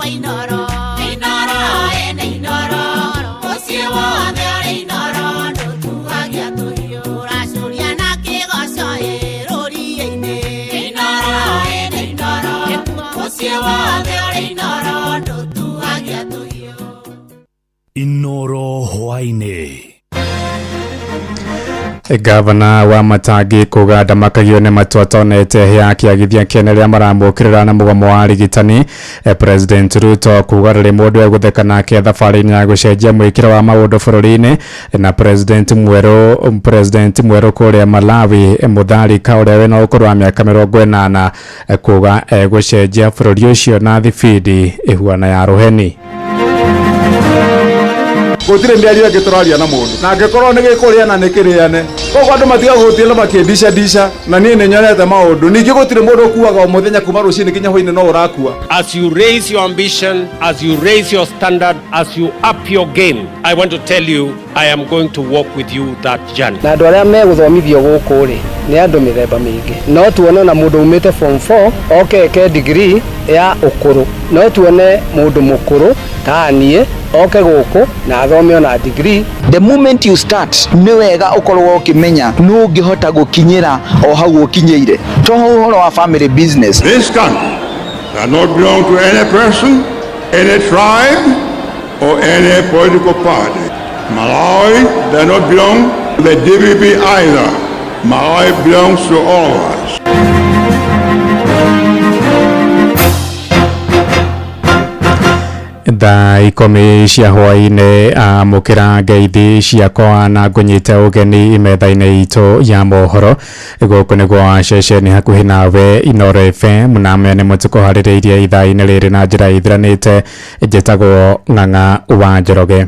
Kwa Inoro. Inoro, ene Inoro. Mũciĩ wothe ũrĩ Inoro, ndũtuagia tũhiũ. Ũracuria na kĩgoco ĩ rũriĩ-inĩ. Inoro, ene Inoro. Mũciĩ wothe ũrĩ Inoro, ndũtuagia tũhiũ. Inoro hwainĩ. Gavana wa Matangi kuga ndamakagio nĩ matua tonete ya kĩagithia kĩene rĩrĩa maramũkĩrĩra na mũgomo wa arigitani. President Ruto kuga rĩrĩ mũndũ egũtheka nake thabarĩ-inĩ ya gũcenjia mwĩkĩro wa maũndũ bũrũri-inĩ, na president mwerũ kũrĩa Malawi, Mutharika, ũrĩa wĩna ũkũrũ wa mĩaka 80, kuga egũcenjia bũrũri ũcio na thibindi ĩhuana ya rũheni. Gũtirĩ mĩario ĩngĩ tũraria na mũndũ, na angĩkorwo nĩ gĩkũrĩana nĩ kĩrĩane. Koguo andũ matiga gũtinda makĩndica ndica, na niĩ nĩ nyonete maũndũ. Ningĩ gũtirĩ mũndũ ũkuaga o mũthenya kuma rũcinĩ nginya hwainĩ no ũrakua. As you raise your ambition, as you raise your standard, as you up your game, I want to tell you I am going to walk with you that journey. Na andũ arĩa megũthomithio gũkũ rĩ, nĩ andũ mĩthemba mĩingĩ. No tuone na mũndũ umĩte form 4 oke eke degree ya ũkũrũ, no tuone mũndũ mũkũrũ ta niĩ oke gũkũ na athome ona degree. The moment you start, nĩ wega ũkorwo ũkĩmenya nũ ũngĩhota gũkinyĩra o hau ũkinyĩire, to ũhoro wa family business. This country does not belong to any person, any tribe, or any political party. Malawi does not belong to the DPP either. Malawi belongs to all of us. Thaa 10 cia hwainĩ, amũkĩra ngeithi ciakwa na ngũnyite ũgeni metha-inĩ itũ ya mohoro. Gũkũ nĩguo ceceni hakuhĩ nawe, Inoro FM, na maya nĩmo tũkũharĩrĩirie ithaa-inĩ rĩrĩ na njĩra ithiranĩte. Njĩtagwo Ng'ang'a wa Njoroge.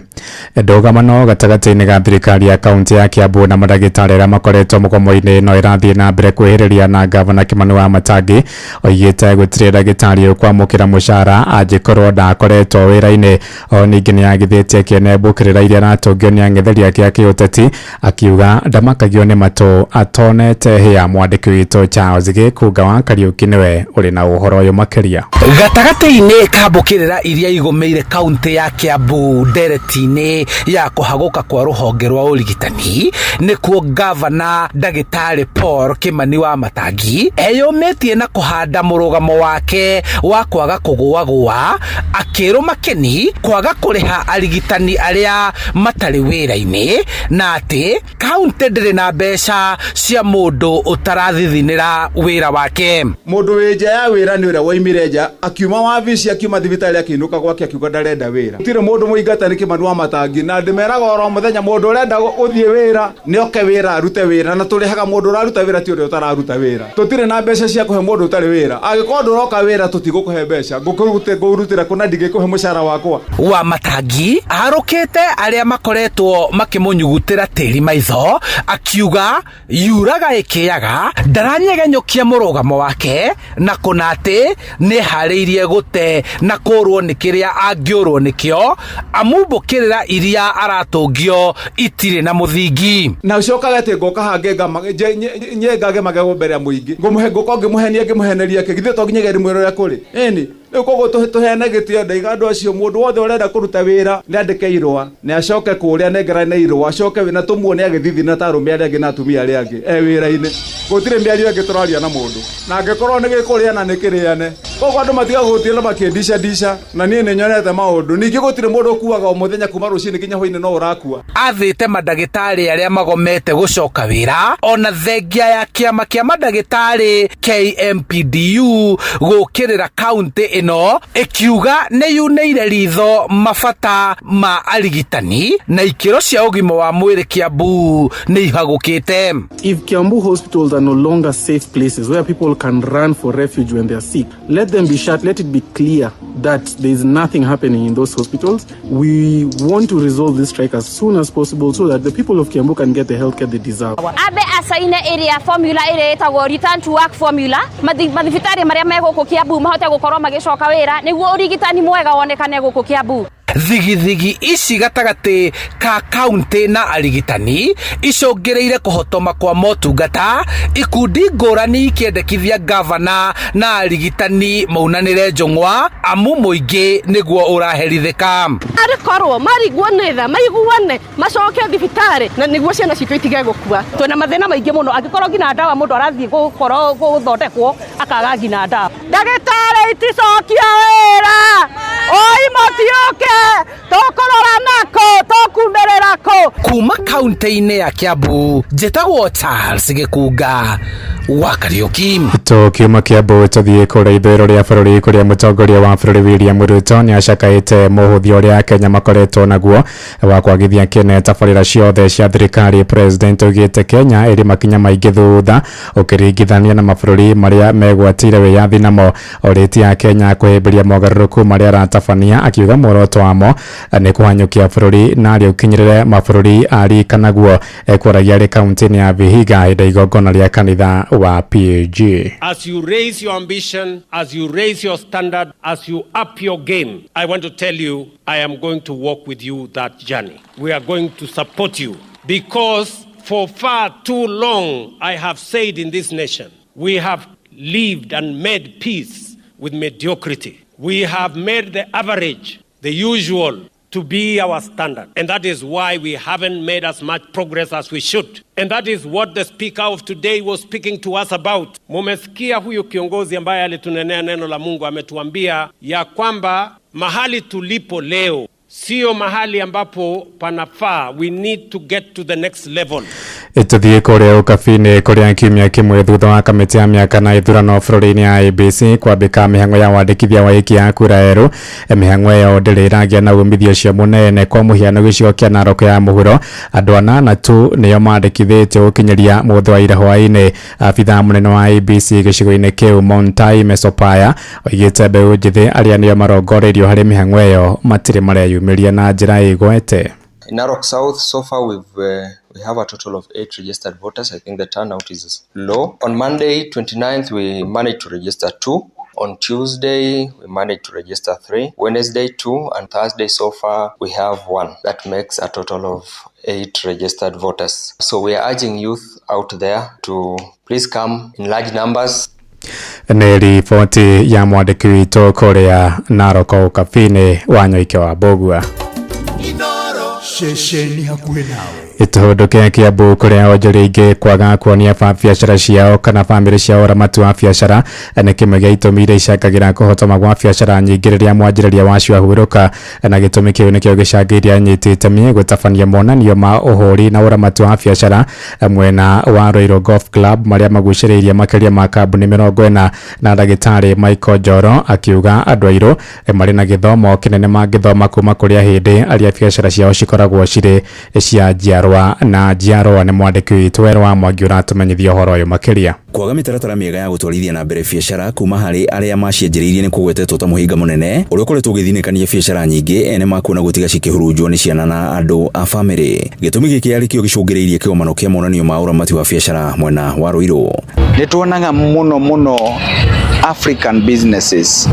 Ndũgamano gatagatĩ-inĩ ga thirikari ya kaunti ya Kiambu na mandagĩtarĩ arĩa makoretwo mũgomo-inĩ no ĩrathiĩ na mbere kwĩhĩrĩria, na gavana Kimani wa Matangi oigĩte gũtirĩ ndagĩtarĩ ũkwamũkĩra mũcara angĩkorwo ndakoretwo wĩra-inĩ. O ningĩ nĩ agithĩtie kĩene mbũkĩrĩra iria aratũngio nĩ ang'etheri ake a kĩũteti, akiuga ndamakagio nĩ matũ atonete hĩa. Mwandĩki witũ Charles Gĩkunga wa Kariũki nĩwe ũrĩ na ũhoro ũyũ makĩria. Gatagatĩ-inĩ ka mbũkĩrĩra iria igũmĩire kaunti ya Kiambu ndereti-inĩ ya kũhagũka kwa rũhonge rwa ũrigitani, nĩkuo gavana ndagĩtarĩ Paul Kimani wa Matangi eyũmĩtie na kũhanda mũrũgamo wake wa kwaga kũgũagũa, akĩrũma kĩni kwaga kũrĩha arigitani arĩa matarĩ wĩra-inĩ, na atĩ kaunti ndĩrĩ na mbeca cia mũndũ ũtarathithinĩra wĩra wake. Mũndũ wĩ nja ya wĩra nĩ ũrĩa waimire nja, akiuma wabici, akiuma thibitarĩ, akĩinũka gwake, akiuga ndarenda wĩra. Gũtirĩ mũndũ mũingate nĩ Kimani wa Matangi, na ndĩmeraga oro mũthenya, mũndũ ũrenda gũthiĩ wĩra nĩ oke wĩra arute wĩra, na tũrĩhaga mũndũ ũraruta wĩra, ti ũrĩa ũtararuta wĩra. Tũtirĩ na mbeca cia kũhe mũndũ ũtarĩ wĩra. Angĩkorwo ndũroka wĩra, tũtigũkũhe mbeca. Ngũrutĩra kũ na ndingĩkũhe mũcara wakwa? Wa Matangi arũkĩte arĩa makoretwo makĩmũnyugutĩra tĩri maitho, akiuga yuraga ĩkĩaga ndaranyegenyũkia mũrũgamo wake, na kũna atĩ nĩharĩirie gũte na kũrwo nĩ kĩrĩa angĩũrwo nĩkĩo, amu mbũkĩrĩra iria aratũngio itirĩ na mũthingi. Na ũcokaga atĩ ngoka hangĩ nyengage magego mbere ya mũingĩ, ngũmũhe ngũko ngĩmũhenia ngĩmũheneria kĩ? Githĩ to nginya ndĩmwĩre ũrĩa kũrĩ? Ĩni rĩu koguo tũheane gĩtĩo. Ndaiga andũ acio, mũndũ wothe ũrenda kũruta wĩra nĩ andĩke irũa, nĩ acoke kũrĩa nengerane irũa, acoke na tũmuone agĩthithina ta arũme arĩa angĩ na atumia arĩa angĩ e wĩra-inĩ. Gũtirĩ mĩario ĩngĩ tũraria na mũndũ, na angĩkorwo nĩ gĩkũrĩana nĩ kĩrĩane. Koguo andũ matiga gũtinda makĩndica ndica, na niĩ nĩ nyonete maũndũ. Ningĩ gũtirĩ mũndũ ũkuaga o mũthenya kuma rũcinĩ nginya hwainĩ no ũrakua. Athĩte mandagĩtarĩ arĩa magomete gũcoka wĩra, ona thengia ya kĩama kĩa mandagĩtarĩ KMPDU gũkĩrĩra kaunti ĩno ĩkiuga nĩ yunĩire ritho mabata ma arigitani na ikĩro cia ũgima wa mwĩrĩ Kiambu nĩ ihagũkĩte. If Kiambu hospitals are no longer safe places where people can run for refuge when they are sick, let them be shut. Let it be clear that there is nothing happening in those hospitals. We want to resolve this strike as soon as possible so that the people of Kiambu can get the healthcare they deserve. Ambe acaine ĩrĩa formula ĩrĩa ĩtagwo return to work formula, mathibitarĩ marĩa me gũkũ Kiambu mahote gũkorwo magĩcoka wĩra nĩguo ũrigitani mwega wonekane gũkũ Kiambu. Thigithigi ici gatagatĩ ka kaunti na arigitani icũngĩrĩire kũhotoma kwa motungata, ikundi ngũrani ikĩendekithia gavana na arigitani maunanĩre njũng'wa amu mũingĩ nĩguo ũraherithĩka. Arĩ korwo marigwo nĩ tha maiguane macoke thibitarĩ na nĩguo ciana citũ itige gũkua. Twĩna mathĩna maingĩ mũno, angĩkorwo nginya ndawa mũndũ arathiĩ gũkorwo gũthondekwo akaga nginya ndawa. Ndagĩtarĩ iticokia wĩra, oi mũtiũke, tũkũrora nako, tũkumĩrĩra kũ? Kuma kaunti-inĩ ya Kiambu, njĩtagwo Charles Gĩkunga wa Kariuki. Tukiuma Kiambu tuthiĩ kũrĩa ithũĩro rĩa bũrũri, kũrĩa mũtongoria wa bũrũri William Ruto nĩ acakaĩte mũhũthia ũrĩa Kenya makoretwo naguo wa kwagithia kĩene tabarĩra ciothe cia thirikari. President oigĩte Kenya ĩrĩ makinya maingĩ thutha ũkĩringithania na mabũrũri marĩa megwatĩire wĩyathi namo. Orĩtie a Kenya kũhĩmbĩria mogarũrũku marĩa aratabania, akiuga muoroto wamo nĩ kũhanyũkia bũrũri na arĩa ũkinyĩrĩre mabũrũri arikanaguo. Ekwaragia arĩ kaunti-inĩ ya Vihiga hĩndĩ ya igongona rĩa kanitha wa PAG. As you raise your ambition, as you raise your standard, as you up your game, I want to tell you, I am going to walk with you that journey. We are going to support you because for far too long, I have said in this nation, we have lived and made peace with mediocrity. We have made the average, the usual, to be our standard. And that is why we haven't made as much progress as we should. And that is what the speaker of today was speaking to us about. Mumesikia huyu kiongozi ambaye alitunenea neno la Mungu ametuambia ya kwamba mahali tulipo leo sio mahali ambapo panafaa. We need to get to the next level. Tuthiĩ kũrĩa ũkabi-inĩ, kũrĩa kiumia kĩmwe thutha wa kamĩtĩ ya mĩaka na ithurano bũrũri-inĩ ya IEBC kwambĩka mĩhang'o ya wandĩkithia wa aikia a kura erũ, mĩhang'o ĩyo ndĩrĩ ĩragĩa na umithio ũcio mũnene. Kwa mũhiano, gĩcigo kĩa Narok ya mũhuro andũ anana tu nĩo mandĩkithĩtio gũkinyĩria mũthĩ wa ira hwaĩ-inĩ. Abithaa mũnene wa IEBC gĩcigo-inĩ kĩu Montai Mesopaya oigĩte mbeũ njĩthĩ arĩa nĩo marongoreirio harĩ mĩhang'o ĩyo matirĩ mareyumĩria na njĩra ĩgwete. In Narok South, so far we have a total of 8 registered voters. I think the turnout is low. On Monday, 29th, we managed to register 2. On Tuesday, we managed to register 3. Wednesday, 2. And Thursday, so far, we have 1. That makes a total of 8 registered voters. So we are urging youth out there to please come in large numbers. Nĩ riboti ya mwandĩki witũ kũrĩa Narok ũkabi-inĩ wa Nyoike wa Mbũgua. Ceceni hakuhĩ nawe. Ituhũndũke Kiambu, kũrĩa onjoria aingĩ kwaga kuonia biacara ciao kana bamĩrĩ ciao ũramati wa biacara nĩ kĩmwe gĩa itũmi iria icangagĩra kũhotoma gwa biacara nyingĩ rĩrĩa mwanjĩrĩria wacio ahurũka, na gĩtũmi kĩu nĩkĩo gĩcangĩire anyiti itemi gũtabania monanio ma ũhũri na ũramati wa biacara mwena wa Ruiru Golf Club marĩa magucĩrĩirie makĩria ma kambuni 40. Na ndagĩtarĩ Michael Njoro akiuga andũ airũ marĩ na gĩthomo kĩnene mangĩthoma kuma kũrĩ ahĩndĩ arĩa biacara ciao cikoragwo cirĩ cia njiarwa na njiarwa. Nĩ mwandĩki witũ Werũ wa Mwangi ũratũmenyithia ũhoro ũyũ makĩria. Kwaga mĩtaratara mĩega ya gũtwarithia na mbere biacara kuma harĩ arĩa macianjĩrĩirie nĩ kũgwetetwo ta mũhĩnga mũnene ũrĩa ũkoretwo ũgĩthinĩkania biacara nyingĩ ene makuona gũtiga cikĩhurunjwo nĩ ciana na andũ a bamĩrĩ. Gĩtũmi gĩkĩ arĩ kĩo gĩcũngĩrĩirie kĩgomano kĩa monanio ma ũramati wa biacara mwena wa Ruiru. Nĩ tuonaga mũno mũno African businesses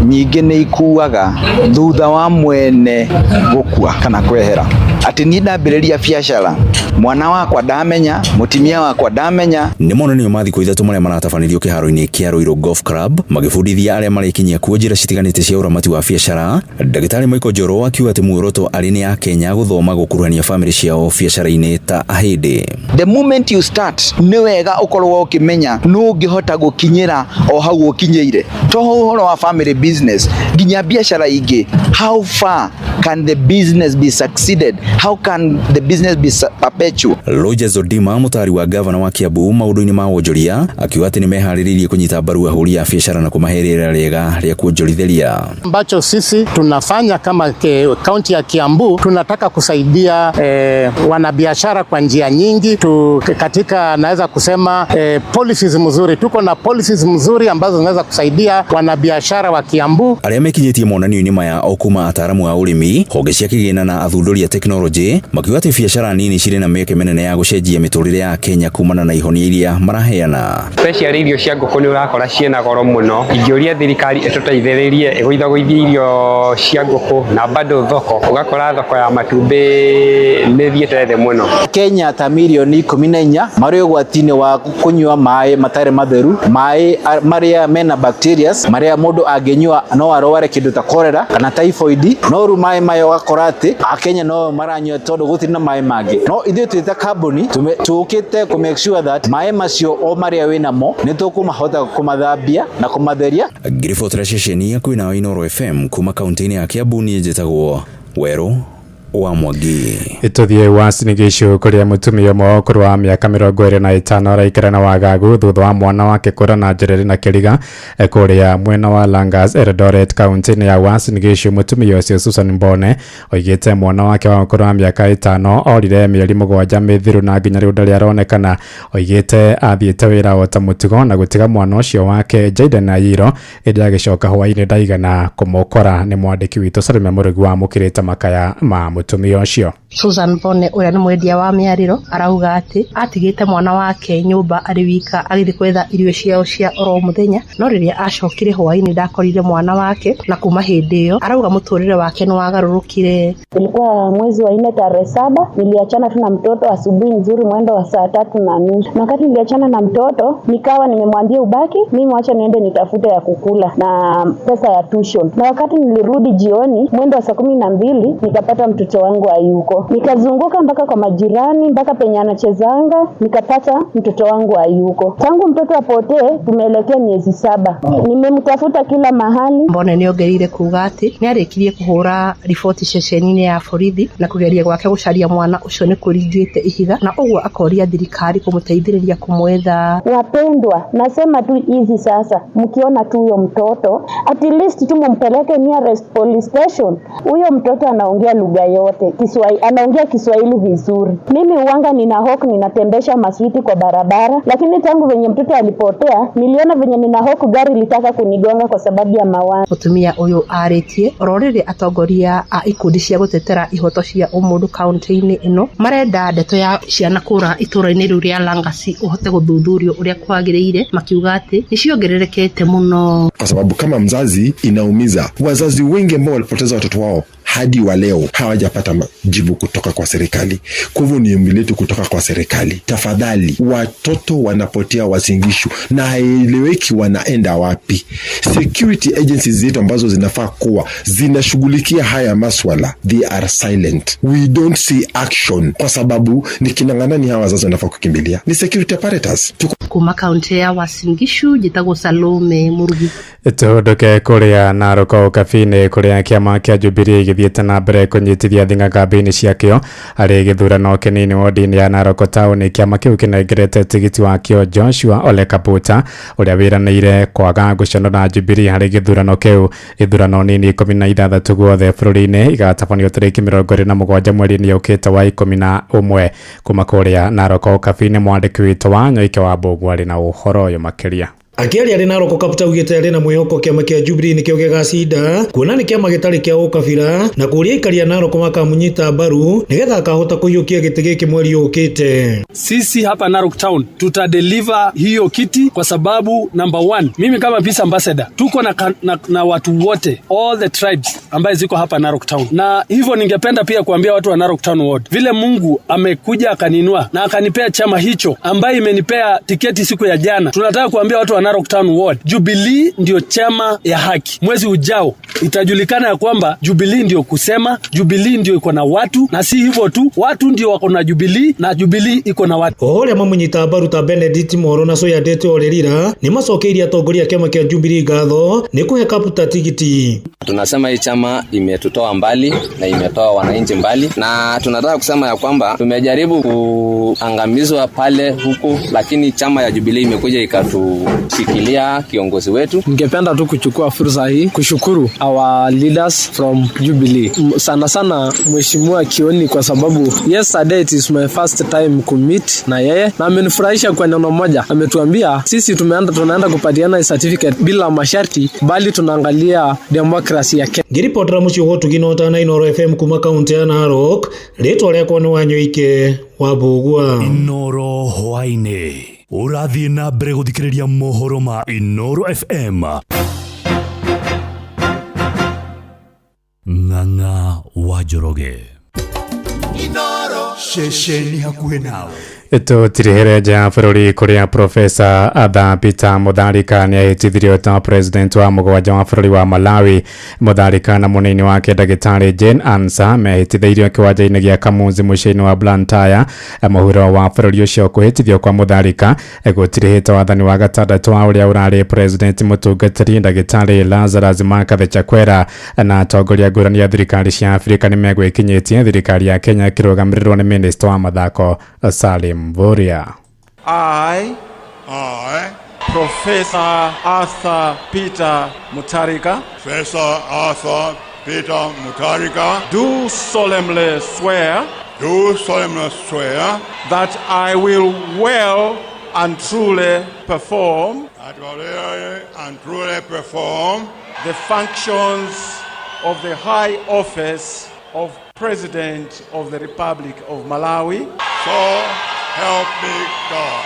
nyingĩ nĩ ikuaga thutha wa mwene gũkua kana kwehera, atĩ niĩ ndambĩrĩria biacara, mwana wakwa ndamenya, mũtumia wakwa ndamenya. Nĩ monanio ma thikũ 3 marĩa maratabanĩrio kĩharo-inĩ kĩa Ruiru Golf Club, magĩbundithia arĩa marĩkinyia kuo njĩra citiganĩte cia ũramati wa biacara. Ndagĩtarĩ Michael Njoro akiuga atĩ muoroto arĩ nĩ Akenya gũthoma gũkuruhania bamĩrĩ ciao biacara-inĩ ta ahĩndĩ. The moment you start, nĩ wega ũkorwo ũkĩmenya nũ ũngĩhota gũkinyĩra o hau ũkinyĩire, to ũhoro wa family business, nginya biacara ingĩ. How far can the business be succeeded? How can the business be perpetual? Rogers Odima, mũtari wa gavana wa Kiambu maũndũ-inĩ ma wonjoria, akiuga atĩ nĩ meharĩrĩirie kũnyita mbaru ahũri a biacara na kũmahe rĩera rĩega rĩa kuonjorithĩria. Ambacho sisi tunafanya kama kaunti ya Kiambu, tunataka kusaidia wanabiashara kwa njia nyingi tu, katika naweza kusema policies mzuri. Tuko na policies mzuri ambazo zinaweza kusaidia wanabiashara wa Kiambu. Arĩa mekinyĩtie monanio-inĩ maya o kuma ataaramu a ũrĩmi, Thirikari, honge cia kĩgĩna na athundũri a tekinoronjĩ makiuga atĩ biacara nini cirĩ na mĩeke mĩnene ya gũcenjia mĩtũrĩre ya Kenya kumana na ihonia iria maraheana. Especially irio cia ngũkũ nĩ ũrakora ciĩna goro mũno. Ingĩũria thirikari ĩtũteithĩrĩrie ĩgũithagũithie irio cia ngũkũ na bado thoko, ũgakora thoko ya matumbĩ nĩ ĩthiĩte thĩ mũno. Kenya ta mirioni 14 marĩ ũgwati-inĩ wa kũnyua maĩ matarĩ matheru, maĩ marĩa mena bacterias marĩa mũndũ angĩnyua no arware kĩndũ ta cholera kana typhoid. No rĩu maĩ maya ũgakora atĩ Akenya no maranyua tondũ gũtirĩ na maĩ mangĩ. No ithuĩ twĩ ta kambuni tũkĩte kũ make sure that maĩ macio o marĩa wĩnamo nĩ tũkũmahota kũmathambia na kũmatheria. Ngĩribotera ceceni ya kwĩna Inooro FM kuma kaunti-inĩ ya Kiambu, niĩ njĩtagwo Werũ wa Mwangi. Tũthiĩ Uasin Gishu kũrĩa mũtumia ũmwe wa ũkũrũ wa mĩaka 25 araikara na wagagu thutha wa mwana wake kũra na njĩra ĩrĩ na kĩriga kũrĩa mwena wa Langas Eldoret kaunti-inĩ ya Uasin Gishu. Mũtumia ũcio Susan Mbone oigĩte mwana wake wa ũkũrũ wa mĩaka 5 orire mĩeri 7 mĩthiru na nginya rĩu ndarĩ aronekana. Oigĩte athiĩte wĩra o ta mũtugo na gũtiga mwana ũcio wake Jaden Ayiro, ĩndĩ agĩcoka hwaĩ-inĩ ndaigana kũmũkora. Nĩ mwandĩki witũ Salome Mũrĩgu wamũkĩrĩte makaya ma mũtumia ũcio. Susan Mbone ũrĩa nĩ mwendia wa mĩarĩro arauga atĩ atigĩte mwana wake nyũmba arĩ wika agĩthiĩ kwetha irio ciao cia oro mũthenya, no rĩrĩa acokire hwaĩ-inĩ ndakorire mwana wake, na kuma hĩndĩ ĩyo arauga mũtũrĩre wake nĩ wagarũrũkire. Ilikuwa mwezi wa 4 tarehe 7, niliachana tu na mtoto asubuhi nzuri mwendo wa saa 3:30. Na wakati niliachana na mtoto nikawa nimemwambia ubaki, mimi wacha niende nitafute ya kukula na pesa ya tuition. Na wakati nilirudi jioni mwendo wa saa 12 nikapata mtoto wangu hayuko. Nikazunguka mpaka kwa majirani mpaka penye anachezanga nikapata mtoto wangu hayuko. Tangu mtoto apotee tumeelekea miezi 7. Nimemtafuta kila mahali. Mbone nĩongereire kuga atĩ nĩarĩkirie kũhũra riboti ceceni-inĩ ya borithi na kũgeria gwake gũcaria mwana ũcio nĩ kũringĩte ihiga, na ũguo akoria thirikari kũmũteithĩrĩria kũmwetha. Wapendwa, nasema tu hivi sasa, mkiona tu huyo mtoto at least tu mumpeleke nearest police station. Huyo mtoto anaongea lugha yote Kiswahili, anaongea Kiswahili vizuri. Mimi uwanga nina hoku ninatembesha maswiti kwa barabara, lakini tangu venye mtoto alipotea niliona venye nina hoku gari litaka kunigonga kwa sababu ya mawazo. Mutumia ũyũ arĩtie oro rĩrĩ atongoria a ikundi cia gũtetera ihoto cia ũmũndũ kaunti-inĩ ĩno marenda ndeto ya ciana kũra itũra-inĩ rĩu rĩa Langasi ũhote gũthuthurio ũrĩa kwagĩrĩire, makiuga atĩ nĩciongererekete mũno. Kwa sababu kama mzazi inaumiza. Wazazi wengi ambao walipoteza watoto wao hadi wa leo hawajapata majibu kutoka kwa serikali. Kwa hivyo ni ombi letu kutoka kwa serikali, tafadhali, watoto wanapotea Uasin Gishu na haieleweki wanaenda wapi. Security agencies zetu ambazo zinafaa kuwa zinashughulikia haya maswala, they are silent. We don't see action, kwa sababu ni kina nani hawa wazazi wanafaa kukimbilia? Ni security apparatus. Kuma kaunti ya Uasin Gishu njĩtagwo Salome Murugi. Tũhũndũke kũrĩa Narok Ũkabi-inĩ kũrĩa kĩama kĩa Jubilee gĩthiĩte na mbere kũnyitithia thing'a kambĩini ciakĩo harĩ gĩthurano kĩnini wodi-inĩ ya Narok Town. Kĩama kĩu kĩnengerete tigiti wakĩo Joshua Ole Kaputa ũrĩa wĩranĩire kwaga gũconora Jubilee harĩ gĩthurano kĩu. Ithurano nini 16 guothe bũrũri-inĩ igatabanio tarĩki 27 mweri-inĩ ũkĩte wa 11. Kuma kũrĩa Narok Ũkabi-inĩ mwandĩki witũ wa Nyoike wa Mbũgũ arĩ na ũhoro ũyũ makĩria. Akĩaria arĩ Narok Kaputa augĩte arĩ na mwĩhoko kĩama kĩa Jubilee nĩkĩo gĩgacinda kuona nĩ kĩama gĩtarĩ kĩa ũkabira na kũria aikari a Narok makamũnyita mbaru nĩgetha akahota kũiyũkia gĩtĩ gĩkĩ mweri ũkĩte. Sisi hapa Narok Town tutadeliver hiyo kiti kwa sababu number 1, mimi kama peace ambassador tuko na watu wote all the tribes ambaye ziko hapa Narok Town, na hivyo ningependa pia kuambia watu wa Narok Town Ward vile Mungu amekuja akaninua na akanipea chama hicho ambaye imenipea tiketi siku ya jana. Tunataka kuambia watu wa Narok Town Ward, Jubilee ndio chama ya haki. Mwezi ujao itajulikana ya kwamba Jubilee ndio kusema, Jubilee ndio iko na watu, na si hivyo tu, watu ndio wako na Jubilee na Jubilee iko na watu. Ohoria mamunyita mbaru ta Benedict Moro na Soyandete Orerira ni macokeirie atongoria kĩama kĩa Jubilee ngatho nĩ kũhe Kaputa tigiti. Tunasema hii chama imetutoa mbali na imetoa wananchi mbali, na tunataka kusema ya kwamba tumejaribu kuangamizwa pale huku, lakini chama ya Jubilee imekuja kushikilia kiongozi wetu. Ningependa tu kuchukua fursa hii kushukuru our leaders from Jubilee, sana sana Mheshimiwa Kioni, kwa sababu yesterday it is my first time kumeet na yeye na amenifurahisha kwa neno moja. Ametuambia sisi tunaenda kupatiana certificate bila masharti, bali tunaangalia demokrasi ya Kenya. Ngiripotera muciĩ wa ũtugi na ũtana Inooro FM kuma kaunti ya Narok, rĩtwa rĩakwa nĩ Wanyoike wa Mbũgua. Inooro hwaĩ-inĩ ũrathiĩ na mbere gũthikĩrĩria mohoro ma Inooro FM. Ng'ang'a wa Njoroge. Inooro ceceni hakuhĩ nawe. Tũtirĩhĩre nja ya bũrũri kũrĩa Profesa Arthur Peter Mutharika nĩahĩtithirio ta president wa mũgwanja wa bũrũri wa Malawi. Mutharika na mũnini wake ndagĩtarĩ Jane Ansah mehĩtithĩirio kĩwanja-inĩ gĩa Kamuzi mũciĩ-inĩ wa Blantyre mũhuro wa bũrũri ũcio. Kũhĩtithio kwa Mutharika gũtirĩhĩte wathani wa gatandatũ wa ũrĩa ũrarĩ president mũtungatĩri ndagĩtarĩ Lazarus Makathe Chakwera na atongoria ngũrani ya thirikari cia Afrika nĩmegwĩkinyĩtie thirikari ya Kenya ĩkĩrũgamĩrĩrwo nĩ minista wa mathako Salim Mvurya. I, Professor Arthur Peter Mutharika, Professor Arthur Peter Mutharika, do solemnly swear, that I will well and truly perform, the functions of the high office of President of the Republic of Malawi. So help me God.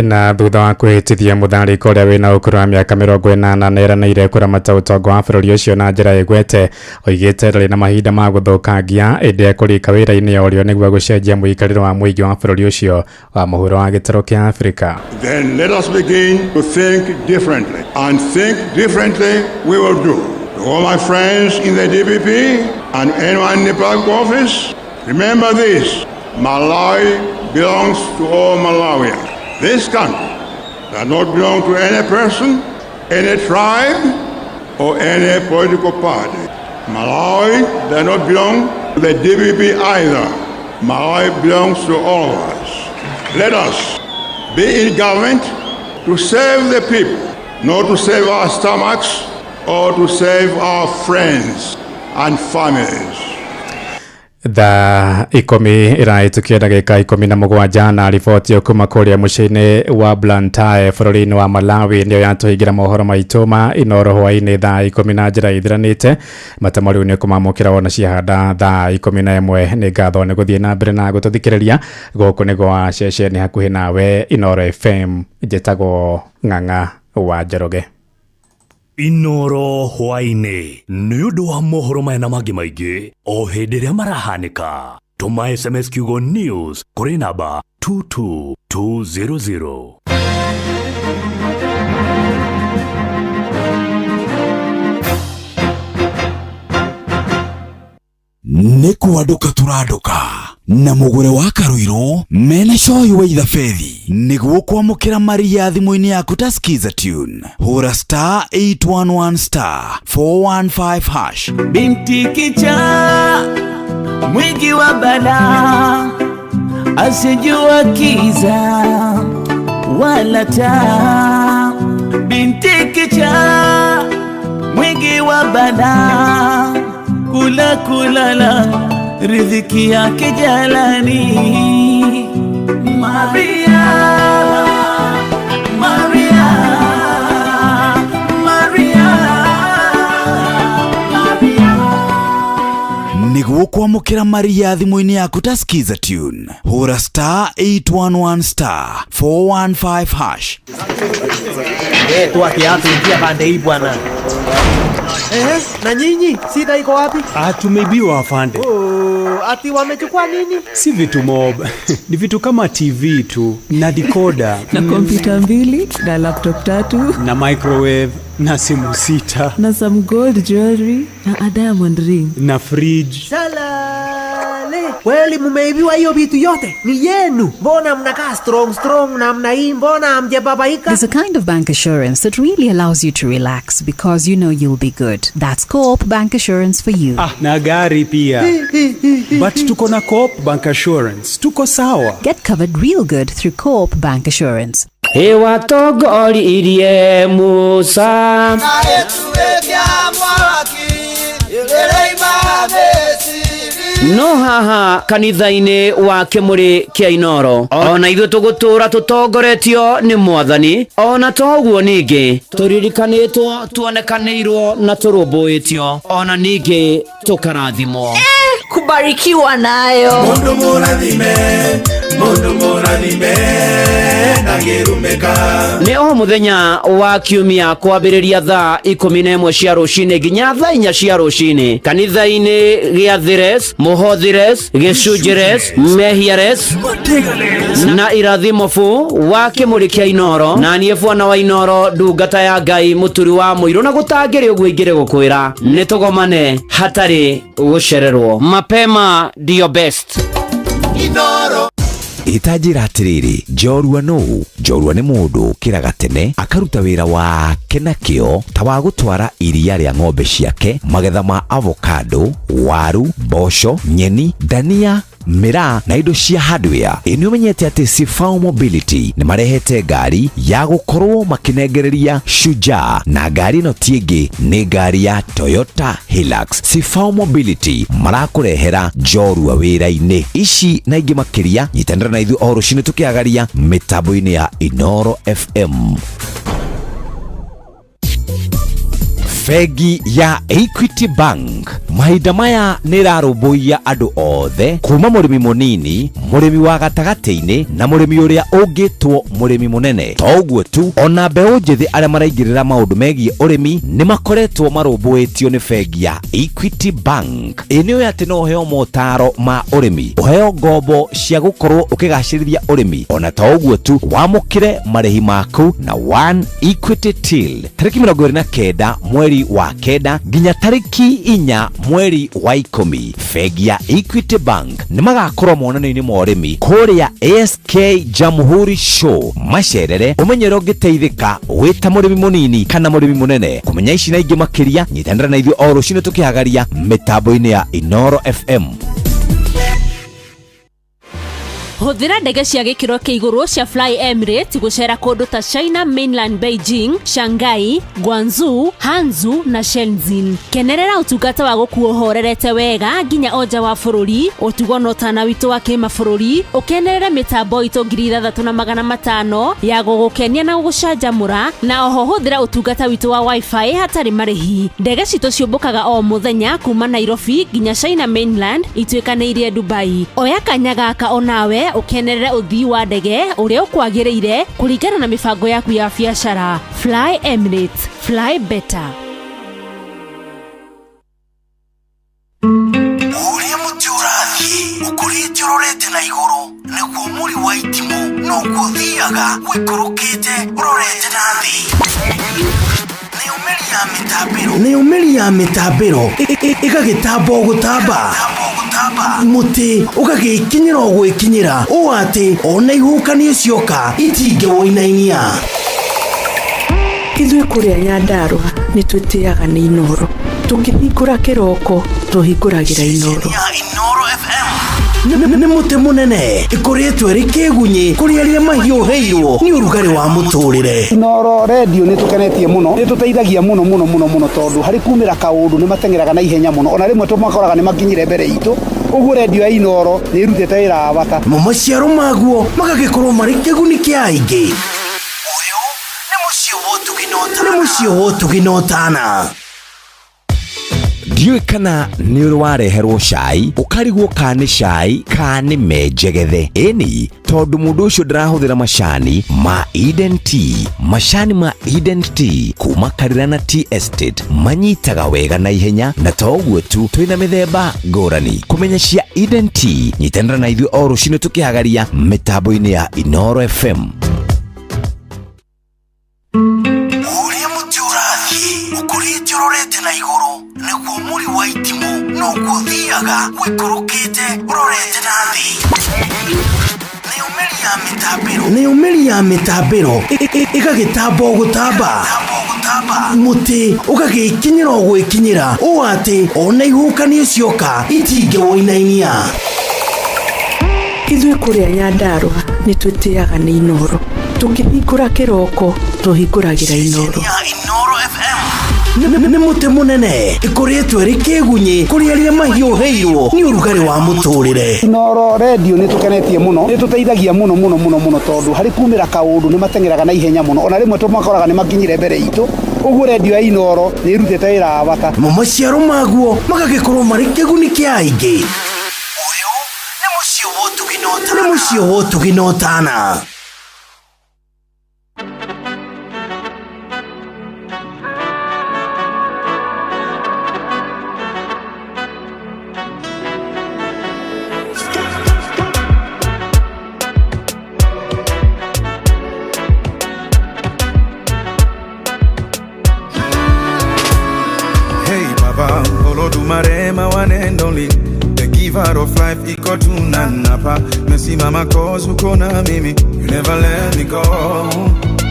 Na thutha wa kwĩhĩtithia Mutharika ũrĩa wĩna ũkũrũ wa mĩaka 80 nĩeranĩire kũramata ũtonga wa bũrũri ũcio na njĩra ĩgwete. Oigĩte ndarĩ na mahinda ma gũthũkangia ĩndĩ ekũrika wĩra-inĩ o rĩo nĩguo gũcenjia mũikarĩre wa mũingĩ wa bũrũri ũcio wa mũhuro wa gĩtarũ kĩa Afrika. Then let us begin to think differently, and think differently we will do. To all my friends in the DPP and anyone in the public office, remember this: Malawi belongs to all Malawians. This country does not belong to any person, any tribe, or any political party. Malawi does not belong to the DPP either. Malawi belongs to all of us. Let us be in government to save the people, not to save our stomachs or to save our friends and families. Thaa 10 ĩrahĩtũkia ndagĩka 17 na riboti kuma kũrĩa mũciĩ-inĩ wa Blantyre bũrũri-inĩ wa Malawi nĩyo yatũhingĩra mohoro maitũ ma Inooro hwaĩ-inĩ thaa 10 na njĩra ithiranĩte. Matemo rĩu nĩ kũmamũkĩra wona ciahanda thaa 11. Nĩ ngatho nĩ gũthiĩ na mbere na gũtũthikĩrĩria. Gũkũ nĩ gwa ceceni hakuhĩ nawe Inooro FM. Njĩtagwo Ng'ang'a wa Njoroge. Inooro hwaĩ-inĩ nĩ ũndũ wa mohoro maya na mangĩ maingĩ o hĩndĩ ĩrĩa marahanĩka. Tũma SMS kiugo news kũrĩ namba 22200. Nĩ kwandũka tũrandũka na mũgũre wa Karuiru mena coyi wa ithabethi nĩguo kwamũkĩra maria thimũ-inĩ yaku ta Skiza Tune. Hũra star 811 star 415 hash. Binti kichaa mwingi wa balaa asijua kiza wala taa. Binti kichaa mwingi wa balaa kula kulala riziki yake jalani. Maria, Maria, Maria, Maria. Nĩguo kwamũkĩra maria thimũ-inĩ yaku ta Skiza Tune. Hũra star 811 star 415 hash. Toa kiatu ingia pande hii bwana. Na nyinyi shida iko wapi? Tumeibiwa afande. Oh, ati wamechukua nini? Si vitu mob. Ni vitu kama TV tu na decoder na kompyuta 2 na laptop 3 na microwave na simu 6 na some gold jewelry na a diamond ring na fridge. Salale. Kweli mumeibiwa hiyo vitu yote? Ni yenu. Mbona mnakaa strong strong na mna hii, mbona hamjababaika? There's a kind of bank assurance that really allows you to relax because you know you'll be good. That's Co-op Bank Assurance for you. Na gari pia. But tuko na Co-op Bank Assurance. Tuko sawa. Get covered real good through Co-op Bank Assurance. Ĩwatongoririe Musa. No haha kanitha-inĩ wa kĩmũrĩ kĩa Inoro ona ithuĩ tũgũtũra tũtongoretio nĩ mwathani, ona toguo ningĩ tũririkanĩtwo, tuonekanĩirwo na tũrũmbũĩtio, ona ningĩ tũkarathimwo. Kubarikiwa nayo. Mundu murathime, mundu murathime ndangĩrumĩka. Nĩ o mũthenya wa kiumia kwambĩrĩria thaa 11 cia rũcinĩ nginya thaa 4 cia rũcinĩ kanitha-inĩ gĩa Thires, Mũhothires, Gĩcunjĩres, Mehiares na Irathimobu wa kĩmũrĩ kĩa Inoro, na niĩ bwana wa Inoro, ndungata ya Ngai, mũturi wa mũirũ, na gũtangĩrĩ ũguo ingĩrĩ gũkwĩra nĩ tũgomane hatarĩ gũcererwo. Mapema ndio best. Inoro. Ĩtanjĩra atĩrĩrĩ, njorua nũ? Njorua nĩ mũndũ ũkĩraga tene akaruta wĩra wake na kĩo ta wa gũtwara iria rĩa ng'ombe ciake, magetha ma avocado, waru, mboco, nyeni, ndania, mĩraa na indo cia hardware. Ĩ nĩ ũmenyete atĩ Sifao Mobility nĩ marehete ngari ya gũkorwo makĩnengereria Shujaa, na ngari ĩno ti ĩngĩ nĩ ngari ya Toyota Hilux. Sifao Mobility marakũrehera njorua wĩra-inĩ ici na ingĩ makĩria. Nyitanĩra na ithuĩ o rũcinĩ tũkĩagaria mĩtambo-inĩ ya Inoro FM. Bengi ya Equity Bank mahinda maya nĩ ĩrarũmbũiya andũ othe kuma mũrĩmi mũnini, mũrĩmi wa gatagatĩ-inĩ na mũrĩmi ũrĩa ũngĩtwo mũrĩmi mũnene. To ũguo tu, ona mbeũ njĩthĩ arĩa maraingĩrĩra maũndũ megiĩ ũrĩmi nĩ makoretwo marũmbũĩtio nĩ bengi ya Equity Bank. Ĩ nĩ ũĩ atĩ no ũheo motaro ma ũrĩmi, ũheo ngombo cia gũkorwo ũkĩgacĩrithia ũrĩmi, ona to ũguo tu, wamũkĩre marĩhi maku na One Equity Till tarĩki 29 mweri wa 9 nginya tarĩki 4 mweri wa 10. Bengi ya Equity Bank nĩ magakorwo monanio-inĩ ma ũrĩmi kũrĩa ASK Jamhuri Show. Macerere ũmenye ũrĩa ũngĩteithĩka wĩ ta mũrĩmi mũnini kana mũrĩmi mũnene. Kũmenya ici na ingĩ makĩria, nyitanĩra na ithuĩ o rũcinĩ tũkĩhagaria mĩtambo-inĩ ya Inoro FM. Hũthĩra ndege cia gĩkĩro kĩa igũrũ cia Fly Emirates gũcera kũndũ ta China Mainland, Beijing, Shanghai, Guangzhou, Hangzhou na Shenzhen. Kenerera ũtungata wa gũkuo ũhorerete wega nginya o nja wa bũrũri, ũtugo na ũtana witũ wa kĩmabũrũri, ũkenerere mĩtambo itũ 6500 ya gũgũkenia na gũgũcanjamũra, na oho hũthĩra ũtungata witũ wa wifi hatarĩ marĩhi. Ndege citũ ciũmbũkaga o mũthenya kuma Nairobi nginya China Mainland ituĩkanĩirie Dubai. Oya kanya gaka onawe ũkenerere ũthii wa ndege ũrĩa ũkwagĩrĩire kũringana na mĩbango yaku ya biacara. Fly Emirates, fly better. Ũrĩa mũtĩ ũrathiĩ ũkũrĩte ũrorete na igũrũ nĩguo mũri wa itimũ noguo ũthiaga ũikũrũkĩte ũrorete na thĩ. Nayo mĩri ya mĩtambĩro ĩgagĩtamba o gũtamba, mũtĩ ũgagĩkinyĩra o gwĩkinyĩra ũũ atĩ ona ihuhũkanio cioka itingĩwũinainia. Ithuĩ kũrĩa Nyandarũa nĩ twĩtĩaga nĩ Inoro, tũkĩhingũra kĩroko tũhingũragĩra Inoro. Nĩ mũtĩ mũnene ĩkũrĩtwo ĩrĩ kĩgunyĩ kũrĩ arĩa mahiũhĩirwo nĩ ũrugarĩ wa mũtũrĩre. Inoro redio nĩ tũkenetie mũno, nĩ tũteithagia mũno mũno mũno mũno, tondũ harĩ kumĩra kaũndũ nĩ mateng'eraga na ihenya mũno, ona rĩmwe tũmakoraga nĩ makinyire mbere itũ. Ũguo redio ya Inoro nĩ ĩrutĩte wĩra wa bata. Mo maciaro maguo magagĩkorwo marĩ kĩguni kĩa aingĩ. Nĩ mũciĩ wa ũtugi na ũtana. Ndiũĩ kana nĩ ũrĩ wareherwo cai ũkarigwo ka nĩ cai ka nĩ menjegethe. Ĩni tondũ mũndũ ũcio ndarahũthĩra macani ma Eden Tea. Macani ma Eden Tea kuma Karirana Tea Estate manyitaga wega na ihenya, na to ũguo tu, twĩna mĩthemba ngũrani. Kũmenya cia Eden Tea, nyitanĩra na ithuĩ o rũcinĩ tũkĩhagaria mĩtambo-inĩ ya Inoro FM. Ũrĩa mũtĩ ũrathiĩ ũkũrĩte ũrorete na igũrũ nĩguo mũri wa itimũ noguo ũthiaga ũikũrũkĩte ũrorete na thĩ. Nayo mĩri ya mĩtambĩro ĩgagĩtamba o gũtamba, mũtĩ ũgagĩkinyĩra o gwĩkinyĩra ũũ atĩ ona ihuhũkanio cioka itingĩwũinainia. Ithuĩ kũrĩa Nyandarũa nĩ twĩtĩaga nĩ Inoro, Tũkĩhingũra kĩroko tũhingũragĩra Inoro. Inoro FM nĩ mũtĩ mũnene ĩkoretwo ĩrĩ kĩgunyĩ kũrĩ arĩa mahiũhĩirwo nĩ ũrugarĩ wa mũtũrĩre. Inoro redio nĩ tũkenetie mũno, nĩ tũteithagia mũno mũno mũno mũno tondũ harĩ kumĩra kaũndũ nĩ mateng'eraga na ihenya mũno, ona rĩmwe tũmakoraga nĩ makinyire mbere itũ. Ũguo redio ya Inoro nĩ ĩrutĩte wĩra wa bata. Mo maciaro maguo magagĩkorwo marĩ kĩguni kĩa aingĩ. Ũyũ nĩ mũciĩ wa ũtugi na ũtana. Nĩ mũciĩ wa ũtugi na ũtana. Hey Baba, Olodumare, my one and only, the giver of life, iko tunanapa. Mesimama cause uko na mimi, you never let me go.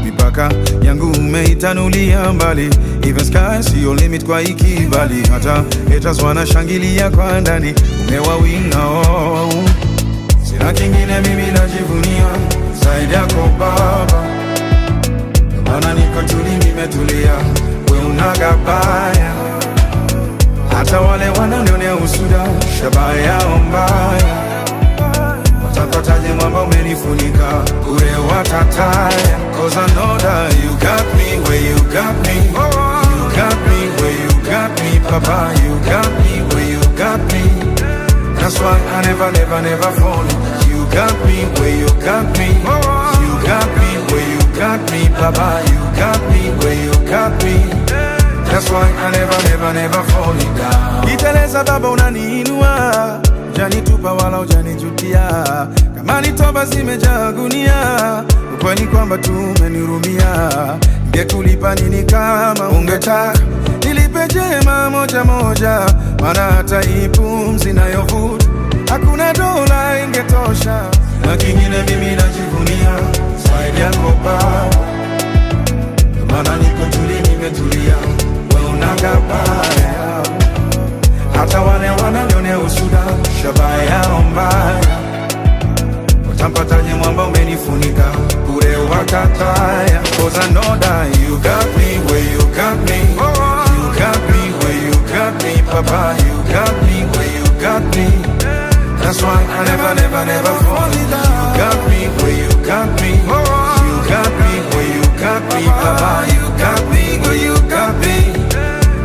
Mipaka yangu umeitanulia mbali, even sky siyo limit kwa ikibali. Hata haters wanashangilia kwa ndani, umewawinga oh. Sina kingine mimi najivunia zaidi yako Baba, maana niko tuli nimetulia, we unagabaya. Hata wale wananionea usuda, shabaha yao mbaya, watapataje mwamba umenifunika bure watataya. Cause I know that you got me where you got me. You got me where you got me, Papa. You got me where you got me. That's why I never, never, never fall. You got me where you got me. You got me where you got me, Papa. You got me where you got me. That's why I never, never, never fall down. Iteleza baba unaniinua, hujanitupa wala hujanijutia. Kama ni toba zimejaa gunia, ukweli kwamba tumenihurumia. Ningekulipa nini kama ungetaka nilipe jema moja moja, maana hata hii pumzi nayovuta hakuna dola ingetosha. Na kingine mimi najivunia zaidi yako Baba, maana niko tuli nimetulia, wewe unagabaya. Hata wale wananionea usuda, shabaha yao mbaya, utampataje mwamba umenifunika bure watataya. Cause I know that you got me where you got me. You got me where you got me, Papa. You got me where you got me. That's why I never, never, never fall down. You got me where you got me. You got me where you got me, Papa. You got me where you got me.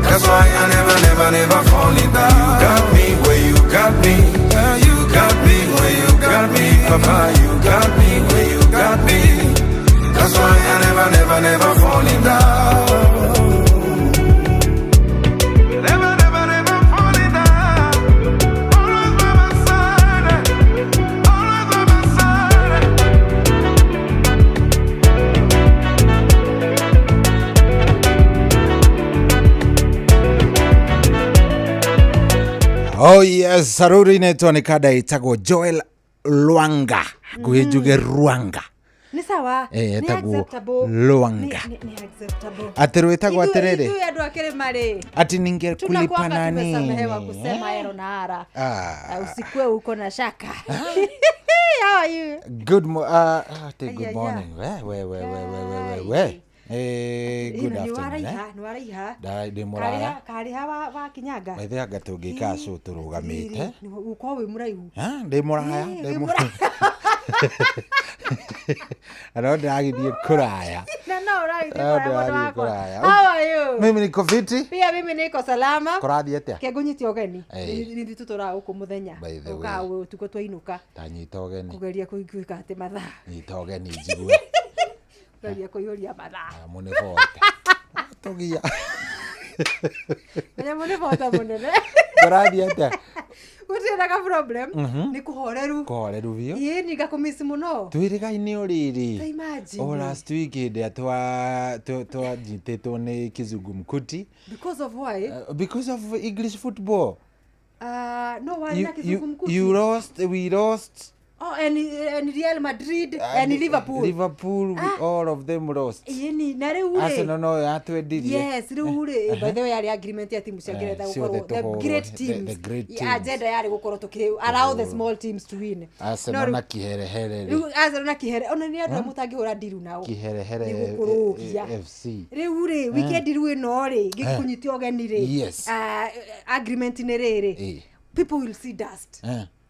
That's why I never, never, never fall down. You got me where you got me. You got me where you got me, Papa. You got me where you got me. That's why I never, never, never fall down. Never, never, never fall down. Always by my side. Always by my side. Oh yes, saruri inaitwa ni kada itagwo Joel Lwanga. Hakuhĩ njuge Rwanga. Nĩ sawa. Eh, Nĩ etagwo acceptable. Lwanga. Nĩ acceptable. Atĩ rwĩtagwo Ithuĩ- atĩrĩrĩ ithuĩ andũ a kĩrĩma rĩ, ati ningekulipa tunakuanga nani? tumesamehewa kusema ero na ara. Ah. Usikue uko na shaka. How are you? Good ati good Ai, ai, morning. We we we we we we we we. Eh, good Nĩ afternoon. waraiha, nĩ waraiha. Ndĩ mũraya. Karĩha wa Kinyanga. Maithe anga tũngĩkaa cũ tũrũgamĩte. Ũkorwo wĩ mũraihu. Ah, ndĩ mũraya, Ĩ, ndĩ wĩ mũraya. Na no ndĩragĩthiĩ kũraya. Na no ũragĩthiĩ No kũraya mũndũ ndĩrathiĩ wakwa. kũraya. How are you? Mimi niko fiti. Pia mimi niko salama. Kũrathiĩ atĩa? Ke ngũnyite ũgeni. Ĩ. Nĩ ithuĩ tũtũraga gũkũ mũthenya. By the way. Ũkaga ũtukũ twainũka. Tanyita ũgeni. Kũgeria kũiguĩka atĩ mathaa. Nyita ũgeni njigue. Kũgeria kũiyũria mathaa. Nyamũ nĩ bote. Tũgia. Nyamũ nĩ bota mũnene. Kũrathiĩ atĩa? Gũtirĩ na ka problem. Mhm. Nĩ kũhoreru. Kũhoreru biũ. Ĩĩ ni ngakũmiss mũno. Twĩrĩgaine ũrĩrĩ. Ta imagine. O last week hĩndĩ ĩrĩa twanyitĩtwo nĩ kizungumkuti. Because of why? Because of English football. No warĩ na kizungumkuti. You lost, we lost. Oh, and Real Madrid and Liverpool. Liverpool, all of them lost. Yeni na riu ri. Arsenal no yatwendirie. Yes, riu ri by the way yari agreement ya timu cia Ngeretha gukorwo the great teams. The great teams. Agenda yari gukorwo tuki allow the small teams to win. Arsenal na kiherehere. Riu Arsenal na kihere ona ni andu mutangihura ndiru nao. Kiherehere FC. Riu ri weekend riu ino ri ngikunyitio ugeni ri. Yes. Agreement ni riri. People will see dust.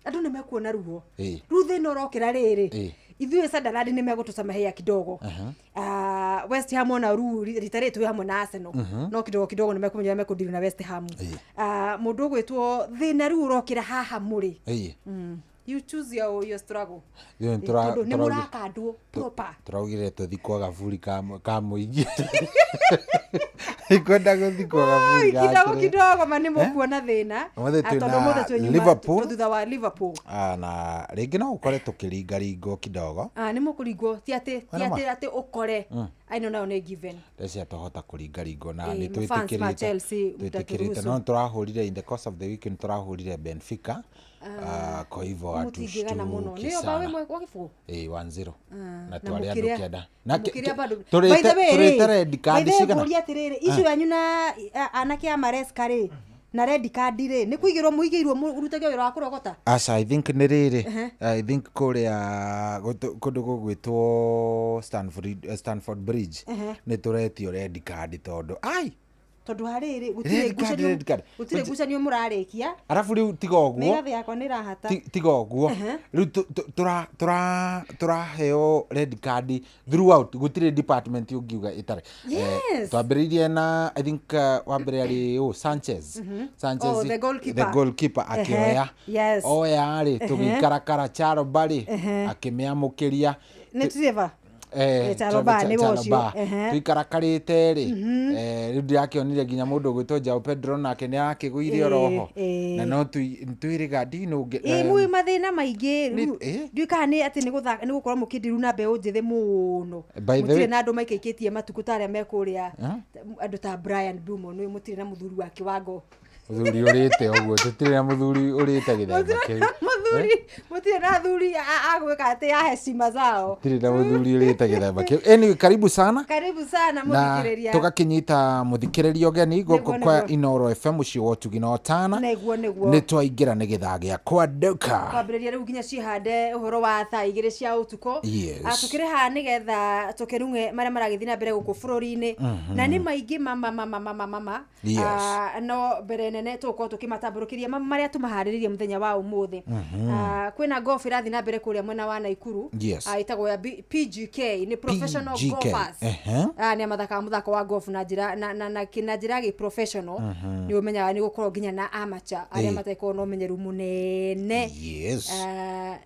Andu nä mekuona ruo rä u thä na å rokä ra rä rä ithuä Sunderland nä megåtå kidogo. West Ham ona rä rita rä twä hamwe na Arsenal no kidogo kidogo nä mekåmenya mekå na West Ham. Må ndå å gwä two thä na rä u å rokä ra haha må rä. You choose your struggle. Tondå nä må rakandwo proper. Tũraugire tũthikwo gaburi ka mũingĩ. Ikwenda gũthikwo gaburi ga kidogo kidogo ma nĩ mũkuona thĩna. Tondũ mũthĩ twĩ Liverpool thutha wa Liverpool. Na rĩngĩ no ũkore tũkĩringaringwo kidogo. Nĩ mũkũringwo ti atĩ atĩ ũkore. Aino nayo nĩ given. Ndeci twahota kũringaringwo na nĩ twĩtĩkĩrĩte no tũrahũrire in the course of the weekend tũrahũrire Benfica. Kwa hivyo mutigana muno nio bawe wa kibugu 1-0 na twari andu kenda na turite red card cigana nguria atiriri issue yanyu na anake a Maresca ri na red card ri ni kuigirwo muigirwo urutage wira wa kurogota. Aca I think ni riri I think kuria kundu gugwitwo Stanford Bridge ni turetio red card tondu ai tondu hariri gutire ngucanio murarikia arafu riu tiga uguo migathe yakwa ni rahata tiga uguo riu turaheo red card throughout gutire department ungiuga itare. Twambiririe na I think wa mbere ari Sanchez. Sanchez the goalkeeper, the goalkeeper akioya oya ri tugikarakara Charo Bari akimiamukiria ni Trevor Chalobah nĩ wocio tuikarakarĩte rĩ rĩu ndirakĩonire nginya mũndũ ũgwĩtwo Joao Pedro nake nĩ arakĩgũire oroho na no twĩrĩga ndinũ mwĩ mathĩna maingĩ ndiũĩ kana nĩ atĩ nĩ gũkorwo mũkĩndiru na mbeũ njĩthĩ mũno mũtirĩ na andũ maikaikĩtie matukũ ta arĩa mekũrĩa andũ ta Brian Mbeumo nĩ mũtirĩ na mũthuri wa kĩwango muthuri urite uguo tutire na muthuri urite githemba kiu muthuri mutire na athuri agwika ati ya heshima zao tire na muthuri urite githemba kiu. Anyway, karibu sana muthikiriria tugakinyita muthikiriria ugeni guku kwa Inoro FM muciĩ wa ũtugi na ũtana niguo niguo ni twaingira ni githaa gia kwanduka kwambiriria riu nginya cihande uhoro wa thaa 2 cia utuko. Tukire haha nigetha tukirung'e maria maragithii na mbere guku bururi-ini na ni maingi mama mama mama mama. No mbere nene tukorwo tukimatamburukiria maria tumahariririe muthenya wa umuthi. Kwina golf irathi na mbere kuria mwena wa Naikuru. Itagwo ya PGK ni professional golfers. Ni mathakaga muthako wa golf na njira na njira gi professional. Ni umenyaga ni gukorwo nginya na amateur aria matakorwo na umenyeru munene.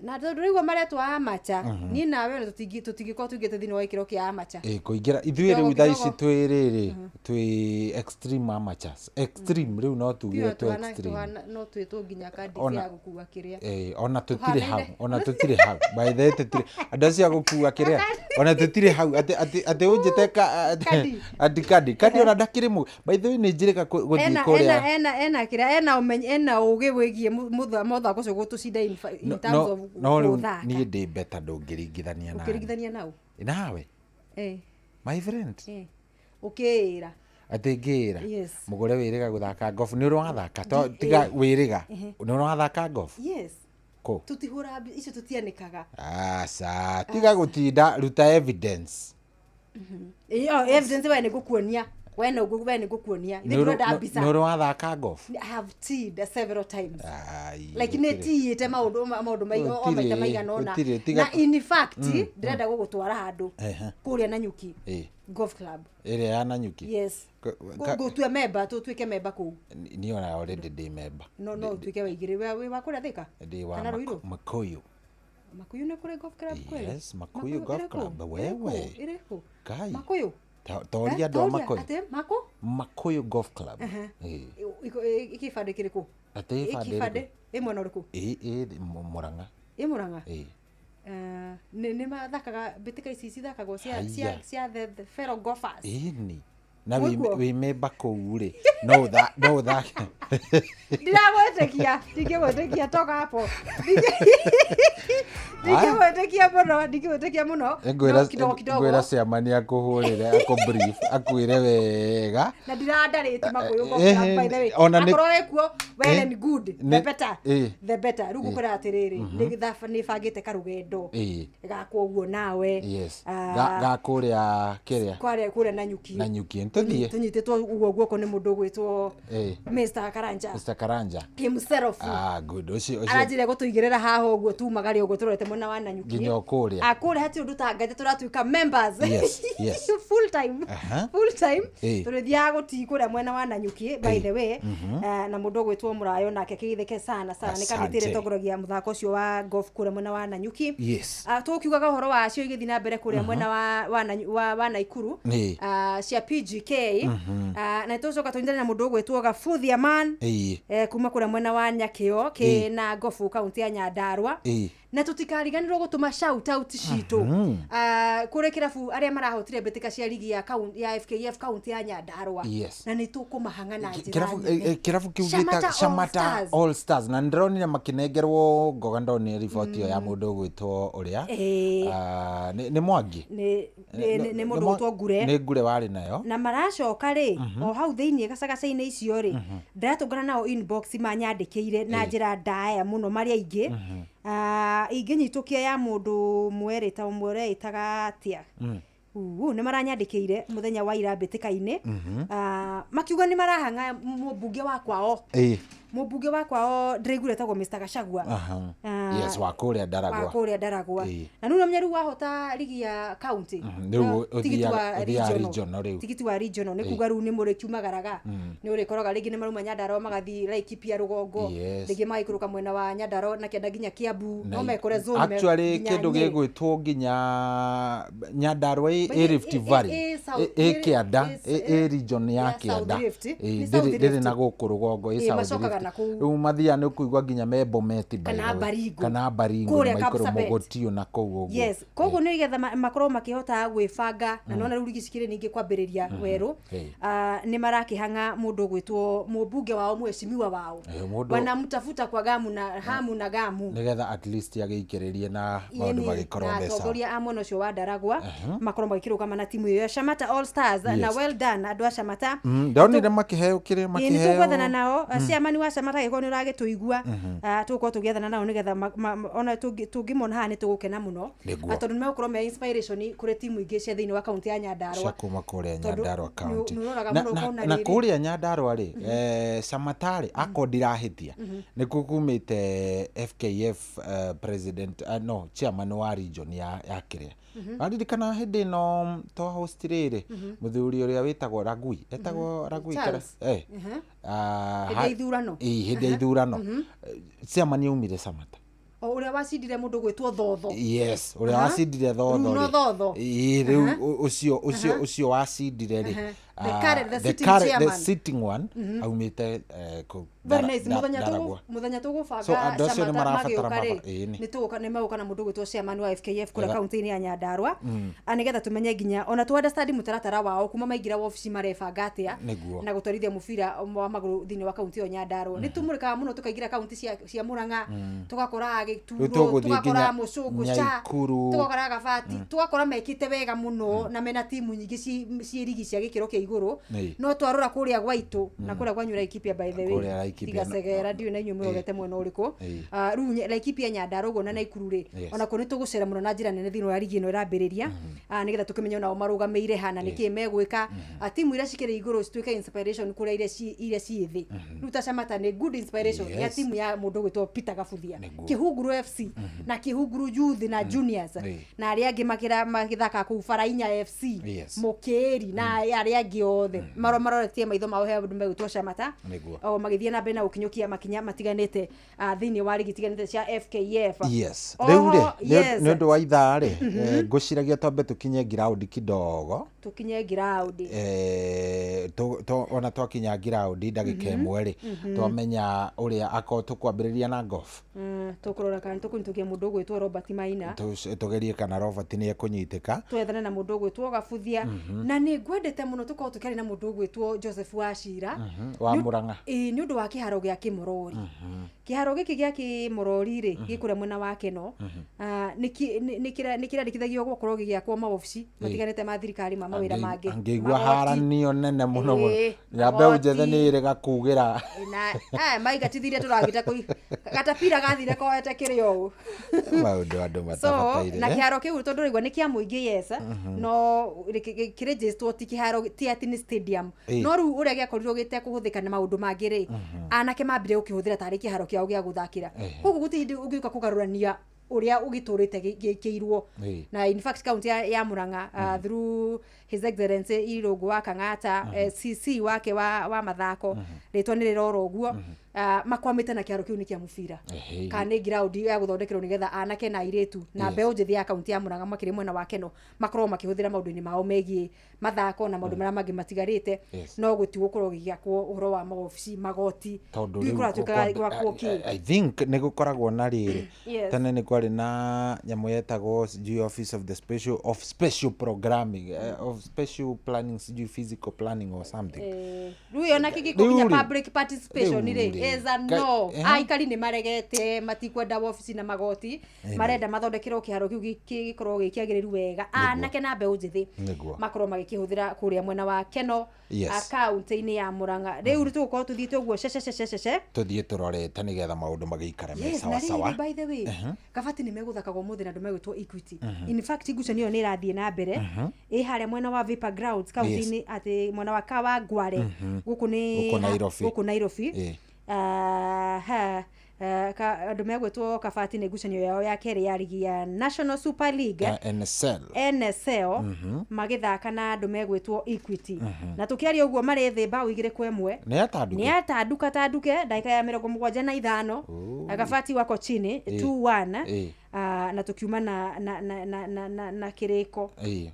Na tondu riu maretwo amateur ni nawe tutingikorwo tuingite thiini wa gikiro kia amateur. Kuingira ithuĩ riu thaa ici twi riri twi extreme amateurs extreme riu no tuge tu extreme no twitwo nginya kandi ya gukua kiria ona tutire hau ona tutire hau by the way tutire andu acio a gukua kiria ona tutire hau ati ati ati unjite ka ati kandi kandi ona ndakiri mu by the way ni njirika guthii kuria ena kiria ena umenye ena ugi wigie muthako ucio gutucinda in terms of no riu nie ndi better ndungiringithania nawe ukiringithania nau nawe my friend ukiira ati ngira mugure wiriga guthaka golf ni urathaka to tiga wiriga ni urathaka golf. Yes ko tutihura icio tutianikaga aca tiga gutinda ruta evidence. Iyo evidence we ni gukuonia we no we ni gukuonia ni ndurenda mbica ni urathaka golf. I have teed several times like ni tiite maundu o maita maigana ona na in fact ndirenda gugutwara handu kuria Nanyuki golf club ĩrĩa ya Nanyuki. Yes gũtue member tutuike member kũu ni ona already ndi member no utuike waigire we wa kũrĩa Thika ndi wa Makuyu. Makuyu nĩ kũrĩ golf club kweli? Yes, Makuyu golf club wewe ĩrĩkũ Makuyu toria andũ a Makuyu atĩ Makuyu golf club ikibandĩ kĩrĩkũ atĩ ibandĩ ĩ mwena ũrĩkũ ĩ Murang'a ĩ Murang'a nĩ mathakaga mbĩtĩka ici cithakagwo cia the fellow golfers ĩni na wĩ memba kũu rĩ no ũthake ndiragwĩtĩkia ndingĩgwĩtĩkia toka hapo Ndingĩmwĩtĩkia mũno, ndingĩmwĩtĩkia mũno. No kidogo kidogo. Ngwĩra ciamani akũhũrĩre, akũ-brief, akwĩre wega. Na ndirandarĩti makũyũ by the way. Akorwo wĩkuo, well and good, the better. The better. Rĩu ngũkwĩra atĩrĩrĩ, nĩ bangĩte karũgendo gakwa ũguo nawe. Yes. Ga kũrĩa kĩrĩa? Kũrĩa Nanyuki. Nanyuki. Tũthiĩ. Tũnyitĩtwo ũguo guoko nĩ mũndũ ũgwĩtwo Mr. Karanja. Mr. Karanja. Himself. Ah, good. Ũcio. Aranjĩra gũtũigĩrĩra haha ũguo tumagare ũguo tũrorete mwena wa Nanyuki. Nginya kũrĩa. Kũrĩa hatirĩ ũndũ tangate tũratuĩka members. Yes, yes. Full time. Full time. Tũrĩthiaga gũtii kũrĩa mwena wa Nanyuki by the way. Na mũndũ ũgwĩtwo Mũrayo nake kĩgithĩke sana sana nĩ kamĩtĩ ĩrĩa ĩtongoragia mũthako ũcio wa golf kũrĩa mwena wa Nanyuki. Yes. Tũkiugaga ũhoro wacio igĩthiĩ na mbere kũrĩa mwena wa Naikuru cia PGK. Na tũcoka tũnyitane na mũndũ ũgwĩtwo Gabuthia Man kuma kũrĩa mwena wa Nyakĩo kĩna gofu kaunti ya Nyandarua. Na tutikariganirwo gũtũma shout out citũ kũrĩ kĩrabu arĩa marahotire mbĩtĩka cia ligi ya ya FKF kaunti ya Nyandarua. Na nĩ tũkũmahang'a na njĩra nene. Kĩrabu kĩu gĩta Shamata All Stars. Na ndĩronire makĩnengerwo ngoga, ndonire riboti ĩyo ya mũndũ ũgwĩtwo ũrĩa nĩ Mwangi, nĩ mũndũ ũgwĩtwo Ngure, nĩ Ngure warĩ nayo. Na maracoka rĩ o hau thĩinĩ gacagaca-inĩ icio rĩ ndĩratũngana nao inbox manyandĩkĩire na njĩra ndaya mũno marĩa aingĩ. Ingĩnyitũkia ya mũndũ mwerĩ ta ũmwe ũrĩa ĩtaga atĩa nĩ maranyandĩkĩire mũthenya wa ira mbĩtĩka-inĩ makiuga nĩ marahang'a mũmbunge wa kwao. Mũmbunge wa kwao ndĩraiguire etagwo Mr. Gachagua. Yes, wa kũrĩa Ndaragwa. Wa kũrĩa Ndaragwa. Na rĩu namenya rĩu wahota ligi ya county. Tigiti wa regional. Tigiti wa regional nĩ kuga rĩu nĩ mũrĩkiumagaraga. Nĩ ũrĩkoraga rĩngĩ nĩ marauma Nyandarua magathiĩ Laikipia rũgongo, rĩngĩ magaikũrũka mwena wa Nyandarua na kĩanda nginya Kiambu, no mekore zone. Actually kĩndũ gĩgwĩtwo nginya Nyandarua ĩ Rift Valley, ĩ kĩanda, ĩ region ya kĩanda. Ndĩrĩ na gũkũ rũgongo, ĩ South Rift. Rĩu mathiaga nĩ ũkũigua nginya me Bometi kana Baringo maikũrũ Mogotio na kũu ũguo. Yes, koguo nĩ getha makorwo makĩhota gwĩbanga na nona rĩu ligi cikĩrĩ ningĩ kwambĩrĩria werũ. Nĩ marakĩhang'a mũndũ ũgwĩtwo mũmbunge wao, mheshimiwa wao, wanamtafuta kwa gamu na hamu na gamu nĩgetha at least agĩikĩrĩrie na maũndũ magĩkorwo mesa. Atongoria a mwena ũcio wa Ndaragwa makorwo magĩkĩrũgama na timu ĩyo ya Shamata All Stars. Na well done andũ a Shamata. Ndonire makĩheo kĩrĩa makĩheo. Nĩ tũgwethana nao ciamani wa Shamata gĩkorwo nĩ ũragĩtũigua, tũgũkorwo tũgĩethana nao nĩgetha ona tũngĩmona haha nĩ tũgũkena mũno tondũ nĩ megũkorwo me inspiration kũrĩ timu ingĩ cia thĩinĩ wa kaunti ya Nyandarua, cia kuma kũrĩa Nyandarua kaunti. Na kũrĩa Nyandarua rĩ Shamata rĩ akorwo ndirahĩtia nĩkuo kumĩte FKF president, no chairman wa region ya kĩrĩa. Waririkana hĩndĩ ĩno twa host rĩrĩ mũthuri ũrĩa wĩtagwo Ragui, etagwo Ragui kana hĩndĩ ya ithurano, hĩndĩ ya ithurano chairman yaumire Shamata, o ũrĩa wacindire mũndũ gwĩtwo Thotho. Yes, ũrĩa wacindire Thotho rĩ. Thotho. Rĩu ũcio wacindire rĩ, the sitting one aumĩte kũu. Very nice. Mũthenya tũgũbanga Shamata magĩũka rĩ, nĩ tũgũka nĩ megũka na mũndũ ũgwĩtwo chairman wa FKF kũrĩa kaunti-inĩ ya Nyandarua, nĩgetha tũmenye nginya ona tũ understand mũtaratara wao kuma maingĩra wabici marebanga atĩa na gũtwarithia mũbira wa magũrũ thĩinĩ wa kaunti ĩyo Nyandarua. Nĩ tũmũrĩkaga mũno tũkaingĩra kaunti cia Murang'a, tũgakora Gĩturo, tũgakora Mũcũngũ cha, tũgakora Gabati, tũgakora mekĩte wega mũno na mena timu nyingĩ ciĩ ligi cia gĩkĩro kĩa igũrũ. No twarora kũrĩa gwaitũ na kũrĩa kwanyu Laikipia by the way, tigacegera ndiũĩ na inyuĩ mũrorete mwena ũrĩkũ. Rĩu Laikipia Nyandarua ũguo na Naikuru rĩ, ona kuo nĩ tũgũcera mũno na njĩra nene thĩinĩ wa ligi ĩno ĩrambĩrĩria, nĩgetha tũkĩmenye onao marũgamĩire ha na nĩkĩĩ megwĩka. Timu iria cikĩrĩ igũrũ cituĩke inspiration kũrĩa iria ciĩ thĩ. Rĩu ta Shamata nĩ good inspiration ya timu ya mũndũ ũgwĩtwo Peter Gabuthia, Kĩhunguru FC na Kĩhunguru Youth na Juniors na arĩa angĩ magĩthaka kũu Farainya FC, Mũkĩri na arĩa angĩ othe maroretie maitho mao he andũ megwĩtwo Shamata o magĩthiĩ na mbere na gũkinyũkia makinya matiganĩte thĩinĩ wa ligi itiganĩte cia FKF. Yes. Rĩu rĩ nĩ ũndũ wa ithaa rĩ ngũciragia twambe tũkinye ground kidogo, tũkinye ground ona twakinya ground ndagĩka ĩmwe rĩ twamenya ũrĩa akorwo tũkwambĩrĩria na golf, tũkũrora kana tũkũnyitũkia mũndũ ũgwĩtwo Robert Maina, tũgerie kana Robert nĩ ekũnyitĩka, twethane na mũndũ ũgwĩtwo Gabuthia. Na nĩ ngwendete mũno tũkorwo Tũgũkorwo tũkĩaria na mũndũ ũgwĩtwo Joseph Wachira. Wa Murang'a. Ĩĩ, nĩ ũndũ wa kĩharo gĩa Kĩmorori. Kĩharo gĩkĩ gĩa Kĩmorori rĩ, gĩ kũrĩa mwena wa Keno, nĩ kĩrandĩkithagio gũkorwo gĩgĩakwo maobici matiganĩte ma thirikari ma mawĩra mangĩ. Angĩigua Magoti. haranio nene mũno mũno. Ĩĩ, Ya mbeũ njĩthĩ magoti. nĩ ĩrĩga kugĩra. Na maingatithirie tũragita kũi gatapira gathire koete kĩrĩ ũũ. Maũndũ andũ So matabataire. na kĩharo kĩu tondũ ũraigua nĩ kĩa mũingĩ, yes, no kĩrĩnjĩstwo ti kĩharo, ti atĩ nĩ stadium. No rĩu ũrĩa gĩakorirwo gĩtekũhũthĩka na maũndũ mangĩ rĩ, anake mambire gũkĩhũthĩra tarĩ kĩharo kĩao gĩa gũthakĩra. Koguo gũtirĩ hĩndĩ ũngĩũka kũgarũrania ũrĩa ũgĩtũrĩte gĩkĩirwo. Na in fact county ya Murang'a, through His Excellency Irũngũ wa Kang'ata, CC wake wa mathako, rĩtwa nĩ rĩrora ũguo, makwamĩte na kĩharo kĩu nĩ kĩa mũbira kana nĩ ground ya gũthondekerwo nĩgetha anake na airĩtu na mbeũ njĩthĩ ya kaunti ya Murang'a makĩrĩ mwena wa Keno makorwo makĩhũthĩra maũndũ-inĩ mao megiĩ mathako na maũndũ marĩa mangĩ matigarĩte. No gũtigũkorwo gĩgĩakwo ũhoro wa maobici, magoti. Tondũ Ndiũĩ rĩu kũratuĩkaga gwakwo kĩ. I think nĩ gũkoragwo na rĩrĩ, tene nĩ kwarĩ na nyamũ yetagwo sijui office of the special of special programming, of special planning, sijui physical planning or something. Rĩu ĩyo na kĩngĩkorwo Rĩu nginya rĩ, public participation rĩu rĩ, rĩ, is a no. Aikari nĩ maregete, matikwenda wabici na magoti. Marenda mathondekerwo kĩharo kĩu gĩkorwo gĩ kĩagĩrĩru wega, anake na mbeũ njĩthĩ makorwo magĩkĩhũthĩra kũrĩa mwena wa Keno, kaunti-inĩ ya Murang'a. Rĩu tũgũkorwo tũthiĩte ũguo cececececece. Tũthiĩ tũrorete nĩgetha maũndũ magĩikare me Yes, sawa na sawa. rĩrĩ, by the way, Kabati nĩ megũthakaga ũmũthĩ na andũ megwĩtwo Equity. In fact ngucanio ĩyo nĩ ĩrathiĩ na mbere ĩ harĩa mwena wa Vapor Grounds, kaunti-inĩ atĩ mwena wa Kawangware, gũkũ nĩ Gũkũ Nairobi. Gũkũ Nairobi. Ha, andũ megwĩtwo Kabati nĩ ngucanio yao ya kerĩ ya rigi ya National Super League, Ya NSL. NSL, magĩthaka na andũ megwĩtwo Equity. Na tũkĩaria ũguo marĩ thĩ mbaũ 2-1. Nĩ atanduke. Nĩ atanduka tanduke ndagĩka ya 75. Kabati wako chini 2-1. Na tukiuma na kĩrĩko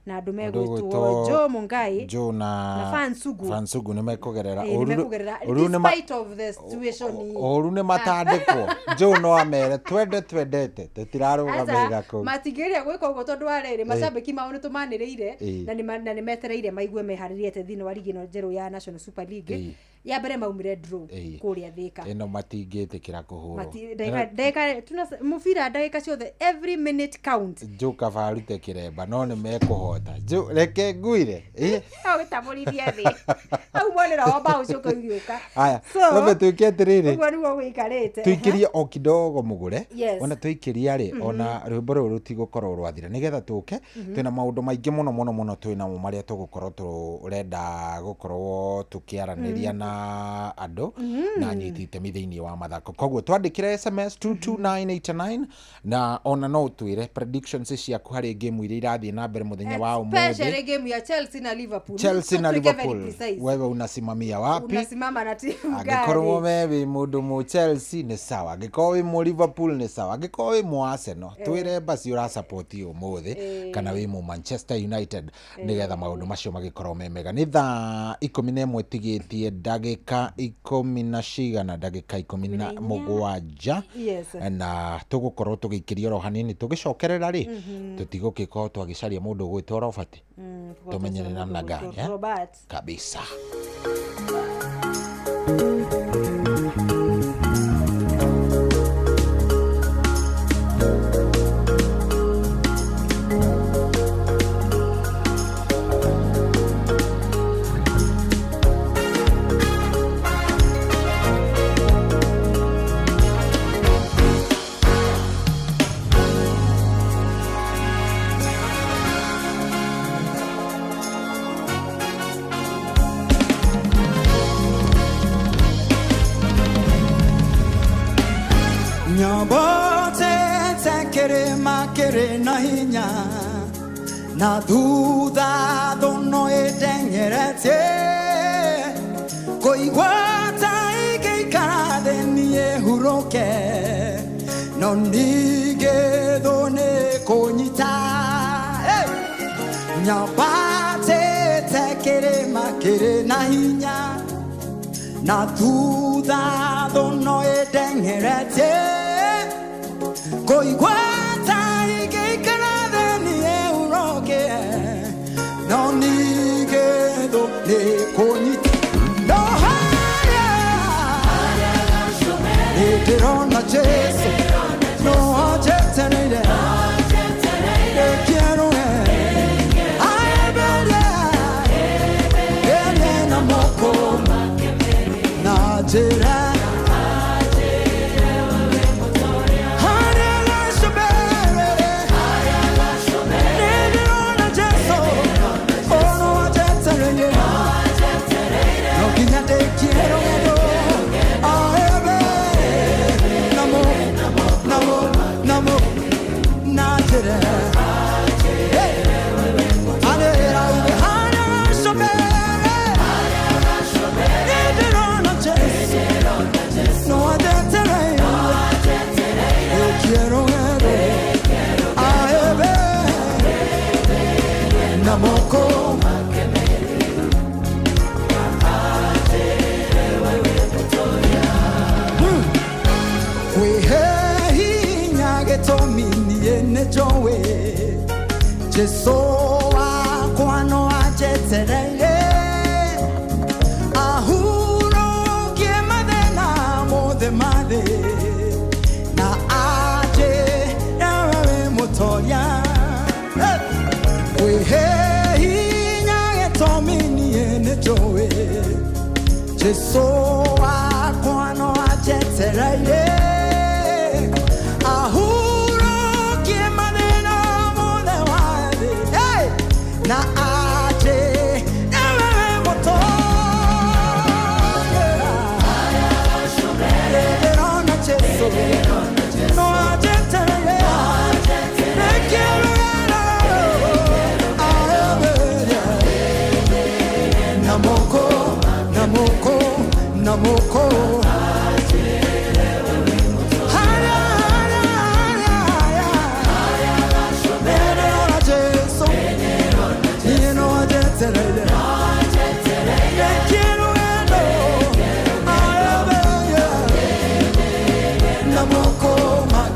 na andũ Andũ megwĩtwo gwĩtwo Joe Mungai Joe na na Fansugu. Fansugu nĩ mekũgerera. Ĩĩ, Ũru nĩ mekũgerera ũru nĩ ma- despite of the situation. Ũru nĩ matandĩkwo. Joe no amere twende twendete tũtirarũgamĩrĩra kũu. Matingĩgeria gwĩka ũguo tondũ wa rĩrĩ, macambĩki mao nĩ tũmanĩrĩire na nĩ metereire maigue meharĩrie atĩ thĩinĩ wa rigi ĩno njerũ ya National Super League. Ya mbere maumire draw kũrĩa Thĩka. Ĩno matingĩtĩkĩra kũhũrwo. Ndagĩka mũbira, ndagĩka ciothe, every minute count. Joe kaba arute kĩremba no nĩ mekũhota. Joe reke nguire. Ũgĩtamũrithie thĩ hau monera wa mbaũ ciũka igĩũka. Aya, So, twambe twĩke atĩrĩrĩ, ũguo nĩguo gũikarĩte. Tũikĩrie o kidogo mũgũre. Ona tũikĩria rĩ, ona rwĩmbo rũrũ rũtigũkorwo rwathira nĩgetha tũke twĩna maũndũ maingĩ mũno mũno mũno twĩnamo marĩa tũgũkorwo tũrenda gũkorwo tũkĩaranĩria na andũ na anyiti itemi thĩinĩ wa mathako. Koguo twandĩkĩre SMS 22989 na ona no ũtwĩre predictions ciaku harĩ game iria irathiĩ na mbere mũthenya wa ũmũthĩ. Especially game ya Chelsea na Liverpool. Chelsea na Tuweke very Liverpool, precise. wewe unasimamia wapi? Unasimama na timu Angĩkorwo gani? we wĩ mũndũ mũ Chelsea nĩ sawa, angĩkorwo wĩ mũ Liverpool nĩ sawa, angĩkorwo wĩ mũ Arsenal twĩre basi ũrasupport ũmũthĩ, kana wĩ mũ Manchester United, nĩgetha maũndũ macio magĩkorwo me mega. Nĩ thaa 11 tigĩtie ndagĩka ikũmi na cigana, ndagĩka 17. Na tũgũkorwo tũgĩikĩria oro hanini tũgĩcokerera rĩ, tũtigũgĩkorwo twagĩcaria mũndũ ũgwĩtwo Robert, tũmenye nĩ namna gani, eh? Robert. Kabisa. Nyambatĩte kĩrĩma kĩrĩ na hinya na thutha thũno ĩndengeretie kũigua ta ingĩikara thĩ niĩ hurũke no ningĩ thũ nĩ kũnyita. Hey! Nyambatĩte kĩrĩma kĩrĩ na hinya na thutha thũno ĩndengeretie kũigua ta ingĩikara thĩ niĩ hurũke no ningĩ thũ nĩ Nĩndĩrona Jesũ no anjetereire Ndekie rũgendo Aemberie Ĩrĩ na moko na njĩra Jesu wakwa no anjetereire ahurũkie mathĩna mothe ma thĩ na anjĩre we wĩ mũtoria. Kwĩhe hinya gĩtũmi niĩ nĩnjũĩ Jesu wakwa no anjetereire ahurũkie mathĩna mothe ma thĩ na aje ewe mũtoria. Nĩndĩrona Jesũ no anjetereire ndekie rũgendo aemberie na moko na moko na moko Haya, haya, haya, haya. Nĩndĩrona Jesũ niĩ no anjetereire ndekie rũgendo aemberie na moko make.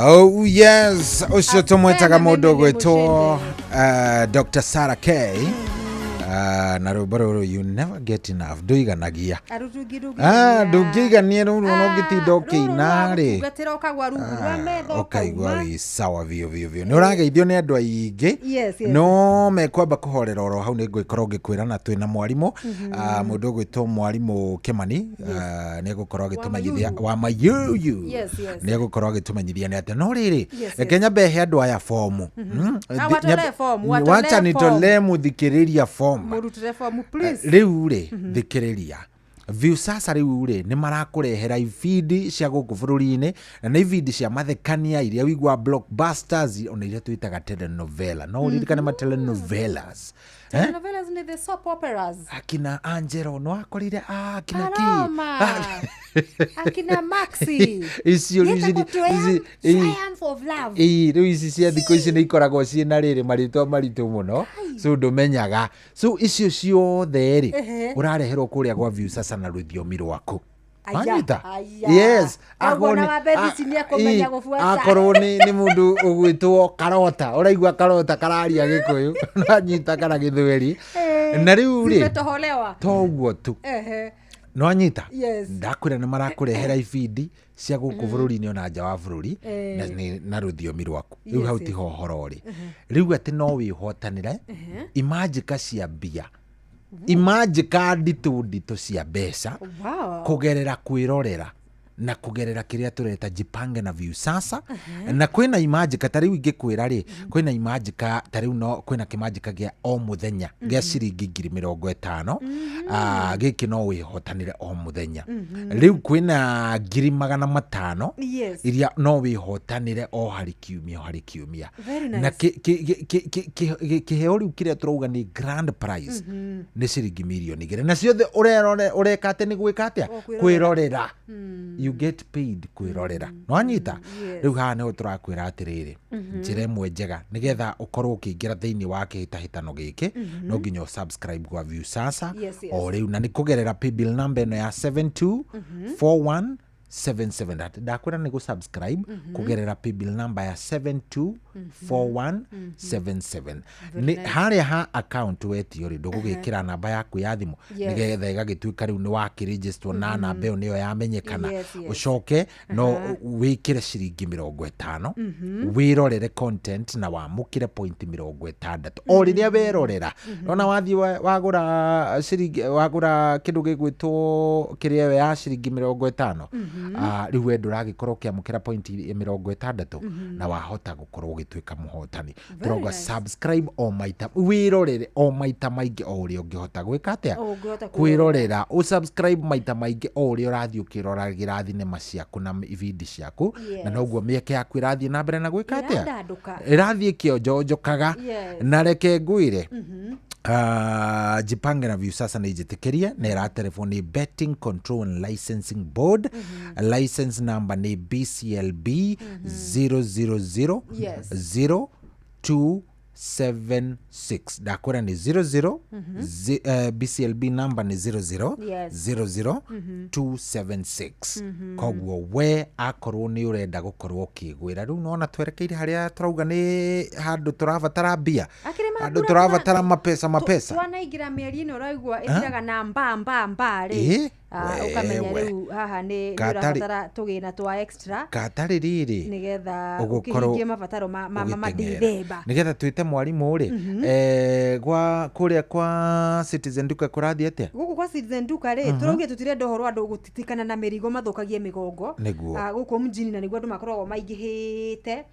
Oh yes, ũcio tũmwĩtaga mũndũ ũgwĩtwo Dr. Sarah K. Na rwĩmbo rũrũ, "You Never Get Enough", ndũiganagia. Ah, ndũngĩigania rũrũ ona ũngĩtinda ũkĩina rĩ. Tungatĩra ũkagwa rungu rwa metha. Ũkaigua ũkauma. Wĩ sawa biũ biũ biũ. Nĩ ũrageithio nĩ andũ aingĩ. Yes. No mekwamba kũhorera oro hau, nĩ ngwĩkorwo ngĩkwĩra na twĩna mwarimũ, mũndũ ũgwĩtwo mwarimũ Kĩmani, nĩ egũkorwo agĩtũmenyithia wa Mayuyu. Yes. Nĩ egũkorwo agĩtũmenyithia nĩ atĩa, no rĩrĩ, reke nyambe he andũ aya fomu. Ah, watolee fomu, watolee Wacha fomu. nitolee mũthikĩrĩria fomu. Mũrutĩre fomu, please. Rĩu rĩ, thikĩrĩria. Viusasa rĩu rĩ, nĩ marakũrehera ibindi cia gũkũ bũrũri-inĩ, na nĩ ibindi cia mathekania iria wigua blockbusters, ona iria twĩtaga telenovela. No ũririkane ma telenovelas, eh? Telenovelas ni the soap operas. Akina Angelo no akorire, akina ki Paloma. Akina Maxi. Icio rĩu Yetagwo Triumph of Love. Ĩĩ, rĩu ici cia thikũ ici nĩ ikoragwo ciĩna rĩrĩ marĩtwa maritũ mũno, so ndũmenyaga. So icio ciothe rĩ, ũrareherwo kũrĩa gwa Viusasa na rũthiomi rwaku. Aya, Wanyita? aya. Yes. Koguo Akorwo na wa Bethi nĩ ekũmenya gũbuata. Akorwo nĩ mũndũ ũgwĩtwo Karota, ũraigua Karota kararia Gĩkũyũ, nanyita, kana Gĩthweri. Na rĩu rĩ, Zimetoholewa. toguo tu. Nwanyita? Yes. Ndakwĩra nĩ marakũrehera ibindi cia gũkũ bũrũri-inĩ ona nja wa bũrũri, na na rũthiomi rwaku. Rĩu hau tiho ũhoro ũrĩ. Rĩu atĩ no wĩhotanĩre imanjĩka cia mbia, imanjĩka nditũ nditũ cia mbeca, kũgerera kwĩrorera na kũgerera kĩrĩa tũreta Jipange na Viusasa. Na kwĩna imanjĩka ta rĩu ingĩkwĩra rĩ, kwĩna imanjĩka ta rĩu, no kwĩna kĩmanjĩka gĩa o mũthenya gĩa ciringi 50,000. Gĩkĩ no wĩhotanĩre o mũthenya. Rĩu kwĩna 500,000 iria no wĩhotanĩre o harĩ kiumia, o harĩ kiumia. Very Na nice. kĩheo rĩu kĩrĩa tũrauga nĩ grand prize nĩ ciringi 2 mirioni. Na ciothe ũrerore ũreka atĩ nĩ gwĩka atĩa? O kwĩrorera. Kwĩrorera. You get paid kwĩrorera, nwanyita? Yes. Rĩu haha nĩho tũrakwĩra atĩrĩrĩ, njĩra ĩmwe njega nĩgetha ũkorwo ũkĩingĩra thĩinĩ wa kĩhĩtahĩtano gĩkĩ, no nginya ũsubscribe gwa Viusasa Yes. o rĩu, na nĩ kũgerera paybill number ĩno ya 724177. Ndakwĩra nĩ gũsubscribe kũgerera paybill number ya 724177. Nĩ harĩa ha account wetio rĩ, ndũgũgĩkĩra namba yaku ya thimũ, nĩgetha ĩgagĩtuĩka rĩu nĩ wakĩregisterwo na namba ĩyo nĩyo yamenyekana. Ũcoke no wĩkĩre ciringi 50, wĩrorere content na wamũkĩre point 60 o rĩrĩa werorera. Ona wathiĩ wagũra ciringi, wagũra kĩndũ gĩgwĩtwo kĩrĩa ĩyo ya ciringi 50, rĩu we ndũragĩkorwo ũkĩamũkĩra point 60, na wahota gũkorwo ũgĩtuĩka mũhotani. Tũrauga Nice. subscribe o maita, wĩrorere o maita maingĩ o ũrĩa ũngĩhota gwĩka atĩa? O ũngĩhota. Kwĩrorera. Ũsubscribe maita maingĩ o ũrĩa ũrathiĩ ũkĩroragĩra thinema ciaku na ibindi ciaku, na noguo mĩeke yaku ĩrathiĩ na mbere na gwĩka atĩa? Ĩrandandũka. Ĩrathiĩ ĩkĩonjonjokaga. Na reke ngwĩre, Jipange na Viusasa nĩ njĩtĩkĩrie na ĩraterebwo nĩ Betting Control and Licensing Board. License number nĩ BCLB 000 0276. Ndakwĩra nĩ 00, BCLB number nĩ 00 00 276. Koguo we akorwo nĩ ũrenda gũkorwo ũkĩgwĩra rĩu, nona twerekeire harĩa tũrauga nĩ handũ tũrabatara mbia, Akĩrĩ handũ mambura tũrabatara mapesa mapesa. Twanaingĩra mĩeri ĩno ũraigua ĩthiraga na mba mba mba rĩ, ũkamenya Wewe. rĩu haha nĩ ũrabatara tũgĩna twa extra Katarĩ rĩrĩ nĩgetha ũgũkorwo ũkĩhingie mabataro ma ũgĩteng'era. Dithemba. Nĩgetha twĩte mwarimũ rĩ, gwa kũrĩa kwa Citizen Duka kũrathiĩ atĩa? Gũkũ kwa Citizen Duka rĩ, tũraugire tũtirenda ũhoro wa andũ gũtitikana na mĩrigo mathũkagie mĩgongo. Nĩguo. Gũkũ mjini, na nĩguo andũ makoragwo maingĩhĩte.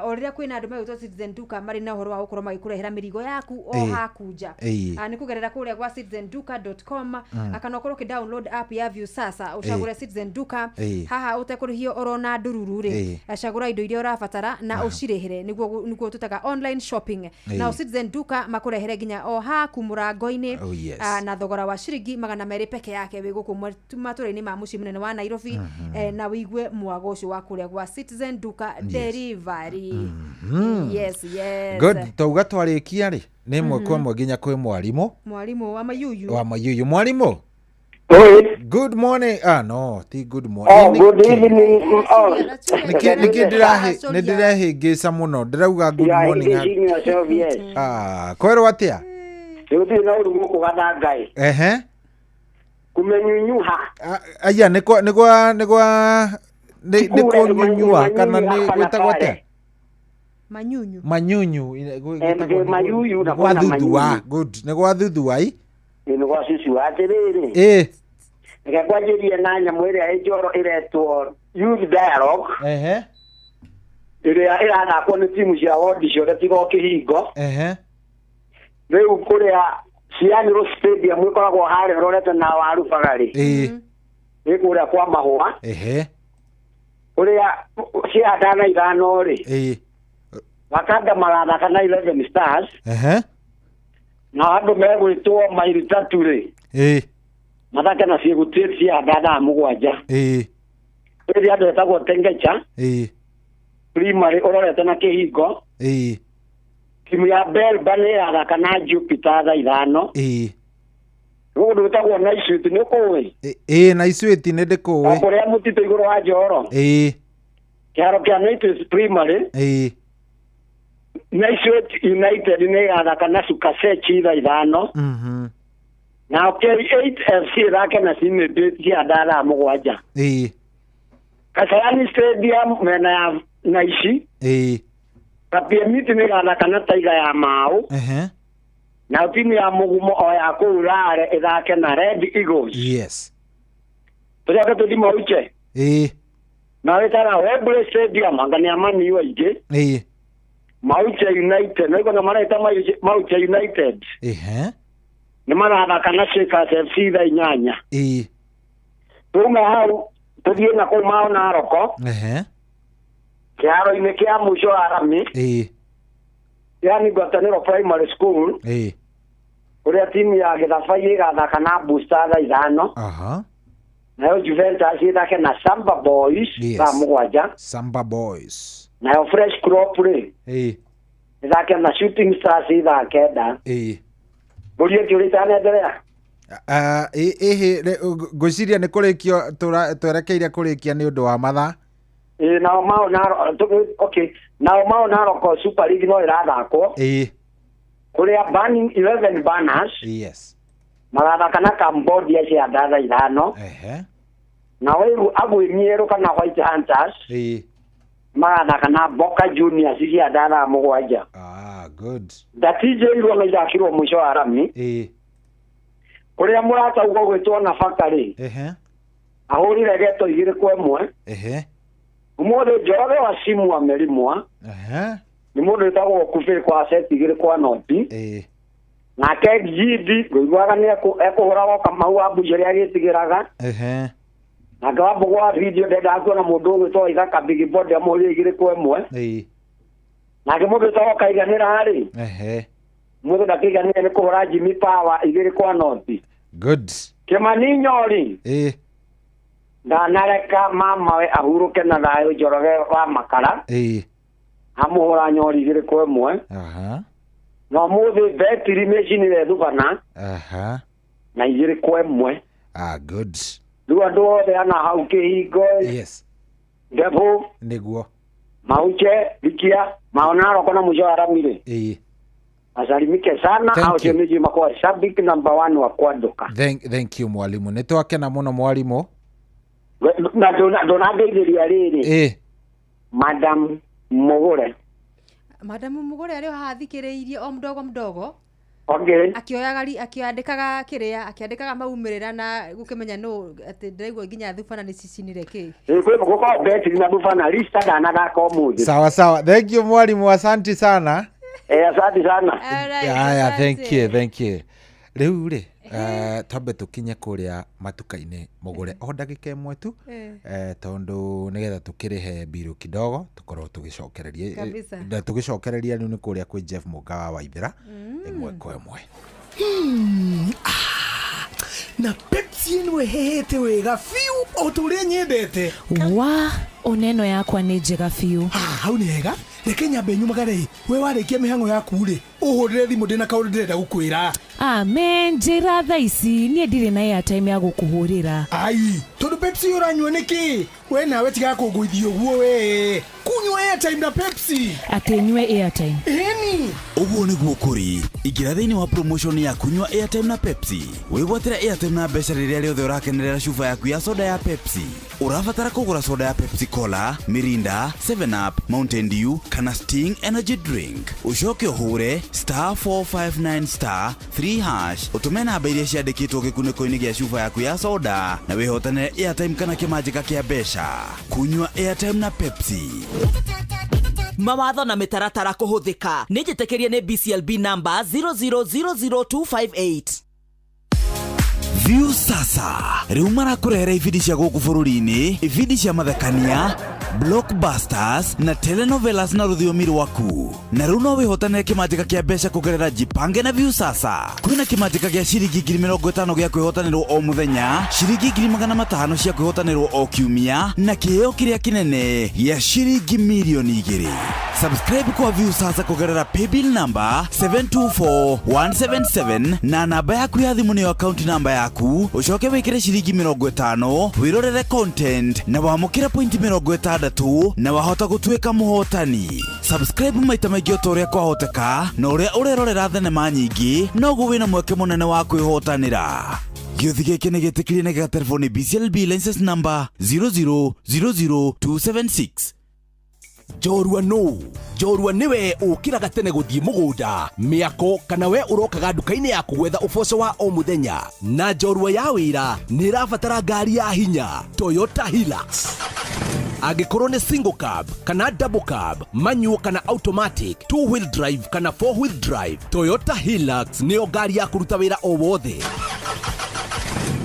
O rĩrĩa kwĩna andũ megwĩtwo Citizen Duka marĩ na ũhoro wa gũkorwo magĩkũrehera mĩrigo yaku o haku nja. Nĩ kũgerera kũrĩa gwa citizenduka.com, kana ũkorwo ũkĩ download app ya Viusasa, ũcagũre Citizen Duka. Haha ũtekũrĩhio orona ndururu rĩ, cagũra indo iria ũrabatara na ũcirĩhĩre, nĩguo tũtaga online shopping. Nao Citizen Duka makũrehere nginya o haku mũrango-inĩ. Oh, yes. Na thogora wa ciringi 200 peke yake wĩ gũkũ matũra-inĩ ma mũciĩ mũnene wa Nairobi, na wĩigue mwago ũcio wa kũrĩa gwa Citizen Duka delivery. Yes. Good. Tauga twarĩkia rĩ, nĩ ĩmwe kwa ĩmwe nginya kwĩ mwarimũ Mwarimũ wa Mayuyu. Wa Mayuyu. Mwarimũ. Oi. Good morning. Ah, no, ti good morning. Oh, good evening. Oh. Nĩkĩ nĩkĩ ndĩrahi nĩ ndĩrehĩngĩca mũno ndĩrauga good You are morning. engaging yourself, yes. Ah, kwerwo atĩa? Gũtirĩ na ũru gũkũ gathangaĩ. Ehe. Kumenyunyuha. Aya nĩ kwa nĩ kwa nĩ kwa nĩ nĩ Kure kũnyunyua kana nĩ manyunyu hapa na gwĩtagwo atĩa? pale. Manyunyu. Manyunyu. Eh, nĩ mayuyu na Nĩ gwa kwĩna thuthua. manyunyu. Good. Nĩ gwa thuthua i. Ĩ, nĩ gwa cucua atĩrĩrĩ. Ĩ. Reke ngwanjĩrie na nyamũ ĩrĩa ĩ njoro ĩretwo Youth Dialogue. Ehe. Ĩrĩa ĩrathakwo nĩ timu cia wondi ciothe tiga o kĩhingo. Ehe. Rĩu kũrĩa Cianĩrũ Stadium ĩkoragwo harĩa ũrorete na waru bagarĩ. Ĩ. Ĩ kũrĩa kwa mahũa. Ehe. Kũrĩa cia ndana ithano rĩ. Ĩ. Wakanda marathaka na 11 Stars. Ehe. Na andũ megwĩtwo maili tatu rĩ. Ĩ. Mathake na ciĩgũtie cia thaa mũgwanja. Ĩ. Rĩrĩa andũ etagwo Tengecha Ĩ. Primary ũrorete na kĩhingo. Ĩ. Timu ya Belba nĩ ĩrathaka na Jupiter thaa ithano. Ĩ. Mũndũ wĩtagwo Naiswit nĩ ũkũĩ? Ĩ na icwĩti nĩ O ndĩkũĩ. kũrĩa mũtitũ igũrũ wa Njoro. Ĩ. Kĩharo kĩa Naiswit Primary. Ĩ. Naiswit United nĩ ĩrathaka na Sukasechi thaa ithano. Mhm. Nao K8 FC ĩthake na Sinibit cia thaa mũgwanja. Ĩ. Kasarani Stadium mena ya Naici. Ĩ. Kapiemiti nĩ ĩgathaka na Tiger ya Mau. Ehe. Nayo timu ya Mũgumo o ya kũu Rare ĩthake na Red Eagles. Yes. Tũcoke tũthiĩ Mauche. Ĩ. Na wĩtaga Wembley Stadium anga nĩ amaniu aingĩ. Ĩ. Mauche United. Na iko mareta Mauche United. Ehe. Nĩ marathaka na Shakers FC thaa inyanya. Ĩ. Tume hau tũthiĩ na kũu Mao Naroko Ehe. kĩharo-inĩ kĩa mũico wa rami Ĩ. yani ngwatanĩro primary school Ĩ. kũrĩa timu ya gĩthabai ĩgathaka na Booster thaa ithano Aha. nayo Juventus ĩthake na Samba Boys Yes. thaa mũgwanja Samba Boys. nayo Fresh Crop rĩ Ĩ. ĩthake na Shooting Stars thaa kenda Ĩ. mbũri ĩngĩ ĩtanenderea Ah, ĩ ĩhĩ ngwĩciria nĩ kũrĩkio twerekeire kũrĩkia nĩ ũndũ wa mathaa. Ĩ, nao Mao Naroko okay nao Mao Naroko Super League no ĩrathakwo Ĩ. kũrĩa Burning 11 Banners Yes. marathaka na Cambodia cia thaa ithano Ehe. na Wairu Agwĩmierũ kana White Hunters Ĩ. marathaka na Boca Juniors cia thaa mũgwanja Ah, good. ndatijĩirwo na ithakirwo mũico wa rami Ĩ. kũrĩa mũrata ugo gwĩtwo na bakarĩ Ehe. ahũrire geto igĩrĩ kwa ĩmwe Ehe. ũmũthĩ Njoroge wa Simu amerimwa Ehe. nĩ mũndũ wĩtagwo Kubĩ kwa seti igĩrĩ kwa noti Ĩ. nake Gidi ngũiguaga nĩ ekũhũragwo Kamau wa Mbuci ũrĩa agĩtigĩraga Ehe. nake Wambũgũ wa video ndendaga kuona mũndũ ũgwĩtwo Waithaka Big Body amũhũrire igĩrĩ kwa ĩmwe Ĩ. nake mũndũ wĩtagwo Kaiganĩra rĩ Ehe. mũndũ ndakĩiganĩire nĩ kũhũra Jimmy Power igĩrĩ kwa noti Good. Kĩmani Nyori Ĩ. ndanareka mamawe ahurũke na thayũ Njoroge wa Makara Ĩ. amũhũra Nyori igĩrĩ kwa ĩmwe Aha. na ũmũthĩ betiri nĩcinire Thubana Aha. na igĩrĩ kwa ĩmwe Ah, good. rĩu andũ othe ana hau kĩhingo Yes. Ndebu Nĩguo. Mauche Rikia Mao Naroko na mũico wa rami rĩ Ĩ. asalimike sana Thank au you. nĩ makwa shabiki number one wa kwanduka Thank you mwalimu. Nĩ twakena mũno mwalimu. Na ndũnandeithĩria rĩrĩ Ĩ. Madam Mũgũre Madamu Mũgũre arĩ o haha thikĩrĩirie o mdogo mdogo Okay. akĩoyaga akĩandĩkaga kĩrĩa akĩandĩkaga maumĩrĩra na gũkĩmenya nũ atĩ ndĩraigua nginya thubana nĩ cicinire kĩ gũkorwo betiri na thubana lista ndanathaka ũmũthĩ Sawa sawa. Thank you mwalimu, asanti sana. Eh, asante sana. Haya, thank you, thank you. Rĩu rĩ, twambe tũkinye kũrĩa matuka-inĩ mũgũre o ndagĩka ĩmwe tu tondũ nĩgetha tũkĩrĩhe mbiru kidogo tũkorwo tũgĩcokereria Kabisa. na tũgĩcokereria rĩu nĩ kũrĩa kwĩ Jeff Mũnga wa Waithĩra ĩmwe kwa ĩmwe. Na Pepsi ĩno ĩhĩhĩte wega biũ o ta ũrĩa nyendete. Wa, ona ĩno yakwa nĩ njega biũ. Hau nĩ hega. Reke nyambe nyumagare. We warĩkia mĩhang'o yaku rĩ, ũhũrĩre thimũ ndĩna kaũndũ ndĩrenda gũkwĩra. Amen, njĩra thaa ici niĩ ndirĩ na airtime ya gũkũhũrĩra. Ai, tondũ Pepsi ũranyua nĩkĩ? We nawe tiga kũngũithia ũguo we. Kunyua airtime na Pepsi. Atĩ nyue airtime. Ĩni. Ũguo nĩguo kũrĩ. Ingĩra thĩinĩ wa promotion ya kunyua airtime na Pepsi. Wĩgwatĩre airtime na mbeca rĩrĩa rĩothe ũrakenerera cuba yaku ya soda ya Pepsi. Ũrabatara kũgũra soda ya Pepsi Cola, Mirinda, 7up, Mountain Dew kana Sting Energy Drink. Ũcoke ũhũre star 459 star 3 hash ũtũme namba iria ciandĩkĩtwo gĩkunĩko-inĩ gĩa cuba yaku ya soda na wĩhotanĩre airtime kana kĩmanjĩka kĩa mbeca. Kunyua airtime na Pepsi. Mawatho na mĩtaratara kũhũthĩka nĩ njĩtĩkĩrie nĩ BCLB number 0000258. View sasa rĩu marakũrehera ibindi cia gũkũ bũrũri-inĩ, ibindi cia mathekania, blockbusters na telenovelas na rũthiomi rwaku. Na rĩu no wĩhotanĩre kĩmanjĩka kĩa mbeca kũgerera Jipange na View sasa. Kwĩna kĩmanjĩka gĩa ciringi 50,000 gĩa kwĩhotanĩrwo o mũthenya, ciringi 500,000 cia kwĩhotanĩrwo o kiumia, na kĩheo kĩrĩa kĩnene gĩa ciringi 2,000,000. Subscribe kwa View sasa kũgerera paybill number 724177 na namba yaku ya thimũ nĩyo account number yaku, ũcoke wĩkĩre ciringi 50 wĩrorere content na wamũkĩre pointi 60 na wahota gũtuĩka mũhotani. Subscribe maita maingĩ o ta ũrĩa kwahoteka, na ũrĩa ũrerorera thenema nyingĩ noguo wĩna mweke mũnene wa kwĩhotanĩra. Gĩũthi gĩkĩ nĩ gĩtĩkĩrie na gĩgaterefo nĩ BCLB license number 0000276. Njorua nũ? Njorua nĩwe ũkĩraga tene gũthiĩ mũgũnda, mĩako kana we ũrokaga nduka-inĩ yaku gwetha ũboco wa o mũthenya. Na njorua ya wĩra nĩ ĩrabatara ngari ya hinya, Toyota Hilux. Angĩkorwo nĩ single cab kana double cab, manual kana automatic, two wheel drive kana four wheel drive, Toyota Hilux nĩyo ngari ya kũruta wĩra o wothe.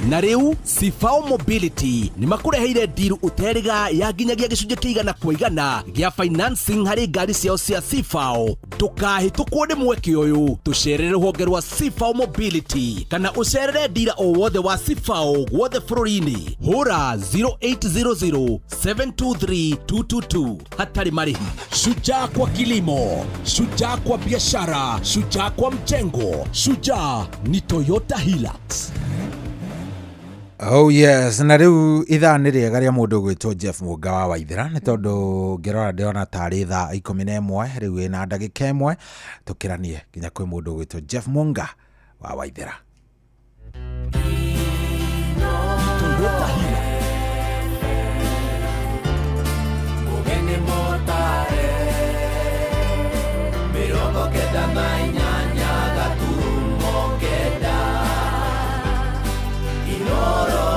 Na rĩu Sifao Mobility nĩ makũreheire ndiru ũterĩga ya nginyagia gĩcunjĩ kĩa igana kwa igana gĩa financing harĩ ngari ciao cia Sifao. Ndũkahĩtũkwo nĩ mweke ũyũ, tũcerere rũhonge rwa Sifao Mobility kana ũcerere ndira o wothe wa Sifao guothe bũrũri-inĩ. Hũra 0800 723 222 hatarĩ marĩhi. Shujaa kwa kilimo, shujaa kwa biashara, shujaa kwa mjengo, shujaa ni Toyota Hilux. Oh yes, na rĩu ithaa nĩ rĩega rĩa mũndũ ũgwĩtwo Jeff Mũnga wa Waithera nĩ tondũ ngĩrora ndĩrona tarĩ thaa 11 rĩu ĩna ndagĩka 1 tũkĩranie nginya kwĩ mũndũ ũgwĩtwo Jeff Mũnga wa Waithera. Toyota Hilux. Mũgeni mũtare 98.9 Inoro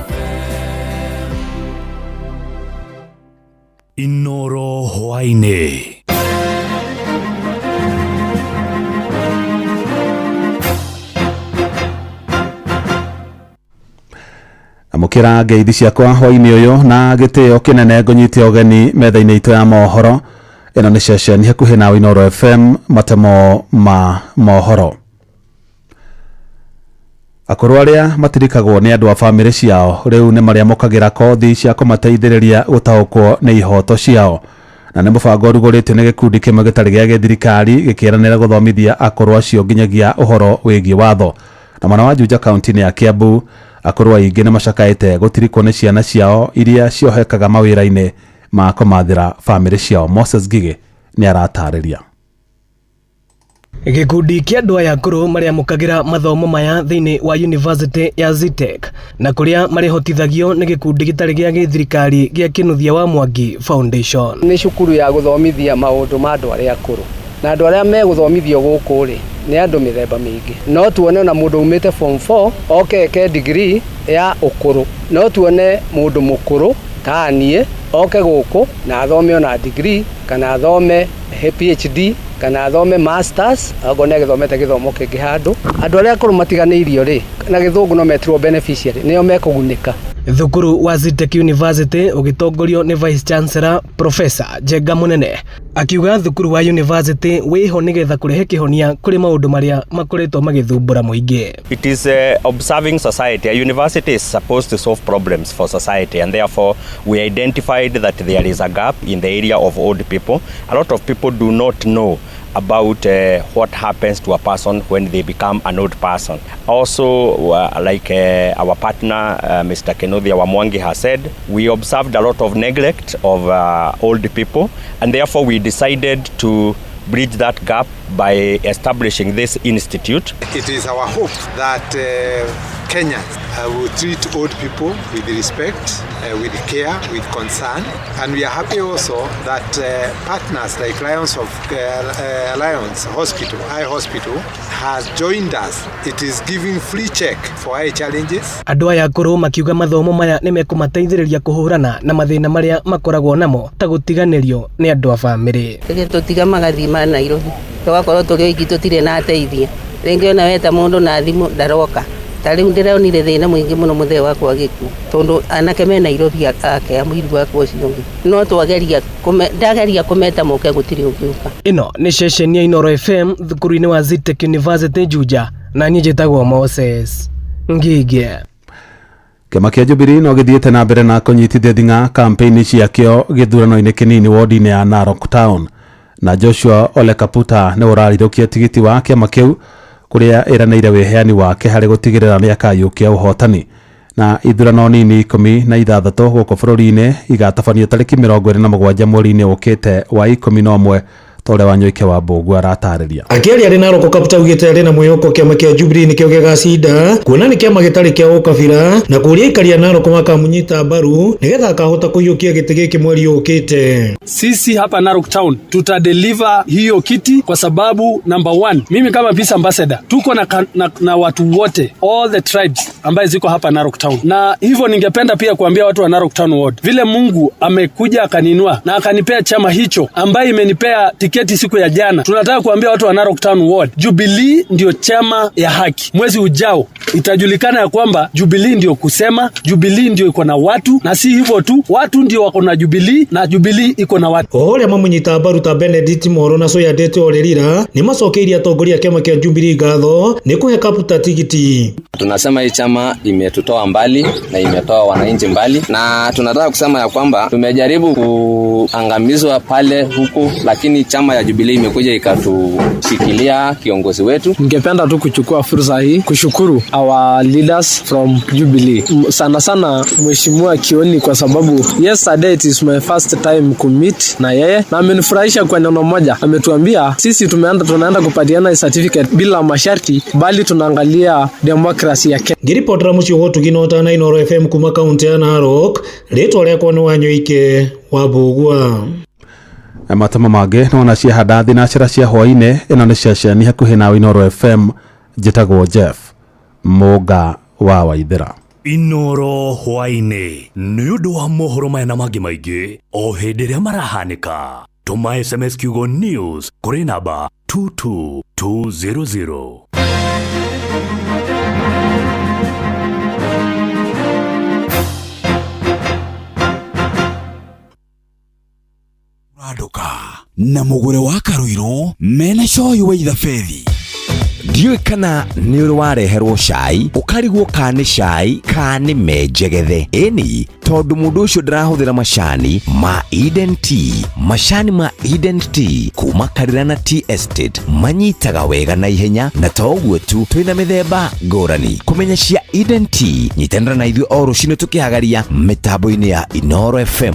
FM. Inoro hwaĩ-inĩ. Amũkĩra ngeithi ciakwa hwaĩ-inĩ ũyũ na gĩtĩo kĩnene ngũnyite ũgeni metha-inĩ itũ ya mohoro. Ĩno nĩ ceceni hakuhĩ na Inooro FM, matemo ma mohoro. Akũrũ arĩa matirikagwo nĩ andũ a bamĩrĩ ciao rĩu nĩ marĩamũkagĩra kothi cia kũmateithĩrĩria gũtaũkwo nĩ ihoto ciao. Na nĩ mũbango ũrugũrĩtio nĩ gĩkundi kĩmwe gĩtarĩ gĩa gĩthirikari gĩkĩĩranĩra gũthomithia akũrũ acio nginyagia ũhoro wĩgiĩ watho. Na mwena wa Juja kaunti-inĩ ya Kiambu, akũrũ aingĩ nĩ macakaĩte gũtirikwo nĩ ciana ciao iria ciohekaga mawĩra-inĩ ma kũmathĩra bamĩrĩ ciao. Moses Ngigĩ nĩ aratarĩria. Gĩkundi kĩa andũ aya akũrũ marĩamũkagĩra mathomo maya thĩinĩ wa University ya Zetech na kũrĩa marĩhotithagio nĩ gĩkundi gĩtarĩ gĩa gĩthirikari gĩa Kĩnuthia wa Mwangi Foundation. Nĩ cukuru ya gũthomithia maũndũ ma andũ arĩa akũrũ, na andũ arĩa megũthomithio gũkũ rĩ nĩ andũ mĩthemba mĩingĩ. No tuone ona mũndũ umĩte form 4 oke eke degree ya ũkũrũ, no tuone mũndũ mũkũrũ ta niĩ oke gũkũ na athome ona degree kana athome PhD kana athome masters, okorwo nĩ agĩthomete gĩthomo kĩngĩ handũ. Andũ arĩa akũrũ matiganĩirio rĩ, na gĩthũngũ no metirwo beneficiary, nĩo mekũgunĩka. Thukuru wa Zetech University ũgĩtongorio nĩ Vice Chancellor Professor Njenga Mũnene akiuga thukuru wa university wĩho nĩgetha kũrehe kĩhonia kũrĩ maũndũ marĩa makoretwo magĩthumbũra mũingĩ. It is observing society. A university is supposed to solve problems for society, and therefore we identified that there is a gap in the area of old people. A lot of people do not know about what happens to a person when they become an old person. Also, like our partner, Mr. Kinuthia wa Mwangi has said, we observed a lot of neglect of old people, and therefore we decided to bridge that gap by establishing this institute. It is our hope that Kenyans will treat old people with respect, with care, with concern, and we are happy also that partners like Lions of Lions Hospital, Eye Hospital, has joined us. It is giving free check for eye challenges. Andũ aya akũrũ makiuga mathomo maya nĩ mekũmateithĩrĩria kũhũrana na mathĩna marĩa makoragwo namo ta gũtiganĩrio nĩ andũ a bamĩrĩ. Tũtiga magathiĩ ma Nairobi tũgakorwo tũrĩ oiki tũtirĩ na ateithia rĩngĩ ona weta mũndũ na thimũ ndaroka. Ta rĩu ndĩronire thĩna mũingĩ mũno mũthee wakwa agĩkua tondũ anake me Nairobi ake a mũiru wakwa ũcio ũngĩ no twageria ndageria kũmeta moke gũtirĩ ũngĩũka. Ĩno nĩ ceceni ya Inooro FM thukuru-inĩ wa Zetech University Juja, na niĩ njĩtagwo Moses Ngige. Kĩama kĩa Jubilee no gĩthiĩte na mbere na kũnyitithia thing'a kampeini ciakĩo gĩthurano-inĩ kĩnini wodi-inĩ ya Narok Town, na Joshua Ole Kaputa nĩ ũrarirũkia tigiti wa kĩama kĩu kũrĩa ĩranĩire wĩheani wake harĩ gũtigĩrĩra nĩ akayũkia ũhotani. Na ithurano nini 16 gũkũ bũrũri-inĩ igatabanio tarĩki 27 mweri-inĩ ũkĩte wa 11 ta ũrĩa Wanyoike wa Mbũgua aratarĩria. Akĩaria arĩ Narok, Kaputa augĩte arĩ na mwĩhoko kĩama kĩa Jubilee nĩkĩo gĩgacinda kuona nĩ kĩama gĩtarĩ kĩa ũkabira na kũria aikari a Narok makamũnyita mbaru nĩgetha akahota kũiyũkia gĩtĩ gĩkĩ mweri ũkĩte. Sisi hapa Narok Town tutadeliver hiyo kiti kwa sababu number one, mimi kama peace ambassador tuko na watu wote, all the tribes ambaye ziko hapa Narok Town, na hivyo ningependa pia kuambia watu wa Narok Town Ward vile Mungu amekuja akaninua na akanipea chama hicho ambaye imenipea tiketi siku ya jana. Tunataka kuambia watu wa Narok Town Ward, Jubilee ndio chama ya haki. Mwezi ujao itajulikana ya kwamba Jubilee ndio kusema, Jubilee ndio iko na watu, na si hivyo tu, watu ndio wako na Jubilee na Jubilee iko na watu. Oho ũrĩa mamũnyita mbaru ta Benedict Moro na Soyadete Orerira nĩ macokeirie atongoria a kĩama kĩa Jubilee ngatho nĩ kũhe Kaputa tigiti. Tunasema hii chama imetutoa mbali na imetoa wananchi mbali, na tunataka kusema ya kwamba tumejaribu kuangamizwa pale huku, lakini chama ya Jubilee imekuja ikatushikilia kiongozi wetu. Ningependa tu kuchukua fursa hii kushukuru our leaders from Jubilee, sana sana Mheshimiwa Kioni, kwa sababu yesterday it is my first time kumeet na yeye na amenifurahisha kwa neno moja. Ametuambia sisi tunaenda kupatiana certificate bila masharti, bali tunaangalia demokrasi ya Kenya. Ngĩribotera mũciĩ wa ũtugi na ũtana Inooro FM kuma kaunti ya Narok, rĩtwa rĩakwa nĩ Wanyoike wa Mbũgua. Na matemo mangĩ nĩwona ciahanda thinacera cia hwaĩ-inĩ. Ĩno nĩ ceceni hakuhĩ nawe Inooro FM, njĩtagwo Jeff Mũnga wa Waithĩra. Inooro hwaĩ-inĩ nĩ ũndũ wa mohoro maya na mangĩ maingĩ o hĩndĩ ĩrĩa marahanĩka. Tũma SMS kiugo news kũrĩ namba 22200. Randuka na mugure wa Karuiru mena coyi wa ithabethi. Ndiũĩ kana nĩ ũrĩ wareherwo cai ũkarigwo ka nĩ cai ka nĩ menjegethe. Ĩni tondũ mũndũ ũcio ndarahũthĩra macani ma Eden Tea. Macani ma Eden Tea kuma Karirana Tea Estate manyitaga wega na ihenya, na to ũguo tu, twĩna mĩthemba ngũrani. Kũmenya cia Eden Tea, nyitanĩra na ithuĩ o rũcinĩ tũkĩhagaria mĩtambo-inĩ ya Inooro FM.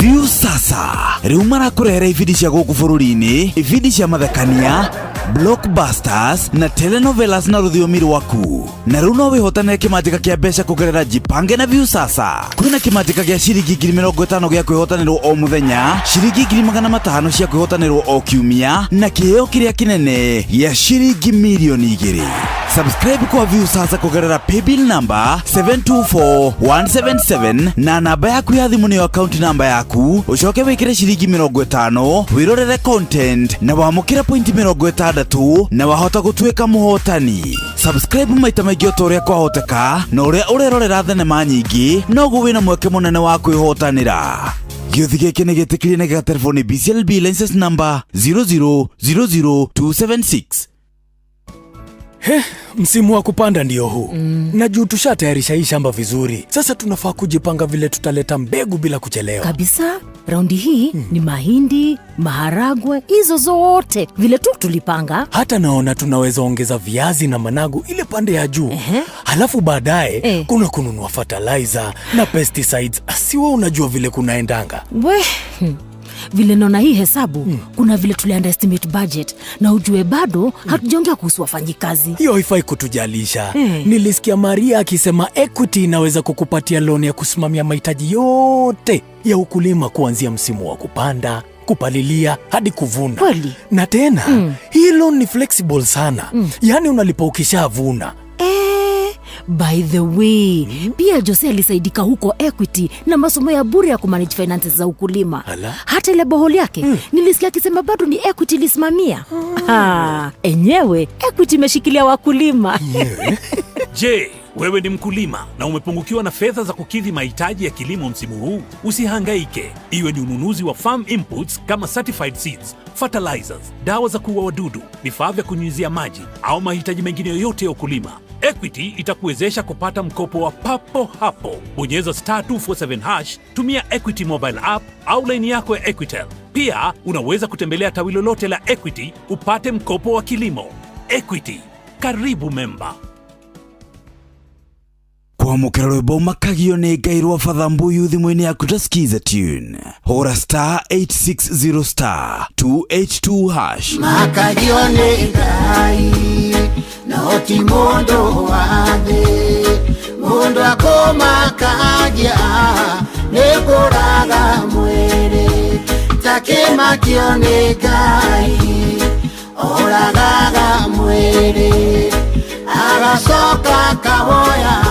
View sasa rĩu marakũrehera ibindi cia gũkũ bũrũri-inĩ, ibindi cia mathekania, blockbusters na telenovelas na rũthiomi rwaku. Na rĩu no wĩhotanĩre kĩmanjĩka kĩa mbeca kũgerera Jipange na View sasa. Kwĩna kĩmanjĩka gĩa ciringi 50,000 gĩa kwĩhotanĩrwo o mũthenya, ciringi 500,000 cia kwĩhotanĩrwo o kiumia, na kĩheo kĩrĩa kĩnene gĩa ciringi 2 milioni. Subscribe kwa Viusasa kũgerera paybill number 724177 na namba yaku ya thimũ nĩyo account namba yaku, ũcoke wĩkĩre ciringi 50 wĩrorere content na wamũkĩre pointi 60 na wahota gũtuĩka mũhotani. Subscribe maita maingĩ o ta ũrĩa kwahoteka, na ũrĩa ũrerorera thenema nyingĩ noguo wĩna mweke mũnene wa kwĩhotanĩra. Gĩũthi gĩkĩ nĩ gĩtĩkĩrie na gĩgaterwo nĩ BCLB license number 0000276. He, msimu wa kupanda ndio huu na juu tushatayarisha hii shamba vizuri, sasa tunafaa kujipanga vile tutaleta mbegu bila kuchelewa. Kabisa, raundi hii ni mahindi, maharagwe, hizo zote vile tu tulipanga. Hata naona tunaweza ongeza viazi na managu ile pande ya juu. Halafu baadaye kuna kununua fertilizer na pesticides. Siwe unajua vile kunaendanga. We, vile naona hii hesabu kuna vile tuli underestimate budget, na ujue bado hatujaongea kuhusu wafanyikazi. Hiyo haifai kutujalisha. Nilisikia Maria akisema Equity inaweza kukupatia loan ya kusimamia mahitaji yote ya ukulima kuanzia msimu wa kupanda, kupalilia hadi kuvuna. Kweli? Na tena hii loan ni flexible sana. Yaani unalipa ukishavuna. By the way, pia Jose alisaidika huko Equity na masomo ya bure ya kumanage finances za ukulima. Ala. Hata ile boholi yake nilisikia akisema bado ni Equity ilisimamia. Enyewe Equity imeshikilia wakulima. Je, wewe ni mkulima na umepungukiwa na fedha za kukidhi mahitaji ya kilimo msimu huu? Usihangaike. Iwe ni ununuzi wa farm inputs kama certified seeds, fertilizers, dawa za kuua wadudu, vifaa vya kunyunyizia maji au mahitaji mengine yoyote ya ukulima, Equity itakuwezesha kupata mkopo wa papo hapo. Bonyeza star 247 hash, tumia Equity mobile app au laini yako ya Equitel. Pia unaweza kutembelea tawi lolote la Equity upate mkopo wa kilimo. Equity, karibu memba. Kwamũkĩra rwĩmbo makagio nĩ Ngai rwa Father Mbuyu thimũ-inĩ yaku ta Skiza tune, hũra star 860 star 282 hash. Makagio nĩ Ngai no ti mũndũ wa thĩ, mũndũ akũmakagia nĩ kũraga mwĩrĩ, takĩmakio nĩ Ngai oragaga mwĩrĩ, agacoka kawoya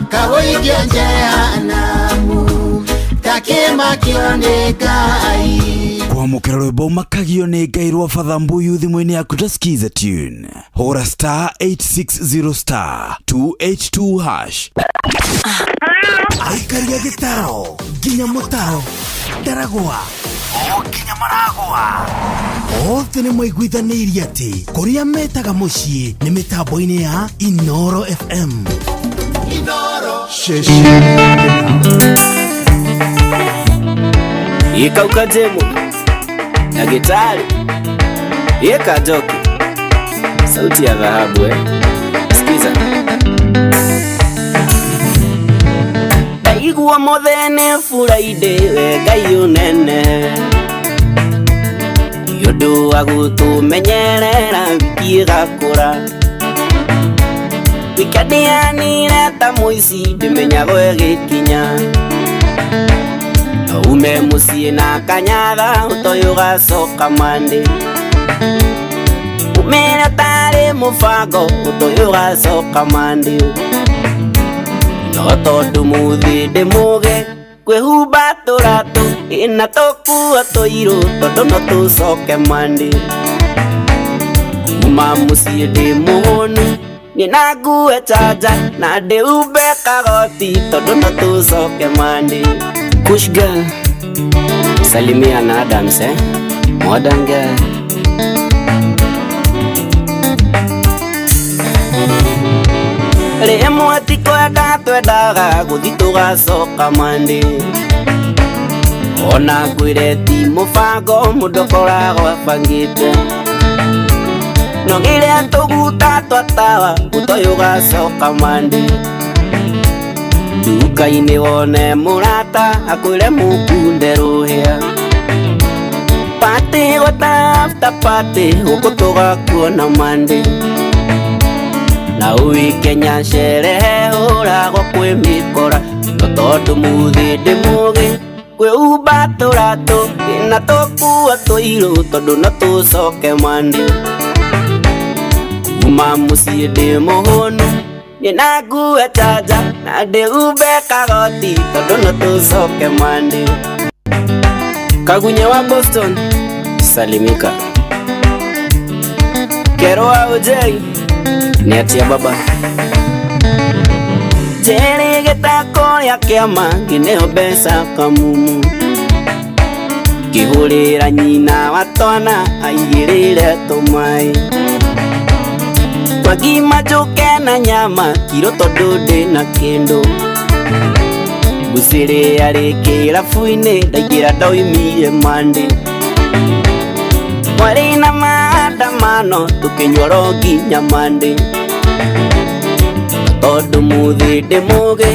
kawoikia jehanamu, takĩmakio nĩ Ngai. Kwamũkĩra rwĩmbo makagio nĩ Ngai rwa Father Mbuyu thimũ-inĩ yaku ta Skiza tune, hũra star 860 star 282 hash. Aikaria gĩtaro nginya mũtaro ndaragwa o nginya maragwa othe nĩ maiguithanĩirie atĩ kũrĩa metaga mũciĩ nĩ mĩtambo-inĩ ya Inoro FM. Inoro. Ikauka jemu na gitari yeka joki sauti ya dhahabu. Sikiza ndaigua muthene Friday we Ngai unene nĩ ũndũ wa gũtũmenyerera wiki ĩgakũra wikendi yanire ta mũici ndĩmenyagwo ĩgĩkinya no ume mũciĩ na kanyatha ũtoĩ ũgacoka Monday umĩre tarĩ mũbango ũtoĩ ũgacoka Monday no tondũ mũthĩ ndĩ mũge kwĩhumba tũratũ ĩna tũkuo tũirũ tondũ no tũcoke Monday kuma mũciĩ ndĩ mũhũnu niĩ na ngue chanja na ndĩhumbe kagoti tondũ no tũcoke Monday. Kush girl, salimia na Adams, modern girl. Rĩmwe ti kwenda twendaga gũthiĩ tũgacoka Monday ona ngwĩre ti mũbango mũndũ akoragwo abangĩte no ngĩrĩa tũguta twa tawa ũtoĩ ũgacoka Monday nduka-inĩ wone mũrata akwĩre mũkunde rũhĩa party gwata after party gũkũ tũgakuona Monday na ũĩ Kenya sherehe hũragwo kwĩ mĩkora no tondũ mũthĩ ndĩ mũgĩ kwĩhumba tũratũ na tũkuo tũirũ tondũ no tũcoke Monday. Kuma mũciĩ ndĩ mũhũnu niĩ na ngue chanja na ndĩhumbe kagoti tondũ no tũcoke Monday. Kagunya wa Boston salimika. Kero wa Ujei nĩ atia baba. Njeri gĩtako rĩa kĩama ngĩneo mbeca kamumu ngĩhũrĩra nyina wa twana aigĩrĩre tũmaĩ twagima njũke na nyama kiro tondũ ndĩna kĩndũ mbucĩrĩ arĩ kĩrabu-inĩ ndaingĩra ndoimire Monday kwarĩ na maandamano tũkĩnyua nginya Monday tondũ mũthĩ ndĩ mũgĩ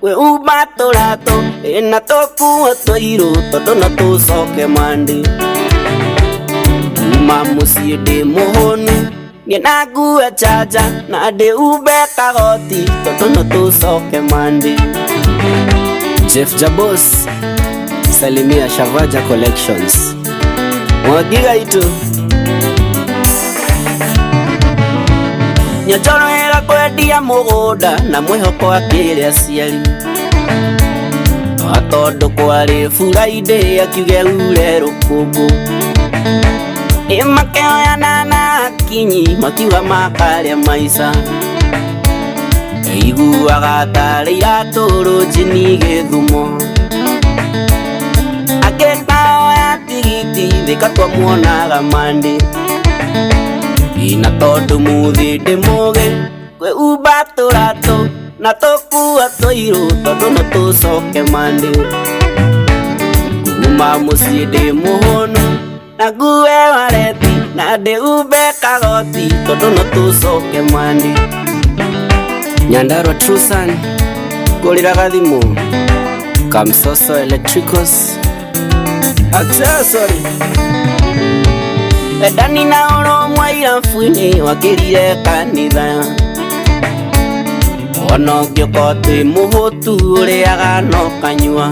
kwĩhumba tũratũ ĩna tũkuo tũirũ tondũ no tũcoke Monday kuma mũciĩ ndĩ mũhũnu niĩ na ngue chanja na ndĩhumbe kagoti tondũ no tũcoke Monday. Jeff Jabos salimia Shavaja Collections Mwagiga itu Nyochoro kwendia mũgũnda na mwĩhoko akĩrĩ aciari tondũ kwarĩ Friday akiuge ure rũkũngũ ĩ makĩoyana na akinyi makiuga makarĩa maica iguaga tarĩ iratũ rũnjini gĩthumo akĩkaoya tigiti thika twamuonaga Monday ina tondũ mũthĩ ndĩ mũgĩ kwĩhumba tũratũ na tũkuo tũirũ tondũ no tũcoke Monday kuma mũciĩ ndĩ mũhũnu na ngue wareti na ndĩhumbe kagoti tondũ no tũcoke Monday. Nyandarua Trusan ngũrĩraga thimũ Kamsoso Electricals Accessory Endani na ũrũmwe irabu-inĩ wakĩrire kanitha ona ũngĩũka twĩ mũhũtu ũrĩaga no kanyua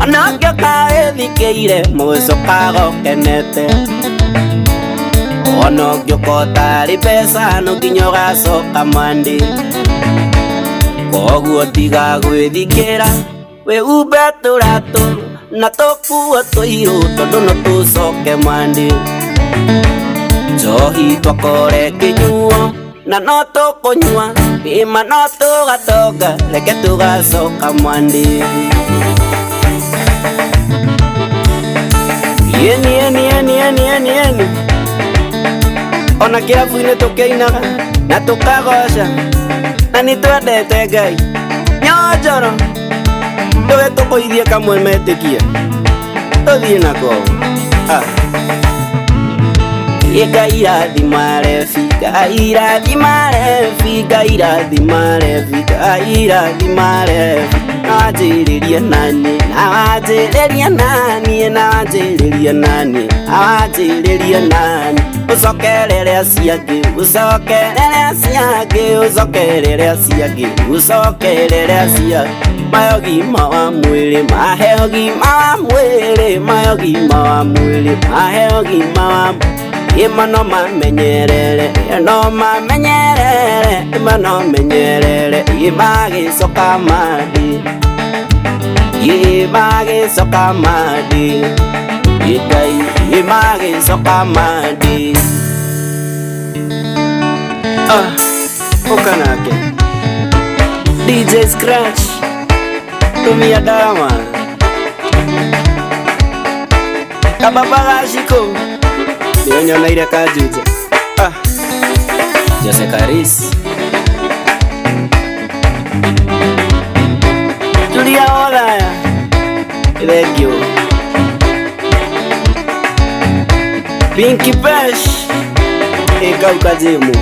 ona ũngĩũka wĩthikĩire mũgĩcokaga ũkenete ona ũngĩũka ũtarĩ mbeca no nginya ũgacoka Monday koguo tiga gwĩthikĩra wĩhumbe tũratũ na tũkuo tũirũ tondũ no tũcoke Monday njohi twakore kĩnyuo na no tũkũnyua ĩma no tũgatonga reke tũgacoka Monday. Yeni yeni yeni yeni yeni yeni ona kĩrabu-inĩ tũkĩinaga na tũkagoca na nĩ twendete Ngai nyonjoro ndũge tũkũithie kamwe metĩkie tũthiĩ nako ah. Ngai rathima rebi Ngai rathima rebi Ngai rathima rebi Ngai rathima rebi na wanjĩrĩrie nani na wanjĩrĩrie nani na wanjĩrĩrie nani na wanjĩrĩrie nani ũcokerere acio angĩ ũcokerere acio angĩ ũcokerere acio angĩ ũcokerere acio angĩ mahe ũgima wa mwĩrĩ mahe ũgima wa mwĩrĩ mahe ũgima wa mwĩrĩ mahe ũgima wa Ima no mamenyerere no mamenyerere ima no menyerere ima gĩcoka Monday ima gĩcoka Monday Ngai ima gĩcoka Monday. Ah, ũka nake DJ Scratch tumia dawa kababa gaciko nĩonyoneire kanjunja ah. Jose Karis Julia Olaya Thank you Pinky Pesh Ĩkauka jimu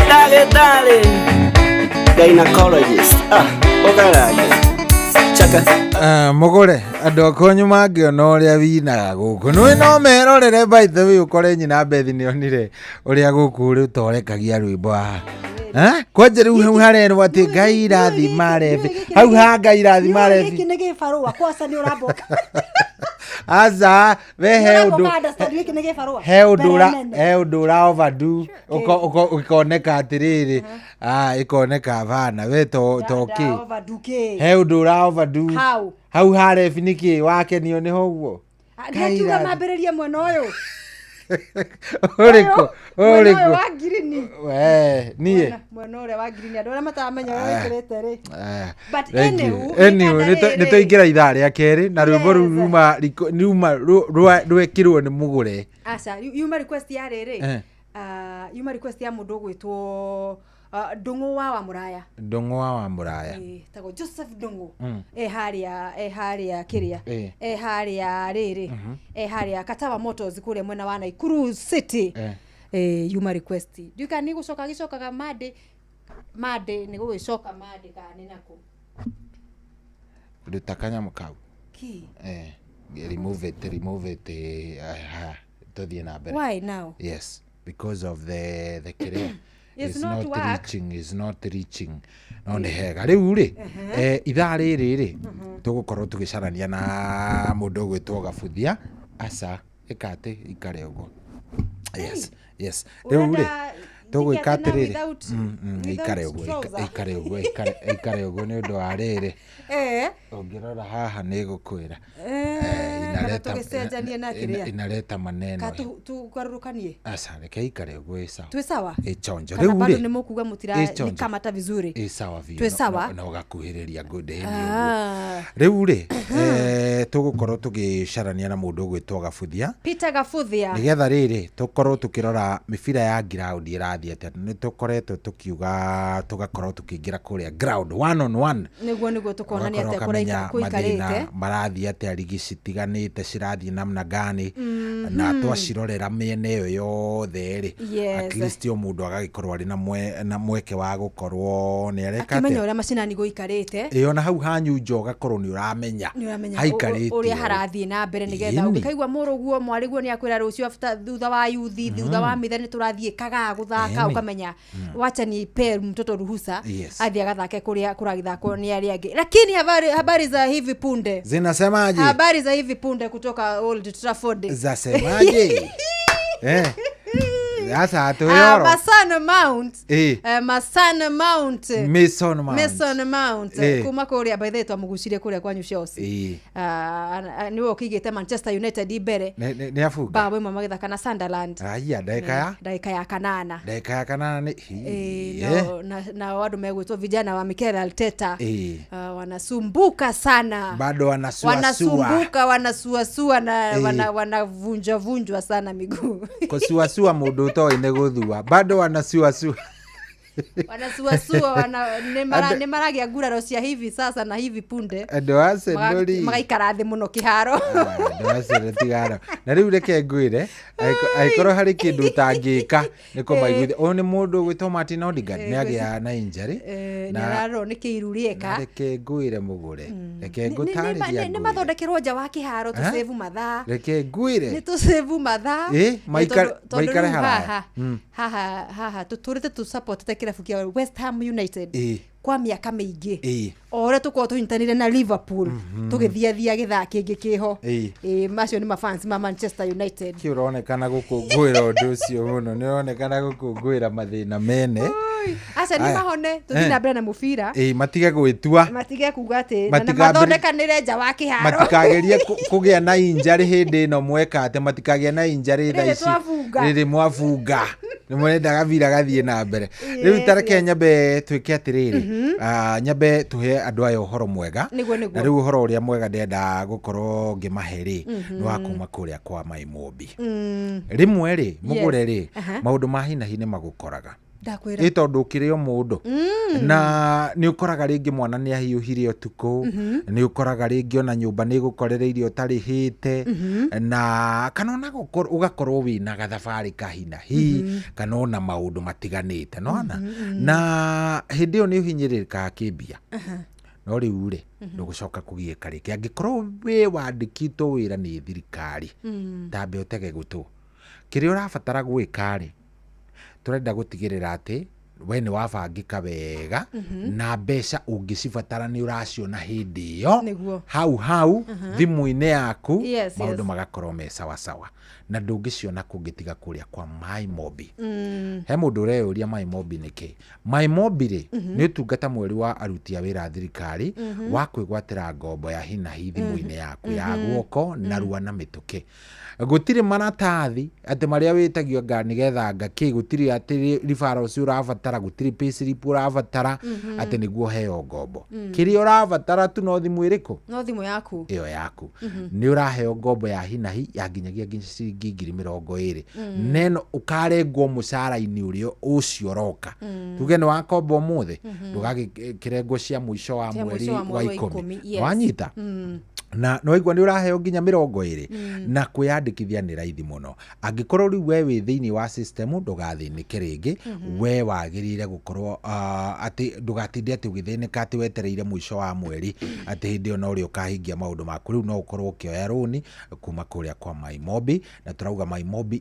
Ndagĩtarĩ Gynecologist ah, ũkarage Chaka Mũgũre andũ akwanyu mangĩona ũrĩa winaga gũkũ nĩũĩ no merorere by the way ũkore nyina Bethi nĩonire ũrĩa gũkũ rĩu torekagia rwĩmbo haha. Eh? Kwanja rĩu hau harerwo atĩ Ngai rathima rebi. Hau ha Ngai rathima rebi. Gĩkĩ nĩ gĩbarũa kwaca nĩ ũramboka. Aca, we he ũndũ Ũramboka understand gĩkĩ nĩ gĩbarũa. he ũndũ Mbere ũra nene. he ũndũ ũra overdo ũkoneka atĩrĩrĩ ah ĩkoneka bana we to to Nda- kĩ nda overdo kĩ? he ũndũ ũra overdo How? hau ha rebi nĩkĩ wakenio nĩho ũguo Ah, Ndiakiuga mambĩrĩrie mwena ũyũ. Ũrĩkũ? Mwena ũyũ Ũrĩkũ? wa ngirini. We, niĩ Mwena ũrĩa wa ngirini andũ arĩa mataramenya ũrĩa wĩkĩrĩte rĩ. Ah, But thank you. anywho, Anywho, nĩ kanda nĩ rĩrĩ. twaingĩra ithaa rĩa kerĩ na rwĩmbo rũu ruma ruma rwekĩrwo nĩ mũgũre. Aca, yuma request ya rĩrĩ. Eh. Ah, yuma request ya mũndũ ũgwĩtwo ah, Ndũng'ũ wa Mũraya. Ndũng'ũ wa Mũraya. Eh, tagwo Joseph Ndũng'ũ. E harĩa e harĩa kĩrĩa. Eh. E harĩa rĩrĩ. E harĩa Katawa Motors kũrĩa mwena wa Nakuru City. Eh. Eh, yuma request. Ndiũĩ kana nĩ gũcoka gĩcokaga Monday. Monday nĩ gũgĩcoka Monday kana nĩ nakũ. Ruta kanyamũ kau. Kĩ? Eh, remove it, remove it. Ha, tũthiĩ na mbere. Why now? Yes, because of the kĩrĩa. It's It's not not work. reaching, is not reaching. No nĩ hega. Rĩu rĩ, ithaa rĩrĩ rĩ, tũgũkorwo tũgĩcarania na mũndũ ũgwĩtwo Gabuthia. Aca, ĩka atĩ ikare ũguo. Yes, yes. Rĩu rĩ, Ũrenda tũgwĩka njĩke atĩ na atĩrĩrĩ. without Ikare ũguo, trouser? ikare ũguo, ikare ũguo nĩ ũndũ wa rĩrĩ. Eh. Ũngĩrora haha nĩ ngũkwĩra. Eh, kana tũgĩcenjanie na kĩrĩa. Inaleta maneno. Ka tugarũrũkanie. Aca, reke ikare ũguo ĩ sawa. Twĩ sawa? Ĩ chonjo. Kana Rĩu bado rĩ, nĩ mũkuga mũtira ĩ chonjo. nikamata vizuri. Ĩ sawa biũ. Twĩ sawa? Na ũgakuhĩrĩria ngũndĩ Ah. Rĩu rĩ, tũgũkorwo tũgĩcarania na mũndũ ũgwĩtwo Gabuthia. Peter Gabuthia. Nĩgetha rĩrĩ tũkorwo tũkĩrora mĩbira ya ground ĩrathiĩ atĩa. Nĩ tũkoretwo tũkiuga tũgakorwo tũkĩingĩra kũrĩa ground one on one. Nĩguo tũkonania Ũgakorwo atĩa ũkamenya kũikarĩte. mathĩna marathiĩ atĩa, rigi citiganĩte cirathiĩ namna gani, na twacirorera mĩena ĩyo yothe rĩ, Yes. at least o mũndũ agagĩkorwo arĩ na mweke wa gũkorwo nĩ areka Akĩmenya atĩa. ũrĩa macinani gũikarĩte. Ĩ ona hau hanyu nja ũgakorwo nĩ ũramenya Nĩ ũramenya haikarĩte ũrĩa ũũ. harathiĩ na mbere nĩgetha Ĩni. ũngĩkaigua mũrũguo mwarĩguo nĩ akwĩra rũciũ after thutha wa yuthi thutha wa mitha nĩ tũrathiĩ kagaa gũthaka Ĩni. ũkamenya wacha ni pe mtoto ruhusa Yes. athiĩ agathake kũrĩa kũragĩthakwo nĩ arĩa angĩ lakini habari za hivi punde Zinasemaje? habari za hivi punde kutoka Old Trafford Zasemaje? Eh. Sasa Ah, tuyoro. Mason Mount Eh. Mason Mount Mason Mount. Mason Mount Eh. kuma kũrĩa by the way twamugucirie kũrĩa kwanyu Chelsea Eh. Nĩwe ũkĩigĩte Manchester United mbere Nĩ abunga. bao ĩmwe magĩthaka na Sunderland Aya ndagĩka ya ndagĩka ya kanana ndagĩka ya kanana nĩ Eh, Eh. nao andũ megwĩtwo vijana wa Mikel Arteta Eh. Wanasumbuka sana Bado wanasuasua. wanasumbuka wanasuasua na Eh. wanavunjwavunjwa sana miguu Kũsuasua mũndũ ũtoĩ nĩ gũthua. Bado wanasuasua. wanasuasua Andũ- nĩ maragĩa nguraro cia hivi sasa na hivi punde Andũ a Arsenal rĩ. Magaikara thĩ mũno kĩharo. Andũ a Arsenal tigana. Na rĩu reke ngwĩre, angĩkorwo harĩ kĩndũ ũtangĩka nĩ kũmaiguithia. Ũyũ nĩ mũndũ ũgwĩtwo Martin Odegaard nĩ agĩa na injury. Nĩ Na ararorwo nĩ kĩiru rĩeka. reke ngwĩre mũgũre. Reke ngũtarĩrie Nĩ ngwĩre. mathondekerwo nja wa kĩharo Eh? tũcĩvu mathaa. Reke ngwĩre. Nĩ tũcĩvu mathaa. Ĩ, Tondũ maikare rĩu haraya. haha haha tũtũrĩte tũsupportete kĩrabu kĩa West Ham United Ĩ. kwa mĩaka mĩingĩ Ĩ. o ũrĩa tũkorwo tũnyitanĩire na Liverpool tũgĩthiathia gĩthaa kĩngĩ kĩho. Ĩ. Ĩ, macio nĩ mafans ma Manchester United. Kĩ ũronekana gũkũngũĩra ũndũ ũcio mũno nĩ ũronekana gũkũngũĩra mathĩna mene. Aca nĩ Aya. mahone tũthiĩ Eh. na mbere na mũbira. Ĩ, matige gwĩtua Matige kuga atĩ na mathondekanĩre nja wa kĩharo. Matikagerie kũgĩa na injury hĩndĩ ĩno mweka atĩ matikagĩa na injury thaa Rĩrĩ ici twabunga. rĩrĩ mwabunga nĩ mwendaga gabira gathiĩ na mbere rĩu Yes, tareke yes. nyambe twĩke atĩrĩrĩ nyambe tũhe andũ aya ũhoro mwega. Nĩguo, nĩguo. Na rĩu ũhoro ũrĩa mwega ndĩrenda gũkorwo ngĩmahe rĩ nĩ wa kuma kũrĩa kwa Maimũmbi. Rĩmwe rĩ mũgũre rĩ Aha. maũndũ ma hi na hi nĩ magũkoraga. Ndakwĩra. Ĩ tondũ ũkĩrĩ o mũndũ na nĩ ũkoraga rĩngĩ mwana nĩ ahiũhire ũtukũ nĩ ũkoraga rĩngĩ ona nyũmba nĩ ĩgũkorereirie ũtarĩhĩte na kana ona ũgakorwo wĩna gathabarĩ kahina hi kana ona maũndũ matiganĩte nona na hĩndĩ ĩyo nĩ ũhinyĩrĩrĩkaga kĩmbia no rĩu rĩ ndũgũcoka kũgiĩka rĩngĩ angĩkorwo wĩ wandĩkĩtwo wĩra nĩ thirikari tambe ũtege gũtũ kĩrĩa ũrabatara gwĩka rĩ tũrenda gũtigĩrĩra atĩ We nĩ wabangĩka wega na mbeca ũngĩcibatara nĩ ũraciona hĩndĩ ĩyo hau hau thimũ-inĩ yaku. Maũndũ magakorwo me sawasawa na ndũngĩciona kũngĩ tiga kũrĩa kwa MyMobi. He mũndũ ũreyũria MyMobi nĩ kĩ. MyMobi rĩ, nĩ ũtungata mwerũ wa aruti a wĩra a thirikari wa kwĩgwatĩra ngombo ya hinahi thimũ-inĩ yaku ya guoko narua na mĩtũkĩ. Gũtirĩ maratathi atĩ marĩa wĩtagio nga nĩgetha nga kĩ, gũtirĩ atĩ referral ũcio ũrabatara, gũtirĩ payslip ũrabatara atĩ nĩguo heo ngombo. Kĩrĩa ũrabatara tu no thimũ ĩrĩkũ? No thimũ yaku. Ĩyo yaku. Nĩ ũraheo ngombo ya hinahi ya nginyagia nginya ciringi 20,000. Neno ũkarengwo mũcara-inĩ ũrĩa ũcio ũroka. Tuge nĩ wakomba ũmũthĩ, ndũgagĩkĩrengwo cia mũico wa Cia mweri mũico wa wa mweri wa 10. 10, yes. Wanyita? Na nĩwaigua nĩ ũraheo nginya 20. Na kwĩyandĩkithia nĩ raithi mũno. Angĩkorwo rĩu we wĩ thĩinĩ wa system, ndũgathĩnĩke rĩngĩ. We wagĩrĩire gũkorwo atĩ ndũgatinde atĩ ũgĩthĩnĩka atĩ wetereire mũico wa mweri, atĩ hĩndĩ ĩyo no rĩo ũkahingia maũndũ maku. Rĩu no ũkorwo ũkĩoya rũni kuma kũrĩa kwa MyMobi, na tũrauga MyMobi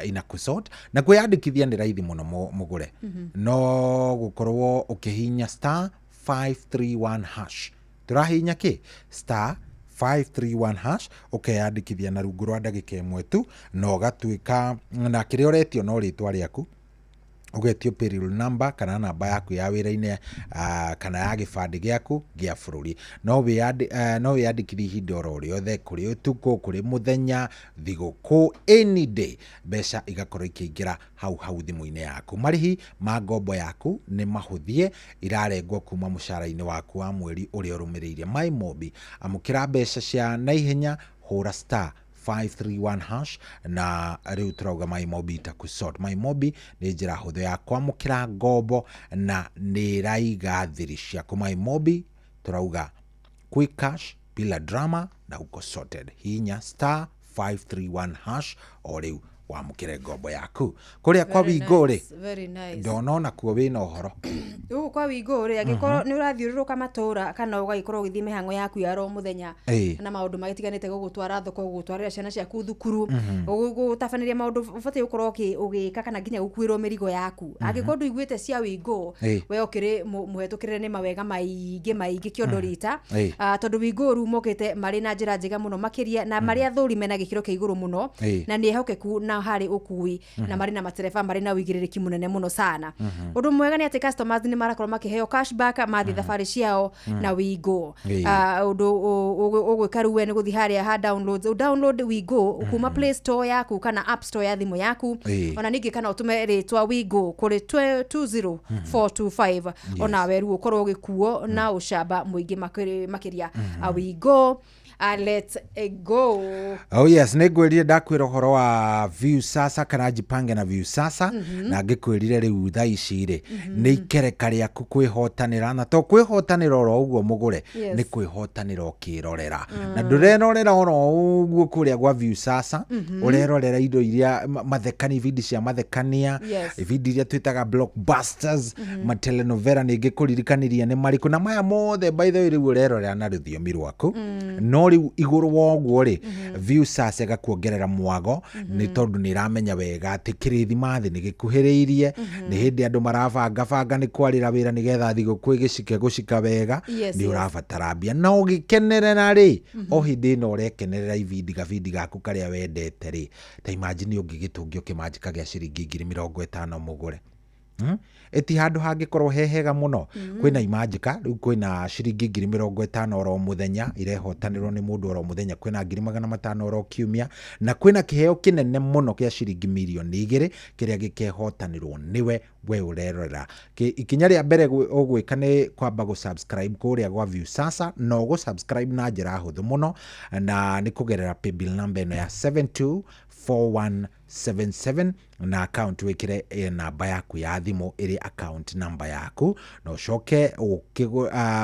inakusort. Na kwĩyandĩkithia nĩ raithi mũno mũgũre. No gũkorwo ũkĩhihinya star 531 hash. Tũrahihinya kĩ? Star 531 hash, ũkeyandĩkithia na rungu rwa ndagĩka 1 tu, na ũgatuĩka na kĩrĩa ũretio no rĩtwa rĩaku, ũgetio payroll number kana namba yaku ya wĩra-inĩ, kana ya gĩbandĩ gĩaku gĩa bũrũri. No wĩyandĩkithie ihinda oro rĩothe, kũrĩ ũtukũ, kũrĩ mũthenya, thigũkũ, any day, mbeca igakorwo ikĩingĩra hau hau thimũ-inĩ yaku. Marĩhi ma ngombo yaku nĩ mahũthie, irarengwo kuma mũcara-inĩ waku wa mweri ũrĩa ũrũmĩrĩire. MyMobi, amũkĩra mbeca cia naihenya, hũra star 531 hash. Na rĩu tũrauga MyMobi itakusort. MyMobi nĩ njĩra hũthũ ya kwamũkĩra ngombo na nĩ ĩraiga thiri ciaku. MyMobi tũrauga quick cash bila drama na uko sorted. Hinya star 531 hash o rĩu wamũkĩre ngombo yaku. Kũrĩa kwa Very Wingo rĩ, nice, very nice. Ndona ona kuo wĩna ũhoro. Gũkũ kwa Wingo rĩ, angĩkorwo nĩ ũrathiũrũrũka matũra kana ũgagĩkorwo ũgĩthiĩ mĩhang'o yaku ya oro mũthenya na maũndũ magĩtiganĩte, gũgũtwara thoko, gũgũtwarĩra ciana ciaku thukuru, gũtabanĩria maũndũ ũbatiĩ gũkorwo ũgĩka kana nginya gũkuĩrwo mĩrigo yaku, angĩkorwo ndũiguĩte cia Wingo, we ũkĩrĩ mũhetũkĩre nĩ mawega maingĩ maingĩ kĩondo rita. Tondũ Wingo rĩu mokĩte marĩ na njĩra njega mũno makĩria na marĩ athũri mena gĩkĩro kĩa igũrũ mũno na nĩ ehokeku na harĩ ũkui na marĩ na matereba marĩ na ũigĩrĩrĩki mũnene mũno sana. Ũndũ mwega nĩ atĩ customers nĩ marakorwo makĩheo cashback mathiĩ thabarĩ ciao na Wingo. Ũndũ ũgwĩka rĩu we nĩ gũthiĩ harĩa ha downloads, download Wingo kuma Play Store yaku kana App Store ya thimũ yaku. Ona ningĩ kana ũtũme rĩtwa Wingo kũrĩ 20425, onawe rĩu ũkorwo ũgĩkuo na ũcamba mũingĩ makĩria. Wingo, let's go. Oh yes, nĩ ngwĩrire ndakwĩra ũhoro wa Viusasa kana Jipange na Viusasa. Na ngĩkwĩrire rĩu thaa ici rĩ, nĩ ikereka rĩaku kwĩhotanĩra, na to kwĩhotanĩra oro ũguo mũgũre, nĩ kwĩhotanĩra ũkĩrorera. Na ndũrerorera oro ũguo kũrĩa gwa Viusasa, ũrerorera indo iria mathekania, ibindi cia mathekania, ibindi iria twĩtaga blockbusters, matelenovela nĩ ngĩkũririkanirie nĩ marĩkũ, na maya mothe by the way rĩu ũrerorera na rũthiomi rwaku. No rĩu igũrũ wa ũguo rĩ, Viusasa ĩgakuongerera mwago, nĩ tondũ nĩ ĩramenya wega atĩ kĩrĩthimathi nĩ gĩkuhĩrĩirie, nĩ hĩndĩ andũ marabanga banga nĩ kwarĩra wĩra nĩgetha thigũkũ ĩgĩcike gũcika wega. Nĩ ũrabatara mbia na ũgĩkenerera rĩ, o hĩndĩ ĩno ũrekenerera ibindi gabindi gaku karĩa wendete rĩ, ta imagine ũngĩgĩtũngio kĩmanjĩka gĩa ciringi 50,000 mũgũre. Ĩti handũ hangĩkorwo he hega mũno. Kwĩna imanjĩka rĩu, kwĩna ciringi 50,000 oro mũthenya irehotanĩrwo nĩ mũndũ oro mũthenya, kwĩna 500,000 oro kiumia, na kwĩna kĩheo kĩnene mũno kĩa ciringi 2 mirioni kĩrĩa gĩkehotanĩrwo nĩwe we ũrerorera. Ikinya rĩa mbere ũgwĩka nĩ kwamba gũ-subscribe kũrĩa gwa Viusasa, na ũgũ-subscribe na njĩra hũthũ mũno na nĩ kũgerera paybill number ĩno ya 724177, na account wĩkĩre namba yaku ya thimũ ĩrĩ account number yaku, na ũcoke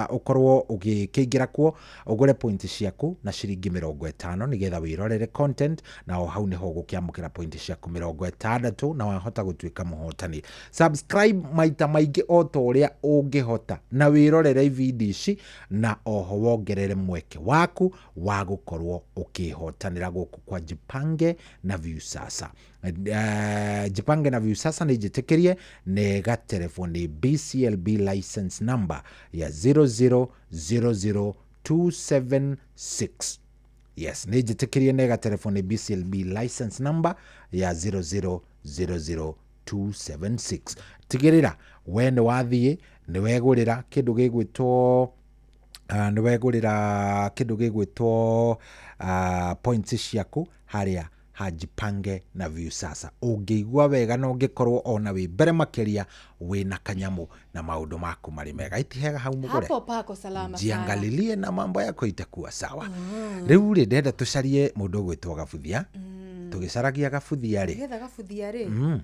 ũkorwo ũgĩkĩingĩra kuo ũgũre point ciaku na ciringi 50 nĩgetha wĩrorere content, na o hau nĩho ũgũkĩamũkĩra point ciaku 60 na wahota gũtuĩka mũhotani. Subscribe maita maingĩ o ta ũrĩa ũngĩhota na wĩrorere ibindi ici, na oho wongerere mweke waku wa gũkorwo ũkĩhotanĩra gũkũ kwa Jipange na na Viusasa. Jipange na Viusasa nĩ njĩtĩkĩrie nĩ gaterefoni BCLB license number ya 0000276. Yes, nĩ njĩtĩkĩrie nĩ gaterefoni BCLB license number ya 0000276. Tigĩrĩra we nĩ wathiĩ nĩ wegũrĩra kĩndũ gĩgwĩtwo nĩ wegũrĩra kĩndũ gĩgwĩtwo points ciaku harĩa hajipange na Viusasa. Ũngĩigua wega na ũngĩkorwo ona wĩ mbere makĩria wĩna kanyamũ na maũndũ maku marĩ mega. Itihega hau mũgũre. Hapo pako salama sana. Jiangalilie na mambo yako itakuwa sawa. Rĩu rĩ ndenda tũcarie mũndũ ũgwĩtwo Gabuthia. Tũgĩcaragia Gabuthia rĩ. Nĩgetha Gabuthia rĩ.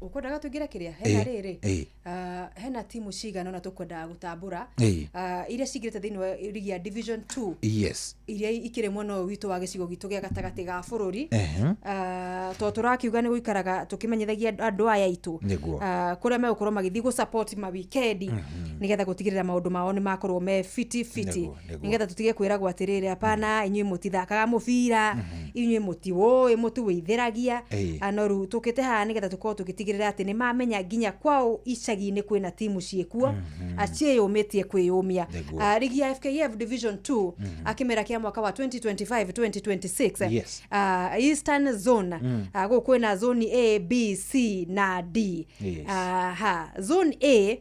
Ukwendaga tuingire kiria hena riri hena timu cigana na tukwendaga gutambura iria cingirite thiini wa ligi ya Division 2. Yes, iria ikire mwena ũyũ witũ wa gĩcigo gitũ gĩa gatagatĩ ga bũrũri. To tũrakiuga nĩ gũikaraga tũkĩmenyithagia andũ aya aitũ kũrĩa megũkorwo magĩthiĩ gũ support ma weekend nĩgetha gũtigĩrĩra maũndũ mao nĩ makorwo me fiti fiti, nĩgetha tũtige kwĩragwo atĩrĩrĩ hapana inyuĩ mũtithakaga mũbira, inyuĩ mũtiũĩ mũtiwĩithĩragia. No rĩu tũkĩte haha nĩgetha tũkorwo tũgĩtigĩrĩra atĩ nĩ mamenya nginya kwao icagi-inĩ kwĩna timu ciĩkuo ciĩyũmĩtie kwĩyũmia. Ligi ya FKF Division 2 akĩmera kĩa mwaka wa 2025 2026. Yes. Eastern Zone gũkũ kwĩna zone A, B, C na D. Yes. Ha zone A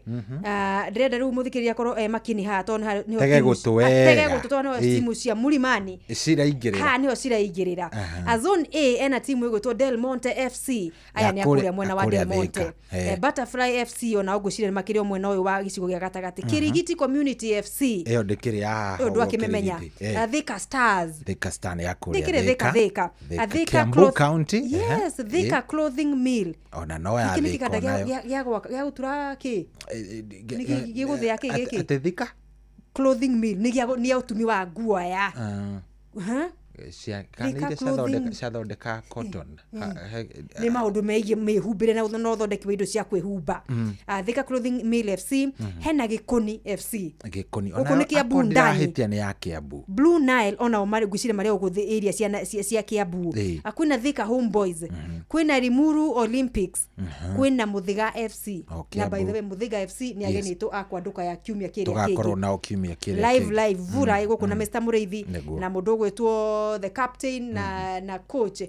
ndĩrenda rĩu mũthikĩrĩria akorwo makini haha tondũ nĩho tege gũtũ wega, tege gũtũ tondũ nĩho timu cia Mulimani ciraingĩrĩra, haha nĩho ciraingĩrĩra. Zone A ena timu ĩgwĩtwo Del Monte FC, aya nĩ akũrĩa mwena wa Del Monte. Butterfly FC ona ngwĩciria nĩ makĩrĩ o mwena ũyũ wa gĩcigo gĩa gatagatĩ. Kirigiti Community FC ĩyo ndĩkĩrĩ haha ũyũ ndwakĩmĩmenya. Thika Stars, Thika Star nĩ ya kũrĩa Thika, Thika, Thika Kiambu County. Yes, Thika Clothing Mill ona no ya Thika onayo gĩa gũtura kĩ gĩgũthĩa kĩ gĩkĩ atĩ Thika Clothing Mill nĩ ya ũtumi wa nguo aya ciathondeka cotton nĩ maũndũ megiĩ mĩhumbĩre na ũthondeki wa indo cia kwĩhumba. Thika Clothing Mill FC, hena Gĩkũni FC, Gĩkũni gũkũ nĩ Kiambu ndani, hĩtia nĩ ya Kiambu. Blue Nile onao marĩ ngwĩciria marĩ gũkũ area cia Kiambu. Kwĩna Thika Homeboys, kwĩna Limuru Olympics, kwĩna Muthiga FC. Na by the way Muthiga FC nĩ ageni aitũ a kwandũka ya kiumia kĩrĩa kĩngĩ, tũgakorwo nao kiumia kĩrĩa live live vura gũkũ na Mr Mũrĩithi na mũndũ ũgwĩtwo the captain na coach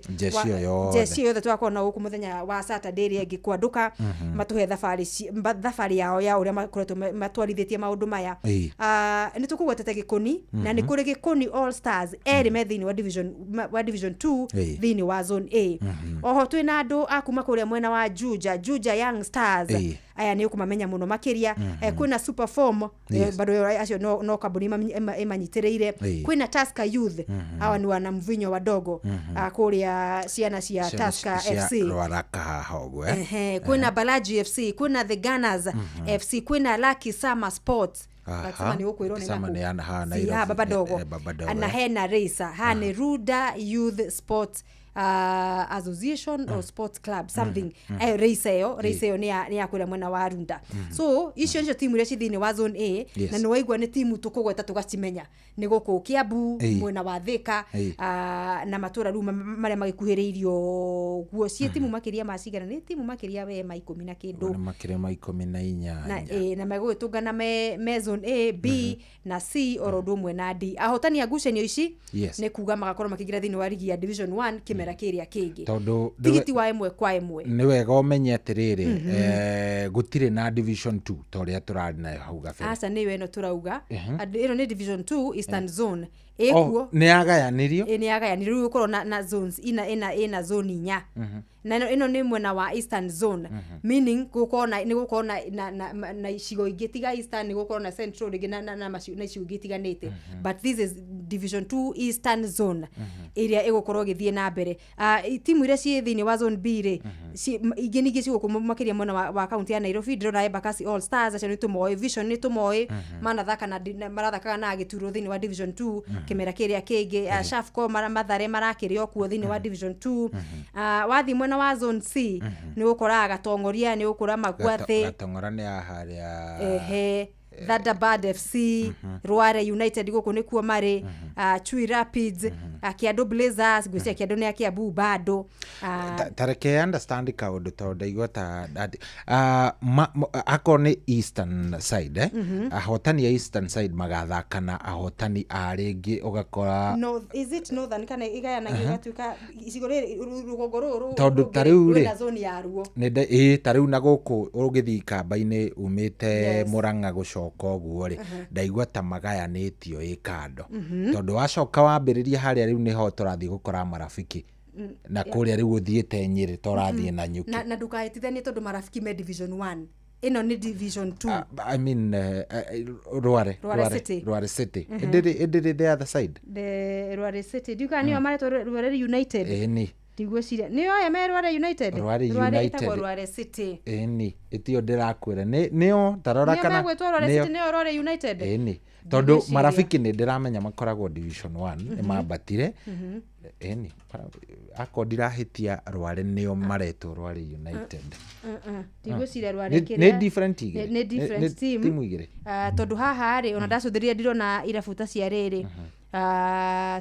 jeshi yothe twakorwo nao gũkũ mũthenya wa Saturday ĩrĩa ĩngĩ kwandũka matũhe thabarĩ yao ya ũrĩa makoretwo matwarithĩtie maũndũ maya. Nĩ tũkũgwetete Gĩkũni na nĩ kũrĩ Gĩkũni All Stars erĩ me thĩinĩ wa Division 2 thĩinĩ wa Zone A. Oho twĩna andũ a kuma kũrĩa mwena wa Juja, Juja Young Stars, aya nĩ ũkũmamenya mũno makĩria. Kwĩna Super Form bado acio no kambuni ĩmanyitĩrĩire. Kwĩna Tusker Youth, hawa ni wana mvinyo wadogo kũrĩa ciana cia Tusker FC Rwaraka haha ũguo. Kwĩna Balaji FC, kwĩna The Gunners FC, kwĩna Lucky Summer Sports. Lakisama nĩ ũkwĩrwo nĩ naku Baba Dogo, na hena Racer, haha nĩ Ruda Youth Sports Association or Sports Club something. Race ĩyo nĩ ya kũrĩa mwena wa Runda. So icio nicio timu iria ci thĩinĩ wa Zone A, na nĩ waigua nĩ timu tũkũgweta tũgacimenya nĩ gũkũ Kiambu mwena wa Thika na matũra rĩu marĩa magĩkuhĩrĩirio guo. Ciĩ timu makĩria ma cigana? Nĩ timu makĩria we ma 10 na kĩndũ, makĩria ma 18 na megũgĩtũngana me Zone A, B na C oro ũndũ ũmwe na D. Ahotani a ngucanio ici nĩ kuga magakorwo makĩingĩra thĩinĩ wa ligi ya Division 1 kĩmera kĩrĩa kĩngĩ, tondũ tigiti wa ĩmwe kwa ĩmwe. Nĩ wega ũmenye atĩrĩrĩ, gũtirĩ na Division 2 ta ũrĩa tũrarĩ nayo hau gabere. Aca nĩyo ĩno tũrauga, ĩno nĩ Division 2 Eastern Zone ĩkuo nĩ yagayanĩrio, nĩ yagayanĩrio rĩu gũkorwo na zones ina zone inya, na ĩno nĩ mwena wa Eastern Zone, meaning gũkorwo na nĩ gũkorwo na icigo ingĩ tiga Eastern, nĩ gũkorwo na Central rĩngĩ na icigo ingĩ itiganĩte, but this is Division 2 Eastern Zone ĩrĩa ĩgũkorwo ĩgĩthiĩ na mbere. Timu iria ciĩ thĩinĩ wa Zone B rĩ, ingĩ ningĩ ci gũkũ makĩria mwena wa kaunti ya Nairobi. Ndĩrona Embakasi All Stars, acio nĩ tũmoĩ, Vision nĩ tũmoĩ, manathaka na marathakaga na Gĩturo thĩinĩ wa Division 2 kĩmera kĩrĩa kĩngĩ. Shafco Mathare marakĩrĩ o kuo thĩinĩ wa Division 2. Wathiĩ mwena wa Zone C nĩ ũkoraga Gatong'oria, nĩ ũkũra Magwathĩ. Gatong'ora nĩ ya harĩa ehe Thunderbird FC, Rware United gũkũ nĩkuo marĩ, Chui Rapids, Kiandu Blazers, ngwĩciria Kiandu nĩ a Kiambu bado. Ta reke understand kaũndũ tondũ ndaigua ta akorwo nĩ eastern side, eh? Ahotani a eastern side magathaka na ahotani a rĩngĩ ũgakora North, is it northern kana ĩgayanagio ĩgatuĩka icigo rĩrĩ rũgongo rũrũ Tondũ ta rĩu rĩ, rwĩna zone yaruo. Ĩĩ, ta rĩu na gũkũ ũgĩthiĩ ikamba-inĩ umĩte Mũrang'a gũcoka ũguo rĩ, ndaigua ta magayanĩtio ĩ kando, tondũ wacoka wambĩrĩria harĩa rĩu nĩho tũrathiĩ gũkora Marafiki na kũrĩa rĩu ũthiĩte Nyĩrĩ ta ũrathiĩ na Nyuki. Na ndũkahĩtithanie tondũ Marafiki me division 1, ĩno nĩ division 2. I mean, Rware. Rware City. Rware City. Ĩndĩrĩ the other side. The Rware City, ndiũĩ kana nĩo maretwo Rware United. Ĩni. Ndigwĩciria nĩo aya me Rware United. Rware Rware United. ĩtagwo Rware City. Ĩni, ĩtio ndĩrakwĩra nĩo tarora Nĩo kana megwĩtwo Rware nĩo. City, nĩo Rware United. Ĩni, tondũ Ndigwĩciria. Marafiki nĩ ndĩramenya makoragwo division 1, nĩ mambatire. Ĩni, akorwo ndirahĩtia Rware nĩo maretwo Rware United. Ndigwĩciria Rware Nĩ kĩrĩa nĩ different igĩrĩ. Nĩ different Nĩ team. timu igĩrĩ. Tondũ haha rĩ, ona ndacũthĩrĩria ndirona irabu ta cia rĩrĩ,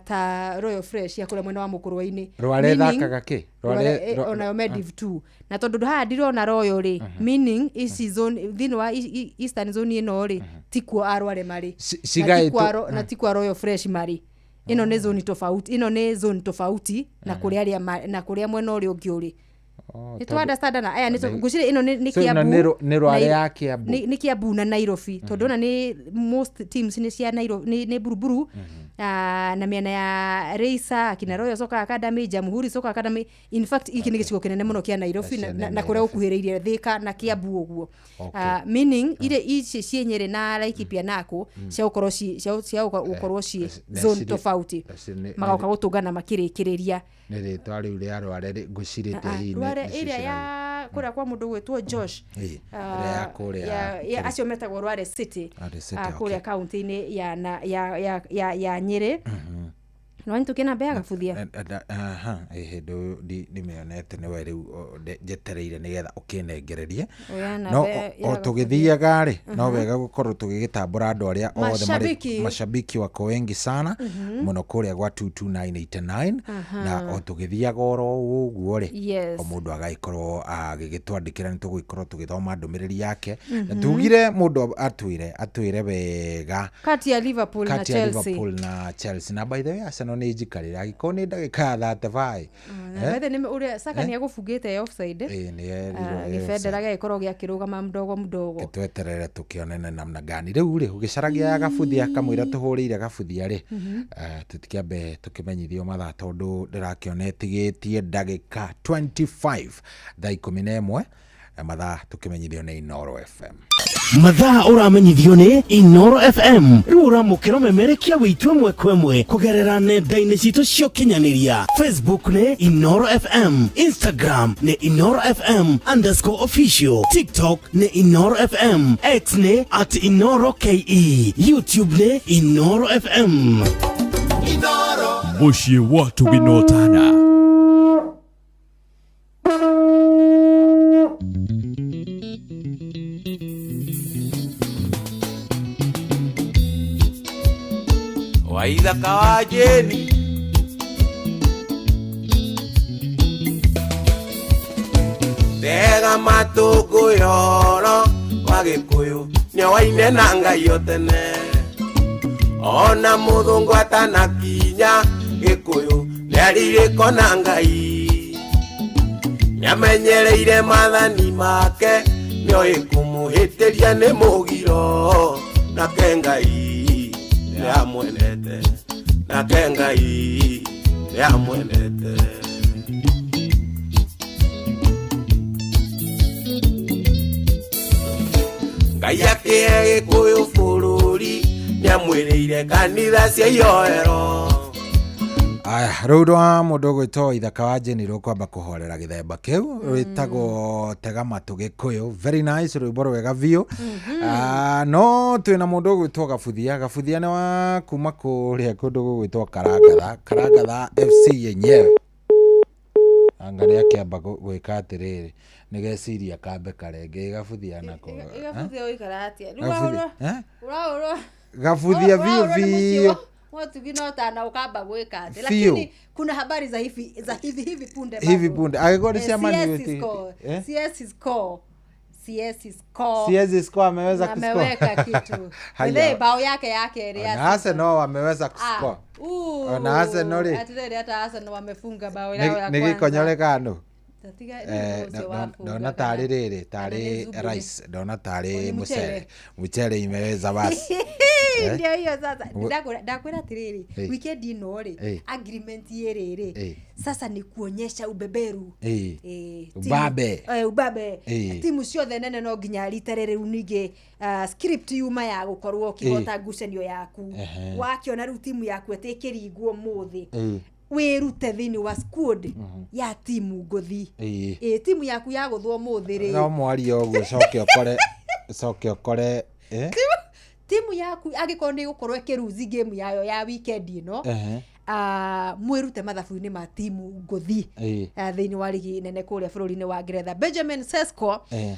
ta Royal Fresh ya kũrĩa mwena wa Mũkũrwe-inĩ. Rware Meaning- ĩthakaga kĩ? Rware, onayo me div 2, na tondũ haha ndirona Royal rĩ, meaning ici zone thĩinĩ wa eastern zone ĩno rĩ, tikuo arware marĩ. Cigaĩtwo- Na tikuo a Royal Fresh marĩ. Ĩno nĩ zone tofauti, ĩno nĩ zone tofauti na kũrĩa arĩa na kũrĩa mwena ũrĩa ũngĩ ũrĩ. Oh, Nĩ tondũ- twa na aya nĩ ngwĩciria ĩno nĩ So ĩno Kiambu nĩ Rware ya Kiambu. Nĩ Kiambu na Nairobi, tondũ ona nĩ most teams nĩ cia Nairobi, nĩ Buruburu, na mĩena ya Reisa, akina Royal Soccer Academy, Jamhuri Soccer Academy. In fact gĩkĩ nĩ gĩcigo kĩnene mũno kĩa Nairobi Acio nĩ na kũrĩa Nairobi. gũkuhĩrĩirie Thika na Kiambu ũguo. Meaning ire ici ciĩ Nyĩrĩ na Laikipia nako cia gũkorwo cia gũkorwo ciĩ zone tofauti, magoka gũtũngana makĩrĩkĩrĩria. Nĩ rĩtwa rĩu rĩa Rware ngwĩcirĩtie hihi Rware nĩcio ĩrĩa ya kũrĩa kwa mũndũ gwĩtwo Josh. Ĩĩ, ĩrĩa ya kũrĩa Ya acio metagwo Rware City. Rware City, Kũrĩa kaunti-inĩ ya na- ya ya ya ya Nyĩrĩ. No nĩtũkĩ namba ya Gabuthia. Aha, ĩhĩ ndimĩonete nĩwe rĩu njetereire nĩgetha ũkĩnengererie. Oya namba No ya o Gabuthia. tũgĩthiaga rĩ, no wega gũkorwo tũgĩgĩtambũra andũ arĩa othe marĩ Mashabiki. mashabiki wako wengi sana mũno kũrĩa gwa 22989, na o tũgĩthiaga oro ũguo rĩ, o mũndũ agagĩkorwo agĩgĩtwandĩkĩra, nĩ tũgũgĩkorwo tũgĩthoma ndũmĩrĩri yake, na tugire mũndũ atwĩre wega kati ya Liverpool na kati ya Chelsea. Liverpool na Chelsea. Na by the way, Arsenal nĩ njikarĩre angĩkorwo nĩ ndagĩka ya 35. Na by the way, ũrĩa Saka nĩ egũbungĩte offside. Ĩĩ, nĩ erirwo ĩ Gĩbendera gĩgĩkorwo gĩakĩrũgama mdogo mdogo. Tweterere tũkĩonene namna gani. Rĩu rĩ, ũgĩcaragia ya Gabuthia kamũira tũhũrĩire Gabuthia rĩ, tũtikĩambe tũkĩmenyithio mathaa tondũ ndĩrakĩona ĩtigĩtie ndagĩka 25 thaa 11, na mathaa tũkĩmenyithio nĩ Inooro FM. Mathaa ũramenyithio nĩ Inoro FM. Rĩu ũramũkĩra ũmemerekia witũ ĩmwe kwa ĩmwe kũgerera nenda-inĩ citũ cia ũkinyanĩria. Facebook nĩ Inoro FM, Instagram nĩ Inoro FM underscore official, TikTok nĩ Inoro FM, X nĩ at Inoro KE, YouTube nĩ Inoro FM. Mũciĩ wa tũgĩnotana. Waithaka wa Jeni tega matũngũyoro wa Gĩkũyũ nĩowaine na Ngai o tene, ona mũthũngũ atanakinya Gĩkũyũ nĩarirĩko na Ngai, nĩamenyereire maathani make, nĩoĩ kũmũhĩtĩria nĩ mũgiro, nake Ngai nĩamwendete, nake Ngai nĩamwendete. Ngai akĩhe Gĩkũyũ bũrũri nĩamwĩrĩire kanitha cia ihoero. Aya, rũu rwa mũndũ ũgwĩtwo Ithaka wa Jeni rũkwamba kũhorera gĩthemba kĩu rwĩtagwo Tega Matũ Gĩkũyũ. Very nice, rwĩmbo rwega biũ. No twĩna mũndũ ũgwĩtwo Gabuthia. Gabuthia nĩ wa kuma kũrĩa kũndũ gũgwĩtwo Karangatha, Karangatha FC yenyewe. Anga nĩ akĩamba gwĩka atĩrĩrĩ, nĩgeciria kambe karenge gabuthia nako. Igabuthia ũikara atĩa rĩu? Gabuthia, Wahũrwo eh? ũrahũrwo. Gabuthia biũ Ũrahũrwo nĩ mũciĩ biũ. Watugi no tana ũkamba gwĩka atĩ Biũ. lakini kuna habari za hivi punde Hivi bado. punde. Angĩkorwo nĩ Eh, cia Man CS U is score. eh? CS is score. CS is score. CS score ameweza Na kuscore. ameweka kitu. Haya. Ile bao yake ya kerĩ ya Ona Arsenal wameweza kuscore. Ah, uu, Ona Arsenal rĩ. Atirĩrĩ hata Arsenal wamefunga bao yao ya Nĩ kwanza. gĩkonyore kanu? Tatiga Eh, nĩ ũcio wafunga ndona kana- tarĩ rĩrĩ kana tarĩ nĩ Zuburi. rice, ndona tarĩ Ni mũcere mchele. mũcere imeweza basi. Eh? Ndio hiyo sasa. Ndakwĩra atĩrĩrĩ, Eh. weekend ĩno rĩ, Eh. agreement ĩrĩ rĩ, Eh. sasa ni kuonyesha ubeberu. Eh. Eh, Ubabe. Ubabe. Eh. Timu ciothe nene no nginya rita rĩrĩ rĩu ningĩ script yuma ya gũkorwo ũkĩhota ngucanio yaku. Ehe. Wakĩona rĩu timu yaku atĩ ĩkĩringwo mũthĩ, Eh. wĩrute thĩinĩ wa squad ya timu ngũthi. Eh. Ĩ timu yaku ya gũthwo mũthĩ rĩ, No mwarie ũguo coke ũkore coke ũkore eh? Timu yaku angĩkorwo nĩ ĩgũkorwo ĩkĩruzi game yayo ya weekend ĩno, Ehe. mwĩrute mathabu-inĩ ma timu ngũthi Eh. thĩinĩ wa ligi nene kũrĩa bũrũri-inĩ wa Ngeretha. Benjamin Sesko Eh.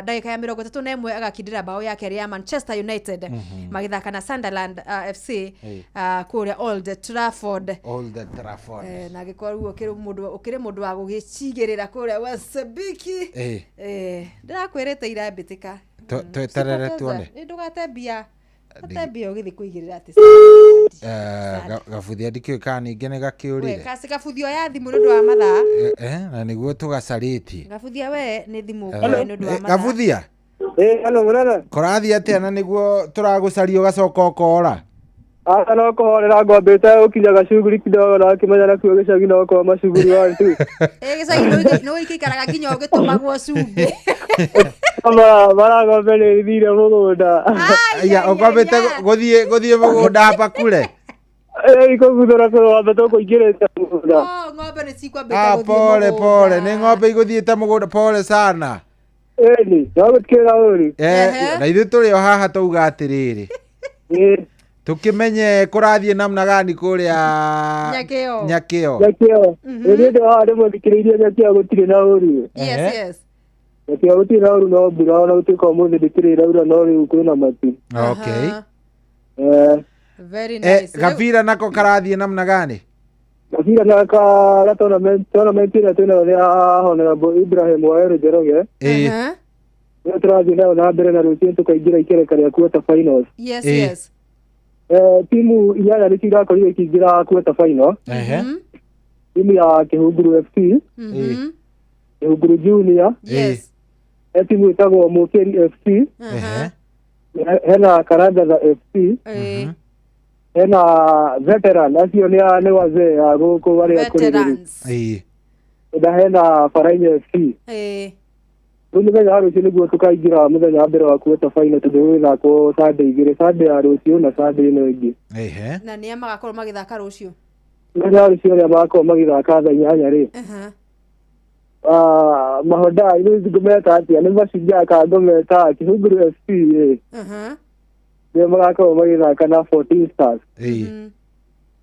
ndagĩka ya 31 agakindĩra bao ya kerĩ ya Manchester United magĩthaka na Sunderland FC Eh. kũrĩa Old Trafford. Old Trafford. Eh, na angĩkorwo rĩu ũkĩrĩ mũndũ wa gũgĩcigĩrĩra kũrĩa Wasabiki, Eh. eh, ndĩrakwĩrĩte irambĩtĩka. Tweterere tuone. Ndũgate mbia, gate mbia ũgĩthiĩ kũigĩrĩra atĩ Eh, gabuthia ndikĩũĩ kana ningĩ nĩ we gakĩũrire. kasi gabuthio ya thimũ nĩ ũndũ wa mathaa. Eh, eh, na nĩguo tũgacarĩtie. Gabuthia we nĩ thimũ Eh, ũkoe nĩ ũndũ wa eh, mathaa. Gabuthia. Hello mũnene. Kũrathiĩ atĩa na nĩguo tũragũcaria ũgacoka ũkora? Aca no kũhorera ngwambĩte gũkinya gacuguri kidogo na akĩmenya nakuo gĩcagi no kwa macuguri one two. Ĩ gĩcagi nĩ gĩikaraga nginya ũgĩtũmagwo cumbĩ. Mara ng'ombe nĩ ithire mũgũnda. Aya, ũkwambĩte gũthiĩ mũgũnda hapa kure? Ĩ ikũguthũra kũrwamba tũkũingĩrĩte mũgũnda. Oh, ng'ombe nĩ cikwambĩte Ah, gũthiĩ pole mũgũnda. pole, nĩ ng'ombe igũthiĩte mũgũnda, pole sana. Ĩni, no gũtikĩrĩ na ũru. Eh, na ithuĩ tũrĩ o haha twauga atĩrĩrĩ, tũkĩmenye kũrathiĩ namna gani kũrĩa Nyakĩo. Nyakĩo. Nyakĩo. Ĩ niĩ ndĩ haha ndĩmũthikĩrĩirie Nyakĩo gũtirĩ na ũru. Yes, yes. Nyakĩo gũtirĩ na ũru no mbura ona gũtuĩka ũmũthĩ ndĩkĩrĩ ĩraura no rĩu kwĩna matu. Okay. Eh, Very Eh, nice. Rĩu- gabira nako karathiĩ namna gani? Gabira na ka tournament ĩrĩa twĩnayo nĩ ya Honorable Ibrahim Waweru Njoroge. Eh. Aha. Nĩyo tũrathiĩ nayo na mbere na rũciũ tũkaingĩra ikereka rĩa quarter finals. Yes, Eh. yes. Eh, timu inyanya nĩcio irakorirwo ikĩingĩra quarter final. Ehe. Timu ya Kĩhunguru FC, Mhm. Kĩhunguru Junior, Yes. he timu ĩtagwo Mũkĩri FC, Aha. hena Karangatha FC, Eh, hena Veteran, acio nĩ wazee a gũkũ arĩa akũrĩrĩru, Veterans. Eh. na hena Farainya FC. Eh. Rĩu mũthenya wa rũciũ nĩguo tũkaingĩra mũthenya wa mbere wa quarter final tondũ gũgĩthakwo Sunday igĩrĩ, Sunday ya rũciũ na Sunday ĩno ĩngĩ. Ehe. Na nĩa magakorwo magĩthaka rũciũ? Mũthenya wa rũciũ arĩa magakorwo magĩthaka thaa 8 rĩ, Aha. ah, mahoda rĩu ngũmeta atĩa, nĩ Mashujaa kana ngũmeta Kĩhunguru FC rĩ, Aha. nĩo magakorwo magĩthaka na 14 Stars. Eh.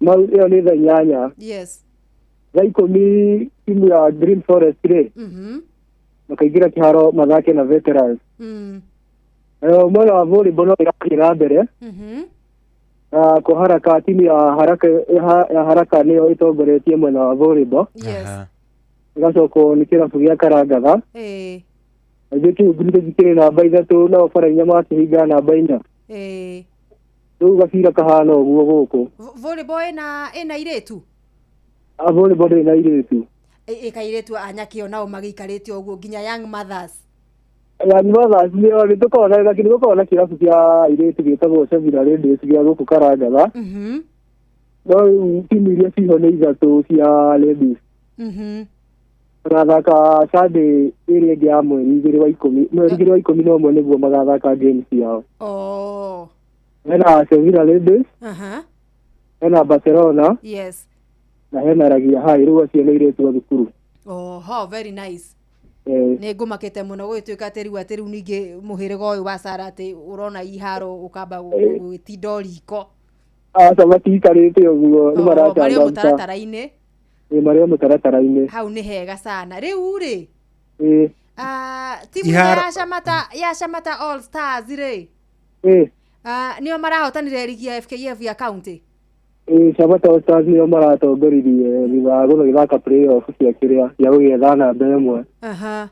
Mau ĩyo nĩ thaa 8. Yes. Thaa 10 timu ya Green Forest rĩ, makaingĩra kĩharo mathake na Veterans. Nayo mwena wa volleyball no ĩrathiĩ na mbere. Na kwa haraka timu ya haraka ya haraka nĩyo ĩtongoretie mwena wa volleyball. Yes. Ĩgacokwo nĩ kĩrabu gĩa Karangatha. Eh. Na ithuĩ Kĩhunguru tũthikĩrĩ namba 3 nao Barainya makĩhinga namba 4. Eh. Rĩu gabira kahana ũguo gũkũ. Volleyball ĩna airĩtu? A volleyball ndĩrĩ na airĩtu. Ĩ kairĩtu a Nyakĩo nao magĩikarĩte ũguo nginya young mothers. Young mothers nĩo nĩ tũkoragwo na lakini gũkoragwo na kĩrabu kĩa airĩtu gĩtagwo Sevilla Ladies gĩa gũkũ Karangatha. No rĩu timu iria ciho nĩ ithatũ cia ladies. Magathaka Sunday ĩrĩa ĩngĩ ya mweri igĩrĩ wa ikũmi, mweri igĩrĩ wa 11 nĩguo magathaka game ciao. Oh. Hena Sevilla Ladies, Aha. hena Barcelona Yes. na hena Ragia High, rĩu acio nĩ airĩtu a thukuru. Oho, very nice. Eh, Nĩ ngũmakĩte mũno gũgĩtuĩka atĩ rĩu atĩ rĩu ningĩ mũhĩrĩga ũyũ wa Sara atĩ ũrona iharo ũkamba gũgĩtinda o riko. Aca matiikarĩte ũguo, nĩ Oh, marĩ o marachangamka. mũtaratara-inĩ. Ĩ marĩ o mũtaratara-inĩ. Hau nĩ hega sana. Rĩu rĩ, Ĩ. ah, timu ĩrĩa ya Shamata ya Shamata All Stars rĩ, Ĩ. ah, nĩo marahotanire rigi ya FKF ya county. Ĩ Shamata All Stars nĩo maratongoririe thutha wa gũthaka play-off cia kĩrĩa cia gũgĩetha namba ĩmwe. Aha.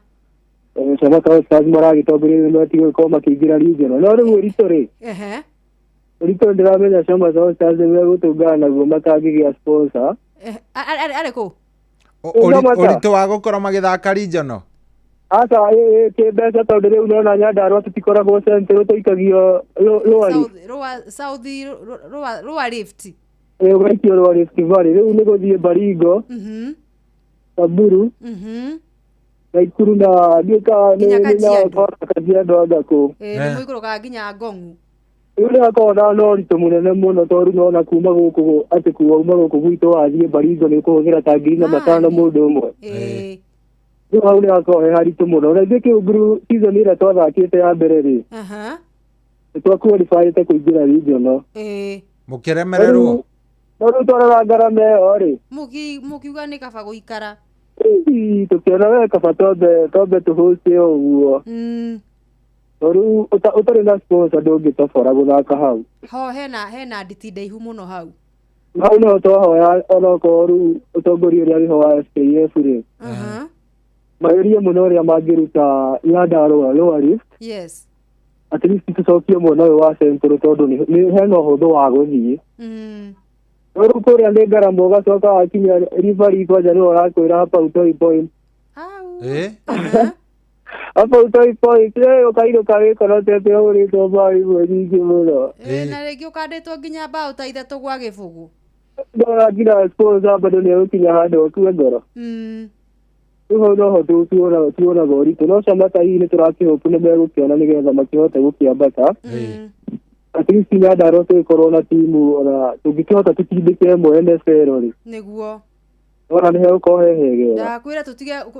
Eh, Shamata All Stars maragĩtongoria nĩ matige gũkorwo makĩingĩra regional. No rĩu ũritũ rĩ, Ehe. ũritũ ndĩramenya Shamata All Stars nĩ megũtũngana naguo matangĩgĩa sponsor. Eh, arĩ kũ? Shamata. Ũritũ wa gũkorwo magĩthaka regional. Aca ĩ kĩmbeca tondũ rĩu nona Nyandarua tũtikoragwo Central tũikagio Lower Rift. South, Lower, South, Lower, Lower Rift. Ĩ, ũgaikio Lower Rift Valley. Rĩu nĩ gũthiĩ Baringo, Samburu, Naikuru na ndiũĩ kana Nginya nĩ Kajiado. na Kajiado anga kũ. Ĩ, nĩ mũikũrũkaga nginya Ngong'u. Rĩu nĩ hakoragwo na ũritũ mũnene mũno tondũ nona kuma gũkũ atĩ kuuma gũkũ gwitũ wathiĩ Baringo nĩ ũkũhũthĩra ta 4500 mũndũ ũmwe. Ĩ. Rĩu hau nĩ hakoragwo he haritũ mũno. Na ithuĩ Kĩũnguru season ĩrĩa twathakĩte ya mbere rĩ, Aha. nĩ twaqualifyĩte kũingĩra regional. Ĩ. Mũkĩremererwo. No rĩu twarora ngarama ĩyo rĩ, Mũkiuga nĩ kaba gũikara. ii, tũkĩona we kaba twambe twambe tũhũcie ũguo. To rĩu ũtarĩ na sponsor ndũngĩtobora gũthaka hau. Ho hena nditi ndaihu mũno hau. Hau nĩho twahoya onokorwo rĩu ũtongoria ũrĩa wĩho wa FKF rĩ, magerie mũno ũrĩa mangĩruta Nyandarua Lower Rift, Yes. at least tũcokie mwena ũyũ wa Central tondũ nĩ hena ũhũthũ wa gũthiĩ. No rĩu kũrĩa nĩ ngarama ũgacoka wakinya referee kwanja nĩwe ũrakwĩra hapa utoi point. Hapa utoi point, eh, ũkainũka wĩkorotete ũhũrĩtwo mbaũ imwe nyingĩ mũno. Ĩ, na rĩngĩ ũkandĩtwo nginya mbaũ ta ithatũ gwa gĩbũgũ. Ndona nginya sponsor bado nĩ egũkinya handũ akue ngoro. Rĩu hau noho tuonaga ũritũ no Shamata hihi nĩ tũrakĩhopu nĩ megũkĩona nĩgetha makĩhote gũkĩambata. At least Nyandarua tũgĩkorwo na timu ona tũngĩkĩhota tũtindĩke ĩmwe NFL rĩ, Nĩguo. ona nĩ hegũkorwo he hegega. Ndakwĩra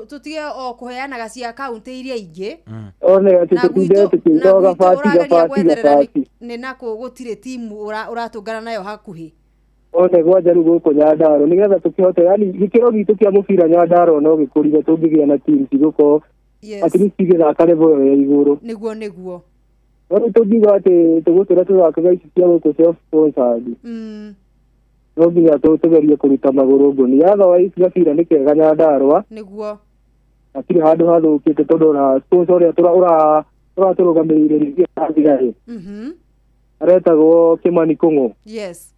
tũtige o kũheanaga cia kaunti iria ingĩ. One atĩ Na tũtinde gwitũ tũkiuga na gwitũ gabati ũrageria gabati gwetherera gabati. nĩ nakũ gũtirĩ timu ũratũngana nayo hakuhĩ. One gwanja rĩu gũkũ Nyandarua nĩgetha tũkĩhote yani gĩkĩro gitũ kĩa mũbira Nyandarua no gĩkũrire tũngĩgĩa na team cigũkorwo Yes. at least igĩthaka level ĩyo ya igũrũ. Nĩguo nĩguo. No rĩu tũngiuga atĩ tũgũtũra tũthakaga ici cia gũkũ self sponsored no nginya tũgerie kũruta magũrũ ngũnia otherwise gabira nĩ kega Nyandarua Nĩguo. hatirĩ handũ hathũkĩte tondũ ona sponsor ũrĩa ũratũrũgamĩrĩire rigi ĩrathira rĩ aretagwo Kĩmani Kũng'ũ. Yes.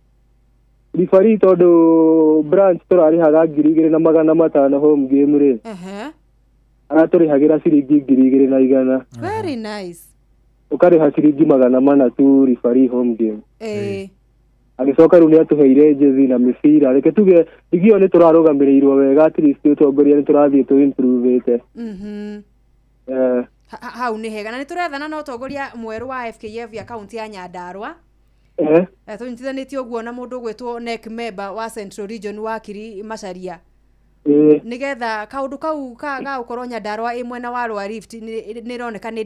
Referee tondũ branch tũrarĩhaga 2500 home game rĩ, Ehe. aratũrĩhagĩra ciringi 2100. Very nice. Ũkarĩha ciringi 400 tu referee home game. Ĩ. Agĩcoka rĩu nĩ atũheire jezi na mĩbira reke tuge ligi ĩyo nĩ tũrarũgamĩrĩirwo wega at least ũtongoria nĩ tũrathiĩ tũ improve-ĩte. Eh, Hau nĩ hega na nĩ tũrethana na ũtongoria mwerũ wa FKF ya kaunti ya Nyandarua. Eh, Eh, tũnyitithanĩtie ũguo na mũndũ ũgwĩtwo NEC member wa Central Region Wakiri Macharia ĩ, nĩgetha kaũndũ kau ga gũkorwo Nyandarua ĩ mwena wa Lower Rift nĩ ĩroneka nĩ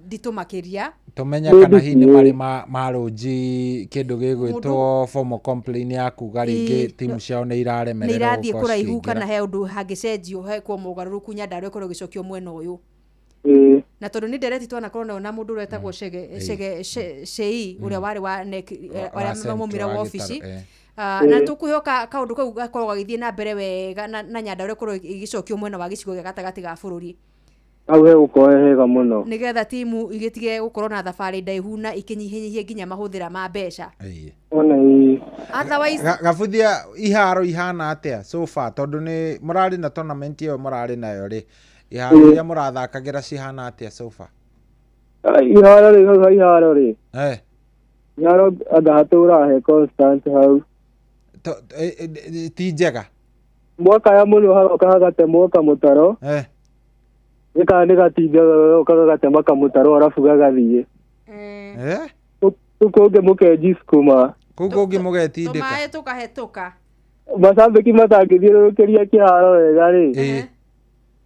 nditũ makĩria. Tũmenye kana hihi nĩ marĩ marũnji kĩndũ gĩgwĩtwo formal complaint ya kuga rĩngĩ timu ciao nĩ nĩ iraremererwo irathiĩ gũkorwo kũraihu cikĩingĩra. kana he ũndũ hangĩcenjio hekwo mogarũrũku Nyandarua ĩkorwo ĩgĩcokio mwena ũyũ. Ĩ, Na tondũ nĩ ndereti twanakorwo nayo na mũndũ ũrĩa wetagwo Chege Chege Shei ũrĩa warĩ wa NEC Wa ũrĩa Central mũmira wa wa Gĩtarũ, obici. eh. Na tũkwĩhoka kaũndũ kau gakorwo gagĩthiĩ na mbere wega na Nyandarua ĩkorwo ĩgĩcokio mwena wa gĩcigo gĩa gatagatĩ ga bũrũri hau hegũkorwo he hega mũno. nĩgetha timu igĩtige gũkorwo na thabarĩ ndaihu na ikĩnyihanyihie nginya mahũthĩra ma mbeca. One ĩ. Otherwise Gabuthia iharo ihana atĩa so far tondũ nĩ mũrarĩ na tournament ĩyo mũrarĩ nayo rĩ iharo iria mũrathakagĩra cihana atĩa so far? Iharo rĩ hau ha iharo rĩ. Eh. Iharo anga hatũraga he constant hau. Ti njega. Mwakaya mũno haroka hagatemwo kamũtaro. Eh. Gĩka nĩ gatinga gagoka gagatema kamũtaro arabu gagathiĩ. Eh? Kũu kũngĩ mũkenji sukuma. Kũu kũngĩ mũgetindĩka. Tũmaĩ tũkahetũka. Macambĩki matangĩthiũrũrũkĩria kĩharo wega rĩ.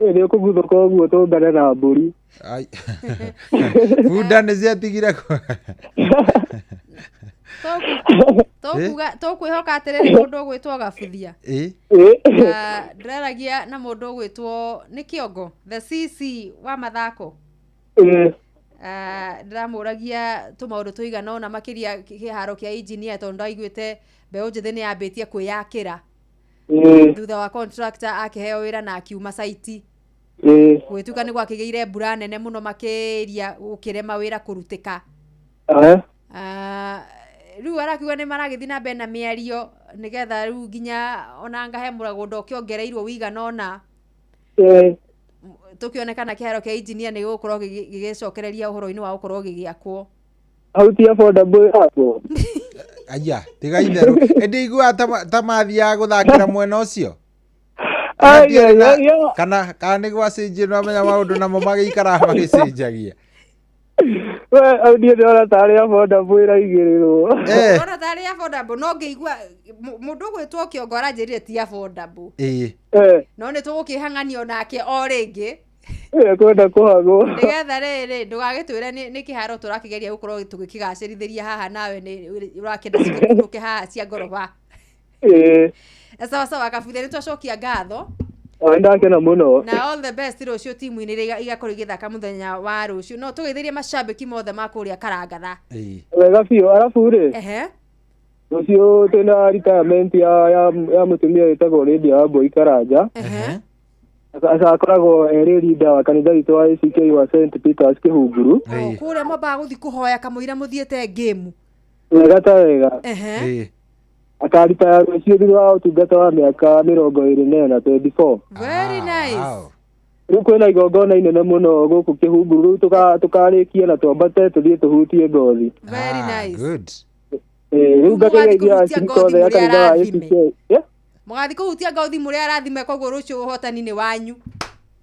Ĩ nĩ ũkũguthũka ũguo tũngane na mbũri. Ai. Bunda nĩ ciatigire kũ- Tũkuga tũkwĩhoka atĩrĩrĩ mũndũ ũgwĩtwo Gabuthia. Ĩ. Ah, ndĩraragia na mũndũ ũgwĩtwo nĩ Kĩongo, the CC wa mathako. Ah, ndĩramũragia tũmaũndũ tũigana ũna makĩria kĩharo kĩa engineer tondũ ndaiguĩte mbeũ njĩthĩ nĩ yambĩtie kwĩyakĩra thutha wa contractor akĩheo wĩra na akiuma saiti. Gũgĩtuĩka nĩ gwakĩgĩire mbura nene mũno makĩria gũkĩrema wĩra kũrutĩka. Ah, rĩu arakiuga nĩ maragĩthiĩ na mbere na mĩario nĩgetha rĩu nginya ona ngahe mũgũnda ũkĩongereirwo wĩigana ũna tũkĩonekana kĩharo kĩa engineer nĩ gĩgũkorwo gĩgĩcokereria ũhoro-inĩ wa gũkorwo gĩgĩakwo. Hau ti affordable yakwo. Aya, tiga itherũ. Ĩndĩ iguaga ta mathiaga gũthakĩra mwena ũcio. Ai, Kana ai, na- ai, ai. Kana nĩ gwacenjia nĩwamenya maũndũ namo magĩikaraga magĩcenjagia. We hau niĩ ndĩrona tarĩ affordable ĩraigĩrĩrwo. Ũrona tarĩ affordable no ngĩigua mũndũ ũgwĩtwo Kĩongo aranjĩrire ti affordable. Ĩĩ. No nĩ tũgũkĩhang'anio nake o rĩngĩ Kwenda kũhagwo. Nĩgetha rĩrĩ ndũgagĩtwĩre nĩ kĩharo tũrakĩgeria gũkorwo tũgĩkĩgacĩrithĩria haha nawe nĩ ũrakĩenda cigĩkunũke haha cia ngoroba. Ĩĩ. Sawa sawa Kabuthe, nĩ twacokia ngatho. Nĩ ndakena mũno. Na all the best rũciũ timu-inĩ iria igakorwo igĩthaka mũthenya wa rũciũ. No tũgeithĩrie macambĩki mothe ma kũrĩa Karangatha. Wega biũ. Arabu rĩ, Ehe. rũciũ twĩna retirement ya mũtumia wĩtagwo Lydia Wambui Karanja. Akoragwo erĩ leader wa kanitha witũ wa ACK wa St Peters Kĩhunguru. O kũrĩa mwambaga gũthiĩ kũhoya kamũira mũthiĩte ngĩmu. Wega ta wega. Ehe. Akaritaya rũciũ thutha wa ũtungata wa mĩaka 24, 24. Very nice. Rĩu kwĩna igongona inene mũno gũkũ Kĩhunguru. Rĩu tũkarĩkia na twambate tũthiĩ tũhutie ngothi. Very nice. Good. Rĩu Mũgathiĩ ngakĩgeithia kũhutia acirika ngothi othe a mũrĩ kanitha wa arathime. ACK. Yeah? Mũgathiĩ kũhutia ngothi mũrĩ arathime koguo rũciũ ũhotani nĩ wanyu.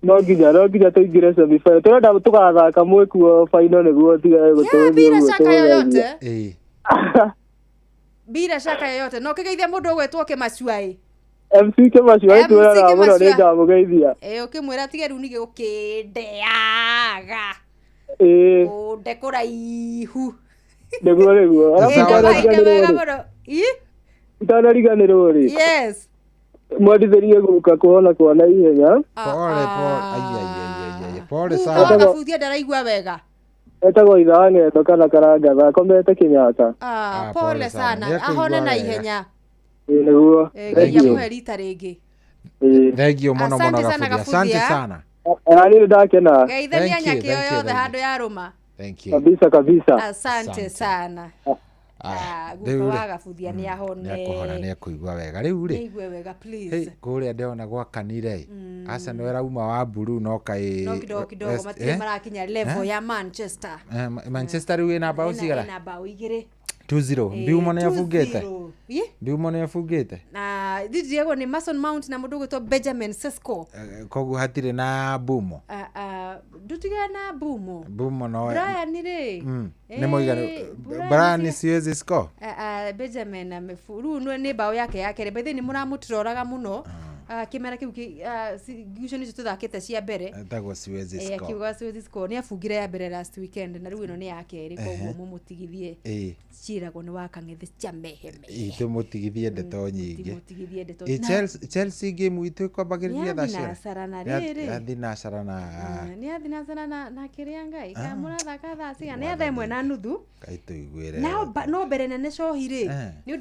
No nginya tũingĩre semi final. Tũrenda tũgathaka mwĩkuo final nĩguo tigage gũtũũria Bila ũguo shaka tũgũgeria. yoyote. Bila shaka yoyote. No kĩgeithia mũndũ ũgwĩtwo Kĩmacua ĩ. MC Kĩmacua MC ĩtwĩraga mũno Kĩmacua. nĩ ndamũgeithia. Ĩ ũkĩmwĩra tige rĩu ningĩ gũkĩndeaga. Ĩĩ, Kũnde kũraihu. nĩguo. Arabu Ĩ, ndũkaige wega itanariganĩrwo rĩ, mũno. Ĩ? itanariganĩrwo rĩ, Yes. mwendithĩrie gũka kũhona kwa na ihenya. Pole pole. Ai ai ai ai. Pole Guka sana. wa Gabuthia ndaraigua wega. Etagwo Ithaa Ng'endo kana Karangatha, akomete Kenyatta. Ah, pole pole sana. sana. Nĩekũigua Ahone na wega. ihenya. Ĩĩ, nĩguo. Ĩ, Ngai Thank you. amũhe rita rĩngĩ. Ĩĩ. Thank you mũno mũno Asante sana Gabuthia. Asante Gabuthia. sana. Na niĩ nĩndakena. Geithania Thank you, nyakĩo thank you, yothe thank you. handũ yarũma. Thank you. Kabisa kabisa. Asante sana. Ah, guka Rĩu rĩ, wa Gabuthia nĩ ahone. nĩekũhona nĩekũigua wega. Rĩu rĩ, Nĩaigue wega please. hey, kũrĩa ndĩrona gwakanire Arsenal ĩrauma wa blue no kaĩ No kidogo kidogo West- matirĩ eh? marakinya level Eh? ya Manchester. Manchester rĩu ĩna mbaũ cigana? Ĩna mbaũ igĩrĩ. 2-0. Mbiumo nĩ abungĩte. 2-0. Ĩ? Mbiumo nĩ abungĩte. Na ndiriagwo nĩ Mason Mount na mũndũ ũgwĩtwo Benjamin Sesko. Koguo hatirĩ na Mbumo. Ah, ah, ndutigana na Mbumo. Mbumo no Brian rĩ. Nĩ mũiganu. Eh, Brian Brian tiga- siwezi score. Ah, ah, Benjamin amefu rĩu nĩ mbaũ yake ya kerĩ. By the way nĩ mũramũtiroraga mũno. Ah, kĩmera kĩu ngucanio icio tũthakĩte cia mbere. Etagwo siwezi Eh, score. akiuga siwezi score nĩ abungire ya mbere last weekend na rĩu ĩno nĩ ya kerĩ koguo mũmũtigithie Ĩĩ. ciĩragwo nĩ wa kang'ethe cia meheme. Ĩĩ, tũmũtigithie ndeto nyingĩ. Mũtigithie ndeto. Ĩ, Chelsea game itũ ĩkwambagĩrĩria thaa Nĩ cigana? athinacara na Nĩ rĩrĩ. athinacara na Nĩ athinacara na kĩrĩa ngai kana mũrathaka thaa cigana? Nĩ thaa 1:30. Ngai tũiguĩre. No mbere nene cohi rĩ, Eh. nĩ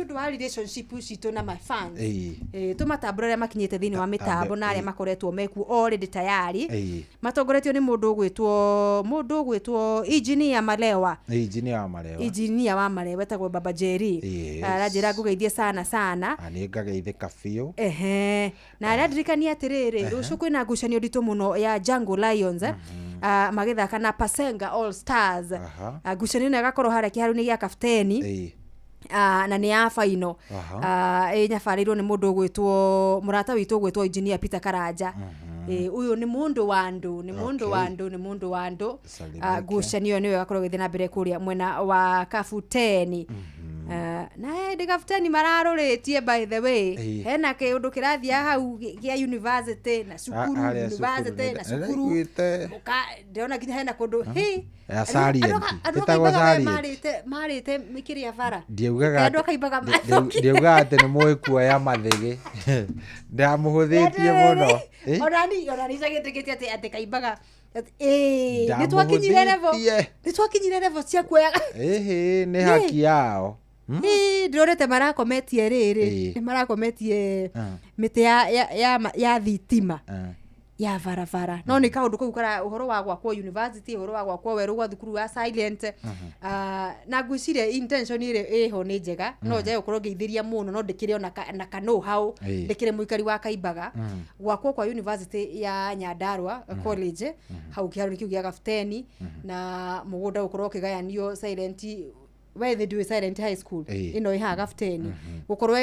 ũndũ wa relationship citũ na my fans. Ĩĩ. Tũmatambũra arĩa makinyĩte thĩinĩ wa mĩtambo na arĩa ĩĩ. makoretwo mekuo already tayari. Ĩĩ. Matongoretio nĩ mũndũ ũgwĩtwo engineer Malewa. Ĩĩ, engineer wa Malewa. Engineer wa Malewa etagwo Baba Jerry. Yes. Aranjĩra ngũgeithie sana sana. Na nĩ ngageithĩka biũ. Ehe. Na arandirikania atĩrĩrĩ, rũciũ kwĩna ngucanio nditũ mũno ya Jungle Lions, magĩthaka na Pasenga All Stars. Ngucanio ĩno ĩgakorwo harĩa kĩharo-inĩ gĩa Kapteni. Na nĩ ya baino. Ĩnyabarĩirwo nĩ mũndũ ũgwĩtwo mũrata witũ ũgwĩtwo engineer Peter Karanja. Ũyũ nĩ mũndũ wa andũ, nĩ mũndũ wa andũ, nĩ mũndũ wa andũ. Salimike. Ngucanio ĩyo nĩyo ĩgakorwo ĩgĩthiĩ na mbere kũrĩa mwena wa Kabuteni. Na hĩndĩ Gabuteni mararũrĩtie, by the way, Ĩĩ. hena kĩũndũ kĩrathiĩ hau gĩa university na cukuru, Harĩa cukuru university na cukuru. Nĩndaiguĩte. Ndĩrona nginya hena kũndũ hi Ya Salient. andũ Ĩtagwo akaimbaga we Salient. marĩte kĩrĩa bara. Ndiaugaga Andũ akaimbaga mathokire. Ndiaugaga atĩ nĩ mũĩ kuoya mathĩgĩ, ndamũhũthĩtie mũno. Ĩ? Onani cagĩtĩkĩtie atĩ kaimbaga ĩĩ nĩ twakinyire level Ndamũhũthĩtie. nĩ twakinyire level cia kuoyaga. Ĩhĩ, nĩ haki yao. Ĩĩ, ndĩronete marakometie rĩrĩ, Ĩĩ. nĩ marakometie mĩtĩ ya thitima ya barabara, no nĩ kaũndũ kau kara ũhoro wa gwakwo university, ũhoro wa gwakwo werũ gwa thukuru wa Silent. Ah, na ngwĩciria intention ĩrĩa ĩho nĩ njega, no njage gũkorwo ngĩithĩria mũno, no ndĩkĩrĩ ona na ka know how ndĩkĩrĩ mũikari wa Kaimbaga, gwakwo kwa university ya Nyandarua College hau kĩharo kĩu gĩa Gabuteni, na mũgũnda gũkorwo ũkĩgayanio Silent, we thĩ ndũĩ Silent High School Ĩĩ. ĩno ĩ haha Gabuteni, gũkorwo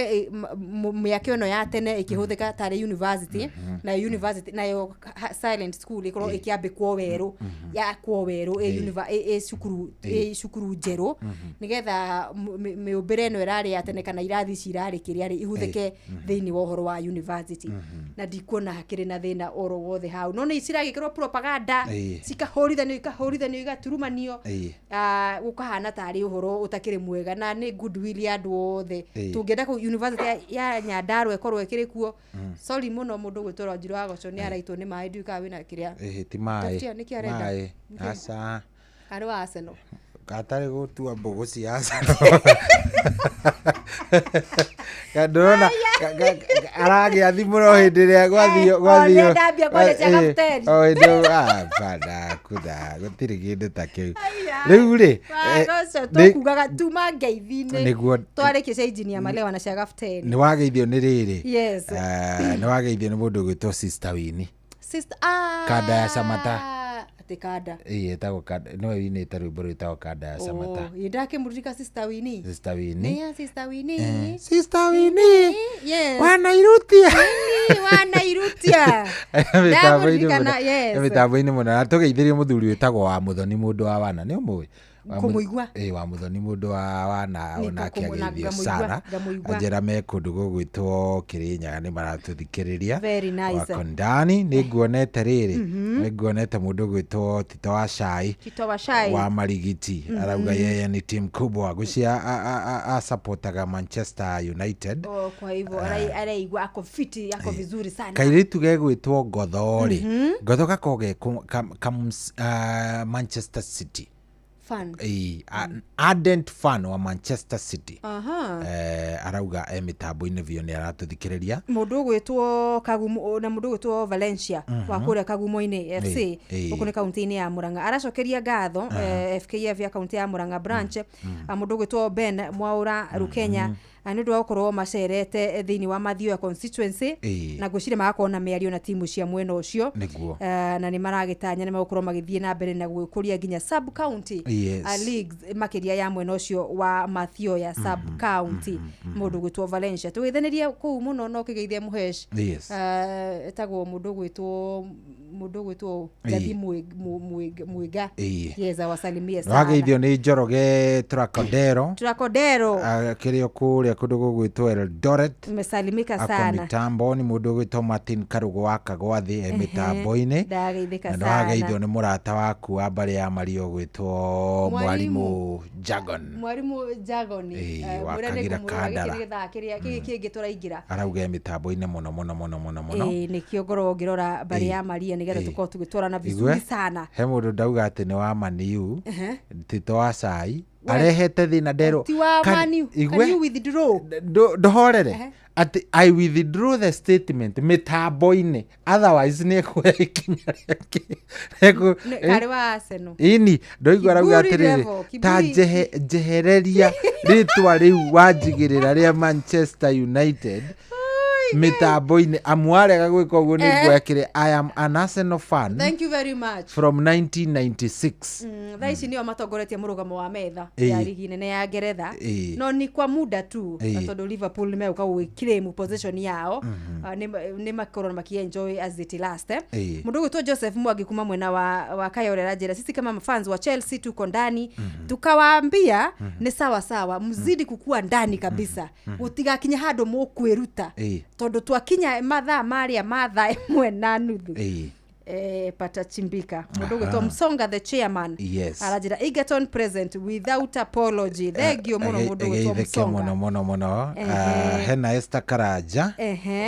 mĩaka ĩno ya tene ĩkĩhũthĩka tarĩ university, nayo university nayo Silent School ĩkorwo ĩkĩambĩkwo werũ, yakwo werũ ĩ ĩ cukuru ĩ cukuru njerũ, nĩgetha mĩũmbĩre ĩno ĩrarĩ ya tene kana irathi ici irarĩ kĩrĩa rĩ ihũthĩke thĩinĩ wa ũhoro wa university, na ndikuona hakĩrĩ na thĩna oro wothe hau, no nĩ ciragĩkĩrwo propaganda, cikahũrithanio ikahũrithanio igaturumanio, ah, gũkahana tarĩ ũhoro ũtakĩrĩ mwega, na nĩ goodwill ya andũ othe. Tũngĩenda kũu university ya Nyandarua ĩkorwo ĩkĩrĩ kuo. Sorry mũno, mũndũ gwĩtwo Wanjiru wa Goco nĩ araitwo nĩ maĩ, ndiũĩ kana wĩna kĩrĩa. Ĩhĩ, ti maĩ. Tafutia, nĩkĩ arenda? Maĩ. Nĩkĩ? Aca. Arĩ wa Arsenal. Gatarĩ gũtua mbũgũ cia Arsenal. Ndĩrona aragĩa thimũ no hĩndĩ ĩrĩa gwathio Eh, gwathio. o, nĩndambia kwaria cia Kapteni. O hĩndĩ ĩyo, ah, bana kutha gũtirĩ kĩndũ ta kĩu. Rĩu rĩ, Wagoco tũkugaga tuma ngeithi-inĩ. Nĩguo. Twarĩkia cia engineer Malewa na cia Gabuteni. Nĩ wageithio nĩ rĩrĩ. Yes. Nĩ wageithio nĩ mũndũ ũgwĩtwo Sister Winnie. Sister, ah, Kanda ya Samata. Atĩ kanda. Ĩĩ, ĩtagwo kanda, nĩwe winĩte rwĩmbo rwĩtagwo Kanda ya Samata. Oh, ĩ ndakĩmũririka Sister Winnie. Sister Winnie. Nĩ ya Sister Winnie. Sister Winnie. Yes. Wanairutia. Winnie, wanairutia. Ndamũririkana, yes. Mĩtambo-inĩ mũno, na tũgeithĩrie mũthuri wĩtagwo wa Mũthoni, mũndũ wa wana, nĩ ũmũĩ? Kũmũigua. Ĩ, wa Mũthoni, mũndũ wa wana, Nĩ onake ageithio ngamũigua, sana. ngamũigua. Anjĩra me kũndũ gũgwĩtwo Kĩrĩnyaga nĩ maratũthikĩrĩria. Very nice. Wako ndani nĩ nguonete rĩrĩ, nĩ nguonete mũndũ ũgwĩtwo Tito wa Cai. Tito wa Cai. Wa Marigiti. Arauga yeye ni team kubwa, ngwĩciria asapotaga Manchester United. Oh, kwa hivyo araigua ako fiti, ako vizuri sana. Kairĩtu gegwĩtwo Ngotho rĩ, Ngotho gakoragwo ge Manchester City. Fan. Ĩĩ, ardent fan wa Manchester City. Arauga e mĩtambo-inĩ biũ, nĩ aratũthikĩrĩria. Mũndũ ũgwĩtwo Kagumo na mũndũ ũgwĩtwo Valencia wa kũrĩa Kagumo-inĩ FC, gũkũ nĩ kaunti-inĩ ya Murang'a, aracokeria ngatho FKF ya kaunti ya Murang'a branch, ah, mũndũ ũgwĩtwo Ben Mwaura Rukenya, ah, nĩ ũndũ wa gũkorwo macerete thĩinĩ wa Mathioya constituency, na ngwĩciria magakorwo na mĩario na timu cia mwena ũcio. Eh, na nĩ maragĩtanya nĩ megũkorwo magĩthiĩ na mbere na gwĩkũria nginya sub county leagues makĩria ya mwena ũcio wa Mathioya sub county. Mũndũ ũgwĩtwo Valencia tũgeithanĩrie kũu mũno, no kĩgeithie Mũhesh. Etagwo mũndũ ũgwĩtwo Gathi Mwĩga. Yes, awasalimie sana. Wageithio nĩ Njoroge Tracodero. Tracodero. Akĩrĩ o kũrĩa kũndũ gũgwĩtwo Eldoret. Umesalimika Ako sana. mitambo nĩ mũndũ ũgwĩtwo Martin Karũgũ wa Kagwathi e mĩtambo-inĩ. Ndageithĩka Na sana. nĩwageithio nĩ mũrata waku wa mbarĩ ya Maria ũgwĩtwo Mwalimu. Mwalimu Jagon. Mwarimu Jagoni. Ĩĩ, wa Mwĩre nĩ Kagira ngũmũrora, gĩkĩ Kandara. nĩ gĩthaa kĩrĩa kĩngĩ tũraingĩra. Arauga e mĩtambo-inĩ mũno mũno mũno mũno mũno. Ĩĩ, nĩkĩo ngorwo ngĩrora mbarĩ ya Maria nĩgetha tũkorwo tũgĩtwarana vizuri Igue, sana. he mũndũ ndauga atĩ nĩ wa Maniu, Tito wa Cai, arehete thĩna nderwo. Ti wa Maniu. Igue. Can you withdraw? Ndũhorere atĩ I withdraw the statement mĩtambo-inĩ, otherwise nĩ ekuoya ikinya rĩake. Karĩ wa Arsenal. Ini ndoigua arauga Kiburi atĩrĩrĩ, level, ta kiburi. Njehereria rĩtwa rĩu wanjigĩrĩra rĩa Manchester United. Mĩtambo-inĩ amu arega gwĩka ũguo nĩ Eh. nguoya kĩrĩa, I am an Arsenal fan Thank you very much. from 1996. Thaa ici nĩo matongoretie mũrũgamo wa metha Ĩĩ. ya rigi nene ya Ngeretha, Ĩĩ. no ni kwa muda tu, Ĩĩ. na tondũ Liverpool nĩ megũka gũgĩclaim position yao. Ah, nĩ makorwo makienjoy as it last, eh. Ĩĩ. Mũndũ ũgwĩtwo Joseph Mwangi kuma mwena wa Kayore aranjĩra, sisi kama fans wa Chelsea tuko ndani, tukawaambia nĩ sawa sawa, mzidi kukua ndani kabisa, gũtigakinya handũ mũkwĩruta, tondũ twakinya mathaa marĩa ma 1:30 patachimbika. Mũndũ ũgwĩtwo Msonga the chairman aranjĩra Egerton present without apology. Thengio mũno, mũndũ ũgwĩtwo Geithĩke Msonga. Mũno mũno mũno. Ehe. Ah, hena Esther Karanja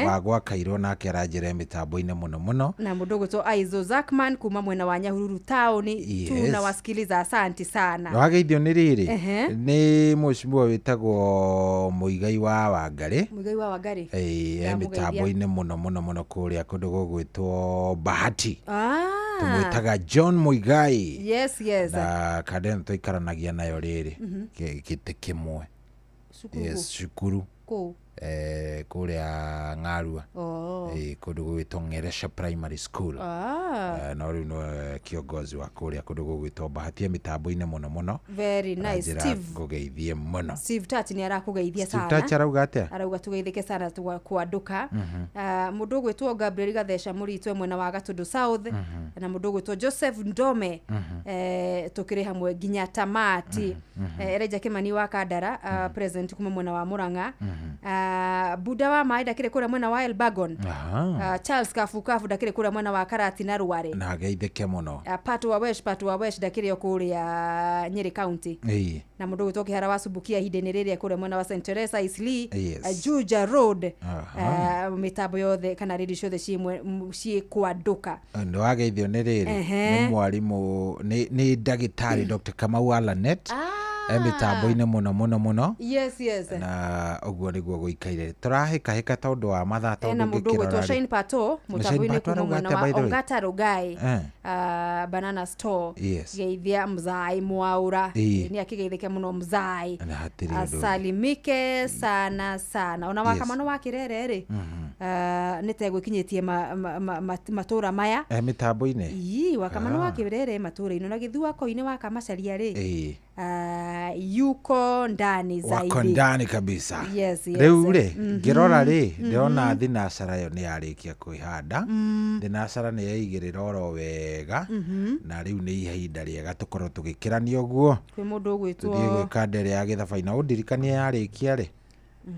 wa Gwakairwo, nake aranjĩra mĩtambo-inĩ mũno mũno. Na mũndũ ũgwĩtwo Aizo Zackman kuma mwena wa Nyahururu taũni, tunawasikiliza, asanti sana. Wageithio nĩ rĩrĩ, nĩ mũcimua wĩtagwo Mũigai wa Wangarĩ. Mũigai wa Wangari. Ĩĩ, e Ndamũgeithia. mĩtambo-inĩ mũno mũno mũno kũrĩa kũndũ gũgwĩtwo Bahati. Ah. Tũmwĩtaga John Mũigai. Yes. Na kandeno tũikaranagia nayo rĩrĩ gĩtĩ kĩmwe. Cukuru? Yes, cukuru. Kũ? Kũrĩa Ng'arua. Oh. Ĩĩ, kũndũ gũgwĩtwo Ng'ereca Primary School. Ah. No rĩu nĩwe kiongozi wa kũrĩa kũndũ gũgwĩtwo Bahati, e mĩtambo-inĩ mũno mũno. Very nice. Njĩra Steve ngũgeithie mũno. Steve Touch nĩ arakũgeithia Steve sana. Touch arauga atĩa? Arauga tugeithĩke sana kwandũka. Ah, mũndũ ũgwĩtwo Gabriel Gatheca Mũritwe mwena wa Gatũndũ South, na mũndũ ũgwĩtwo Joseph Ndome, tũkĩrĩ hamwe nginya tamati. Elijah Kimani wa Kandara, present kuma mwena wa Murang'a. Ah, Buda wa Maĩ ndakĩrĩ kũrĩa mwena wa Elbagon. Ah, Charles Kabukabu ndakĩrĩ kũrĩa mwena wa Karati na Rware. Na ageithĩke mũno. Ah, Pat wa Wesh ndakĩrĩ o kũrĩa Nyĩrĩ County, na mũndũ ũgwĩtwo Kĩhara wa Subukia ihinda-inĩ rĩrĩa kũrĩa mwena wa St Teresa Isli, Juja Road. Mĩtambo yothe kana rĩndiũ ciothe ciĩ kwandũka. Nĩ wageithio nĩ rĩrĩ, nĩ mwarimũ, nĩ ndagĩtarĩ Dr. Kamau Alanet, e mĩtambo-inĩ mũno mũno mũno. Yes. Na ũguo nĩguo gũikaire, tũrahĩkahĩka tondũ wa mathaa, tondũ Ena mũndũ ngĩkĩrora ũgwĩtwo rĩ. Shane Pato Shane mũtambo-inĩ Pato kuma arauga mwena atĩa, wa by the way? Ongata Rugai, Banana Store. Geithia Mzai Mwaura. Nĩ akĩgeithĩke mũno Mzai. Na hatirĩ ũndũ ũngĩ. Asalimike sana sana. Ona wakamano wa Kĩrere rĩ, nĩ tegwĩkinyĩtie matũra maya. E mĩtambo-inĩ. Ii, wakamano wa Ah. Kĩrere matũra-inĩ na gĩthuako-inĩ wa Kamacaria rĩ, yuko ndani zaidi. Wako ndani kabisa. Yes. Rĩu rĩ, ngĩrora rĩ, ndĩrona thinacara yo nĩ yarĩkia kwĩhanda. Thinacara nĩ yaigĩrĩra oro wega, na rĩu nĩ ihinda rĩega tũkorwo tũgĩkĩrania ũguo, Kwĩ mũndũ tũthiĩ ũgwĩtwo gwĩka ndere ya gĩthabai, na ũndirikanie yarĩkia rĩ,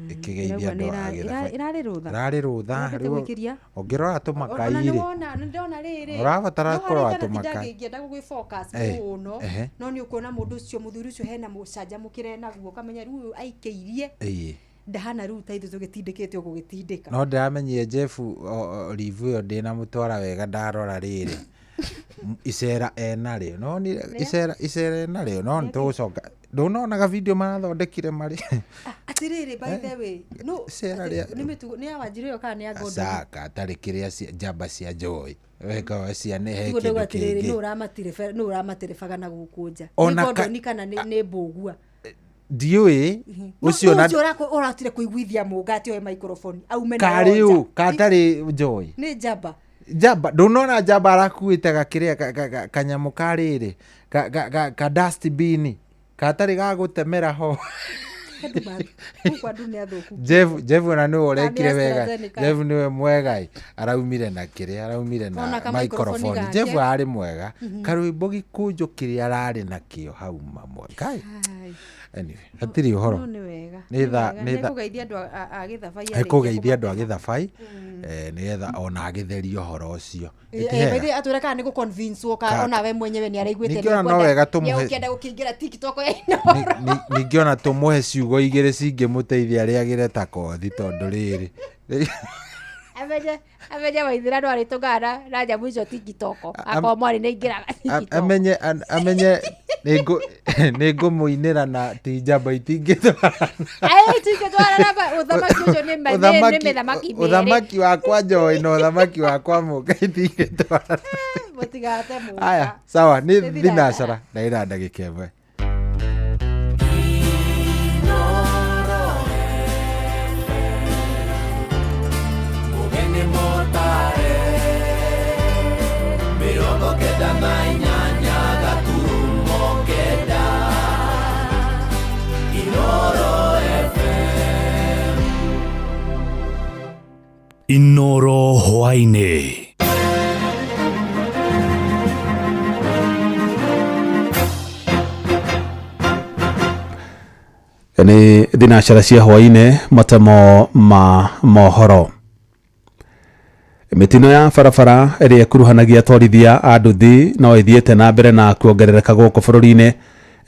ĩkĩgeithia Ndĩraigua andũ nĩ a gĩthabai. ĩrarĩ rũtha. Ĩrarĩ rũtha. Ĩrambĩte Rĩu gwĩkĩria. ũngĩrora Ona tũmakai nĩ rĩ, wona, nĩ ndona rĩrĩ. Ũrabatara No kũrora harĩa tũmakai. ndangĩngĩenda gũgĩ focus mũno, no nĩ ũkuona mũndũ ũcio, mũthuri ũcio hena mũcanjamũkĩre naguo, ũkamenya rĩu ũyũ aikĩirie ndahana rĩu ta ithuĩ tũgĩtindĩkĩte ũgũgĩtindĩka. No ndĩramenyire Jeff rivu ĩyo ndĩnamũtwara wega, ndarora rĩrĩ, icera enarĩo, no nĩ Nĩa? icera enarĩo, no nĩ tũgũcoka, ndũnonaga video marathondekire marĩ Atĩrĩrĩ, by the way, no Icera atĩ- rĩa- nĩ mĩtugo nĩ ya Wanjiru ĩyo kana nĩ ya Gordon? Caka tarĩ kĩrĩa njamba cia Joy wekaga ciane he Tiguo kĩndũ ndauga atĩrĩrĩ, kĩngĩ. nũ ũramaterebaga na gũkũ nja? Ona Nĩ Gordon kana nĩ Mbũgua? Ndiũĩ ũcio Nũ na ũcio ũratire kũiguithia mũnga atĩ oe microphone aume nayo karĩ nja? ũ katarĩ Joy. Nĩ njamba. Njamba, ndũnona njamba arakuĩte gakĩrĩa kanyamũ ka rĩrĩ ka dustbin katarĩ ga gũtemera ho. Gũkũ andũ nĩ athũku. Jeff ona nĩwe ũrekire Nĩ wega. AstraZeneca. Jeff nĩwe mwega ĩ, araumire na kĩrĩa araumire Ona na ka microphone microphone. gake. Jeff arĩ mwega, karwĩmbo gĩkũnjo kĩrĩa ararĩ nakĩo hau mamwe kai. Ai. Anyway, hatirĩ ũhoro. No nĩ wega. Nĩ tha- Nĩ nĩ tha- kũgeithia andũ a gĩthabai arĩkia. Ekũgeithia andũ a gĩthabai, nĩgetha ona agĩtherie ũhoro ũcio. Nĩ ti hega? Atwĩre kana nĩ gũconvince ka onawe mwenyewe nĩ araiguĩte. Ningĩ ona no wega tũmũhe- nĩũkĩenda gũkĩingĩra TikTok ya Inooro. Ningĩ ona tũmũhe ciugo igĩrĩ cingĩmũteithia arĩagĩre ta kothi, tondũ rĩrĩ Amenye Waithĩra no arĩtũngana na nyamũ icio TikTok, akorwo mwarĩ nĩ aingĩraga TikTok. Amenye nĩ ngũmũinĩra na ti njamba itingĩtwarana. Ai, tingĩtwarana ũthamaki ũcio nĩ mĩthamaki mĩerĩ. Ũthamaki wakwa Joy na ũthamaki wakwa Mũka itingĩtwarana. Mũtigate mũka. Aya, sawa, nĩ Nĩ thinacara na ĩna ndagĩka 1. hwaĩ-inĩ. Nĩ thinacara cia hwaĩ-inĩ, matemo ma mohoro. Mĩtino ya barabara ĩrĩa ĩkuruhanagia atwarithia a nduthi no ĩthiĩte na mbere na kuongerereka gũkũ bũrũri-inĩ,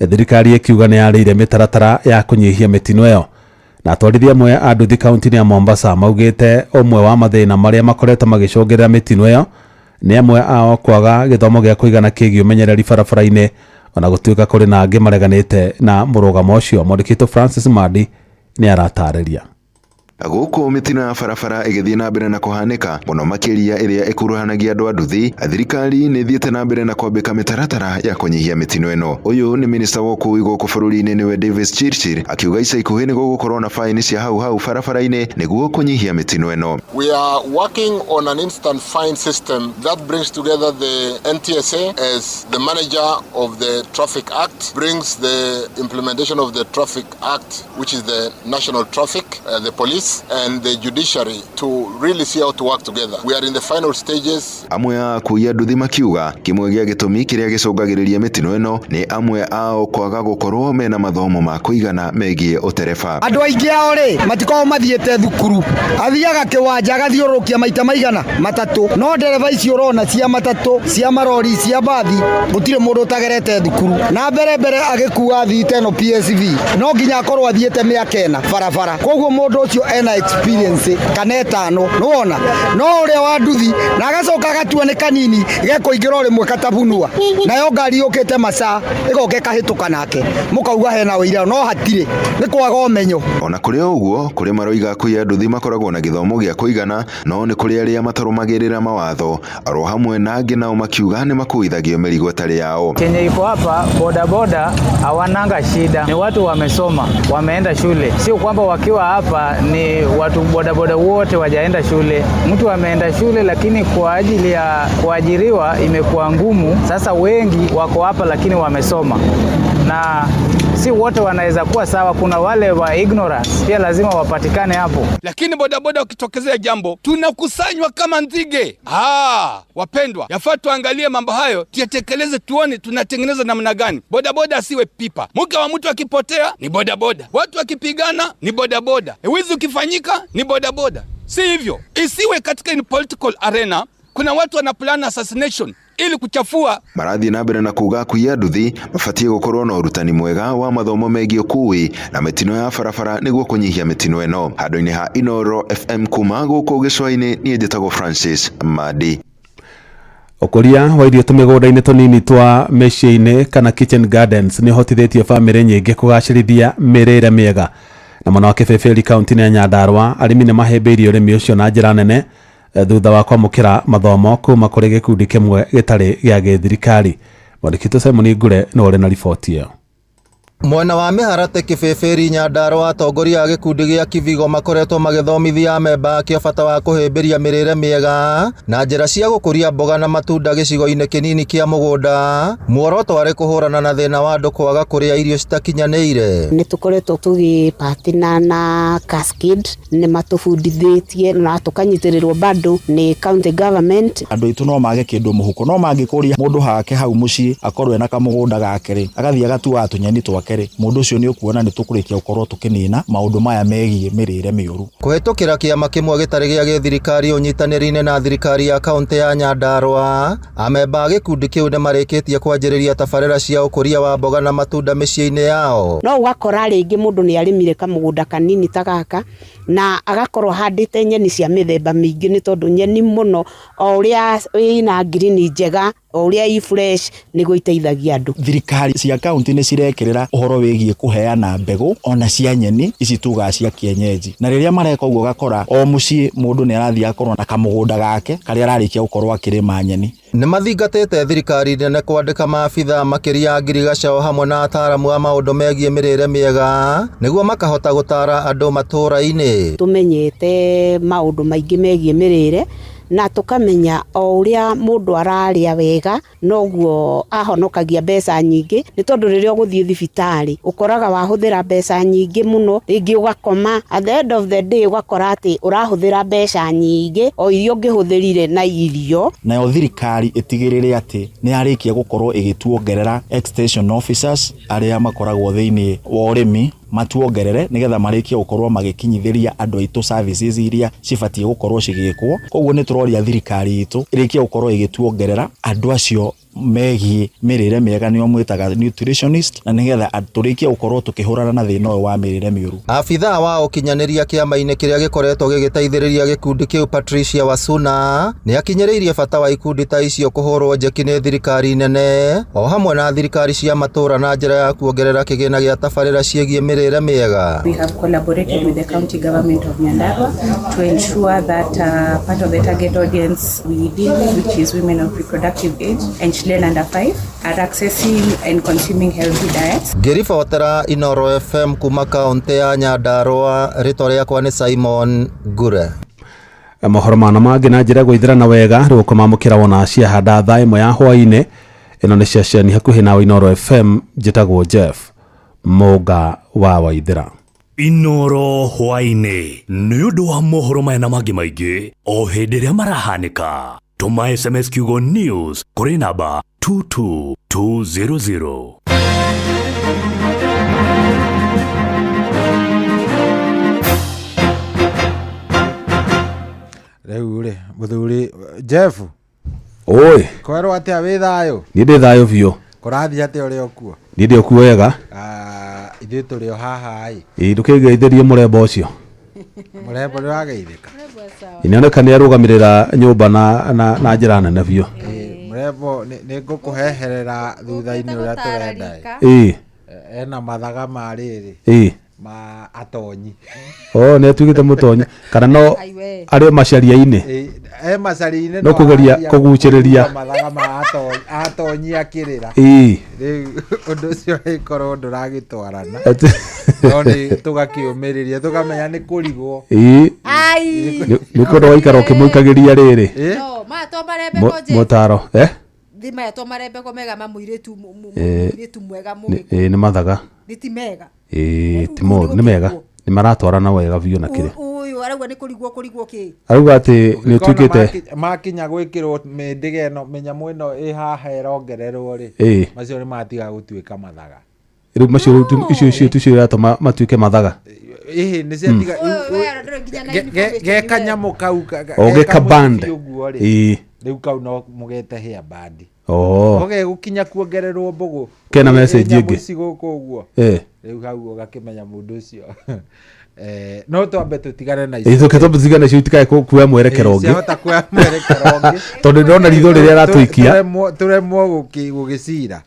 thirikari ĩkiuga nĩ yarĩire mĩtaratara ya kũnyihia mĩtino ĩyo. Na atwarithia amwe a nduthi kaunti-inĩ ya Mombasa maugĩte ũmwe wa mathĩna marĩa makoretwo magĩcũngĩrĩra mĩtino ĩyo nĩ amwe ao kwaga gĩthomo gĩa kũigana kĩgiĩ ũmenyereri barabara-inĩ, ona gũtuĩka kũrĩ na angĩ mareganĩte na mũrũgamo ũcio. Mwandĩki witũ Francis Mandi nĩ aratarĩria. Gũkũ mĩtino ya barabara ĩgĩthiĩ na mbere na kũhanĩka mũno makĩria ĩrĩa ĩkuruhanagia andũ a nduthi, thirikari nĩ ĩthiĩte na mbere na kwambĩka mĩtaratara ya kũnyihia mĩtino ĩno. Ũyũ nĩ minista wa ũkui gũkũ bũrũri-inĩ nĩwe Davis Chirchir akiuga ica ikuhĩ nĩ gũgũkorwo na baini cia hau hau barabara-inĩ nĩguo kũnyihia mĩtino ĩno. We are working on an instant fine system that brings together the NTSA as the manager of the Traffic Act, brings the implementation of the Traffic Act, which is the national traffic, the police and the judiciary to really see how to work together. We are in the final stages. Amwe a akui a nduthi makiuga kĩmwe gĩa gĩtũmi kĩrĩa gĩcũngagĩrĩria mĩtino ĩno nĩ amwe ao kwaga gũkorwo mena mathomo ma kũigana megiĩ ũtereba. Andũ aingĩ ao rĩ matikoragwo mathiĩte thukuru, athiaga kĩwanja agathiũrũrũkia maita maigana matatũ, no ndereba ici ũrona cia matatũ, cia marori, cia mbathi, gũtirĩ mũndũ ũtagerete thukuru. Na mbere mbere agĩkua athii ta ĩno PSV no nginya akorwo athiĩte mĩaka ĩna barabara, koguo mũndũ ũcio ena experience kana ĩtano, nĩwona. No ũrĩa wa nduthi na agacoka agatua nĩ kanini gekũingĩra o rĩmwe katabunua, nayo ngari yũkĩte maca ĩgoka ĩkahĩtũka nake, mũkauga hena ũira, no hatirĩ, nĩ kwaga ũmenyo. Ona kũrĩ o ũguo, kũrĩ maroiga akui a nduthi makoragwo na gĩthomo gĩa kũigana, no nĩ kũrĩ arĩa matarũmagĩrĩra mawatho, oro hamwe na angĩ nao makiuga nĩ makuithagio mĩrigo ĩtarĩ yao. Chenye iko hapa, bodaboda hawananga shida, ni watu wamesoma, wameenda shule, sio kwamba wakiwa hapa ni watu bodaboda wote wajaenda shule. Mtu ameenda shule lakini kwa ajili ya kuajiriwa imekuwa ngumu. Sasa wengi wako hapa lakini wamesoma, na si wote wanaweza kuwa sawa. Kuna wale wa ignorance pia lazima wapatikane hapo. Lakini bodaboda ukitokezea jambo tunakusanywa kama nzige. Wapendwa, yafaa tuangalie mambo hayo, tuyatekeleze, tuone tunatengeneza namna gani. Bodaboda asiwe pipa. Mke wa mtu akipotea ni bodaboda, watu wakipigana ni bodaboda, wizi ukifanyika ni bodaboda. Si hivyo, isiwe katika in political arena kuna watu wana plan assassination ili kuchafua. Marathiĩ na mbere na kuga akui a nduthi mabatiĩ gũkorwo na ũrutani mwega wa mathomo megiĩ ũkui na mĩtino ya barabara nĩguo kũnyihia mĩtino ĩno. Handũ-inĩ ha Inooro FM kuma gũkũ gĩcũa-inĩ, niĩ njĩtagwo Francis Madi. Ũkũria wa irio tũmĩgũnda-inĩ tũnini twa mĩciĩ-inĩ kana kitchen gardens nĩ ũhotithĩtie bamĩrĩ nyingĩ kũgacĩrithia mĩrĩre mĩega. Na mwena wa Kĩbĩbĩri kaunti-inĩ ya Nyandarua, arĩmi nĩ mahĩmbĩirie ũrĩmi ũcio na njĩra nene thutha wa kwamũkĩra mathomo kuma kũrĩ gĩkundi kĩmwe gĩtarĩ gĩa gĩthirikari. Mwandĩki witũ Simon Ngure nĩwe ũrĩ na riboti ĩyo. Mwena wa Mĩharate Kĩbĩbĩri Nyandarua, atongoria a gĩkundi gĩa Kivigo makoretwo magĩthomithia amemba akĩo bata wa kũhĩmbĩria mĩrĩre mĩega na njĩra cia gũkũria mboga na matunda gĩcigo-inĩ kĩnini kĩa mũgũnda. Muoroto warĩ kũhũrana na thĩna wa andũ kwaga kũrĩa irio citakinyanĩire. Nĩ tũkoretwo tũgĩpatina na Cascade, nĩ matũbundithĩtie na tũkanyitĩrĩrwo bado nĩ county government. Andũ aitũ no mage kĩndũ mũhuko, no mangĩkũria mũndũ hake hau mũciĩ akorwo ena kamũgũnda gake rĩ, agathiĩ agatuaga tũnyeni twake rĩ, mũndũ ũcio nĩ ũkuona nĩ tũkũrĩkia gũkorwo tũkĩnina maũndũ maya megiĩ mĩrĩre mĩũru. Kũhĩtũkĩra kĩama kĩmwe gĩtarĩ gĩa gĩthirikari ũnyitanĩri-inĩ na thirikari ya kaunti ya Nyandarua, amemba a gĩkundi kĩu nĩ marĩkĩtie kwanjĩrĩria tabarĩra cia ũkũria wa mboga na matunda mĩciĩ-inĩ yao. No ũgakora rĩngĩ mũndũ nĩ arĩmire kamũgũnda kanini ta gaka na agakorwo handĩte nyeni cia mĩthemba mĩingĩ, nĩ tondũ nyeni mũno o ũrĩa ĩna ngirini njega, o ũrĩa i fresh nĩguo iteithagia andũ. Thirikari cia kaunti nĩ cirekĩrĩra ũhoro wĩgiĩ kũheana mbegũ ona cia nyeni ici tugaga cia kienyeji, na rĩrĩa mareka ũguo ũgakora o mũciĩ mũndũ nĩ arathiĩ akorwo na kamũgũnda gake karĩa ararĩkia gũkorwo akĩrĩma nyeni. Nĩ mathingatĩte thirikari nene kwandĩka maabitha makĩria a ngirigaca o hamwe na ataaramu a maũndũ megiĩ mĩrĩre mĩega nĩguo makahota gũtara andũ matũũra-inĩ. Tũmenyete maũndũ maingĩ megiĩ mĩrĩre Na tũkamenya o ũrĩa mũndũ ararĩa wega noguo ahonokagia mbeca nyingĩ, nĩ tondũ rĩrĩa ũgũthiĩ thibitarĩ ũkoraga wahũthĩra mbeca nyingĩ mũno, rĩngĩ ũgakoma, at the end of the day ũgakora atĩ ũrahũthĩra mbeca nyingĩ o iria ũngĩhũthĩrire na irio. Nayo thirikari ĩtigĩrĩre atĩ nĩ yarĩkia gũkorwo ĩgĩtuongerera extension officers arĩa makoragwo thĩinĩ wa ũrĩmi, matuongerere nĩgetha marĩkie gũkorwo magĩkinyithĩria andũ aitũ services iria cibatiĩ gũkorwo cigĩkwo. Koguo nĩ tũroria thirikari itũ ĩrĩkie gũkorwo ĩgĩtuongerera andũ acio megiĩ mĩrĩre mĩega, nĩo mwĩtaga nutritionist, na nĩgetha tũrĩkie gũkorwo tũkĩhũrana na thĩna ũyũ wa mĩrĩre mĩũru. Abithaa wa ũkinyanĩria kĩama-inĩ kĩrĩa gĩkoretwo gĩgĩteithĩrĩria gĩkundi kĩu Patricia Wasuna nĩ akinyĩrĩirie bata wa ikundi ta icio kũhũrwo njeki nĩ thirikari nene o hamwe na thirikari cia matũũra na njĩra ya kuongerera kĩgĩna gĩa tabarĩra ciĩgiĩ mĩrĩre mĩega. We have collaborated with the county government of Nyandarua to ensure that part of the target audience we deal with, which is women of reproductive age and children under 5, are accessing and consuming healthy diets. Ngĩribotera Inoro FM kuma kaũntĩ ya Nyandarua, rĩtwa rĩakwa nĩ Simon Ngure. Mohoro mana mangĩ na njĩra gũithĩrana wega rĩu ũkũmamũkĩra wona ciahanda thaa ĩmwe ya hwaĩ-inĩ. Ĩno nĩ ceceni hakuhĩ nawe Inoro FM, njĩtagwo Jeff Mũnga wa Waithĩra. Inoro hwaĩ-inĩ nĩ ũndũ wa mohoro maya na mangĩ maingĩ o hĩndĩ ĩrĩa marahanĩka. Tũma SMS kiugo news kũrĩ namba 22200. Rĩu rĩ mũthuri Jeff, Oi, kwerwo atĩa wĩ thayũ? Niĩ ndĩ thayũ biũ. Kũrathiĩ atĩa ũrĩ okuo? Niĩ ndĩ okuo wega. Ah, ithuĩ tũrĩ o haha ĩ. Ĩ ndũkĩngeithĩrie mũrembo ũcio. Mũrembo nĩ wageithĩka? Nĩoneka nĩ arũgamĩrĩra nyũmba na njĩra nene biũ. Mũrembo nĩ ngũkũheherera thutha-inĩ ũrĩa tũrenda ĩ. Ĩ. Ena mathaga ma rĩrĩ. Ĩ. Ma atonyi. Oh, nĩ atuĩkĩte mũtonyi kana no Aiwe. arĩ o macaria-inĩ? Ĩ, e macaria-inĩ No kũgeria araria kũgucĩrĩria. kũgua mathaga ma atonyi akĩrĩra. Ĩ. Rĩu ũndũ ũcio ĩkorwo ndũragĩtwarana. Atĩ- No nĩ tũgakĩũmĩrĩria tũkamenya nĩ kũrigwo. Ĩ. Ai. Nĩ kũndũ waikara ũkĩmũikagĩria rĩrĩ. Ĩ. No, maya to marembeko Jeff. Mũtaro, eh? Thi maya to marembeko mega ma mũirĩtu Ĩ. mũirĩtu mwega Nĩ mũgĩkũyũ. ĩ, nĩ mathaga. Nĩ ti mega. Ĩ, ti moru, nĩ mega. Nĩ maratwarana wega biũ na kĩrĩa. Ũyũ arauga nĩ kũrigwo kũrigwo kĩ? Arauga atĩ nĩ Ũngĩkona ũtuĩkĩte makinya gwĩkĩrwo mĩndĩga ĩno mĩnyamũ ĩno ĩ haha ĩrongererwo rĩ, Ĩ. macio nĩ matiga gũtuĩka mathaga. Rĩu macio rĩu icio icio ticio iratũma matuĩke mathaga. Ĩhĩ nĩ ciatiga Ũyũ we ndũrĩ nginya na information ge kanyamũ kau O ge ge ka band. kamũcibi ũguo rĩ, Ĩ. rĩu kau no mũgete hair band. Oh. No gegũkinya kuongererwo mbũgũ. Kena Ĩ message nyamũ ĩngĩ. ici gũkũ ũguo. Ĩ. Rĩu hau ũgakĩmenya mũndũ ũcio. No twambe tũtigane na Ĩ tũke twambe tũtigane nacio itikae kuoya mwerekero ũngĩ. Ciahota kuoya mwerekero ũngĩ. Tondũ ndĩrona ritho rĩrĩa aratũikia. Tũremwo gũgĩcira.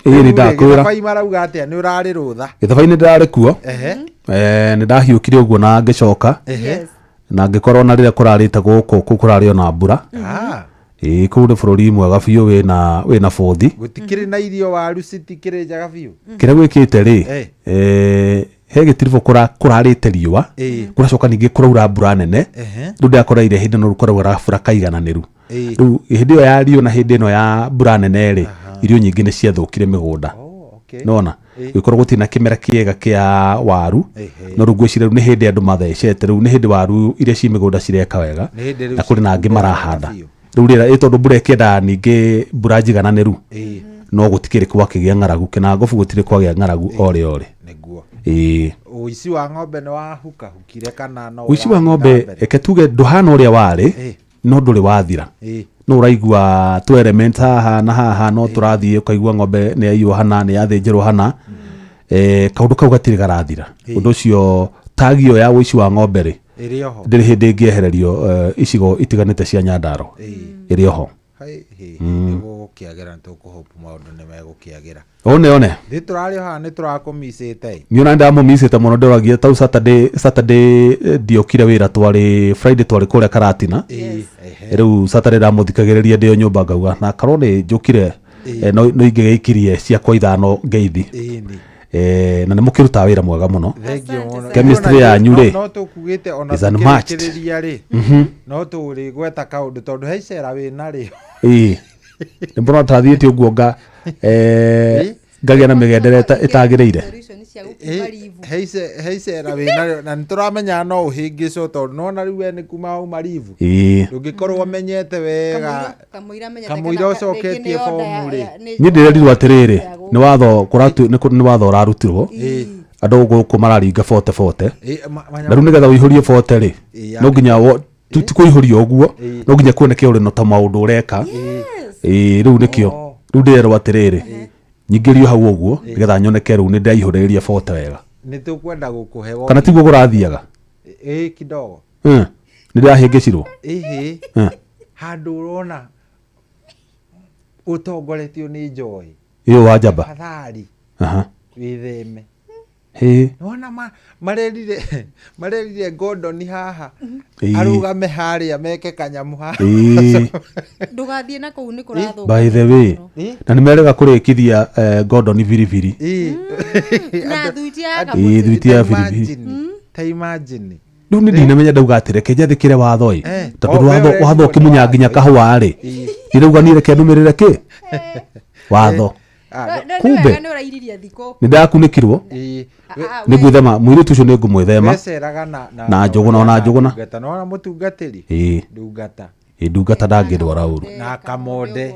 Ĩ nĩ ndakwĩra. Gĩthabai marauga atĩa nĩ ũrarĩ rũtha. Gĩthabai-inĩ ndĩrarĩ kuo. Ehe. Nĩ ndahiũkire ũguo na ngĩcoka. Ehe. Na ngĩkorwo na rĩrĩa kũrarĩte gũkũ kũu kũrarĩ ona mbura. Ah. Ĩ kũu nĩ bũrũri mwega biũ wĩna bũthi. Gũtikĩrĩ na irio waru citikĩrĩ njega biũ. Kĩrĩa gwĩkĩte rĩ, Eh. he gĩtiribũ kũrarĩte riũa, Ĩ. kũracoka ningĩ kũraura mbura nene. Ehe. Rĩu ndĩrakoreire hĩndĩ ĩno kũraura mbura kaigananĩru. Ĩ. Rĩu hĩndĩ ĩyo ya riũa na hĩndĩ ĩno ya mbura nene rĩ, irio nyingĩ nĩ ciathũkire mĩgũnda. Nĩwona? Ĩ. Gũkorwo gũtirĩ na kĩmera kĩega kĩa waru. Ehe. No rĩu ngwĩciria rĩu nĩ hĩndĩ andũ mathecete, rĩu nĩ hĩndĩ waru iria ci mĩgũnda cireka wega, Nĩ hĩndĩ rĩu na kũrĩ na angĩ cikũmera marahanda. biũ. Rĩu rĩera ĩ tondũ mbura ĩkĩendaga ningĩ mbura njigananĩru, Ĩ. no gũtikĩrĩ kwakĩgĩa ng'aragu, Kĩnangobu gũtirĩ kwagĩa ng'aragu orĩ orĩ. Nĩguo. Ĩ. Ũici wa ng'ombe nĩ wahukahukire kana no Ũici wa ũrathiĩ na ng'ombe mbere? reke tuge ndũhana ũrĩa warĩ, Ĩ. no ndũrĩ wathira. Ĩ. No ũraigua tũ element haha na haha, no tũrathiĩ ũkaigua ng'ombe nĩ yaiywo hana, nĩ yathĩnjĩrwo hana. Kaũndũ kau gatirĩ garathira. Ĩ. Ũndũ ũcio tagi ĩyo ya ũici wa ng'ombe rĩ, Ĩrĩ oho. ndĩrĩ hĩndĩ ĩngĩehererio icigo itiganĩte cia Nyandarua. Ĩrĩ oho. Hai, hĩ, nĩ gũgũkĩagĩra, nĩ tũkũhope maũndũ nĩ megũkĩagĩra. One one. Thĩ tũrarĩ o haha nĩ tũrakũmicĩte ĩ. Niĩ ona ndamũmicĩte mũno, ndĩroragia tau Saturday ndiokire wĩra, twarĩ Friday twarĩ kũrĩa Karatina. Ĩ, ehe. Rĩu Saturday ndamũthikagĩrĩria ndĩ o nyũmba ngauga na korwo nĩ njũkire, Ĩ. no ingĩgĩikirie ciakwa ithano ngeithi. Ĩni. Na nĩ mũkĩrutaga wĩra mwega mũno. Chemistry yanyu rĩ no tũkugĩte ona is unmatched. tũkĩrĩkĩrĩria rĩ no tũrĩgweta kaũndũ tondũ he icera wĩna rĩo. Ĩĩ nĩ mbona tathiĩte ũguo nga ngagĩa na mĩgendere ĩtagĩrĩire. He icera wĩna rĩo na nĩtũramenya no ũhĩngĩcwo tondũ nĩwona rĩu we nĩ kuma wauma ribu. Ndũngĩkorwo ũmenyete wega kamũira ũcoketie bomu rĩ. Niĩ ndĩrerirwo atĩrĩrĩ nĩ watho nĩ watho ũrarutirwo andũ gũkũ mararinga bote bote na rĩu nĩgetha ũihũrie bote rĩ no nginya ti kũihũria ũguo no nginya kuoneke ũrĩ na ta maũndũ ũreka. Rĩu nĩkĩo rĩu ndĩrerwo atĩrĩrĩ nyingĩrio hau ũguo nĩgetha nyoneke rĩu nĩ ndaihũrĩrĩria bote wega. Nĩtũkwenda gũkũhe kana tiguo kũrathiaga? Ĩĩ kidogo. Nĩ ndĩrahĩngĩcirwo. Ĩhĩ handũ ũrona ũtongoretio nĩ njohi ĩyo wa njamba afadhali wĩtheme. Nĩwona marerire Gordon haha arũgame harĩa meke kanyamu haha. Ndũgathiĩ na kũu nĩ kũrathũka. By the way na nĩ merega kũrĩkithia Gordon biribiri na thuiti ya kamũtĩ. Thuiti ya biribiri. Ta imagine Rĩu nĩ ndinamenya ndauga atĩ reke njathĩkĩre watho ĩ tondũ watho ũkĩmunya nginya kahũa rĩ ndĩrauga niĩ reke ndũmĩrĩre kĩ watho. Kumbe nĩ ndakunĩkirwo nĩ ngwĩthema mũirĩtu ũcio nĩ ngũmwĩthema na Njũgũna ona Njũgũna. Nĩwona mũtungatĩri ndungata ndungata ndangĩrwara ũru na Kamonde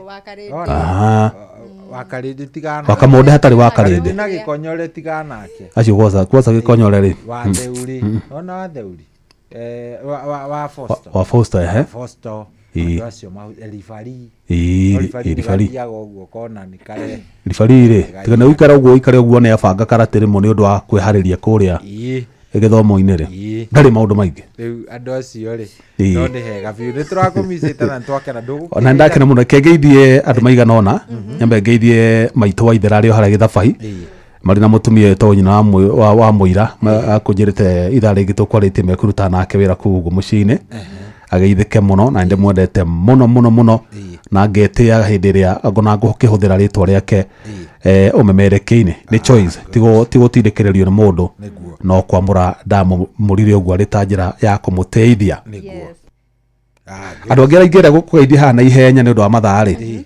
Wakarĩndĩ tigana Wakamonde hatarĩ Wakarĩndĩ na Gĩkonyore tiganake acio gwaca Gĩkonyore rĩ Watheuri ona Watheuri wa Foster wa Foster ehe Foster andũ acio ribari ribari ũguo kona nĩ kare ribari rĩ tiga nĩ ũikare ũguo ũikare ũguo nĩ abanga karate rĩmwe nĩ ũndũ wa kwĩharĩria kũrĩa gĩthomo-inĩ rĩ ndarĩ maũndũ maingĩ rĩu andũ acio rĩ no nĩ hega biũ nĩ tũrakũmicĩte na nĩtwakena ona nĩndakena mũno reke ngeithie andũ maigana ũna nyambe ngeithie maitũ wa ithera arĩ o harĩa Gĩthabai marĩ na mũtumia wĩtagwo nyina wa mũira akũnjĩrĩte ithaa rĩngĩ tũkwarĩtie mekũruta nake wĩra kũu ũguo mũciĩ-inĩ ageithĩke mũno na nĩndĩmwendete mũno mũno mũno na ngetĩa hĩndĩ ĩrĩa ngona ngũkĩhũthĩra rĩtwa rĩake ũmemerekeine nĩ choice ti gũtindĩkĩrĩrio nĩ mũndũ no kwamũra ndamũrire ũguo arĩ ta njĩra ya kũmũteithia. Andũ angĩ arĩa ingĩenda gũkũgeithia haha na ihenya nĩ ũndũ wa mathaa rĩ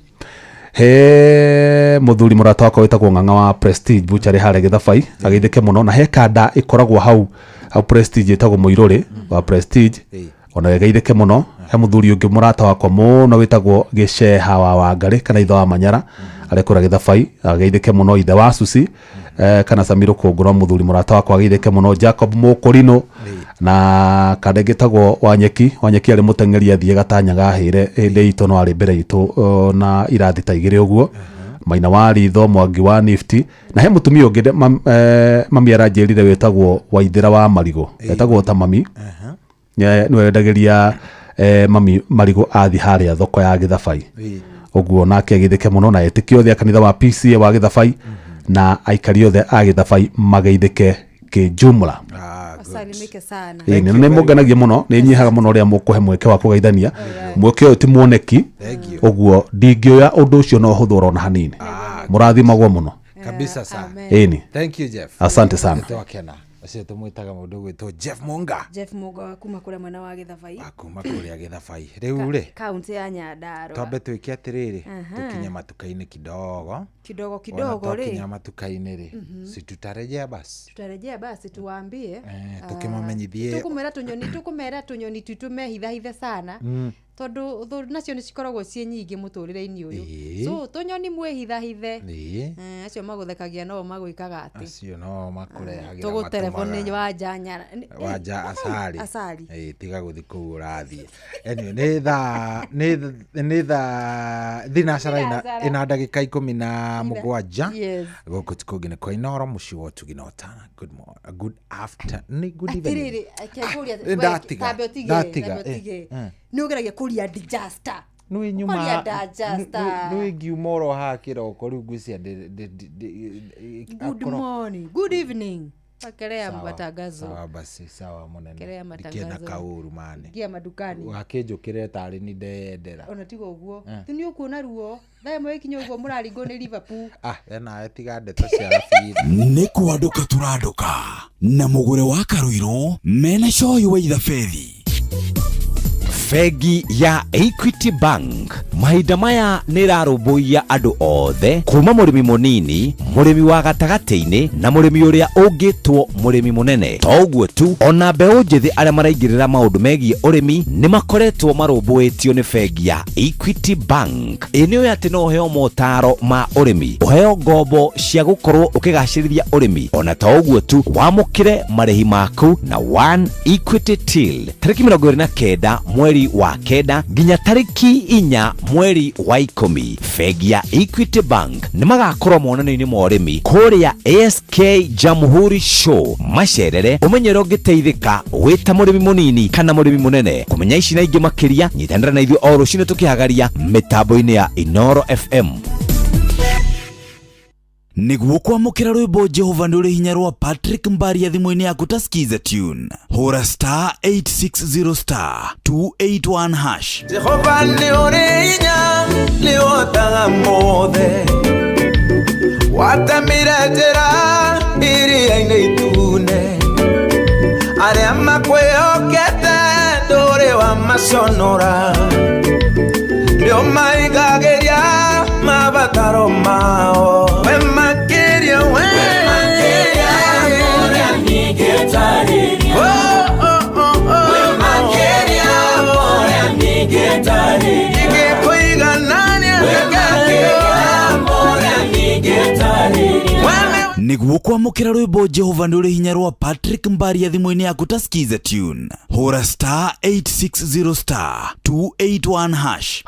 he mũthuri mũrata wakwa wĩtagwo Ng'ang'a wa Prestige Butchery harĩa Gĩthabai ageithĩke mũno na he kanda ĩkoragwo hau Prestige ĩtagwo Mũirũrĩ wa Prestige ona geithĩke mũno. He mũthuri ũngĩ mũrata wakwa mũno wĩtagwo Gĩceha wa Wangarĩ kana ithe wa Manyara arĩa kũrĩa Gĩthabai ageithĩke mũno ithe wa Susi kana Samiro Kũngũrwa mũthuri mũrata wakwa ageithĩke mũno Jacob Mũkũrinũ na kanda ĩngĩ ĩtagwo Wanyeki Wanyeki arĩ mũteng'eri athiĩ gatanya gahĩre hĩndĩ itũ no arĩ mbere itũ na irathi ta igĩrĩ ũguo Maina wa Ritho Mwangi wa Nifty na he mũtumia ũngĩ mami aranjĩrire wĩtagwo Waithĩra wa Marigũ etagwo ta mami nĩwe wendagĩria mami marigũ athi harĩa thoko ya Gĩthabai ũguo nake ageithĩke mũno na etĩkia othe a kanitha wa PCA wa Gĩthabai na aikari othe a Gĩthabai mageithĩke kĩjumla. Asalimike sana. Nĩ mũngenagia mũno nĩ nyihaga mũno ũrĩa mũkũhe mweke wa kũgeithania mweke ũyũ ti muoneki ũguo ndingĩoya ũndũ ũcio na ũhũthũ oro na hanini mũrathimagwo mũno kabisa sana. Ĩni thank you Jeff, asante sana. Twakena ũcio tũmwĩtaga mũndũ ũgwĩtwo Jeff Munga. Jeff Munga kuma kũrĩa mwena wa Gĩthabai kuma kũrĩa Gĩthabai rĩu rĩ kaunti ya Nyandarua twambe twĩke atĩrĩrĩ tũkinye matuka-inĩ kidogo kidogo kidogo rĩ twakinya matuka-inĩ rĩ si tutarejea basi tutarejea basi tuwaambie tukĩmamenyithie tũkũmera tũnyoni twitũ mehithahithe sana tondũ thũ nacio nĩ cikoragwo ciĩ nyingĩ mũtũrĩre-inĩ ũyũ so tũnyoni mwĩhithahithe acio magũthekagia no magwĩkaga atĩ acio no makũrehagĩra tũgũtereboni wanja wanja acari tiga gũthiĩ kũu ũrathiĩ. Anyway nĩ thaa thinacara ĩna ndagĩka 17 gũkũ ti kũngĩ nĩ kwa Inooro mũciĩ wa ũtugi na ũtana. Good morning, good afternoon, good evening. Ndatiga nĩ ũgeragia kũria digester nĩ nyuma nĩ ngiuma oro haha kĩroko rĩu ngwĩciria good morning, good evening. Wekelea Sawa, matangazo. Sawa basi, sawa munene. Wekelea Ndikĩenda matangazo. kaũru mani. Ingia madukani. Wakĩnjũkĩrĩre tarĩ ni ndeyendera. Ona tiga ũguo. Eh. Tu nĩ ũkuona ruo. Thaa ĩmwe ĩkinya ũguo mũraringwo nĩ Liverpool. Ah, we nawe tiga ndeto cia rabiri. Nĩ kwandũka tũrandũka na mũgũre wa Karũirũ mena coyi wa ithabethi. Bengi ya Equity Bank mahinda maya nĩ ĩrarũmbũiya andũ othe kuma mũrĩmi mũnini, mũrĩmi wa gatagatĩ-inĩ na mũrĩmi ũrĩa ũngĩtwo mũrĩmi mũnene. To ũguo tu, ona mbeũ njĩthĩ arĩa maraingĩrĩra maũndũ megiĩ ũrĩmi nĩ makoretwo marũmbũĩtio nĩ bengi ya Equity Bank. Ĩ nĩ ũĩ atĩ no ũheo motaro ma ũrĩmi, ũheo ngombo cia gũkorwo ũkĩgacĩrithia ũrĩmi, ona to ũguo tu, wamũkĩre marĩhi maku na One Equity Till tarĩki 29 mweri wa 9 nginya tarĩki 4 mweri wa 10. Bengi ya Equity Bank nĩ magakorwo monanio-inĩ ma ũrĩmi kũrĩa ASK Jamhuri Show macerere ũmenye ũrĩa ũngĩteithĩka wĩ ta mũrĩmi mũnini kana mũrĩmi mũnene. Kũmenya ici na ingĩ makĩria, nyitanĩra na ithuĩ o rũcinĩ tũkĩhagaria mĩtambo-inĩ ya Inoro FM. Nĩguo kwamũkĩra rwĩmbo Jehova nĩ ũrĩ hinya rwa Patrick Mbaria thimũ-inĩ yaku ta Skiza tune, hũra star 860 star 281 hash. Jehova nĩ ũrĩ hinya, nĩ ũhotaga mothe. Watemire njĩra iria-inĩ itune, arĩa makwĩhokete ndũrĩ wamaconora. Nĩ ũmaigagĩria mabataro mao. We makĩria, we Oh, oh, oh, oh. Ingĩkũiganania Nĩguo kwamũkĩra rwĩmbo Jehova nĩ ũrĩ hinya rwa Patrick Mbaria thimũ-inĩ yaku ta Skiza tune, hũra star 860 star 281 hash.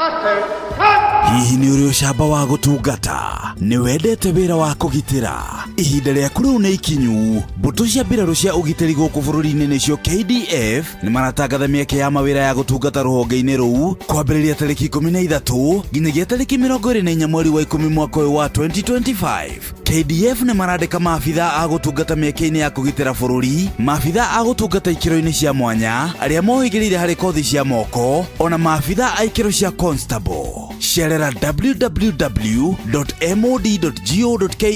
Hihi nĩ ũrĩ ũcamba wa gũtungata? Nĩ wendete wĩra wa kũgitĩra? Ihinda rĩaku rĩu nĩ ikinyu. Mbũtũ cia mbirarũ cia ũgitĩri gũkũ bũrũri-inĩ nĩcio KDF nĩ maratangatha mĩeke ya mawĩra ya gũtungata rũhonge-inĩ rũu kwambĩrĩria tarĩki 13 nginyagia tarĩki 24 mweri wa 10 mwaka ũyũ wa 2025. KDF nĩ marandĩka maabitha a gũtungata mĩeke-inĩ ya kũgitĩra bũrũri, maabitha a gũtungata ikĩro-inĩ cia mwanya, arĩa mohĩgĩrĩire harĩ kothi cia moko, ona maabitha a ikĩro cia constable. Cerera www.mod.go.ke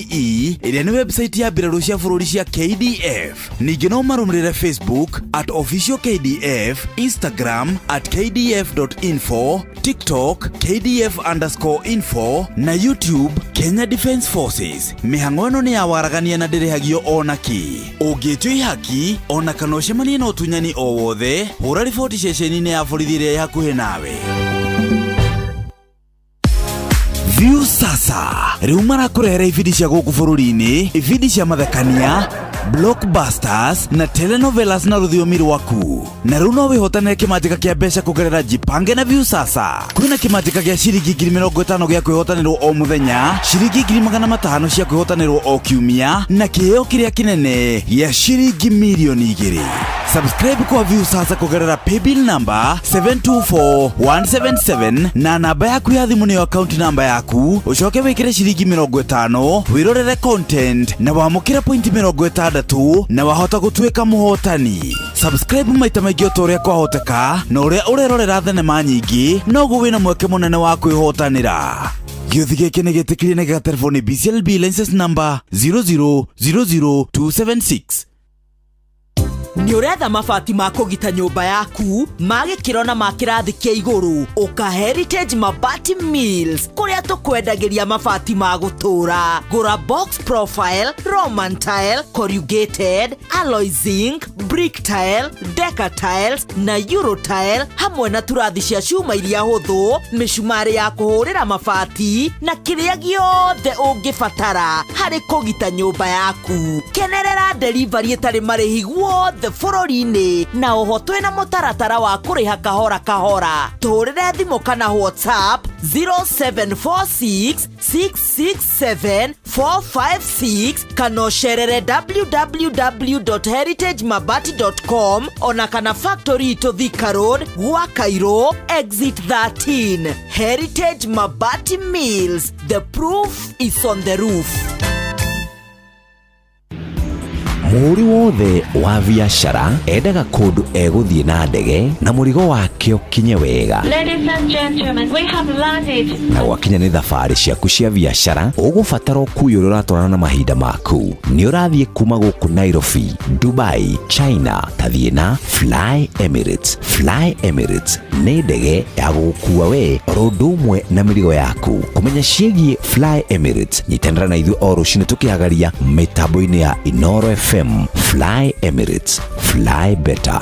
ĩrĩa nĩ website ya mbirarũ cia bũrũri cia KDF. Ningĩ no marũmĩrĩre Facebook at official KDF, Instagram at kdf.info, TikTok kdf_info na YouTube Kenya Defence Forces. Mĩhang'o ĩno nĩ ya waragania na ndĩrĩhagio ona kĩ. Ũngĩtio ihaki ona kana ũcemanie na ũtunyani o wothe, hũra riboti ceceni-inĩ ya borithi ĩrĩa ĩ hakuhĩ nawe. View sasa rĩu marakũrehera ibindi cia gũkũ bũrũri-inĩ, ibindi cia mathekania, blockbusters na telenovelas na rũthiomi rwaku. Na rĩu no wĩhotanĩre kĩmanjĩka kĩa mbeca kũgerera Jipange na View sasa. Kwĩna kĩmanjĩka gĩa ciringi 50,000 gĩa kwĩhotanĩrwo o mũthenya, ciringi 500,000 cia kwĩhotanĩrwo o kiumia, na kĩheo kĩrĩa kĩnene gĩa ciringi 2 million. Subscribe kwa View sasa kũgerera paybill number 724177 na namba yaku ya thimũ nĩyo account namba yaku, ũcoke wĩkĩre ciringi 50 wĩrorere content na wamũkĩre pointi 60 na wahota gũtuĩka mũhotani. Subscribe maita maingĩ o ta ũrĩa kwahoteka, na ũrĩa ũrerorera thenema nyingĩ noguo wĩna mweke mũnene wa kwĩhotanĩra. Gĩũthi gĩkĩ nĩ gĩtĩkĩrie na gĩgaterwo nĩ BCLB license number 0000276. Nĩ ũretha mabati ma kũgita nyũmba yaku ma gĩkĩro na ma kĩrathi kĩa igũrũ, ũka Heritage Mabati Mills kũrĩa tũkwendagĩria mabati ma gũtũũra. Gũra box profile, roman tile, corrugated, alloy zinc, brick tile, deca tiles na euro tile, hamwe na turathi cia cuma iria hũthũ, mĩcumarĩ ya kũhũrĩra mabati na kĩrĩa gĩothe ũngĩbatara harĩ kũgita nyũmba yaku. Kenerera delivery ĩtarĩ marĩhi guothe bũrũri-inĩ, na oho twĩna mũtaratara wa kũrĩha kahora kahora. Tũhũrĩre thimũ kana WhatsApp 0746 667 456 kana ũcerere www.heritagemabati.com ona kana factory itũ Thika Road, gwa Cairo exit 13. Heritage Mabati Mills, the proof is on the roof. Mũhũri wothe wa biacara endaga kũndũ egũthiĩ na ndege na mũrigo wake ũkinye wega. Ladies and gentlemen, we have landed. Na gwakinya nĩ thabarĩ ciaku cia biacara, ũgũbatara ũkui ũrĩa ũratwarana na mahinda maku. Nĩ ũrathiĩ kuma gũkũ Nairobi, Dubai, China, tathiĩ na Fly Emirates. Fly Emirates nĩ ndege ya gũgũkua we oro ũndũ ũmwe na mĩrigo yaku. Kũmenya ciĩgiĩ Fly Emirates, nyitanĩra na ithuĩ o rũcinĩ tũkĩhagaria mĩtambo-inĩ ya Inoro FM. Fly Emirates, fly better.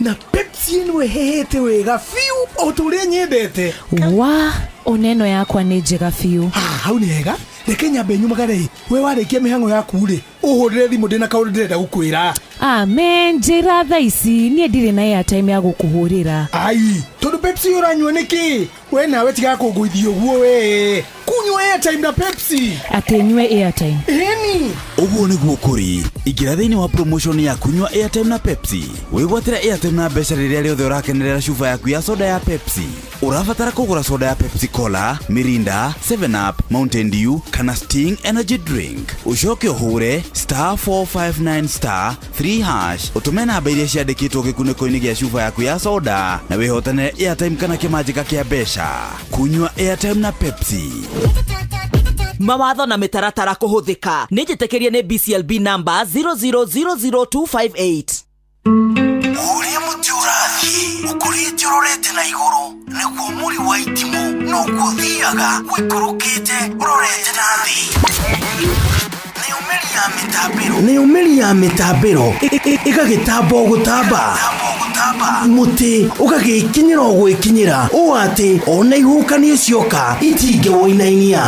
Na Pepsi ĩno ĩhehete wega biũ o ta ũrĩa nyendete. Wa oneno yakwa nĩ njega biũ. Hau nĩ hega, reke nyambe nyumagare. We warĩkia mĩhang'o yaku rĩ, ũhũrĩre thimũ ndĩna kaũndũ ndĩrenda gũkwĩra. Amen, njĩra thaa ici niĩ ndirĩ na airtime ya gũkũhũrĩra. Ai, tondũ Pepsi ũranyua nĩkĩ? We nawe tiga kũngũithia ũguo we. Kunyua airtime na Pepsi. Atĩ nyue airtime? Ĩni. Ũguo nĩguo kũrĩ. Ingĩra thĩinĩ wa promotion ya kunyua airtime na Pepsi. Wĩgwatĩre airtime na mbeca rĩrĩa rĩothe ũrakenerera cuba yaku ya soda ya Pepsi. Ũrabatara kũgũra soda ya Pepsi Cola, Mirinda, 7 Up, Mountain Dew kana Sting Energy Drink. Ũcoke ũhũre *459 *3# ũtũme namba iria ciandĩkĩtwo gĩkunĩko-inĩ gĩa cuba yaku ya soda na wĩhotanĩre airtime kana kĩmanjĩka kĩa mbeca. Kunyua airtime na Pepsi. Mawatho na mĩtaratara kũhũthĩka. Nĩ njĩtĩkĩrie nĩ BCLB number 0000258. Ũrĩa mũtĩ ũrathiĩ ũkũrĩte ũrorete na igũrũ, nĩguo mũri wa itimũ noguo ũthiaga ũikũrũkĩte ũrorete na thĩ. Nayo mĩri ya mĩtambĩro ĩgagĩtamba o gũtamba, mũtĩ ũgagĩkinyĩra o gwĩkinyĩra, ũũ atĩ ona ihuhũkanio cioka itingĩwũinainia.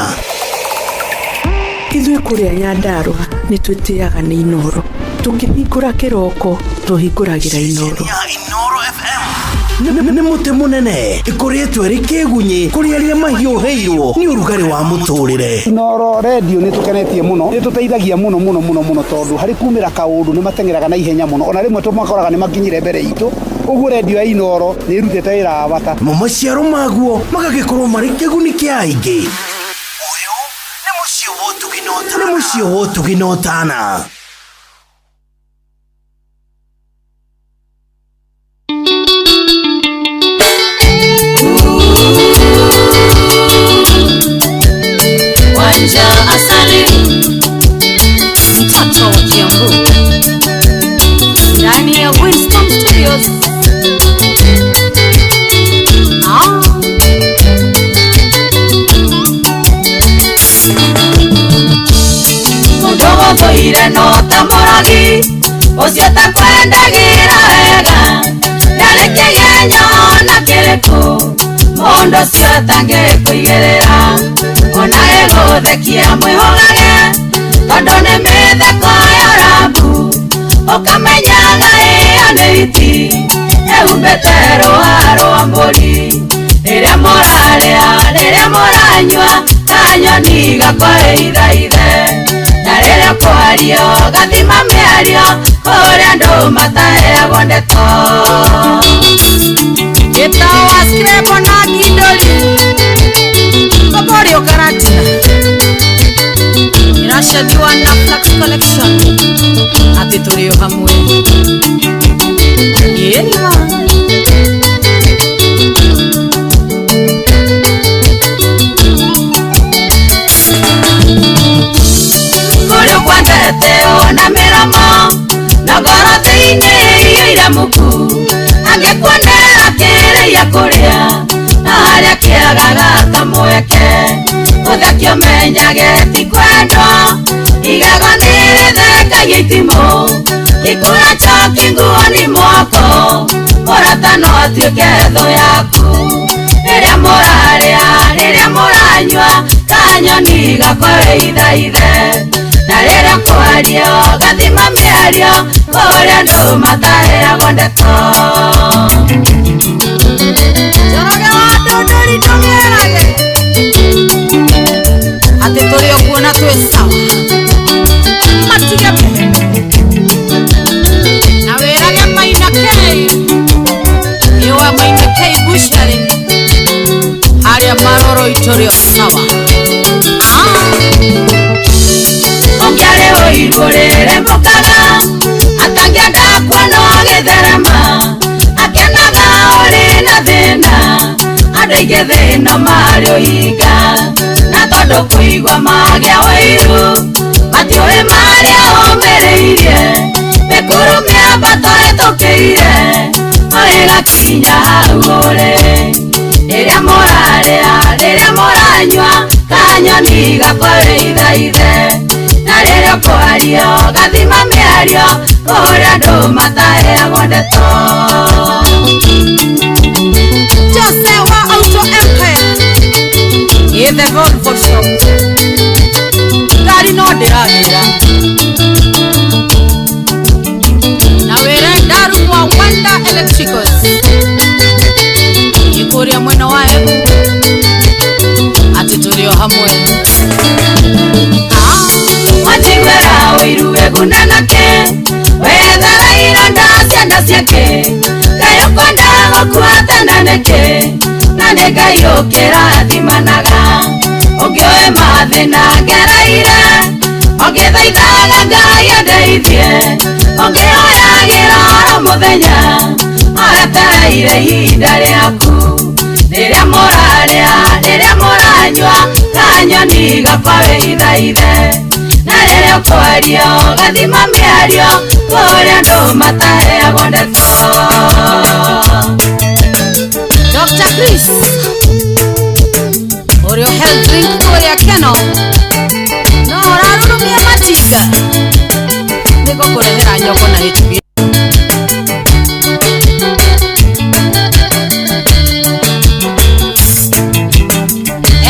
Ithuĩ kũrĩa Nyandarũa nĩ twĩtĩaga nĩ Inoro. Tũkĩhingũra kĩroko tũhingũragĩra Inoro. Nĩ mũtĩ mũnene ĩkũrĩtwo ĩrĩ kĩgunyĩ kũrĩ arĩa mahiũhĩirwo nĩ ũrugarĩ wa mũtũrĩre. Inoro redio nĩ tũkenetie mũno, nĩ tũteithagia mũno mũno mũno mũno, tondũ harĩ kumĩra kaũndũ nĩ mateng'eraga na ihenya mũno, ona rĩmwe tũmakoraga nĩ makinyire mbere itũ. Ũguo redio ya Inoro nĩ ĩrutĩte wĩra wa bata. Mo maciaro maguo magagĩkorwo marĩ kĩguni kĩa aingĩ. Nĩ mũciĩ wa ũtugi na ũtana. Wanja Asali, mtoto wa Kiambu, ndani ya Winston Studios. Mundu gũthũire no ta mũrogi ũcio takwendagĩra wega, ndarĩ kĩgenyo na kĩrĩkũ mũndũ ũcio atangĩkũigĩrĩra. Ona ĩgũthekia mwĩhũgage tondũ nĩ mĩtheko ya rambu, ũkamenyaga ĩyo nĩ hiti ĩhumbĩte rũa rwa mbũri. Rĩrĩa mũrarĩa, rĩrĩa mũranyua, kanyoni gakwa ĩithaithe, na rĩrĩa kwario gathima mĩario kũrĩa andũ mataheagwo ndeto. Gĩtawa Screbo na Kindoli Koborio Karatina iracathiwa na Flax Collection atĩ tũrĩ o hamwe ĩna. Kũrĩa ũkwendete ona mĩromo na ngoro thĩinĩ iyũire muku, angĩkuonera kĩrĩia kũrĩa na harĩa kĩagaga ta mweke, ũthekio menyage ti kwendwo, igego nĩ rĩthekagia itimũ, gĩkũra njoki nguo-inĩ mwako, mũrata no atuĩke thũ yaku. Rĩrĩa mũrarĩa, rĩrĩa mũranyua, kanyoni gakwa wĩithaithe, na rĩrĩa kwario gathima mĩario kũrĩa andũ mataheagwo ndeto. Njoroge wa Ndũndũri ndũmĩrage atĩ tũrĩ o kuo na twĩ sawa, matige na wĩrage Maina K, ĩwa Maina K bushari harĩa maroro itũrĩ o sawa. Aingĩ thĩ ĩno marĩ ũhinga na tondũ kũigua magĩa ũiru matiũĩ marĩa ũmĩrĩirie mĩkuru mĩambato ĩtũkĩire o ĩgakinya hau ũrĩ rĩrĩa mũrarĩa rĩrĩa mũranyua kanyoni gakwa wĩithaithe na rĩrĩa ũkwaria ũgathima mĩario kũrĩa andũ mataheagwo ndeto. Jose wa Auto Empire the Volvo shop ngari no ndĩragĩra na wĩre Ndaru wa Wanda Electricals ĩkũrĩa mwena wa Embu atĩ tũrĩ o hamwe. Wajiguĩra ũiru wĩguna nake wethara ironda ciana ciake Ngai ũkwenda gũkua tene nĩkĩ na nĩ Ngai ũkĩrathimanaga ũngĩũĩ mathĩna ngereire ũngĩthaithaga Ngai andeithie ũngĩhoyagĩra oro mũthenya oetereire ihinda rĩaku rĩrĩa mũrarĩa rĩrĩa mũranyua kanyoni gakwa wĩithaithe na rĩrĩa ũkwaria ũgathima mĩario kũrĩa andũ mataheagwo ndeto. Dr. Chris ũrĩa health drink kũrĩa Keno no ũrarurumia matinga nĩngũkũrehera nyongo na HB.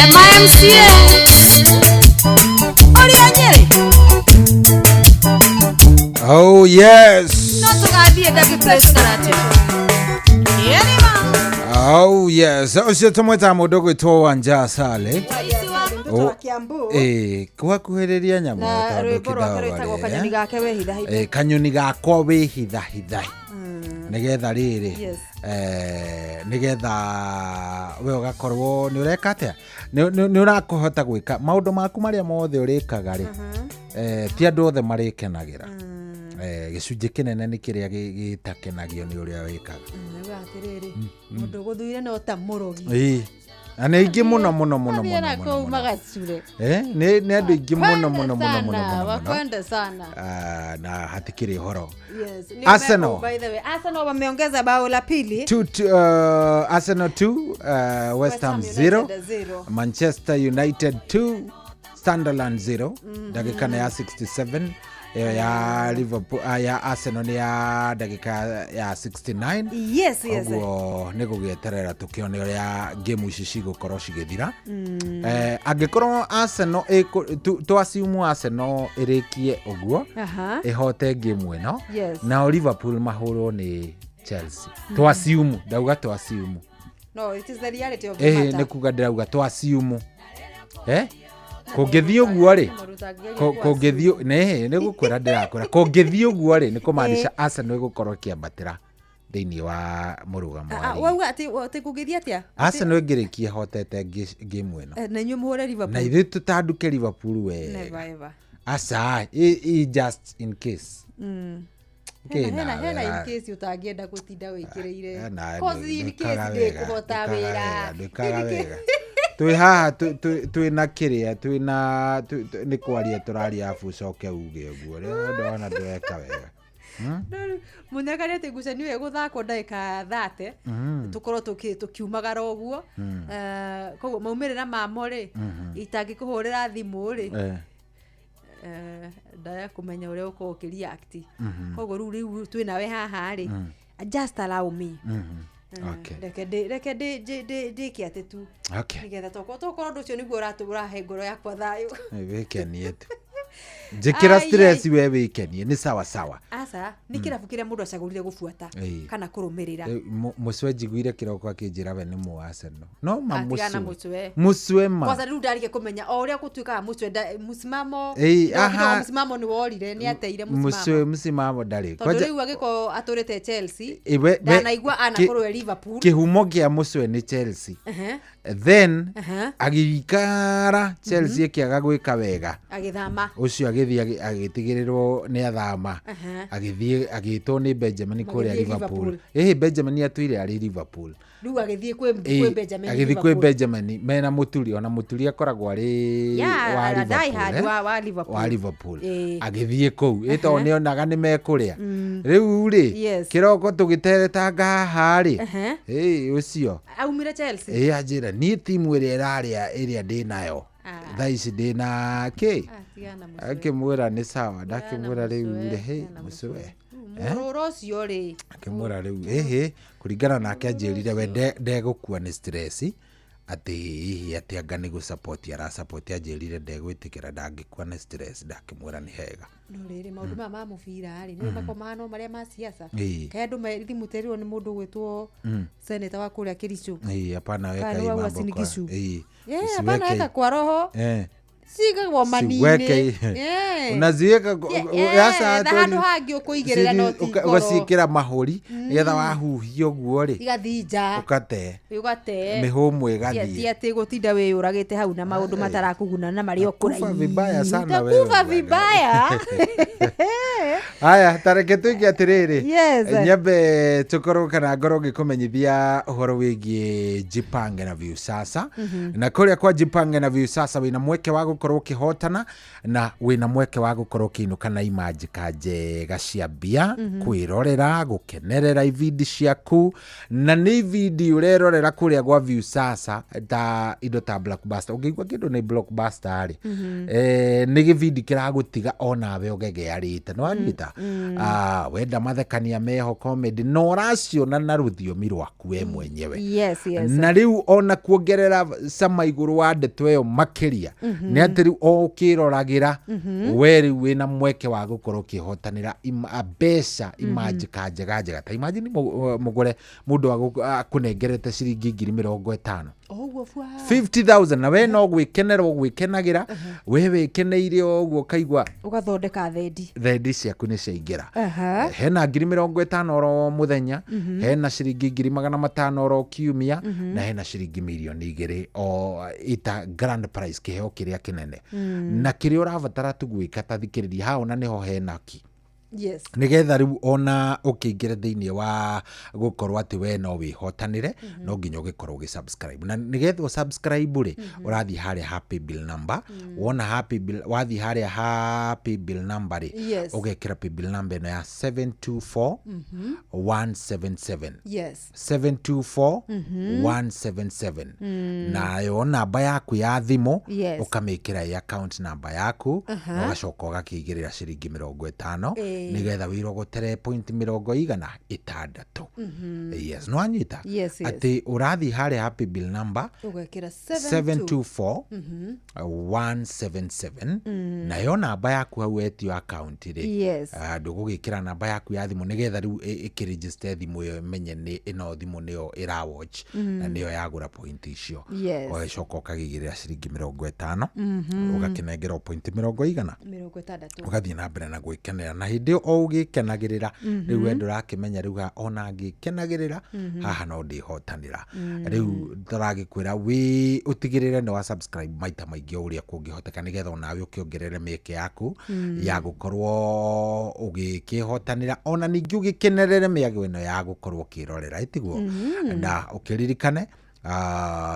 Emma MCA ũrĩa Nyĩrĩ. Oh yes. No tũgathiĩ Ndagĩ Place Karate. Oh yes. Ũcio tũmwĩtaga mũndũ ũgwĩtwo Wanja Sale. Mtoto wa Kiambu. Kwakuhĩrĩria nyamũ na tondũ rwĩmbo rwake rwĩtagwo kĩndao kanyoni gake wehithahitha. Kanyoni gakwa wĩhithahitha nĩgetha rĩrĩ Yes. Nĩgetha we ũgakorwo nĩ ũreka atĩa nĩ ũrakũhota gwĩka maũndũ maku marĩa mothe ũrĩkaga rĩ ti andũ othe marĩkenagĩra. Gĩcunjĩ kĩnene nĩ kĩrĩa gĩtakenagio nĩ ũrĩa wĩkaga. Nauga atĩrĩrĩ mũndũ ũgũthuire no ta mũrogi. Ĩĩ. Na nĩ aingĩ mũno mũno mũno Athiĩ mũno na mũno kũu mũno. magacure. Nĩ andũ aingĩ mũno mũno mũno mũno Wakwende mũno sana, mũno. wakwende sana. Na hatikĩrĩ ũhoro. Yes. Ni Arsenal. by the way, Arsenal wameongeza bao la pili. Arsenal 2, West Ham 0, United 0. Manchester United 2, Sunderland 0. Ndagĩka nĩ ya 67 ĩyo ya Liverpool, ya Arsenal nĩ ya ndagĩka ya 69. Yes, yes. Koguo nĩ gũgĩeterera tũkĩone ũrĩa game ici cigũkorwo cigĩthira. Angĩkorwo Arsenal twasiumu Arsenal ĩrĩkie ũguo ĩhote game ĩno Yes. nao Liverpool mahũrwo nĩ Chelsea. Twasiumu ndauga twasiumu. No, it is the reality of the matter. Nĩ kuga ndĩrauga twasiumu. Kũngĩthiĩ ũguo rĩ kũngĩthiĩ nĩ nĩ gũkwĩra ndĩrakwĩra kũngĩthiĩ ũguo rĩ nĩ kũmaanisha Arsenal ĩgũkorwo ĩkĩambatĩra thĩinĩ wa mũrũgamo wa rigi. Wauga atĩ atĩ kũngĩthiĩ atĩa? Arsenal ĩngĩrĩkia ĩhotete game ĩno Na inyuĩ mũhũre na Liverpool. ithuĩ tũtanduke Liverpool wega. Never ever. Aca just in case. Hena hena in case ũtangĩenda gũtinda wĩkĩrĩire. Hena, Cause in case ndwĩkaga wega, ndĩkũhota ndwĩkaga wĩra. wega, ndwĩkaga wega. Twĩ haha twĩna kĩrĩa twĩna nĩ kwaria tũraria abu ũcoke uge ũguo rĩu ndona ndweka wega. Mũnyaka nĩ atĩ ngucanio ĩyo ĩgũthakwo ndagĩka 30 tũkorwo tũkiumagara ũguo. Koguo maumĩrĩra mamo rĩ itangĩkũhũrĩra thimũ rĩ ndaya kũmenya ũrĩa ũkorwo ũkĩreact. Koguo rĩu twĩnawe haha rĩ just allow me. Okay. Reke ndĩke atĩ tu Okay. nĩgetha tokorwo ũndũ ũcio nĩguo ũrahe ngoro yakwa thayũ. Wĩkenie tu njĩkĩra Ai, stress we wĩkenie nĩ sawa sawa. Aca nĩ kĩrabu kĩrĩa mũndũ acagũrire gũbuata kana kũrũmĩrĩra. Mũcwe njiguire kĩroko akĩnjĩra we nĩ mũ Arsenal no ma Atigana mũcwe mũcwe. mũcwe ma Kwanza rĩu ndarige kũmenya o ũrĩa gũtuĩkaga mũcwe mũsimamo Ĩĩ, kidogo aha. kidogo mũsimamo nĩ worire nĩ ateire mũcwe mũsimamo mũsimamo ndarĩ tondũ Kwanja- rĩu agĩkorwo atũrĩte Chelsea Ĩ, we- ndanaigua anakorwo e Liverpool. kĩhumo kĩa mũcwe nĩ Chelsea Ehe. then Aha. agĩikara Chelsea ĩkĩaga gwĩka wega Agĩthama. Ũcio agĩthiĩ agĩtigĩrĩrwo nĩ athama. Agĩthiĩ agĩtwo nĩ Benjamin kũrĩa Liverpool. Ĩhĩ Benjamin atũire arĩ Liverpool. Rĩu agĩthiĩ kwĩ Benjamin. Agĩthiĩ kwĩ Benjamin mena Mũturi, ona Mũturi akoragwo arĩ wa Liverpool. Wa Liverpool. Agĩthiĩ kũu. Ĩ tondũ nĩonaga nĩ mekũrĩa. Rĩu rĩ kĩroko tũgĩteretanga haha rĩ. Ĩ ũcio. Aumire Chelsea. Ĩ anjĩra niĩ timu ĩrĩa ĩrarĩa ĩrĩa ndĩnayo. Thaa ici ndĩna kĩ. Akĩmwĩra nĩ sawa, ndakĩmwĩra rĩu rĩ hĩ mũcũe. Mũrũrũ ũcio rĩ. Akĩmwĩra rĩu ĩhĩ kũringana nake anjĩrire we ndegũkua nĩ stress atĩ hihi atĩ anga nĩ gũ-support ara-support anjĩrire ndegwĩtĩkĩra ndangĩkua nĩ stress, ndakĩmwĩra nĩ hega. No rĩrĩ maũndũ maya ma mũbira rĩ nĩ makomano marĩa ma siasa. Kaĩ andũ thimũ terĩrwo nĩ mũndũ ũgwĩtwo senator wa kũrĩa Kericho. Ĩĩ hapana weka hii mambo kwa. Ĩĩ. Hapana weka kwa roho. Sigagwo manini. Unaziweka yasa na handu hangi ukuigirira no ti ngoro. Ugaciikira mahuri nigetha wahuhia uguo ri. Igathiĩ nja. Ukate. Ugate. Mihumu igathiĩ. Ti ati gutinda wiyuragite hau na maundu matarakuguna na maria ukura. Kufa vibaya sana wewe. Kufa vibaya. Haya tareke tuige atiriri. Nyambe tukorwo kana ngorwo ngikumenyithia uhoro wigie Jipange na Viusasa. Na kuria kwa Jipange na Viusasa wina mweke wa gukorwo ukihotana na wina mweke wa gukorwo ukiinuka na imanjika njega cia mbia kwirorera gukenerera ibindi ciaku na ni ibindi urerorera kuria gwa Viusasa ta indo ta blockbuster ungiigua kindu ni blockbuster ri ni gibindi kiragutiga onawe ugegearite no anyita wenda mathekania meho comedy no uraciona na ruthiomi rwaku we mwenyewe. Yes, yes. Na riu ona kuongerera cama iguru wa ndeto ĩyo makiria ni ati riu o ukiroragira we riu wina mweke wa gukorwo ukihotanira mbeca imanjika njega njega ta imagine mugure mundu akunengerete ciringi 50,000 oguo 50,000 na we no gwikenera ugwikenagira we wikeneire oguo kaigua ugathondeka thendi ciaku ni ciaingira. Hena 50,000 oro muthenya, hena ciringi 500,000 oro kiumia na hena ciringi 2 milioni o ita grand prize kiheo kiria kinene na kiria urabatara tu gwika ta thikiriria hao na niho hena ki. Yes. Nigetha riu ona ukiingire thiini wa gukorwo ati we no wihotanire no nginya ugikorwo ugi subscribe na nigetha subscribe ri urathi haria happy bill number wona happy bill wathi haria happy bill number ri ugekira pay bill number ino ya 724 177. Yes. 724 177 nayo namba yaku ya thimu ukamikira ya account number yaku na ugacoka ugakiigirira ciringi 50 nigetha wirogotere point 600. Yes, no anyita. Yes, yes. Ati urathi haria happy bill number ugekira 724 177 nayo namba yaku hau etio account ri. Yes. Ndugugikira namba yaku ya thimu nigetha riu ikiregister thimu iyo imenye ni ino thimu niyo ira watch na niyo yagura point icio. Ugacoka ukagigirira ciringi 50 ugakinengera point 100 ugathie na mbere na gwikenera na hindi o ugikenagirira riu we ndurakimenya riu ona ngikenagirira haha no ndihotanira riu ndaragikwira wi utigirire ni wa subscribe maita maingi o uria kungihoteka nigetha onawe ukiongerere mieke yaku ya gukorwo ugikihotanira ona ningi ugikenerere miago ino ya gukorwo ukirorera itiguo na ukiririkane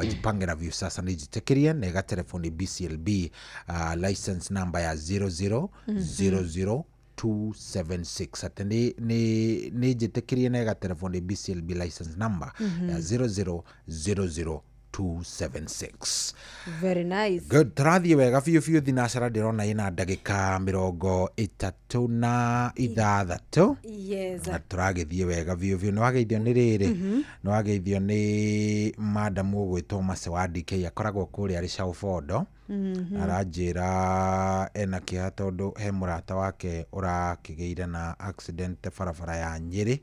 Jipange na Viusasa ni jitekirie nega telefoni BCLB license number ya 0000276 ati ni jitekirie nega telefoni BCLB license number ya 0000276. Very nice. Good. Turathie wega biũ biũ thinacara ndirona ina ndagika 36. Yes. Na turagithie wega biũ biũ. Nĩwageithio nĩ rĩrĩ nĩwageithio nĩ madam ũgwĩtwo Mercy wa DK akoragwo kũrĩa Rĩcaũbondo. Aranjĩra ena kĩeha tondũ he mũrata wake ũrakĩgĩire na accident barabara ya Nyĩrĩ.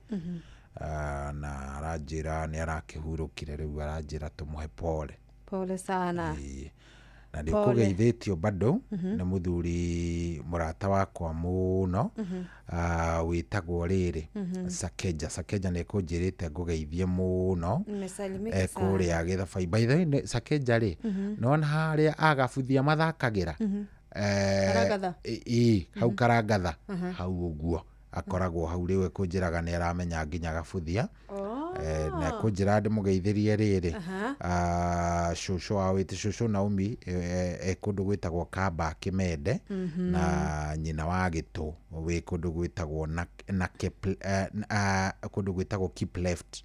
Na aranjĩra nĩ arakĩhurũkire rĩu aranjĩra tũmũhe pole. Pole sana. Na nĩ ũkũgeithĩtio bado nĩ mũthuri mũrata wakwa mũno wĩtagwo rĩrĩ Sakeja. Sakeja nĩ kũnjĩrĩte ngũgeithie mũno kũrĩa Gĩthabai. By the way Sakeja rĩ nona harĩa agabuthia mathakagĩra Karangatha. Ĩ hau Karangatha hau ũguo akoragwo hau rĩu ekũnjĩraga nĩ aramenya nginya gabuthia. Na ekũnjĩra ndĩmũgeithĩrie rĩrĩ cũcũ wao wĩtĩ cũcũ Naomi e kũndũ gwĩtagwo Kamba Kĩmende na nyina wa Gĩtũ wĩ kũndũ gwĩtagwo kũndũ gwĩtagwo Keep Left.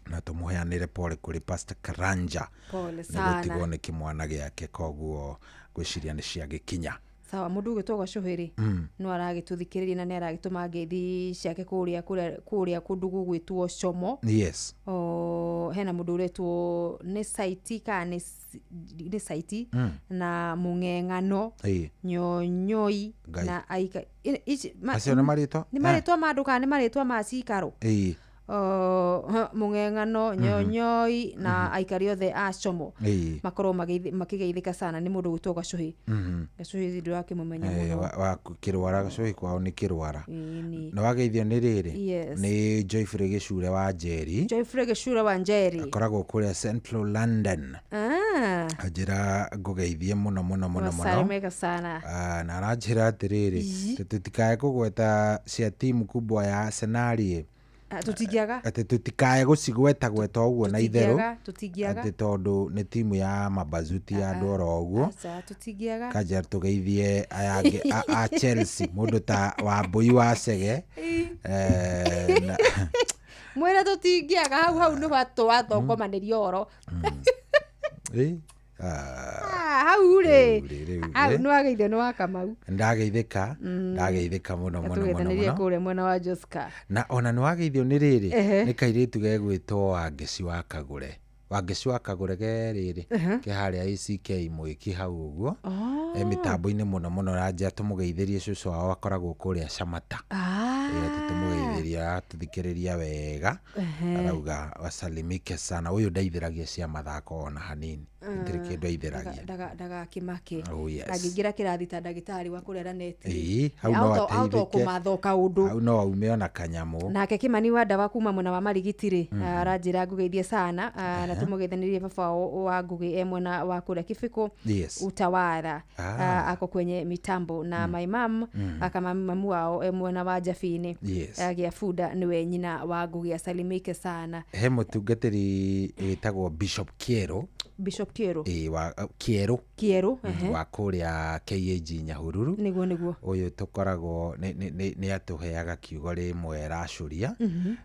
Na tũmũheanĩre pole kũrĩ Pastor Karanja pole nĩ sana gũtigwo nĩ kĩmwana gĩake koguo ngwĩciria nĩ ciagĩkinya. Sawa mũndũ ũgĩtwo Gacũhĩ-rĩ no aragĩtũthikĩrĩria na nĩ aragĩtũma ngeithi ciake kũrĩa kũrĩa kũrĩa kũndũ gũgwĩtwo Como. Yes. O hena mũndũ ũretwo nĩ Saiti kana nĩ Saiti na Mũng'eng'ano Nyonyoi Ngai. na aika Acio nĩ marĩtwa? Nĩ marĩtwa ma andũ kana nĩ marĩtwa ma cikaro? Mũng'eng'ano Nyonyoi na aikari othe a Como makorwo makĩgeithĩka sana nĩ mũndũ ũgwĩtwo Gacũhĩ. Gacũhĩ ndũrakĩmũmenya mũno. Wa Kĩrwara Gacũhĩ kwao nĩ Kĩrwara. Ĩni. Na wageithio nĩ rĩrĩ Yes. nĩ Joyfrey Gĩcure wa Njeri. Joyfrey Gĩcure wa Njeri akoragwo kũrĩa Central London. Anjĩra ngũgeithie mũno mũno mũno mũno. Wasalimika sana. Na aranjĩra atĩrĩrĩ tũtikae kũgweta cia timu kubwa ya Arsenal ĩ Tũtingĩaga atĩ tũtikae gũcigweta gweta ũguo na itherũ tũtingĩaga atĩ tondũ nĩ timu ya mabazuti ya andũ oro ũguo. Aca tũtingĩaga. Kanjĩra tũgeithie aya angĩ a Chelsea mũndũ ta Wambũi wa Chege mwĩre tũtingĩaga hau hau nĩ watũwathongomanĩria ũhoro. Hau rĩ hau nĩ wageithio nĩ wa Kamau. Ndageithĩka ndageithĩka mũno mũno mũno tũgeithanĩrie mũno kũrĩa mwena wa Joska. Na ona nĩ wageithio nĩ rĩrĩ nĩ kairĩtu gegwĩtwo Wangeci wa Kagũre. Wangeci wa Kagũre ke rĩrĩ ke harĩa ACK Mwĩki hau ũguo e mĩtambo-inĩ mũno mũno ranjia tũmũgeithĩrie cũcũ wao akoragwo kũrĩa Camata. Atĩ tũmũgeithĩrie aratũthikĩrĩria wega arauga wasalimike sana ũyũ ndaithĩragia cia mathako ona hanini gũtirĩ kĩndũ aithĩragia. Ndagakĩmake. Oh, yes. Angĩingĩra kĩrathi ta ndagĩtarĩ wa kũrera neti Ĩĩ, hau no ahota ateithĩke. kũmatha kaũndũ. Hau no aume ona kanyamũ. Nake Kĩmani wa Ndawa kuma mwena wa Marigiti rĩ aranjĩra ngũgeithie sana na tũmũgeithanĩrie baba wa Ngũgĩ e mwena wa kũrĩa Kĩbĩkũ Utawara. Ako kwenye mitambo na my mom akama mamu wao e mwena wa Jabini. Yes. Gĩa bunda nĩwe nyina wa Ngũgĩ asalimike sana. He mũtungatĩri wĩtagwo Bishop Kĩero. Bishop Kĩero. Ĩĩ wa Kĩero. Kĩero wa kũrĩa KAG Nyahururu. Nĩguo nĩguo. Ũyũ tũkoragwo nĩ atũheaga kiugo rĩmwe racũria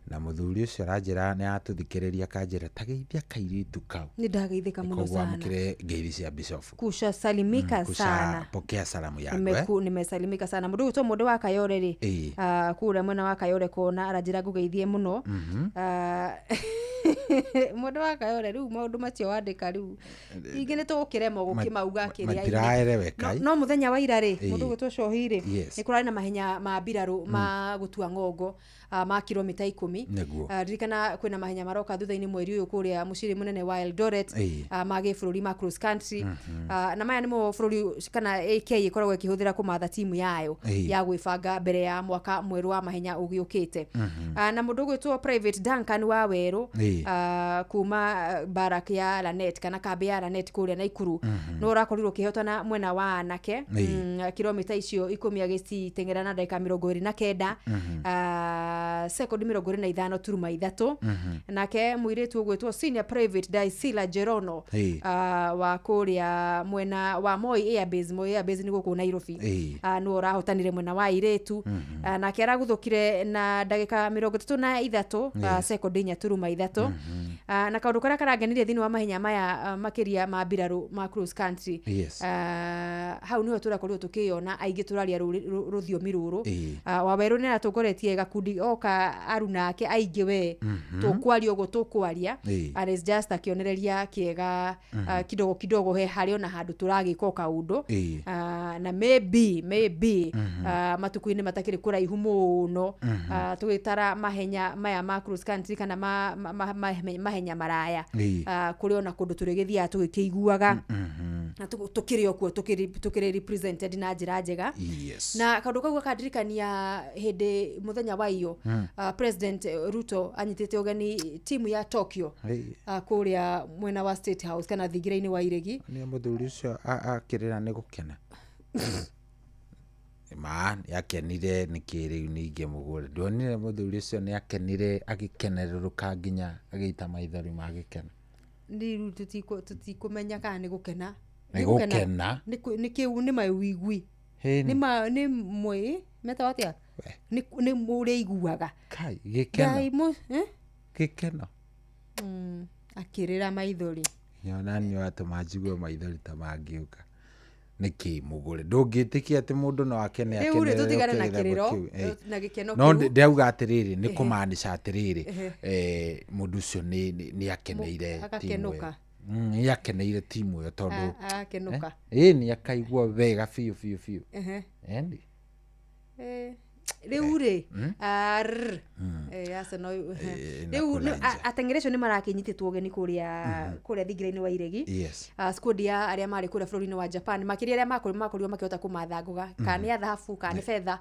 na mũthuri ũcio aranjĩra nĩ atũthikĩrĩria kanjĩra ta geithia kairĩtu kau. Nĩ ndageithĩka mũno Koguo sana. amũkĩre ngeithi cia Bishop. Kusha salimika sana. Pokea salamu yangu. Nimesalimika sana. Mũndũ ũgwĩtwo mũndũ wa Kayore rĩ kũrĩa mwena wa Kayore kona aranjĩra ngũgeithie mũno. Mũndũ wa Kayore rĩu maũndũ macio wandĩka rĩu ingĩ nĩ tũgũkĩremwo gũkĩmauga kĩrĩa matiraereweka. No mũthenya wa ira rĩ mũndũ ũgwĩtwo Cohi rĩ Yes. nĩ kũrarĩ na mahenya ma mbirarũ ma gũtua ng'ongo ma kilomita 10. Ririkana kwĩna mahenya maroka thutha-inĩ mweri ũyũ kũrĩa mũciĩ mũnene wa Eldoret ma gĩbũrũri ma cross country. Na maya nĩmo bũrũri kana AK ĩkoragwo ĩkĩhũthĩra kũmatha timu yayo ya gwĩbanga mbere ya mwaka mwerũ wa mahenya ũgĩũkĩte. Na mũndũ ũgwĩtwo Private Duncan wa Werũ kuma barak ya Lanet kana kambĩ ya Lanet kũrĩa Naikuru no ũrakorirwo ũkĩhotana mwena wa anake kilomita icio 10 agĩciteng'era na ndagĩka 29 sekondi 25 turuma 3. Nake mũirĩtu ũgwĩtwo Senior Private Daisila Jerono wa kũrĩa mwena wa Moi Airbase. Moi Airbase nĩ gũkũ Nairobi nĩwe ũrahotanire mwena wa airĩtu. Nake araguthũkire na ndagĩka 33 sekondi 4 turuma 3. Na kaũndũ karĩa karangenirie thĩinĩ wa mahenya maya makĩria ma mbirarũ ma cross country. Yes. Hau nĩho tũrakorirwo tũkĩyona aingĩ tũraria rũthiomi rũrũ. Wawerũ nĩ aratongoretie gakundi oka aruna ake aingĩ we tũkwaria ũguo tũkwaria and it's just akĩonereria kĩega kidogo kidogo he harĩ ona handũ tũragĩka o kaũndũ. Na maybe matukũ-inĩ matakĩrĩ kũraihu mũno tũgĩtara mahenya maya ma cross country kana mahenya maraya kũrĩ ona kũndũ tũrĩgĩthiaga tũgĩkĩiguaga na tũkĩrĩ o kuo tũkĩrĩ represented na njĩra njega. Yes. Na kaũndũ kau gakandirikania hĩndĩ mũthenya wa iyo President Ruto anyitĩte ũgeni timu ya Tokyo kũrĩa mwena wa State House kana thingira-inĩ wa Iregi. Nĩ mũthuri ũcio akĩrĩra nĩ gũkena. Ma nĩakenire nĩkĩ rĩu ningĩ mũgũre ndonire mũthuri ũcio nĩakenire agĩkenerũrũka nginya agĩita maithori ma gĩkeno. Rĩu tũtikũmenya kana nĩ gũkena. Nĩ gũkena. Nĩ kĩu nĩ mawĩigui. Nĩ ma nĩ mwĩ metagwo atĩa? Nĩ ũrĩa iguaga. Kai gĩkeno. Gĩkeno. Akĩrĩra maithori. Nyona nĩ watũma njigue maithori ta mangĩũka. Nĩkĩ mũgũre ndũngĩtĩkia atĩ mũndũ no akene akene. Rĩu tũtigane na kĩrĩro na gĩkeno kĩu. No ndĩrauga atĩrĩrĩ nĩ kũmaanisha atĩrĩrĩ mũndũ ũcio nĩ akeneire timu ĩyo. Nĩ akeneire timu ĩyo tondũ akenũka. Nĩ akaigua wega biũ biũ biũ. Endi. Rĩu rĩ Arsenal rĩu ateng'eri acio nĩ marakĩnyitĩtwo ũgeni kũrĩa thingira-inĩ wa Iregi. Squad ya arĩa marĩ kũrĩa bũrũri-inĩ wa Japan makĩria arĩa makorirwo makĩhota kũmatha ngoga kana nĩ ya thahabu kana nĩ betha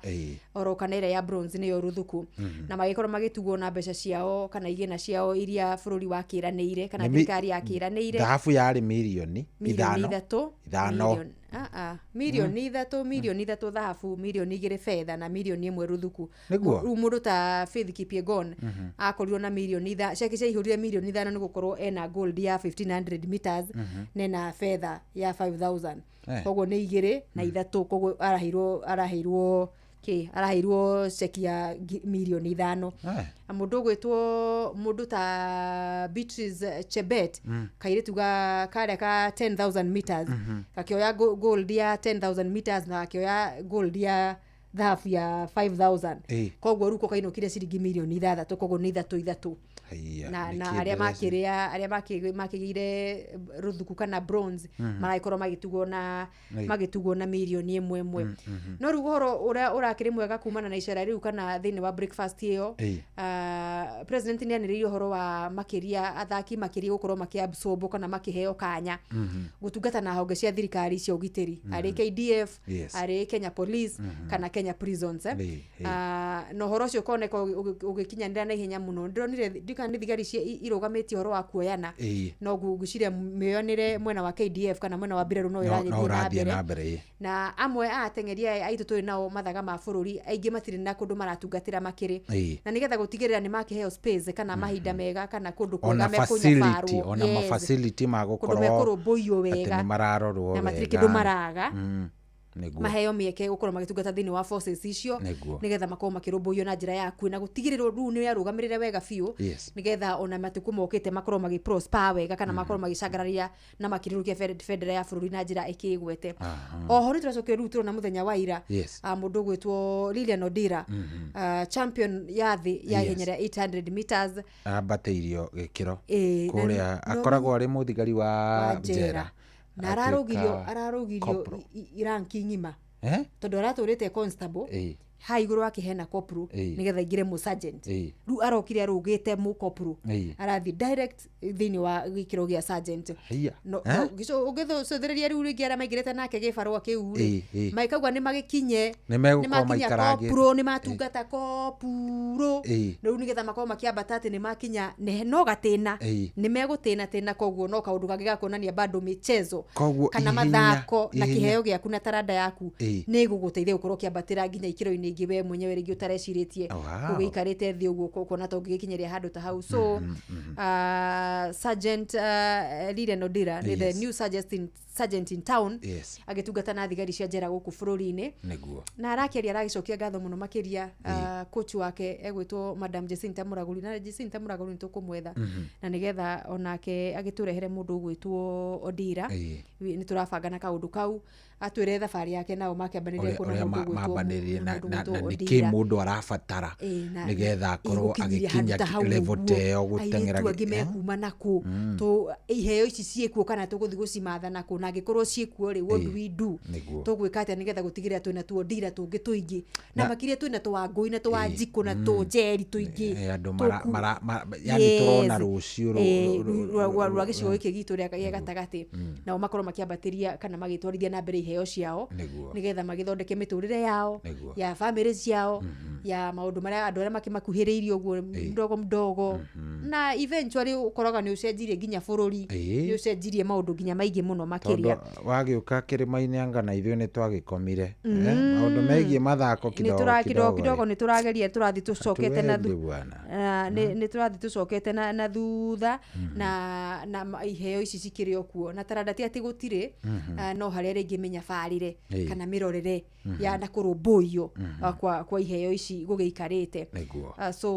oro kana ĩrĩa ya bronze nĩyo ruthuku na magĩkorwo magĩtugwo na mbeca ciao kana igĩna ciao iria bũrũri wakĩranĩire kana thirikari yakĩranĩire. Thahabu yarĩ mirioni ithano. Mirioni ithatũ mirioni ithatũ thahabu mirioni igĩrĩ betha na mirioni ĩmwe ruthuku. Rĩu mũndũ ta Faith Kipyegon akorirwo na mirioni ciake ciaihũrire mirioni 5 nĩ gũkorwo ena gold ya 1500 meters na ena betha ya 5000 koguo nĩ igĩrĩ na ithatũ koguo araheirwo kĩ araheirwo ceki ya mirioni 5. Mũndũ ũgwĩtwo mũndũ ta Beatrice Chebet kairĩtu ga karĩa ka 10000 meters gakĩoya gold ya 10000 meters na gakĩoya gold ya thahabu ya 5000 koguo rĩu kainũkire ciringi mirioni 6 koguo nĩ ithatũ ithatũ. Na arĩa makĩrĩa arĩa makĩgĩire ruthuku kana bronze maragĩkorwo magĩtugwo na mirioni ĩmwe ĩmwe. No rĩu ũhoro ũrĩa ũrakĩrĩ mwega kumana na icera rĩu kana thĩinĩ wa breakfast ĩyo president nĩ anĩrĩire ũhoro wa makĩria athaki makĩria gũkorwo makĩabsorb kana makĩheo kanya gũtungata na honge cia thirikari cia ũgitĩri arĩ KDF arĩ Kenya Police kana Kenya Prisons na ũhoro ũcio ũkoneka ũgĩkinyanĩra na ihenya mũno. Ndĩronire ndika nĩ thigari cia irũgamĩtie ũhoro wa kuoyana no ngwĩciria mĩoyanĩre mwena wa KDF kana mwena wa mbirarũ no ĩrathiĩ na mbere na amwe a ateng'eri aya aitũ tũrĩ nao mathaga ma bũrũri aingĩ matirĩ na kũndũ maratungatĩra makĩrĩ na nĩgetha gũtigĩrĩra nĩ makĩheo space kana mahinda mega kana kũndũ kwega mekũnyabarwo ona ma facility ma gũkorwo kũndũ mekũrũmbũiyo wega atĩ nĩ mararorwo wega na matirĩ kĩndũ maraga maheo mĩeke gũkorwo magĩtungata thĩinĩ wa forces icio nĩgetha makorwo makĩrũmbũiyo na njĩra yaku na gũtigĩrĩrwo rĩu nĩ arũgamĩrĩre wega biũ nĩgetha ona matukũ mokĩte makorwo magĩprosper wega kana makorwo magĩcangararia na makĩrũrũkia bendera ya bũrũri na njĩra ĩkĩgwete. Oho nĩ tũracokire rĩu tũrona mũthenya wa ira mũndũ ũgwĩtwo Lilian Odira champion ya thĩ ya ihenya rĩa 800 meters ambatĩirio gĩkĩro kũrĩa akoragwo arĩ mũthigari wa njera na ararũgirio ranki ng'ima tondũ aratũrĩte constable ha igũrũ wake hena corporal nĩgetha aingĩre mũ sergeant rĩu arokire arũgĩte mũ corporal arathiĩ direct thĩinĩ wa gĩkĩro gĩa sergeant ũngĩcũthĩrĩria rĩu rĩngĩ arĩa maingĩrĩte nake gĩbarũa kĩu rĩ maikauga nĩ magĩkinye nĩ makinya corporal nĩ matungata corporal rĩu nĩgetha makorwo makĩambata atĩ nĩ makinya no gatĩna nĩ megũtĩna tĩna koguo no kaũndũ kangĩ ga kuonania bado michezo kana mathako na kĩheo gĩaku na taranda yaku nĩ ĩgũgũteithia gũkorwo ũkĩambatĩra nginya ikĩro-inĩ ingĩ we mwenyewe rĩngĩ ũtarecirĩtie ũgĩikarĩte thĩ ũguo ũkona ta ũngĩgĩkinyĩria handũ ta hau. So Sergeant Lilian Odira nĩ the new sergeant in town agĩtungata na thigari cia njera gũkũ bũrũri-inĩ na arakĩaria aragĩcokia ngatho mũno makĩria coach wake egwĩtwo Madam Jacinta Mũragũri na Jacinta Mũragũri nĩ tũkũmwetha na nĩgetha onake agĩtũrehere mũndũ ũgwĩtwo Odira nĩ tũrabanga na kaũndũ kau atwĩre thabarĩ yake nao makĩambanĩrie kũna mũndũ ũgwĩtwo na nĩkĩ mũndũ arabatara nĩgetha akorwo agĩkinya level ta ĩyo gũteng'era airĩtu angĩ mekuma nakũ iheo ici ciĩkuo kana tũgũthiĩ gũcimatha nakũ na angĩkorwo ciĩkuo rĩ what do we do tũgwĩka atĩa nĩgetha gũtigĩrĩra twĩna tuondira tũngĩ tũingĩ na makĩria twĩna tũwangũi na tũwanjikũ na tũnjeri tũingĩ yani tũrona rũciũ rwa gĩcigo gĩkĩ gitũ gĩa gatagatĩ nao makorwo makĩambatĩria kana magĩtwarithia na mbere iheo ciao nĩgetha magĩthondeke mĩtũrĩre yao ya family ciao Ya maũndũ marĩa andũ arĩa makĩmakuhĩrĩirie ũguo mdogo mdogo, na eventually ũkoraga nĩ ũcenjirie nginya bũrũri, nĩ ũcenjirie maũndũ nginya maingĩ mũno makĩria. Tondũ wagĩũka kĩrĩma-inĩ anga na ithuĩ nĩ twagĩkomire. Maũndũ megiĩ mathako kidogo kidogo kidogo. Kidogo nĩ tũrageria, tũrathiĩ tũcokete na Hatuendi bwana. Nĩ tũrathiĩ tũcokete na thutha na iheo ici cikĩrĩ o kuo na taranda ti atĩ gũtirĩ. No harĩa rĩngĩ mĩnyabarĩre kana mĩrorere ya na kũrũmbũiyo kwa iheo ici gũgĩikarĩte. So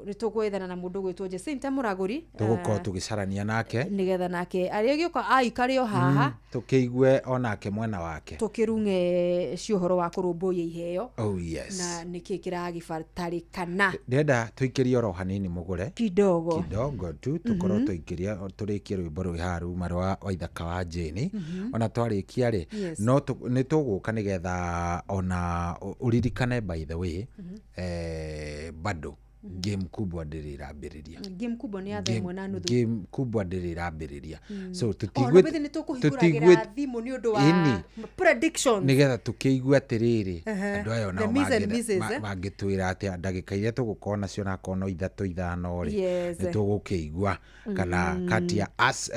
nĩ tũgwethana na mũndũ ũgwĩtwo Jacinta Mũragũri. Tũgũkorwo tũgĩcarania nake nĩgetha nake arĩa gĩũka aikare o haha tũkĩigue onake mwena wake. Tũkĩrung'e ci ũhoro wa kũrũmbũiya iheo Oh yes. na nĩkĩ kĩragĩbatarĩkana. Ndĩrenda tũikĩrie oro hanini mũgũre. Kidogo. Kidogo tu tũkorwo tũikĩria tũrĩkie rwĩmbo rwĩ haha ruma rwa Waithaka wa Jane. Ona twarĩkia rĩ, no nĩ tũgũka nĩgetha ona ũririkane, by the way, bado game kubwa ndĩrĩ ĩrambĩrĩria. Game kubwa nĩ ya thaa 1:30. Game kubwa ndĩrĩ ĩrambĩrĩria, so Oh, tũtigwĩ na nĩ tũkũhingũragĩra thimũ nĩ ũndũ wa predictions. Nĩgetha tũkĩigue atĩrĩrĩ, andũ aya The onao miss and misses, eh? mangĩtwĩra atĩa ndagĩka iria tũgũkorwo nacio, nakorwo no ithatũ ithano rĩ, nĩ tũgũkĩigua kana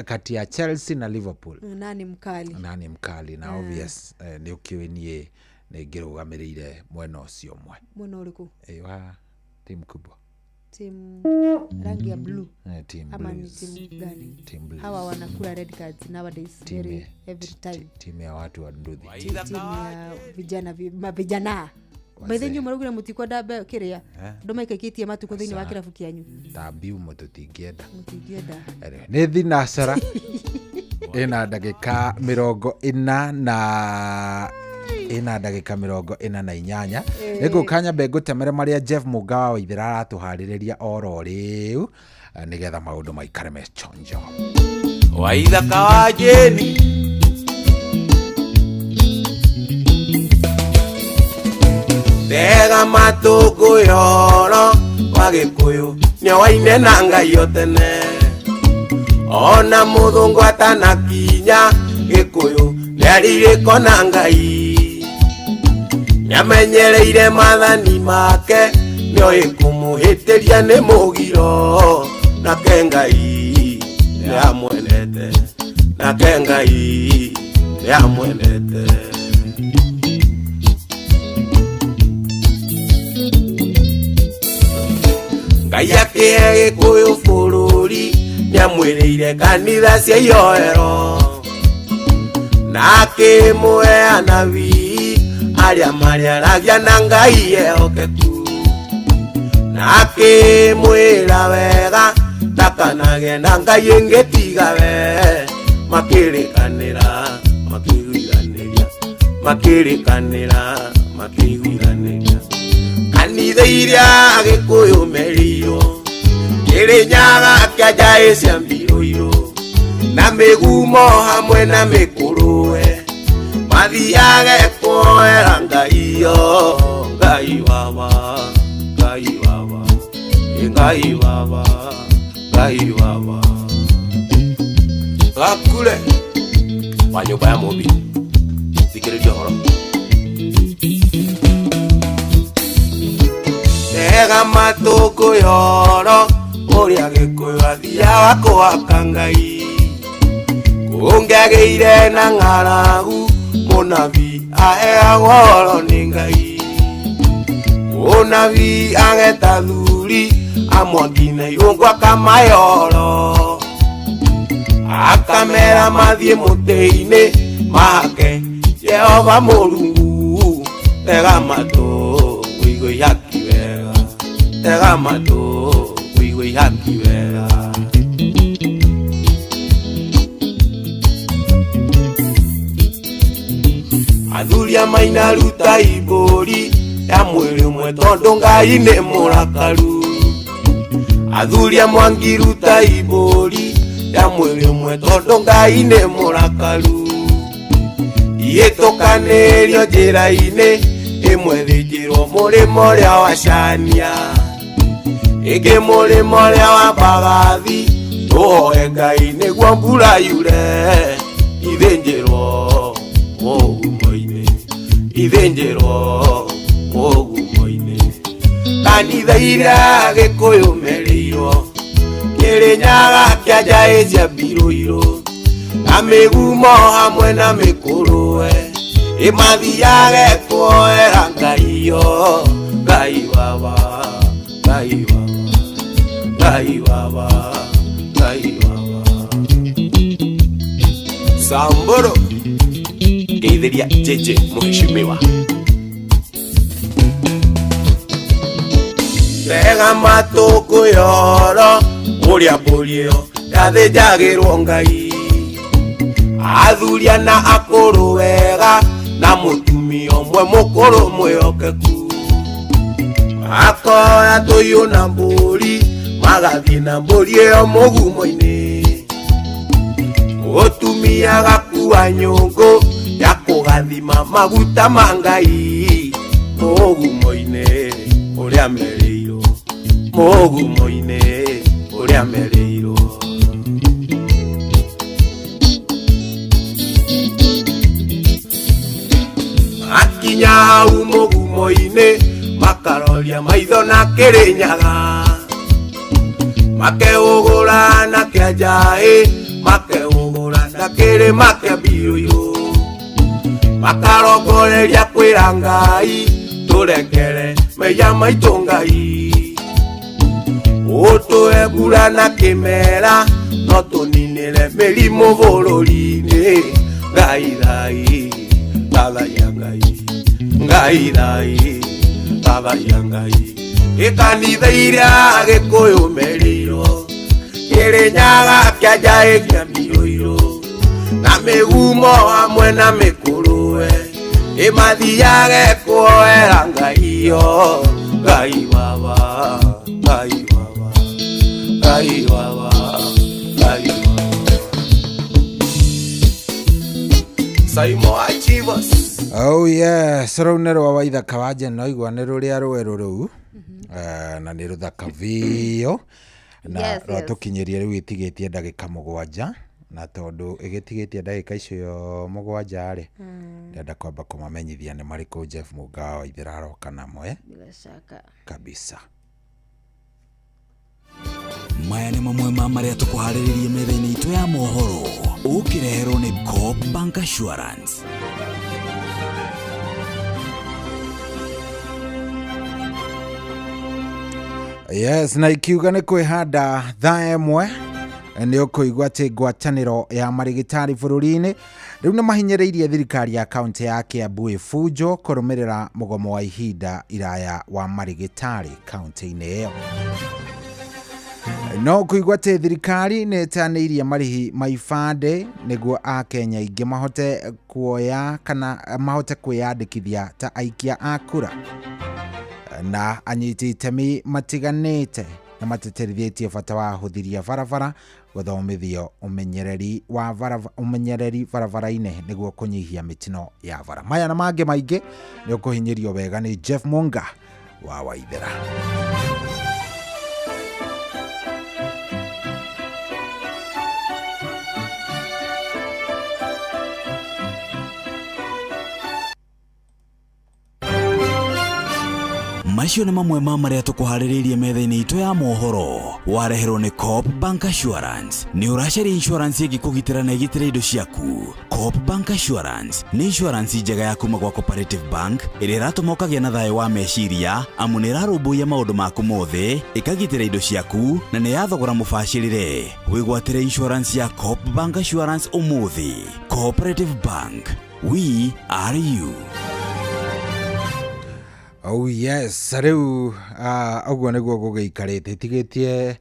kati ya Chelsea na Liverpool nani mkali? Nani mkali? Na obvious, nĩ ũkĩũĩ niĩ nĩ ngĩrũgamĩrĩire mwena ũcio ũmwe. Mwena ũrĩkũ? Wa timu kubwa. Timu rangi ya blue? Team Ama ni Blues. timu gani? Team Blues. Hawa wanakula red cards nowadays. Team Every time. Timu ya watu wa nduthi. Timu ya vijana, mavijana. By the way, maraugire mũtikwenda kĩrĩa Eh? andũ maikaikĩtie matukũ thĩinĩ wa Aca. kĩrabu kĩanyu. Tambiumo tũtingĩenda. Mũtingĩenda. Anyway, nĩ thinacara ĩna ndagĩka 44 ĩna ndagĩka 48. Nĩngũka nyambe ngũtemere marĩa Jeff Mũgawa wa Waithera aratũharĩrĩria oro rĩu, nĩgetha maũndũ maikare me chonjo. Waithaka wa Jeni tega matũngũyoro wa Gĩkũyũ nĩowaine na Ngai o tene ona mũthũngũ atanakinya Gĩkũyũ nĩarirĩko na Ngai nĩamenyereire maathani make nĩoĩ kũmũhĩtĩria nĩ mũgiro nake Ngai nĩamwendete nake Ngai nĩamwendete. Ngai akĩhe Gĩkũyũ bũrũri nĩamwĩrĩire kanitha cia ihoero na akĩmũhe anabii arĩa marĩaragia na Ngai ehokeku na akĩmwĩra wega ndakanagĩe na Ngai ĩngĩ tiga we makĩrĩkanĩra makĩiguithanĩria makĩrĩkanĩra makĩiguithanĩria kanitha iria Gĩkũyũ merirwo Kĩrĩnyaga kĩa cia mbirũirũ na mĩgumo hamwe na mĩkũrũwe mathiage kuoera Ngai yo Ngai wawa Ngai wawa ĩ Ngai wawa Ngai wawa gakure wa nyũmba ya Mũmbi thikĩrĩria ũhoro tega matũngũyoro ũrĩa Gĩkũyũ athiaga kũhaka Ngai kũngĩagĩire na ng'aragu mũnabii aheagwo ũhoro nĩ Ngai mũnabii ageta thuri amwangi na irũngũ akamahe ũhoro akamera mathiĩ mũtĩ-inĩ mahake Jehova Mũrungu tega matũ ũigue ihaki wega tega matũ ũigue ihaki wega. Athuri a maina ruta ibũri ya mwĩrĩ ũmwe tondũ Ngai nĩ mũrakaru athuri a mwangi ruta ibũri ya mwĩrĩ ũmwe tondũ Ngai nĩ mũrakaru ihĩtũkanĩrio njĩra-inĩ ĩmwe thĩnjĩrwo mũrĩmo ũrĩa wa Cania ĩngĩ mũrĩmo ũrĩa wa Mbagathi tũhoe Ngai nĩguo mbura yure ithĩnjĩrwo mũgumo-inĩ ithĩnjĩrwo mũgumo-inĩ Ikanitha iria Gĩkũyũ merĩirwo Kĩrĩnyaga kĩa njaĩ cia mbirũirũ na mĩgumo hamwe na mĩkũrũwe ĩmathiage kuoera Ngai yo Ngai wawa Ngai wawa Ngai wawa Ngai wawa Samburu ngeithiria Jeje mheshimiwa Tega matũ kwĩyoro ũrĩa mbũri ĩyo yathĩnjagĩrwo Ngai athuria na akũrũ wega na mũtumia ũmwe mũkũrũ mwĩhokeku makoya tũiyũ na mbũri magathiĩ na mbũri ĩyo mũgumo-inĩ mũtumia agakua nyũngũ ya kũgathima maguta ma Ngai mũgumo-inĩ ũrĩa merĩirwo mũgumo-inĩ ũrĩa merĩirwo akinya hau mũgumo-inĩ makaroria maitho na Kĩrĩnyaga makeũgũra na kĩa njaĩ makeũgũra na kĩrĩma kĩa mbirũirũ makarongoreria kwĩra Ngai tũrekere mehia maitũ Ngai ũtũhe mbura na kĩmera no tũninĩre mĩrimũ bũrũri-inĩ Ngai thai thathaiya Ngai Ngai thai thathaiya Ngai Ikanitha iria Gĩkũyũ merĩirwo Kĩrĩnyaga kĩa njaĩ kĩa mbirũirũ na mĩgumo hamwe na mĩkũrũwe ĩmathiage kuoera Ngai yo Ngai wawa Ngai wawa Ngai wawa Ngai wawa Saimo Achivas. Oh yes, rũu nĩ rwa Waithaka wa Jane igua nĩ rũrĩa rwerũ rũu na nĩ rũthaka biũ na rwatũkinyĩria rĩu ĩtigĩtie ndagĩka 7 na tondũ ĩgĩtigĩtie ndagĩka icio 7 rĩ ndĩrenda kwamba kũmamenyithia nĩ marĩkũ Jeff Mũnga wa Waithera aroka namo bila shaka kabisa. Maya nĩ mamwe ma marĩa tũkũharĩrĩrie metha-inĩ itũ ya mohoro ũkĩreherwo nĩ Coop Bank Assurance. Yes, na ikiuga nĩ kwĩhanda thaa ĩmwe nĩ ũkũigua atĩ ngwatanĩro ya marĩgĩtarĩ bũrũri-inĩ rĩu nĩ mahinyĩrĩirie thirikari ya kaunti ya Kiambu ĩbunjwo kũrũmĩrĩra mũgomo wa ihinda iraya wa marĩgĩtarĩ kaunti-inĩ ĩyo. No kũigua atĩ thirikari nĩ ĩtanĩirie marĩhi ma ibandĩ nĩguo akenya aingĩ mahote kuoya kana mahote kwĩyandĩkithia ta aikia a kura na anyiti itemi matiganĩte na matĩtĩrithĩtie bata wa ahũthĩri barabara gũthomithio ũmenyereri wa ũmenyereri barabara-inĩ nĩguo kũnyihia mĩtino ya bara. Maya na mangĩ maingĩ nĩ ũkũhinyĩrio wega nĩ Jeff Munga wa Waithera. Macio nĩ mamwe ma marĩa tũkũharĩrĩirie metha-inĩ itũ ya mohoro wareherwo nĩ Coop Bank Assurance. Nĩ ũracaria insurance ĩngĩkũgitĩra na ĩgitĩre indo ciaku. Coop Bank Assurance nĩ insurance njega ya kuma gwa Cooperative Bank ĩrĩa ĩratũma ũkagĩa na thayũ wa meciria amu nĩ ĩrarũmbũiya maũndũ maku mothe, ĩkagitĩra indo ciaku na nĩ ya thogora mũbacĩrĩre. Wĩgwatĩre insurance ya Coop Bank Assurance ũmũthĩ. Cooperative Bank, we are you. Oh yes, rĩu ũguo nĩguo gũgĩikarĩte ĩtigĩtie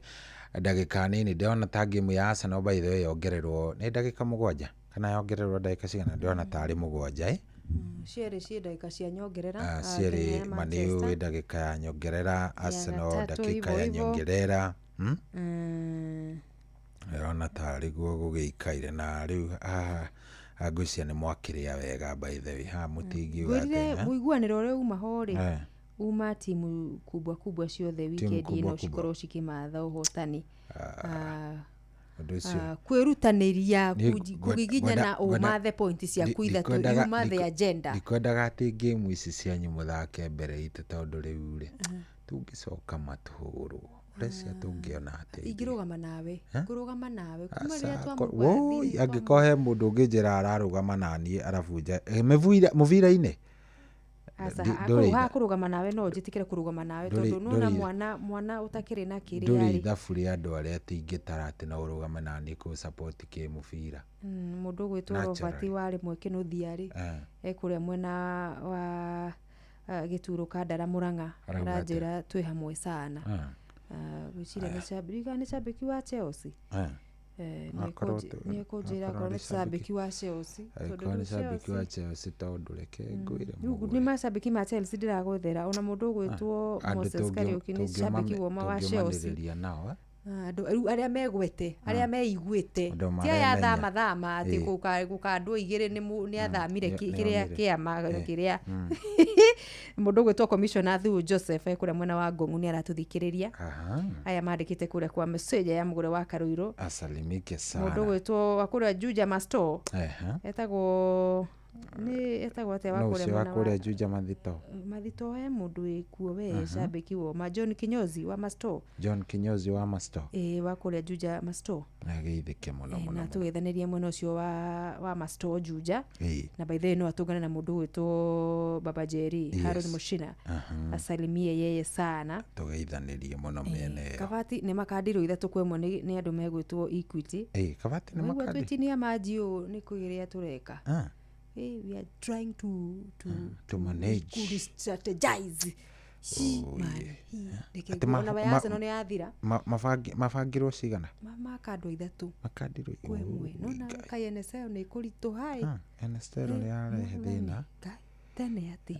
ndagĩka nini ndĩrona ta game ya Arsenal by the way yongererwo nĩ ndagĩka 7 kana yongererwo ndagĩka cigana ndĩrona tarĩ 7 cierĩ ciĩ ndagĩka cia nyongerera cierĩ Man U ĩ ndagĩka ya nyongerera Arsenal ndagĩka ya nyongerera ndĩrona tarĩ guo gũgĩikaire na rĩu ngwĩciria nĩ mwakĩrĩa wega by the way ha mũtingiuga atĩ mũiguanĩro ũrĩa uma ho rĩ uma timu kubwa kubwa ciothe weekend ĩno cikorwo cikimatha ũhotani. Ũndũ ũcio. Kwĩrutanĩria Niĩ kũgiginyana ũmathe pointi ciaku ithatũ, yuma the agenda. Ndikwendaga atĩ game ici cianyu mũthake mbere itũ, tondũ rĩu rĩ, tũngĩcoka matũhũrwo, ũrecia tũngĩona atĩa ithuĩ? Ingĩrũgama nawe. Eh? Ngũrũgama nawe kuma rĩrĩa Aca, twamũgwathire. woi, angĩkorwo he mũndũ ũngĩnjĩra ararũgama naniĩ arabunja mũbira-inĩ. Aca, Ndũrĩ haha kũrũgama nawe no njĩtĩkĩre kũrũgama nawe, tondũ nona mwana ũtakĩrĩ na kĩrĩa ndũrĩ rĩ. Ithabu rĩa andũ arĩa atĩ ingĩtara atĩ no ũrũgame naniĩ kũ support kĩmũbira. Mũndũ ũgwĩtwo Robert Naturally. warĩ mwekĩnũthia rĩ, ekũrĩa mwena wa gĩturo Kandara Mũrang'a. Arauga atĩa? Aranjĩra twĩ hamwe sana. Gwĩciria nĩ shabiki, nĩ shabiki wa Chelsea. Akorwo Nĩekũnjĩra akorwo akorwo nĩ nĩ shabiki wa Chelsea, tondũ angĩkorwo nĩ rĩu shabiki wa Chelsea Chelsea, tondũ reke ngwĩre rĩu mũgũre. nĩ macambĩki ma Chelsea ndĩragwethera, ona mũndũ ũgwĩtwo Andũ Moses Kariũki nĩ shabiki woma wa Chelsea. tũngĩũmanĩrĩria nao, eh? Ah, andũ rĩu arĩa megwete, arĩa meiguĩte, Andũ ti aya maremenya. thama thama atĩ gũkandwo igĩrĩ nĩ athamire kĩrĩa nĩonire. kĩama kĩrĩa mũndũ ũgwĩtwo Commissioner Thu Joseph ekũrĩa mwena wa Ngong'u nĩ aratũthikĩrĩria. Aya mandĩkĩte kũrĩa kwa message ya mũgũre wa Karũirũ. Asalimike Mũndũ sana. ũgwĩtwo wa kũrĩa Juja Masto, etagwo nĩ etagwo atĩa wa No kũrĩa ũcio wa mwena wa kũrĩa Juja Mathito. Mathito, he mũndũ wĩkuo we cambĩki woma, John Kinyozi wa Masto. John Kinyozi wa Masto. Ĩĩ, wa kũrĩa Juja Masto. Ageithĩke mũno mũno Na mũno. tũgethanĩrie mwena ũcio wa Masto Juja. Na by the way no atũngane na mũndũ ũgwĩtwo Baba Jerry, Haron Mushina, asalimie yeye sana. Tũgeithanĩrie mũno mĩena ĩyo. Kabati nĩ makandirwo 3-1 nĩ andũ megwĩtwo Equity. Ĩĩ, Kabati nĩ Waigua makandi. twĩtinia manji ũũ nĩ kũgĩrĩa tũreka. We are trying to To manage. to strategize. She, man, he. Reke Atĩ nguo, ona we Arsenal nĩ yathira. Mabangirwo cigana? Makandwo ithatũ Makandirwo kwa ĩmwe. Nona kai NSL nĩ kũritũha ĩ. NSL nĩ yarehe thĩna. Tene atĩ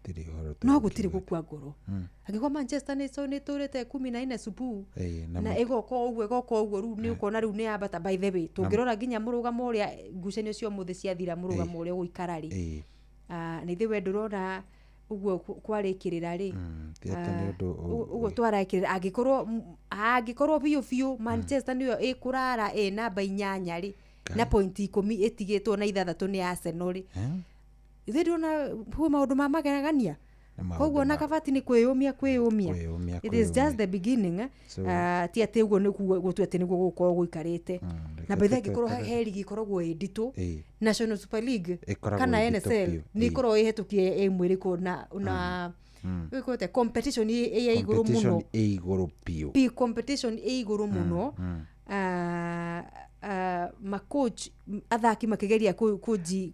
Hatirĩ ũhoro no tũngĩuga. gũtirĩ gũkua ngoro, angĩkorwo Manchester nĩ tũrĩte 14 subu Ĩĩ, na na ĩgoka ũguo, ĩgoka ũguo, rĩu nĩ ũkuona rĩu nĩ yambata. By the way, tũngĩrora nginya mũrũgamo ũrĩa ngucanio cia ũmũthĩ ciathira, mũrũgamo ũrĩa ũgũikara rĩ, na ithe we ndũrona ũguo kwarĩkĩrĩra rĩ, ti atĩ nĩ ũndũ ũguo twarekĩrĩra, angĩkorwo biũ biũ Manchester nĩyo ĩkũrara ĩ namba 8 rĩ, na pointi 10 ĩtigĩtwo na 6 nĩ Arsenal rĩ, ithe ndĩrona huo maũndũ ma magegania. Nĩ maũndũ Koguo na Kabati nĩ kwĩyũmia kwĩyũmia. Kwĩyũmia, It is just the beginning, eh. Ti atĩ ũguo nĩguo gũtua atĩ nĩguo gũgũkorwo gũikarĩte, na reke betha ĩngĩkorwo tũtweterere. he ligi ĩkoragwo ĩ nditũ, National Super League Ĩkoragwo kana ĩ nditũ NSL biũ. nĩ ĩkoragwo ĩhetũkie ĩmwe ĩrĩkũ na ĩkorwo atĩa, competition ĩ ya igũrũ Competition mũno. ĩ igũrũ biũ. Pi competition ĩ igũrũ mũno. Macoach, athaki makĩgeria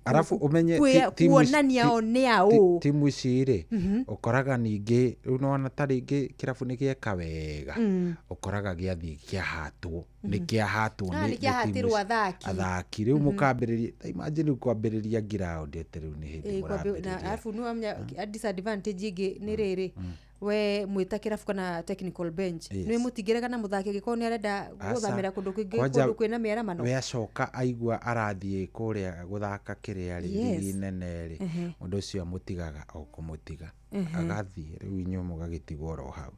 Arabu ũmenye timu ici- kuonania o nĩ aũ. Timu ici rĩ, ũkoraga ningĩ rĩu nĩwona ta rĩngĩ kĩrabu nĩ gĩeka wega, ũkoraga gĩathiĩ kĩahatwo, nĩ kĩahatwo Ah, nĩ nĩ timu kĩahatĩrwo ici. athaki. Athaki rĩu mũkambĩrĩria, ta imagine rĩu kwambĩrĩria ground atĩ rĩu nĩ hĩndĩ Ĩ, na mũrambĩrĩria. arabu nĩwamenya disadvantage ĩngĩ nĩ rĩrĩ, we mwĩta kĩrabu kana technical bench, nĩ mũtingĩrega na mũthaki angĩkorwo nĩ arenda Aca. gũthamĩra kũndũ kũngĩ, Kwanja kũndũ kwĩna mĩaramano. We acoka aigua arathiĩ kũrĩa gũthaka kĩrĩa rĩ, ligi nene rĩ, mũndũ ũcio amũtigaga o kũmũtiga, agathiĩ, rĩu inyuĩ mũgagĩtigwo oro hau.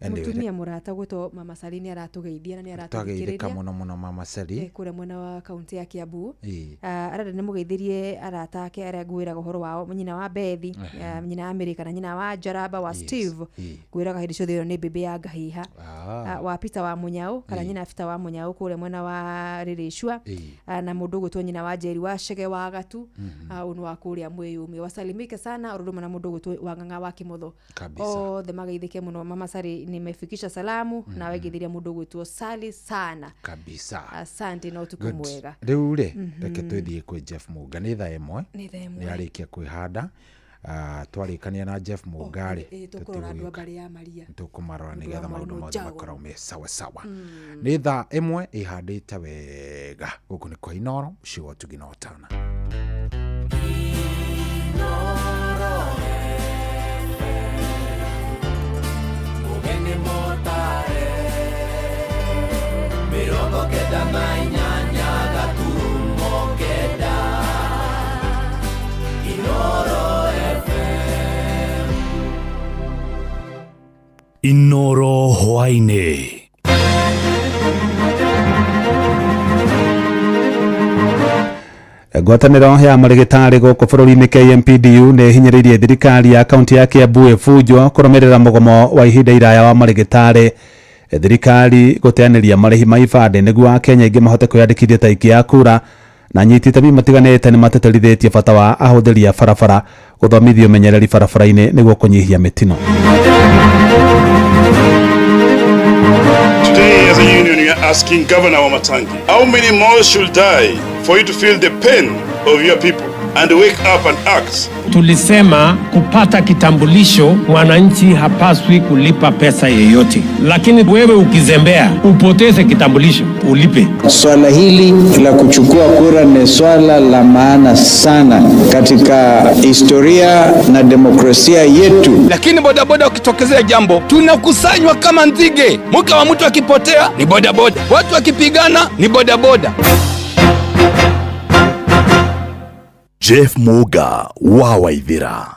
Anyway, Mũtumia mũrata gwĩtwo Mama Sali nĩ aratũgeithia na nĩ twageithĩka aratũthikĩrĩria mũno mũno Mama Sali. Kũrĩa mwena wa kaunti ya Kiambu. Arenda nĩ mũgeithĩrie arata ake arĩa ngwĩraga ũhoro wao, nyina wa Bethi, nyina wa Amerika na nyina wa Njaramba wa Steve, ngwĩraga hĩndĩ ciothe ĩyo nĩ mbĩmbĩ ya ngahiha. Wa Peter wa Mũnyao kana nyina wa Peter wa Mũnyao kũrĩa mwena wa Rĩrĩcua, na mũndũ ũgwĩtwo nyina wa Njeri wa Chege wa Gatu, ũyũ nĩ wa kũrĩa Mwĩyũmĩ, wasalimike sana ũrũrũmwe na mũndũ ũgwĩtwo wa Ng'ang'a wa Kĩmotho. Kabisa. Othe mageithĩke mũno. Mama Sari nimefikisha salamu, nawe geithĩria mũndũ ũgwĩtwo Sali sana. Kabisa. Asante na ũtukũ Good. mwega. Rĩu rĩ, reke twĩthiĩ kwĩ Jeff Mũnga, nĩ thaa 1. Nĩ thaa 1. Nĩ arĩkia kwĩhanda. Twarĩkania na Jeff Mũnga rĩ, Tũkũrora andũ a mbarĩ ya Maria. Tũkũmarora Ũndũ nĩgetha wa maũndũ Maũndũ mothe Jago. makorwo me sawa sawa. Nĩ thaa 1 ĩhandĩte wega, gũkũ nĩ kwa Inoro, mũciĩ wa ũtugi na ũtana. Ũgeni mũtare 98 gaturumo 9 Inoro FM. Inoro hwaĩ-inĩ. Ngwatanĩro ya marĩgĩtarĩ gũkũ bũrũri-inĩ KMPDU nĩ ĩhinyĩrĩirie thirikari ya kaunti ya Kiambu ĩbunjwo kũrũmĩrĩra mũgomo wa ihinda iraya wa marĩgĩtarĩ. Thirikari gũteanĩria marĩhi ma ibandĩ nĩguo akenya aingĩ mahote kwĩyandĩkithia ta aikia a kura, na anyiti itemi matiganĩte nĩ matĩtĩrithĩtie bata wa ahũthĩri a barabara gũthomithio ũmenyereri barabara-inĩ nĩguo kũnyihia mĩtino. Today, as a union, we are asking Governor Wamatangi, how many more should die for you to feel the pain of your people and wake up and act? Tulisema kupata kitambulisho mwananchi hapaswi kulipa pesa yeyote, lakini wewe ukizembea upoteze kitambulisho ulipe. Swala hili la kuchukua kura ni swala la maana sana katika historia na demokrasia yetu. Lakini bodaboda ukitokezea jambo, tunakusanywa kama nzige. Mke wa mtu akipotea ni bodaboda, watu wakipigana ni bodaboda. Jeff Muga wa Waithira.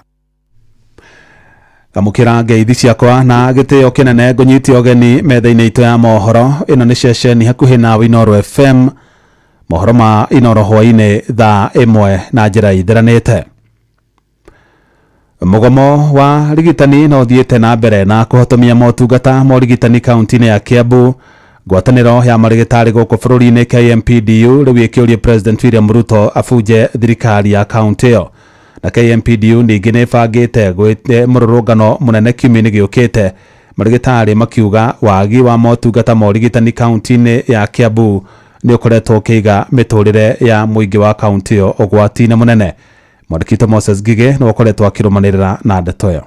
Amũkĩra ngeithi ciakwa na gĩtĩo kĩnene ngũnyite ũgeni metha-inĩ itũ ya mohoro. Ĩno nĩ ceceni hakuhĩ nawe Inooro FM. Mohoro ma Inooro hwaĩ-inĩ thaa 1 na njĩra ĩtheranĩte. Mũgomo wa rigitani no ũthiĩte na mbere na kũhotomia motungata ma ũrigitani kaunti-inĩ ya Kiambu. Ngwatanĩro ya marĩgĩtarĩ gũkũ bũrũri-inĩ KMPDU rĩu ĩkĩũria President William Ruto abunje thirikari ya kaunti ĩyo. Na KMPDU ningĩ nĩ ĩbangĩte gwĩte mũrũrũngano mũnene kiumia-inĩ gĩũkĩte, marĩgĩtarĩ makiuga wagi wa motungata ma ũrigitani kaunti-inĩ ya Kiambu nĩ ũkoretwo ũkĩiga mĩtũrĩre ya mũingĩ wa kaunti ĩyo ũgwati-inĩ mũnene. Mwandĩki Moses Ngige nĩ ũkoretwo akĩrũmanĩrĩra na ndeto ĩyo.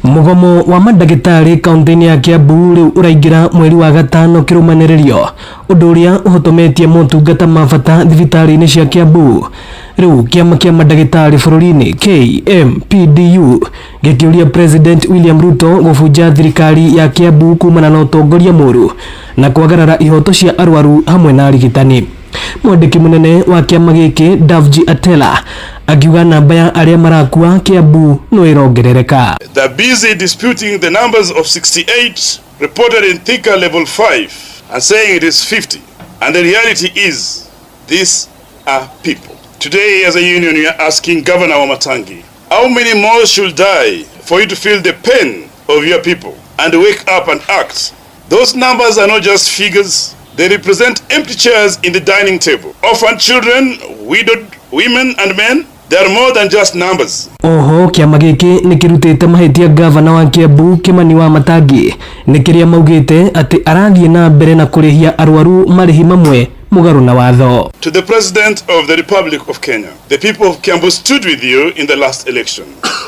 Mũgomo wa mandagĩtarĩ kaunti-inĩ ya Kiambu rĩu ũraingĩra mweri wa 5 kĩrũmanĩrĩrio, ũndũ ũrĩa ũhotometie motungata ma bata thibitarĩ-inĩ cia Kiambu. Rĩu kĩama kĩa mandagĩtarĩ bũrũri-inĩ KMPDU gĩkĩũria President William Ruto gũbunja thirikari ya Kiambu kumana na ũtongoria mũru na kwagarara ihoto cia arwaru hamwe na arigitani. Mwandĩki mũnene wa kĩama gĩkĩ Davji Atela akiuga namba ya arĩa marakua Kiambu no ĩrongerereka. They're busy disputing the numbers of 68 reported in Thika level 5 and saying it is 50. And the reality is, these are people. Today, as a union, we are asking Governor Wamatangi, how many more should die for you to feel the pain of your people and wake up and act? Those numbers are not just figures. They represent empty chairs in the dining table. Orphan children, widowed women and men, they are more than just numbers. Oho kĩama gĩkĩ nĩ kĩrutĩte mahĩtia gavana wa Kiambu Kimani Wamatangi nĩ kĩrĩa maugĩte atĩ arathiĩ na mbere na kũrĩhia arwaru marĩhi mamwe mũgarũ na watho. To the President of the Republic of Kenya, the people of Kiambu stood with you in the last election.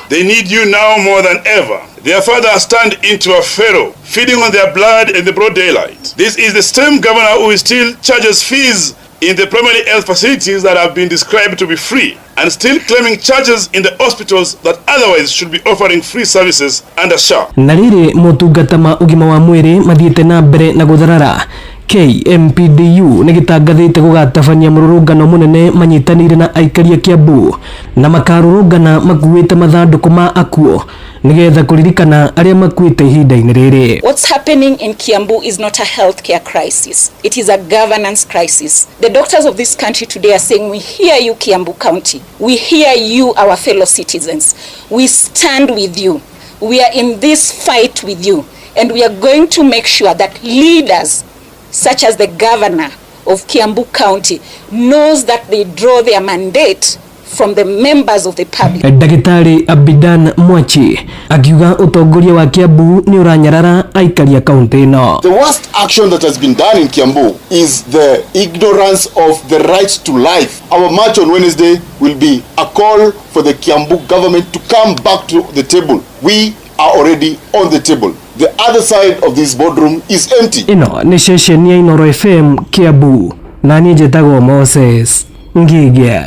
They need you now more than ever. Their father has turned into a pharaoh, feeding on their blood in the broad daylight. This is the same governor who still charges fees in the primary health facilities that have been described to be free, and still claiming charges in the hospitals that otherwise should be offering free services under SHA. Na rĩrĩ motungata ma ũgima wa mwĩrĩ mathiĩte na mbere na gũtharara, KMPDU nĩ gĩtangathĩte gũgatabania mũrũrũngano mũnene manyitanĩire na aikari a Kiambu na makarũrũngana makuĩte mathandũkũ ma akuo nĩgetha kũririkana arĩa makuĩte ihinda-inĩ rĩrĩ. What's happening in Kiambu is not a healthcare crisis. It is a governance crisis. The doctors of this country today are saying, we hear you, Kiambu County. We hear you, our fellow citizens. We stand with you. We are in this fight with you. And we are going to make sure that leaders such as the governor of Kiambu County knows that they draw their mandate from the members of the public. Ndagĩtarĩ Abidan Mwachi akiuga ũtongoria wa Kiambu nĩ ũranyarara aikari a kaunti ĩno. The worst action that has been done in Kiambu is the ignorance of the right to life. Our march on Wednesday will be a call for the Kiambu government to come back to the table. We are already on the table. The other side of this boardroom is empty. Ĩno nĩ ceceni ya Inooro FM Kiambu na niĩ njĩtagwo Moses Ngige.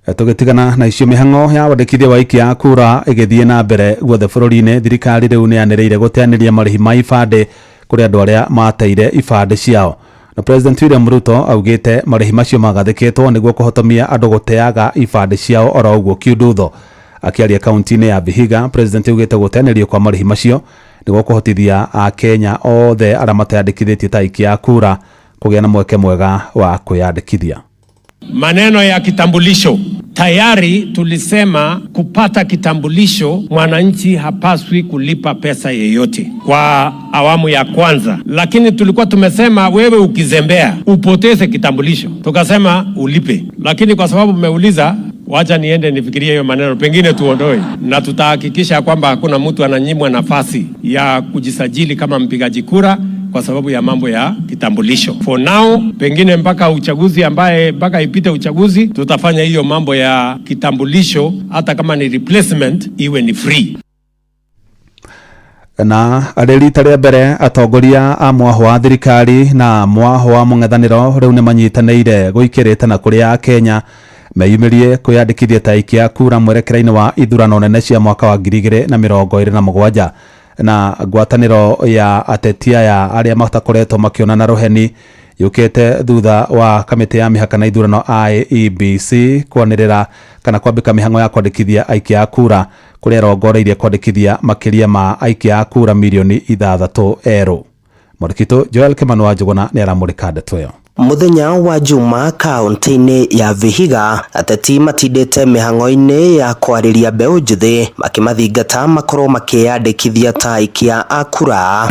Tũgĩtigana na icio mĩhang'o ya wandĩkithia wa aikia a kura ĩgĩthiĩ na mbere guothe bũrũri-inĩ, thirikari rĩu nĩ yanĩrĩire gũteanĩria marĩhi ma ibandĩ kũrĩ andũ arĩa mateire ibandĩ ciao. Na President William Ruto augĩte marĩhi macio magathĩkĩtwo nĩguo kũhotomia andũ gũteaga ibandĩ ciao oro ũguo kiundutho. Akĩaria kaunti-inĩ ya Vihiga, President augĩte gũteanĩrio kwa marĩhi macio nĩguo kũhotithia Akenya othe arĩa mateyandĩkithĩtie ta aikia a kura kũgĩa na mweke mwega wa kwĩyandĩkithia. Maneno ya kitambulisho, tayari tulisema kupata kitambulisho mwananchi hapaswi kulipa pesa yeyote kwa awamu ya kwanza, lakini tulikuwa tumesema wewe ukizembea upoteze kitambulisho, tukasema ulipe, lakini kwa sababu mmeuliza, wacha niende nifikirie hiyo maneno, pengine tuondoe, na tutahakikisha kwamba hakuna mtu ananyimwa nafasi ya kujisajili kama mpigaji kura kwa sababu ya mambo ya kitambulisho. For now, pengine mpaka uchaguzi ambaye mpaka ipite uchaguzi, tutafanya hiyo mambo ya kitambulisho, hata kama ni replacement iwe ni free. Na arĩ rita rĩa mbere atongoria a mwaho wa thirikari na mwaho wa mũng'ethanĩro rĩu nĩ manyitanĩire gũikĩrĩte na kũrĩa Kenya meyumĩrie kwĩyandĩkithia ta aikia a kura mwerekera-inĩ wa ithurano nene cia mwaka wa 2027 na ngwatanĩro ya ateti aya arĩa matakoretwo makĩonana rũheni yũkĩte thutha wa kamĩtĩ ya mĩhaka na ithurano IEBC kwanĩrĩra kana kwambĩka mĩhang'o ya kwandĩkithia aikia a kura kũrĩa ĩrongoreirie kwandĩkithia makĩria ma aikia a kura mirioni 6 erũ. Mwandĩki Joel Kimani wa Njũgũna nĩ aramũrĩka ndeto ĩyo. Muthenya wa Juma kaunti-inĩ ya Vihiga, ateti matindĩte mĩhang'o-inĩ ya kwarĩria mbeũ njĩthĩ makĩmathingata makorwo makĩyandĩkithia ta aikia a kura.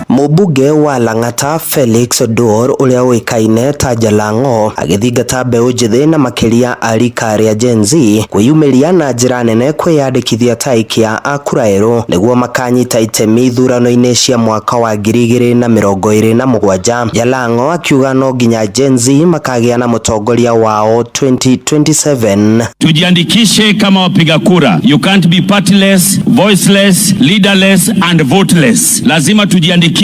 Mũmbunge wa Lang'ata Felix Oduor ũrĩa ũĩkaine ta Jalang'o agĩthingata mbeũ njĩthĩ na makĩria a rika rĩa Gen Z kwĩyumĩria na njĩra nene kwĩyandĩkithia ta aikia a kura erũ nĩguo makanyita itemi ithurano-inĩ cia mwaka wa 2027. Jalang'o akiuga no nginya Gen Z makagĩa na mũtongoria wao 2027. Tujiandikishe kama wapiga kura. You can't be partyless, voiceless, leaderless and voteless. Lazima tujiandikishe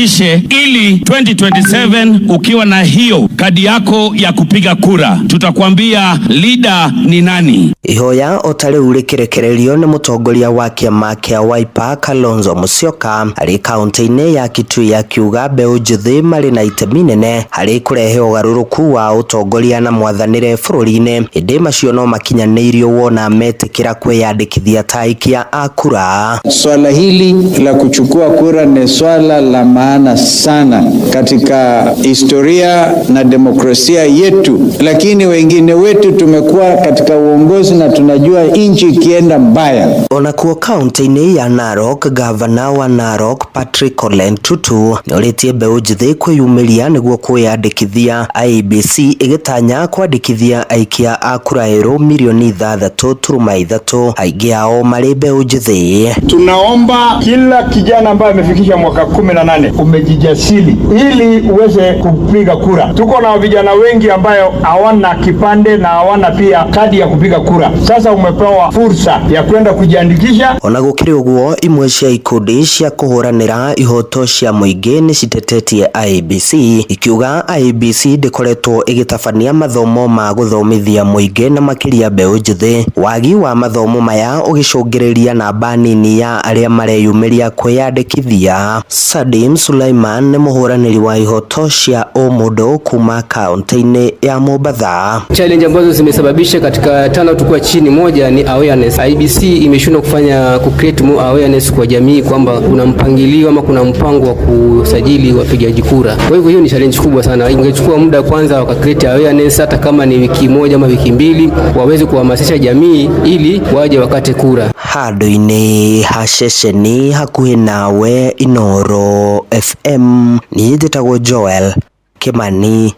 ili 2027 ukiwa na hiyo kadi yako ya kupiga kura, tutakwambia leader ni nani. Ihoya o ta rĩu rĩkĩrekererio nĩ mũtongoria wa kĩama kĩa Wiper Kalonzo Musyoka arĩ kaunti-inĩ ya Kitui akiuga mbeũ njĩthĩ marĩ na itemi nene harĩ kũrehe ũgarũrũku wa ũtongoria na mwathanĩre bũrũri-inĩ, ĩndĩ macio no makinyanĩirio wona metĩkĩra kwĩyandĩkithia ta aikia a kura. Swala hili la kuchukua kura ni swala la maana sana katika historia na demokrasia yetu, lakini wengine wetu tumekuwa katika uongozi na tunajua nchi ikienda mbaya. Onakuo kaunti-inĩ ya Narok, gavana wa Narok Patrick Ole Ntutu nĩorĩtie mbeũ njĩthĩ kwĩyumĩria nĩguo kwĩyandĩkithia. IEBC ĩgĩtanya kwandĩkithia aikia a kura erũ mirioni 6.3, aingĩ ao marĩ mbeũ njĩthĩ. Tunaomba kila kijana ambaye amefikisha mwaka 18 umejijasili ili uweze kupiga kura. Tuko na vijana wengi ambayo hawana kipande na hawana pia kadi ya kupiga kura. Sasa umepewa fursa ya kwenda kujiandikisha. Ona gũkĩrĩ ũguo, imwe cia ikundi cia kũhũranĩra ihoto cia mũingĩ nĩ citetetie IEBC ikiuga IEBC ndĩkoretwo ĩgĩtabania mathomo ma gũthomithia mũingĩ na makĩria mbeũ njĩthĩ. Wagi wa mathomo maya ũgĩcũngĩrĩria namba nini ya arĩa mareyumĩria kwĩyandĩkithia. Sadim Sulaiman nĩ mũhũranĩri wa ihoto cia ũmũndũ kuma kaunti-inĩ ya Mombatha. Challenge ambazo zimesababisha katika turnout kuwa chini, moja ni awareness. IEBC imeshindwa kufanya ku create more awareness kwa jamii kwamba kuna mpangilio ama kuna mpango wa kusajili wapigaji kura. Kwa hivyo hiyo ni challenge kubwa sana. Ingechukua muda kwanza waka create awareness, hata kama ni wiki moja ama wiki mbili, waweze kuhamasisha jamii ili waje wakate kura. Handũ-inĩ ha ceceni hakuhĩ nawe Inooro FM, niĩ njĩtagwo Joel Kimani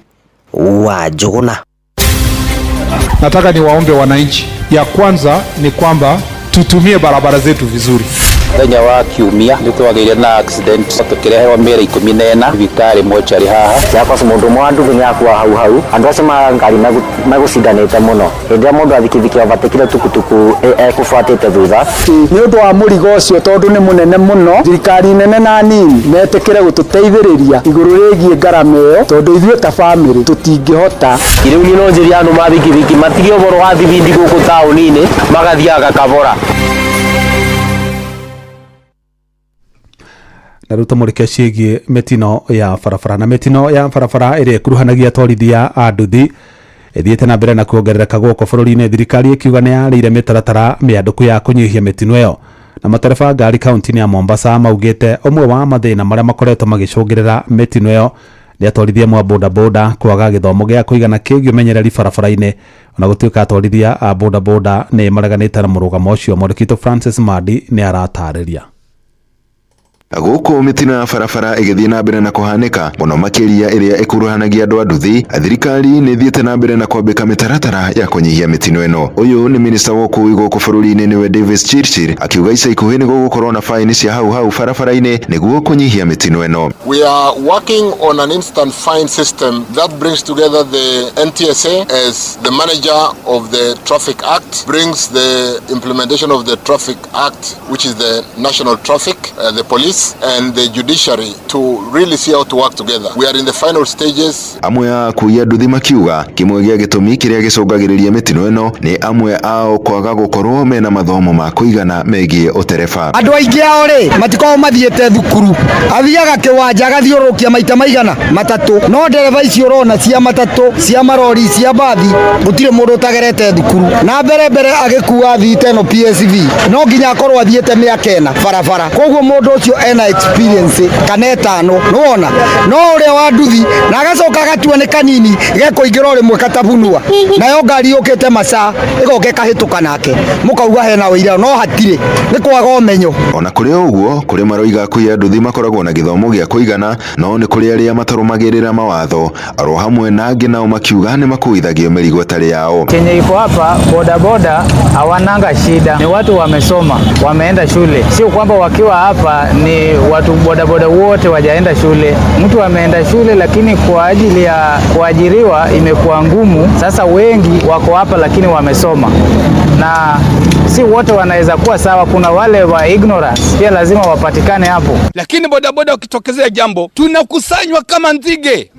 wa Njũgũna. Nataka niwaombe wananchi, ya kwanza ni kwamba tutumie barabara zetu vizuri. Mũthenya wa kiumia nĩ twagĩire na accident tũkĩreherwo mĩĩrĩ 14 thibitarĩ mochari haha. Yakwa mũndũ ũmwe wa nduthi nĩakua hau hau, andũ acio ma ngari megũcindanĩte mũno, hĩndĩ ĩrĩa mũndũ athikithiki overtakire tukutuku ekũbuatĩte thutha. Nĩ ũndũ wa mũrigo ũcio tondũ nĩ mũnene mũno, thirikari nene na nini metĩkĩre gũtũteithĩrĩria igũrũ rĩgiĩ ngarama ĩyo, tondũ ithuĩ ta bamĩrĩ tũtingĩhota. Rĩu niĩ no njĩre andũ ma bikibiki matige ũhoro wa thibindi gũkũ taũni-inĩ, magathiaga kabora. Na rĩu tũmũrĩke ciĩgiĩ mĩtino ya barabara. Na mĩtino ya barabara ĩrĩa ĩkuruhanagia atwarithia a nduthi ĩthiĩte na mbere na kuongerereka gũkũ bũrũri-inĩ, thirikari ĩkiuga nĩ yarĩire mĩtaratara mĩandũku ya kũnyihia mĩtino ĩyo. Na matereba ngari kaunti-inĩ ya Mombasa maugĩte ũmwe wa mathĩna marĩa makoretwo magĩcũngĩrĩra mĩtino ĩyo Nĩ atwarithia amwe a bodaboda kwaga gĩthomo gĩa kũigana kĩgiĩ ũmenyereri barabara-inĩ. Ona gũtuĩka atwarithia a bodaboda nĩ mareganĩte na mũrũgamo ũcio, mwandĩki witũ Francis Mandi nĩ aratarĩria. Gũkũ mĩtino ya barabara ĩgĩthiĩ na mbere na kũhanĩka mũno makĩria ĩrĩa ĩkuruhanagia andũ a nduthi, thirikari nĩ ĩthiĩte na mbere na kwambĩka mĩtaratara ya kũnyihia mĩtino ĩno. Ũyũ nĩ minista wa ũkui gũkũ bũrũri-inĩ nĩwe Davis Chirchir akiuga ica ikuhĩ nĩ gũgũkorwo na faini cia hau hau barabara-inĩ nĩguo kũnyihia mĩtino ĩno. We are working on an instant fine system that brings together the NTSA as the manager of the Traffic Act, brings the implementation of the Traffic Act, which is the national traffic, the police and the judiciary to really see how to work together. We are in the final stages. Amwe a akui a nduthi makiuga kĩmwe gĩa gĩtũmi kĩrĩa gĩcũngagĩrĩria mĩtino ĩno nĩ amwe ao kwaga gũkorwo mena mathomo ma kũigana megiĩ ũtereba. Andũ aingĩ ao rĩ matikoragwo mathiĩte thukuru, athiaga kĩwanja agathiũrũrũkia maita maigana matatũ, no ndereba ici ũrona cia matatũ, cia marori, cia mbathi, gũtirĩ mũndũ ũtagerete thukuru. Na mbere mbere agĩkua thita ĩno PSV no nginya akorwo athiĩte mĩaka ĩna barabara, koguo mũndũ ũcio ena experience kana ĩtano, nĩwona. No ũrĩa wa nduthi na agacoka agatua nĩ kanini gekũingĩra o rĩmwe katabunua, nayo ngari yũkĩte maca ĩgoka ĩkahĩtũka nake, mũkauga hena ũira, no hatirĩ, nĩ kwaga ũmenyo. Ona kũrĩ o ũguo, kũrĩ maroiga akui a nduthi makoragwo na gĩthomo gĩa kũigana, no nĩ kũrĩ arĩa matarũmagĩrĩra mawatho, oro hamwe na angĩ nao makiuga nĩ makuithagio mĩrigo ĩtarĩ yao. Chenye iko hapa, bodaboda hawananga shida, ni watu wamesoma, wameenda shule, sio kwamba wakiwa hapa ni watu bodaboda wote wajaenda shule. Mtu ameenda shule, lakini kwa ajili ya kuajiriwa imekuwa ngumu. Sasa wengi wako hapa lakini wamesoma, na si wote wanaweza kuwa sawa. Kuna wale wa ignorance pia lazima wapatikane hapo. Lakini bodaboda ukitokezea jambo tunakusanywa kama nzige.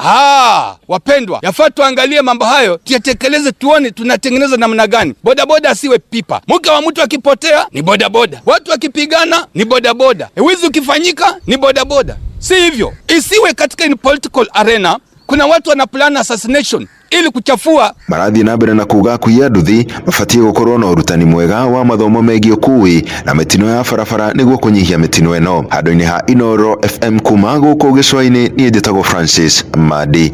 Wapendwa, yafaa tuangalie mambo hayo, tuyatekeleze, tuone tunatengeneza namna gani. Bodaboda asiwe pipa. Mke wa mtu akipotea ni bodaboda, watu wakipigana ni bodaboda, wizi ukifanyika ni bodaboda. Si hivyo, isiwe katika in political arena kuna watu wana plan assassination ili kuchafua. Marathiĩ na mbere na kuga akui a nduthi mabatiĩ gũkorwo na ũrutani mwega wa mathomo megiĩ ũkui na mĩtino ya barabara nĩguo kũnyihia mĩtino ĩno. Handũ-inĩ ha Inooro FM kuma gũkũ gĩcũa-inĩ, niĩ njĩtagwo Francis Madi.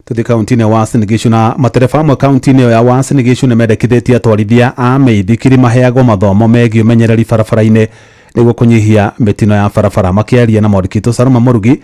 Tũthiĩ kaunti-inĩ ya Uasin Gishu na matereba amwe kaunti-inĩ ĩyo ya Uasin Gishu nĩ mendekithĩtie atwarithia a mĩithikiri maheagwo mathomo megiĩ ũmenyereri barabara-inĩ nĩguo kũnyihia mĩtino ya barabara. Makĩaria na mwandĩki witũ Salma Mũrugi,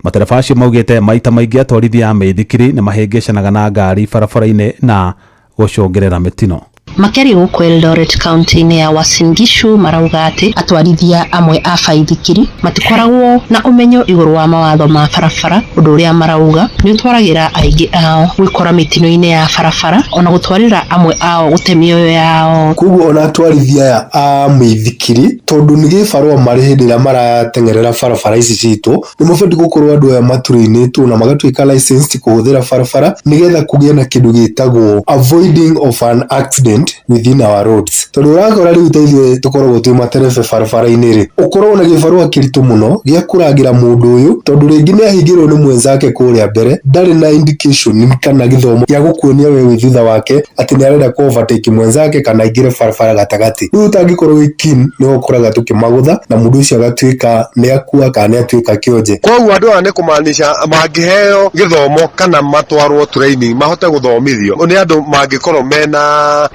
matereba acio maugĩte maita maingĩ atwarithia a mĩithikiri nĩ mahĩngĩcanaga na ngari barabara-inĩ na gũcũngĩrĩra mĩtino. Makĩaria gũkũ Eldoret kaunti-inĩ ya Uasin Gishu marauga atĩ atwarithia amwe a baithikiri matikoragwo na ũmenyo igũrũ wa mawatho ma barabara, ũndũ ũrĩa marauga nĩ ũtwaragĩra aingĩ ao gwĩkora mĩtino-inĩ ya barabara ona gũtwarĩra amwe ao gũte mĩoyo yao. Koguo ona atwarithia aya a mĩithikiri tondũ nĩ gĩbarũa marĩ hĩndĩ ĩrĩa marateng'erera barabara ici citũ, nĩ mabatiĩ gũkorwo andũ aya matũrĩinĩtwo na magatuĩka licensed kũhũthĩra barabara nĩgetha kũgĩe na kĩndũ gĩtagwo avoiding of an accident within our roads. Tondũ ũrakora rĩu ta ithuĩ tũkoragwo twĩ materebe barabara-inĩ rĩ, ũkoragwo na gĩbarũa kĩritũ mũno gĩa kũrangĩra mũndũ ũyũ tondũ rĩngĩ nĩ ahingĩrwo nĩ mwenzake kũrĩa mbere, ndarĩ na indication kana gĩthomo gĩa gũkuonia we wĩ thutha wake atĩ nĩ arenda kũ overtake mwenzake kana aingĩre barabara gatagatĩ. Rĩu ũtangĩkorwo wĩ keen nĩho ũkoraga tũkĩmagũtha na mũndũ ũcio agatuĩka nĩ akua kana nĩ atuĩka kĩonje. Koguo andũ aya nĩ kũmaanisha mangĩheo gĩthomo kana matwarwo training mahote gũthomithio nĩ andũ mangĩkorwo mena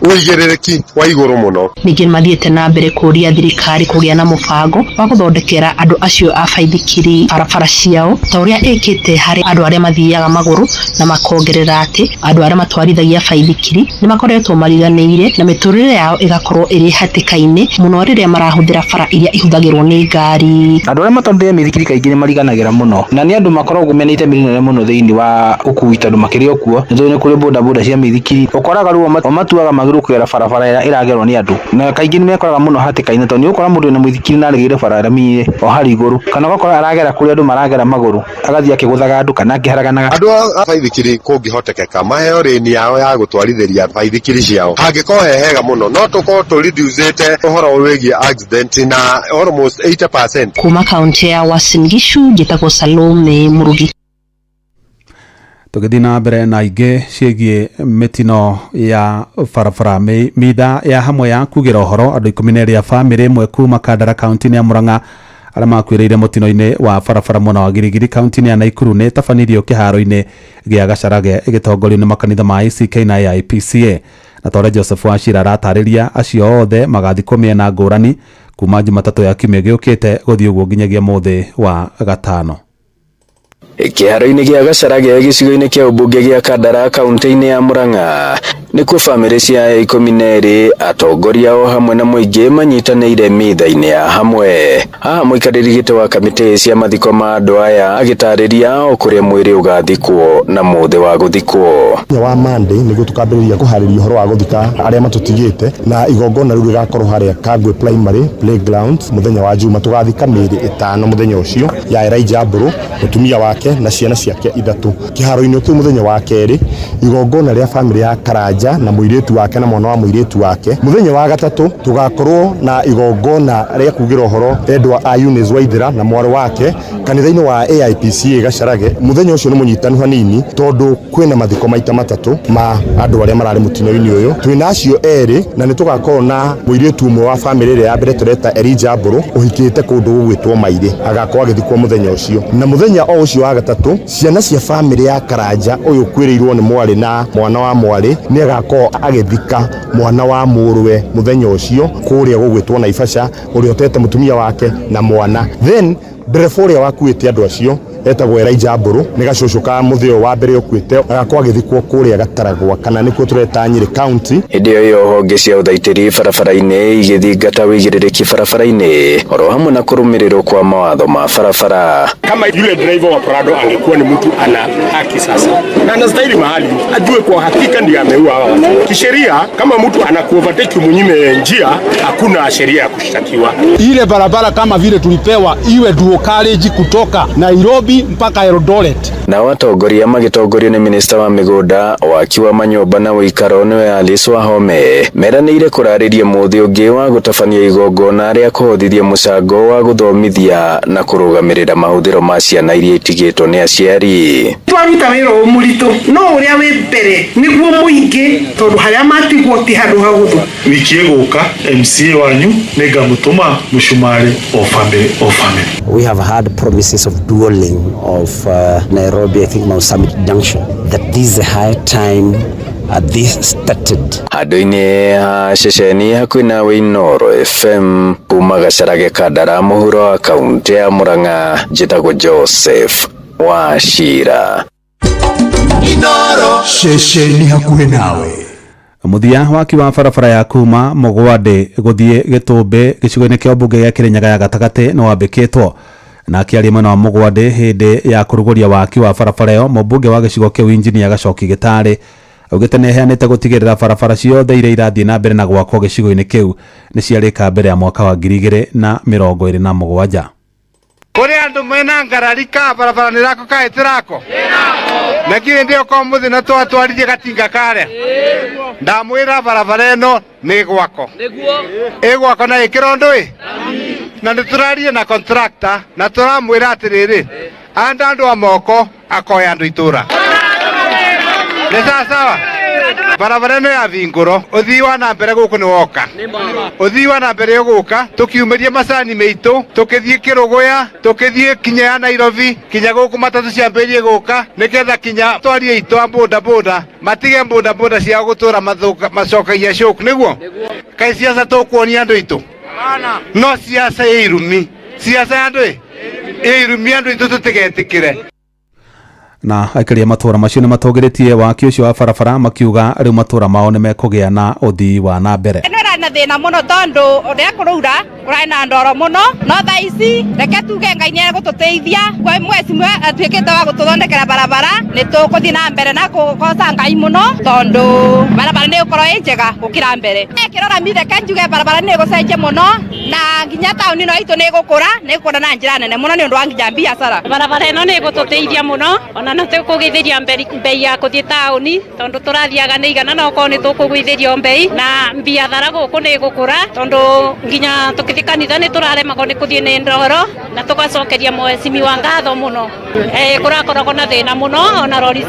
ũigĩrĩrĩki wa igũrũ mũno. Ningĩ nĩmathiĩte na mbere kũria thirikari kũgĩa na mũbango wa gũthondekera andũ acio a baithikiri barabara ciao ta ũrĩa ĩkĩte harĩ andũ arĩa mathiaga magũrũ, na makongerera atĩ andũ arĩa matwarithagia baithikiri nĩ makoretwo mariganĩire na mĩtũrĩre yao ĩgakorwo ĩrĩ hatĩka-inĩ mũno rĩrĩa marahũthĩra bara iria ihũthagĩrwo nĩ ngari. Andũ arĩa matwarithagia mĩithikiri kaingĩ nĩ mariganagĩra mũno na nĩ andũ makoragwo mena itemi rĩnene mũno thĩinĩ wa ũkui tondũ makĩrĩ o kuo nĩ tũĩ nĩ kũrĩ bodaboda cia mĩithikiri, ũkoraga rĩu o matuaga magĩrĩirwo kũgera barabara ĩrĩa ĩragerwo nĩ andũ na kaingĩ nĩ mekoraga mũno hatĩka-inĩ tondũ nĩ ũgũkora mũndũ wĩna mũithikiri na aregeire bara rami o harĩa igũrũ, kana ũgakora aragera kũrĩa andũ maragera magũrũ agathiĩ akĩgũthaga andũ kana akĩharaganaga. Andũ a baithikiri kũngĩhotekeka maheo rĩni yao ya gũtwarithĩria baithikiri ciao hangĩkorwo he hega mũno no tũkorwo tũreducĩte ũhoro wĩgiĩ accident na almost 80%. Kuma kaunti ya Uasin Gishu njĩtagwo Salome Mũrugi. Tũgĩthiĩ na mbere na ingĩ ciĩgiĩ mĩtino ya barabara, mitha ya hamwe ya kugĩra ũhoro andũ 12 a bamĩrĩ ĩmwe kuma Kandara kaunti-inĩ ya Murang'a Arĩa makuĩrĩire mũtino-inĩ wa barabara mwena wa Girigiri kaunti-inĩ ya Naikuru nĩ ĩtabanirio kĩharo-inĩ gĩa Gacharage ĩgĩtongorio nĩ makanitha ma ACK na AIPCA. Na ta ũrĩa Joseph Wachira aratarĩria, acio othe magathikwo mĩena ngũrani kuma Jumatatũ ya kiumia gĩũkĩte gũthiĩ ũguo nginyagia mũthĩ wa gatano. Kĩharo-inĩ gĩa Gacharage gĩcigo-inĩ kĩa ũmbunge gĩa Kandara kaunti-inĩ ya Murang'a nĩkuo bamĩrĩ cia aya 12 atongoria o hamwe na mũingĩ manyitanĩire mitha-inĩ ya hamwe. Haha mũikarĩri gĩtĩ wa kamĩtĩ cia mathiko ma andũ aya agĩtarĩria o kũrĩa mwĩrĩ ũgathikwo na mũthĩ wa gũthikwo. Mũthenya wa Monday nĩguo tũkambĩrĩria kũharĩria ũhoro wa gũthika arĩa matũtigĩte, na igongona rĩu rĩgakorwo harĩa Kangwe Primary Playground mũthenya wa Juma. Tũgathika mĩĩrĩ ĩtano mũthenya ũcio, ya Elijah Mbũrũ, mũtumia wake na ciana ciake ithatũ. Kĩharo-inĩ kĩu mũthenya wa kerĩ, igongona rĩa bamĩrĩ ya Karanja na mũirĩtu wake na mwana wa mũirĩtu wake. Mũthenya wa gatatũ tũgakorwo na igongona rĩa kugĩra ũhoro endwa a Eunice Waithera na mwarĩ wake kanitha-inĩ wa AIPCA Gacharage. Mũthenya ũcio nĩ mũnyitanu hanini tondũ kwĩna mathiko maita matatũ ma andũ arĩa mararĩ mũtino-inĩ ũyũ. Twĩna acio erĩ na nĩ tũgakorwo na mũirĩtu ũmwe wa bamĩrĩ ĩrĩa ya mbere tũreta Elijah Mbũrũ ũhikĩte kũndũ gũgwĩtwo Mairĩ, agakorwo agĩthikwo mũthenya ũcio. Na mũthenya o ũcio wa gatatũ, ciana cia bamĩrĩ ya Karanja ũyũ ũkuĩrĩirwo nĩ mwarĩ na mwana wa mwarĩ nĩ agakorwo agĩthika mwana wa mũrũwe mũthenya ũcio kũrĩa gũgwĩtwo Naivasha, ũrĩa ũtete mũtumia wake na mwana. Then ndereba ũrĩa wakuĩte andũ acio etagwo Elijah Mbũrũ, nĩ gacũcũ ka mũthĩ ũyũ wa mbere ũkuĩte, agakorwo agĩthikwo kũrĩa Gataragwa, kana nĩkuo tũreta Nyĩrĩ County. Hĩndĩ ĩyo ĩyo honge cia ũthaitĩri barabara-inĩ igĩthingata wĩigĩrĩrĩki barabara-inĩ oro hamwe na kũrũmĩrĩrwo kwa mawatho ma barabara. Kama yule driver wa Prado angekuwa ni mtu ana haki sasa na anastahili mahali ajue kwa hakika ndiye ameua hawa watu. Kisheria, kama mtu anakuovertake umunyime njia, hakuna sheria ya kushtakiwa. Ile barabara kama vile tulipewa iwe dual carriage kutoka Nairobi mpaka Eldoret. Nao atongoria magĩtongorio nĩ minista wa mĩgũnda, waki wa manyũmba na ũikaro nĩwe Alice Wahome meranĩire kũrarĩria mũthĩ ũngĩ wa gũtabania igongona rĩa kũhothithia mũcango wa gũthomithia na kũrũgamĩrĩra mahũthĩro ma ciana iria itigĩtwo nĩ aciari. Twaruta wĩra ũyũ mũritũ no ũrĩa wĩ mbere nĩguo mũingĩ, tondũ harĩa matigwo ti handũ hahũthũ. Wiki ĩgũka MCA wanyu nĩngamũtũma mũcumarĩ o family o family. We have had promises of dualling of Nairobi, I think Mount Summit Junction, that this is a high time this started. Handũ-inĩ ha ceceni hakuhĩ nawe Inooro FM kuma Gacharage Kandara mũhuro wa kaunti ya Murang'a, njĩtagwo Joseph Wachira. Inooro ceceni hakuhĩ nawe. Mũthia waki wa barabara ya kuma Mũgwandĩ gũthiĩ Gĩtũmbĩ gĩcigo-inĩ kĩa ũmbunge gĩa Kĩrĩnyaga ya gatagatĩ nĩ wambĩkĩtwo. Na akĩaria mwena wa Mũgwandĩ hĩndĩ ya kũrugũria waki wa barabara ĩyo, mũmbunge wa gĩcigo kĩu injinia Gacoki Gĩtarĩ augĩte nĩ aheanĩte gũtigĩrĩra barabara ciothe iria irathiĩ na mbere na gwakwo gĩcigo-inĩ kĩu nĩ ciarĩka mbere ya mwaka wa 2027. Kũrĩ andũ mena ngarari ka barabara nĩ rako ka ĩtĩrako na kiĩ ndĩ okorwo mũthĩ na twatwarithie gatinga karĩa ndamwĩra barabara ĩno nĩ gwako ĩgwako na ĩkĩro ndũĩ na nĩ tũrarie na contractor na tũramwĩra atĩrĩrĩ anda andũ a moko akoya andũ itũra nĩ sawa sawa. Barabara ĩno ya thingũro ũthii wa na mbere gũkũ nĩ woka, ũthii wa na mbere ũgũka tũkiumĩria macani meitũ tũkĩthiĩ Kĩrũgũya tũkĩthiĩ kinya ya Nairobi kinya gũkũ matatũ ciambĩrĩrie gũka nĩgetha kinya twarie itũ a boda boda matige boda boda ciao gũtũra macokagia coke nĩguo kaĩ siasa tũkuonia andũ aitũ no siasa ya irumi siasa ya andũ ĩ irumi andũ aitũ tũtigetĩkĩre. Na aikaria matũra macio nĩ matongoretie waki ũcio wa barabara makiuga rĩu matũra mao nĩ mekũgĩa na ũthii wa na mbere. Ĩno ĩrarĩ na thĩna mũno tondũ ũrĩa kũraura kũrarĩ na ndoro mũno no thaa ici reke tuge Ngai nĩ egũtũteithia kwa mweci mwe atuĩkĩte wa gũtũthondekera barabara nĩ tũkũthiĩ na mbere na kũgoca Ngai mũno tondũ barabara nĩ ĩgũkorwo ĩ njega gũkĩra mbere. Ĩkĩrora mi reke njuge barabara nĩ ĩgũcenjia mũno na nginya taũni ĩno itũ nĩ ĩgũkũra na nĩ ĩgũkũra na njĩra nene mũno nĩ ũndũ wa nginya biacara. Barabara ĩno nĩ ĩgũtũteithia mũno ona na tũkũgũithĩria mbei ya kũthiĩ taũni tondũ tũrathiaga nĩ igana na okorwo nĩ tũkũgũithĩrio mbei na mbiathara gũkũ nĩ ĩgũkũra tondũ nginya tũkĩthiĩ kanitha nĩ tũraremagwo nĩ kũthiĩ nĩ ndoro na tũgacokeria mheshimiwa ngatho mũno. Kũrakoragwo na thĩna mũno ona rori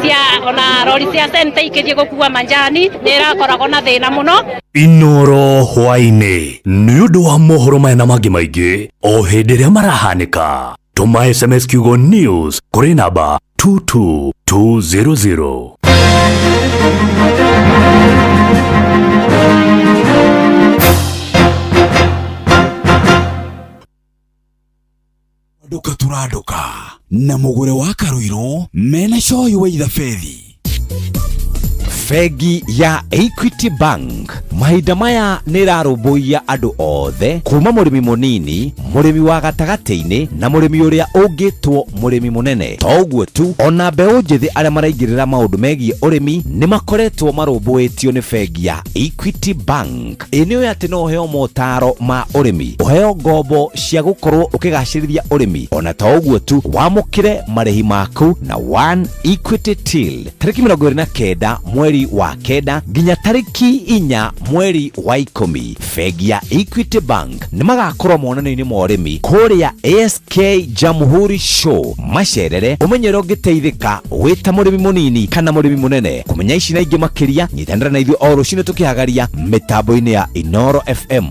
cia sente ikĩthiĩ gũkua manjani nĩ ĩrakoragwo na thĩna mũno. Inoro hwaĩ-inĩ nĩ ũndũ wa mohoro maya na mangĩ maingĩ o hĩndĩ ĩrĩa marahanĩka. Tũma SMS kiugo news kũrĩ namba 22200. Nduka turanduka na mugure wa Karuiru mena coyi wa ithabethi. Bengi ya Equity Bank mahinda maya nĩ ĩrarũmbũiya andũ othe kuma mũrĩmi mũnini, mũrĩmi wa gatagatĩ-inĩ na mũrĩmi ũrĩa ũngĩtwo mũrĩmi mũnene. To ũguo tu, ona mbeũ njĩthĩ arĩa maraingĩrĩra maũndũ megiĩ ũrĩmi nĩ makoretwo marũmbũĩtio nĩ bengi ya Equity Bank. Ĩ nĩ ũĩ atĩ no ũheo motaro ma ũrĩmi, ũheo ngombo cia gũkorwo ũkĩgacĩrithia ũrĩmi, ona to ũguo tu wamũkĩre marĩhi maku na One Equity Till tarĩki 29 mweri wa kenda nginya tarĩki 4 mweri wa 10. Bengi ya Equity Bank nĩ magakorwo monanio-inĩ ma ũrĩmi kũrĩa ASK Jamhuri Show macerere ũmenye ũrĩa ũngĩteithĩka wĩ ta mũrĩmi mũnini kana mũrĩmi mũnene. Kũmenya ici na ingĩ makĩria nyitanĩra na ithuĩ o rũcinĩ tũkĩhagaria mĩtambo-inĩ ya Inoro FM.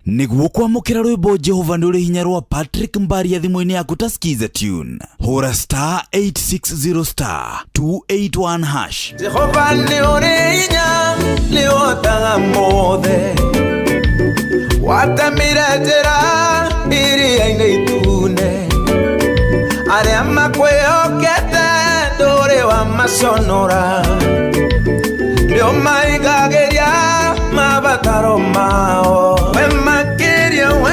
Nĩguo kwamũkĩra rwĩmbo Jehova nĩ ũrĩ hinya rwa Patrick Mbaria thimũ-inĩ yaku ta Skiza tune, hũra star 860 star 281 hash. Jehova nĩ ũrĩ hinya, nĩ ũhotaga mothe, watemire njĩra iria-inĩ itune, arĩa makwĩhokete ndũrĩ wamaconora, nĩ ũmaigagĩria mabataro mao. We makĩria, we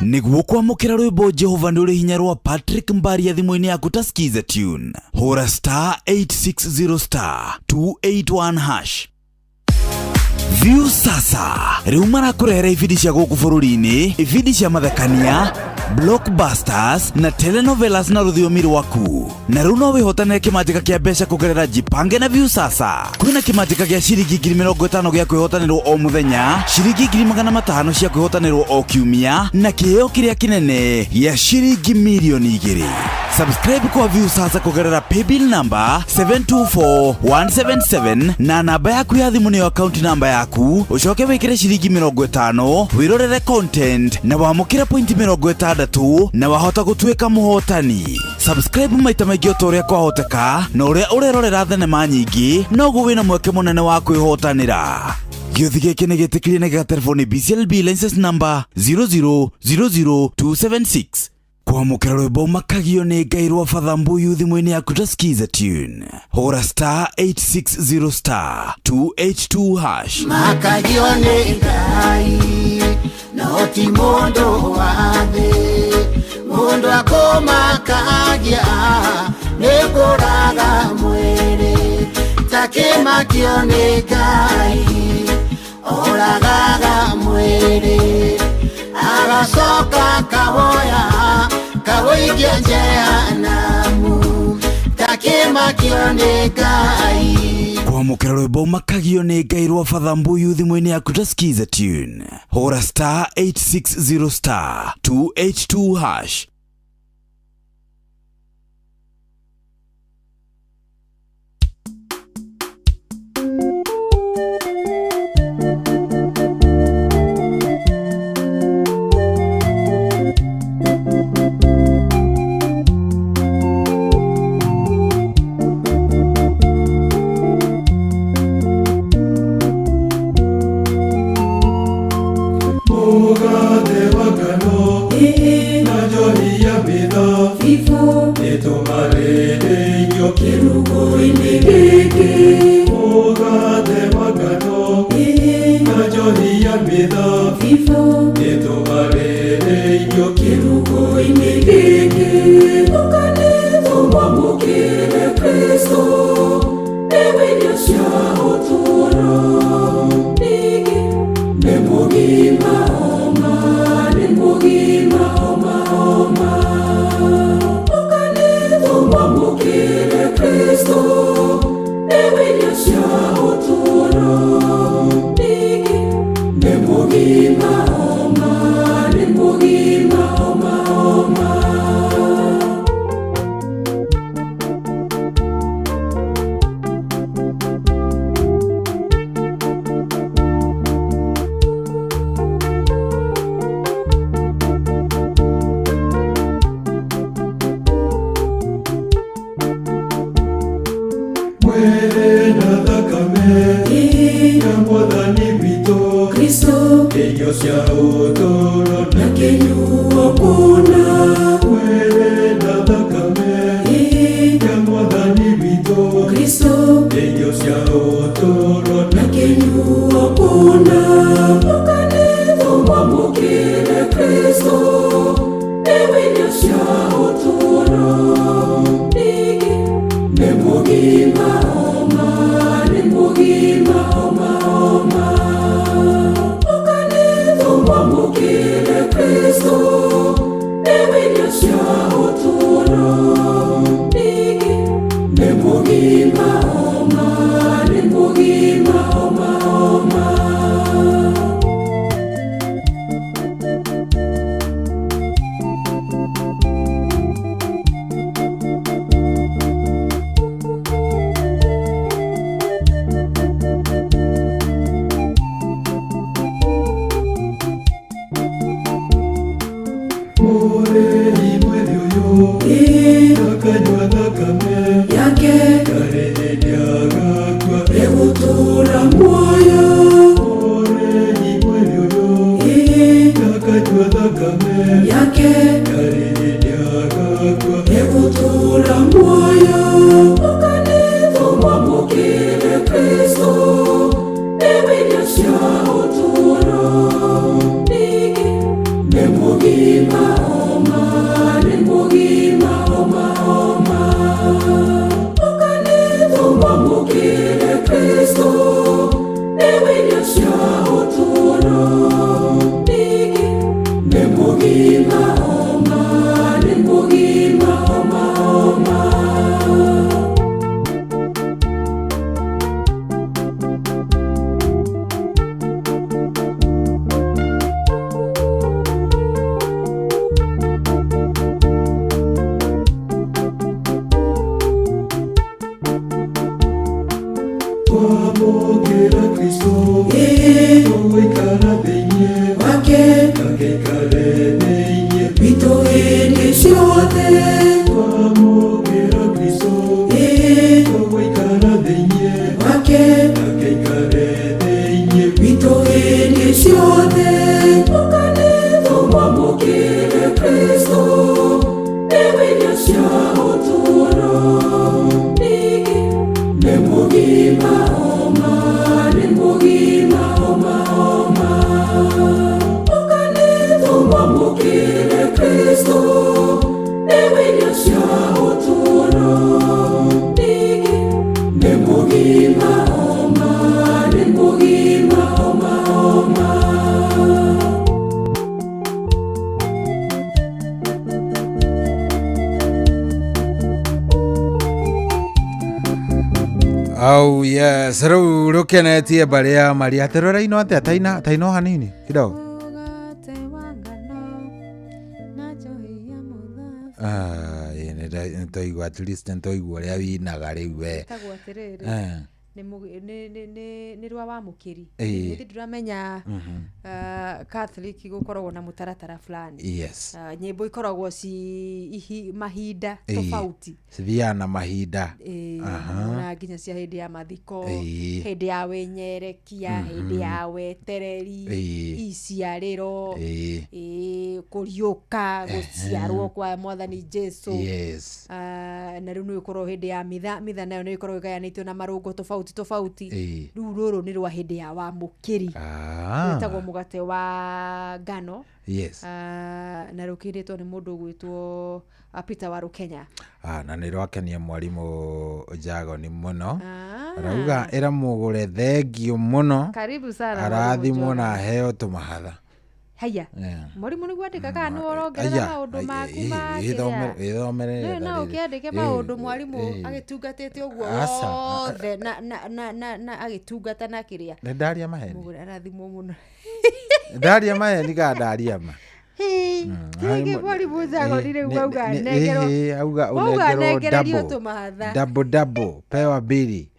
Nĩguo kwamũkĩra rwĩmbo Jehova nĩ ũrĩ hinya rwa Patrick Mbaria thimũ-inĩ yaku ta Skiza tune, hũra star 860 star 281 hash. View sasa rĩu marakũrehera ibindi cia gũkũ bũrũri-inĩ, ibindi cia mathekania, blockbusters na telenovelas na rũthiomi rwaku. Na rĩu no wĩhotanĩre kĩmanjĩka kĩa mbeca kũgerera Jipange na View sasa. Kwĩna kĩmanjĩka gĩa ciringi 50,000 gĩa kwĩhotanĩrwo o mũthenya, ciringi 500,000 cia kwĩhotanĩrwo o kiumia, na kĩheo kĩrĩa kĩnene gĩa ciringi mirioni 2. Subscribe kwa View sasa kũgerera paybill number 724177 na namba yaku ya thimũ nĩyo account number yaku, ũcoke wĩkĩre ciringi 50 wĩrorere content na wamũkĩre point 60 na wahota gũtuĩka mũhotani. Subscribe maita maingĩ o ta ũrĩa kwahoteka, na ũrĩa ũrerorera thenema nyingĩ noguo wĩna mweke mũnene wa kwĩhotanĩra. Gĩũthi gĩkĩ nĩ gĩtĩkĩrie na gĩgaterefoni BCLB license number 0000276. Kwamũkĩra rwĩmbo makagio nĩ Ngai rwa Father Mbuyu thimũ-inĩ yaku ta Skiza tune, hũra star 860 star 282 hash. Makagio nĩ Ngai no ti mũndũ wa thĩ, mũndũ akũmakagia nĩ kũraga mwĩrĩ, takĩmakio nĩ Ngai oragaga mwĩrĩ, agacoka kawoya kawoikia jehanamu, takĩmakio nĩ Ngai. Kwamũkĩra rwĩmbo makagio nĩ Ngai rwa Father Mbuyu thimũ-inĩ yaku ta Skiza tune, hũra star 860 star 282 hash. Kristo nĩwe irio cia ũtũũro ningĩ nĩ mũgima oma nĩ mũgima oma oma ũkani tũmwamũkĩre Kristo nĩwe irio cia ũtũũro ningĩ nĩ mũgima oma nĩ mũgima oma oma. Mwĩrĩ na thakame ya mwathani witũ Kristo irio cia ũtũũro na kĩnyuo kũna mwĩrĩ na thakame ya mwathani witũ Kristo irio cia ũtũũro na kĩnyuo kũna ũkani tũmwamũkĩre Kristo nĩwe irio cia ũtũũro ningĩ nĩ mũgima oma nĩ mũgima oma oma ũkani tũmwamũkĩre Kristo nĩwe irio cia ũtũũro ningĩ nĩ mũgima oma nĩ mũgima oma oma. Mũrĩi mwĩrĩ ũyũ akanyua thakame yake ndarĩ hĩndĩ agakua egũtũũra muoyo Mũrĩi mwĩrĩ ũyũ akanyua thakame yake ndarĩ hĩndĩ agakua egũtũũra muoyo ũkani tũmwamũkĩre Kristo nĩwe irio cia ũtũũro ningĩ nĩ mũgima oma nĩ mũgima oma oma ũkani tũmwamũkĩre Kristo nĩwe irio cia ũtũũro ningĩ nĩ mũgima oma nĩ mũgima oma oma. Twamũkĩra Kristo tũgũikara thĩinĩ wake nake aikare thĩinĩ witũ hĩndĩ ciothe Twamũkĩra Kristo tũgũikara thĩinĩ wake nake aikare thĩinĩ witũ hĩndĩ ciothe ũkani tũmwamũkĩre Kristo nĩwe irio cia ũtũũro ningĩ nĩ mũgima oma nĩ mũgima oma oma ũkani tũmwamũkĩre Kristo nĩwe irio cia ũtũũro ningĩ nĩ mũgima oma nĩ mũgima oma oma. Oh yes, rĩu rũkenetie mbarĩ ya Maria atĩ rũrainwo atĩa taina taina o hanini kidogo. Ah, ĩ, nĩtwaigua at least nĩtwaigua ũrĩa winaga rĩu we. Tagwo atĩrĩrĩ Eh. nĩ nĩ rwa wamũkĩri Ĩĩ. nĩ ndĩramenya Catholic gũkoragwo na mũtaratara fulani. Yes. Nyĩmbo ikoragwo ci mahinda Ĩĩ. tofauti. Cithiaga na mahinda. Ĩĩ, Aha. na nginya cia hĩndĩ ya mathiko Ĩĩ. hĩndĩ ya wenyerekia hĩndĩ ya wetereri Ĩĩ. iciarĩro Ĩĩ. ĩĩ, kũriũka gũciarwo kwa mwathani Jesu. Yes. Na rĩu nĩ ũkorwo hĩndĩ ya mitha mitha nayo nĩ ĩkoragwo ĩgayanĩtio na marũngo tofauti tofauti. Ĩĩ. Rĩu rũrũ nĩ rwa hĩndĩ ya wamũkĩri. Ah. Rwĩtagwo mũgate wa ngano. Yes. Na rũkĩrĩtwo nĩ mũndũ ũgwĩtwo Peter Warukenya. Na nä rwakenia mwarimå Jagoni må no, arauga ä ra må gå re thengio må no. Karibu sana. Arathimwo na aheo tå mahatha. Haya, mwarimu nĩguo andĩka kana nĩ ũrongerera maũndũ maku ma kĩrĩa? Ĩthomere. No ũkĩandĩke maũndũ mwarimu agĩtungatĩte ũguo wothe na agĩtungata na kĩrĩa. Nĩ ndaria maheni. Mũgũre arathimwo mũno. Ndaria maheni kana ndaria ma? Kĩngĩ mwarimu Jagoni rĩu auga nengerwo. Auga ũnengerwo tũmahatha. Double double, pewa mbili.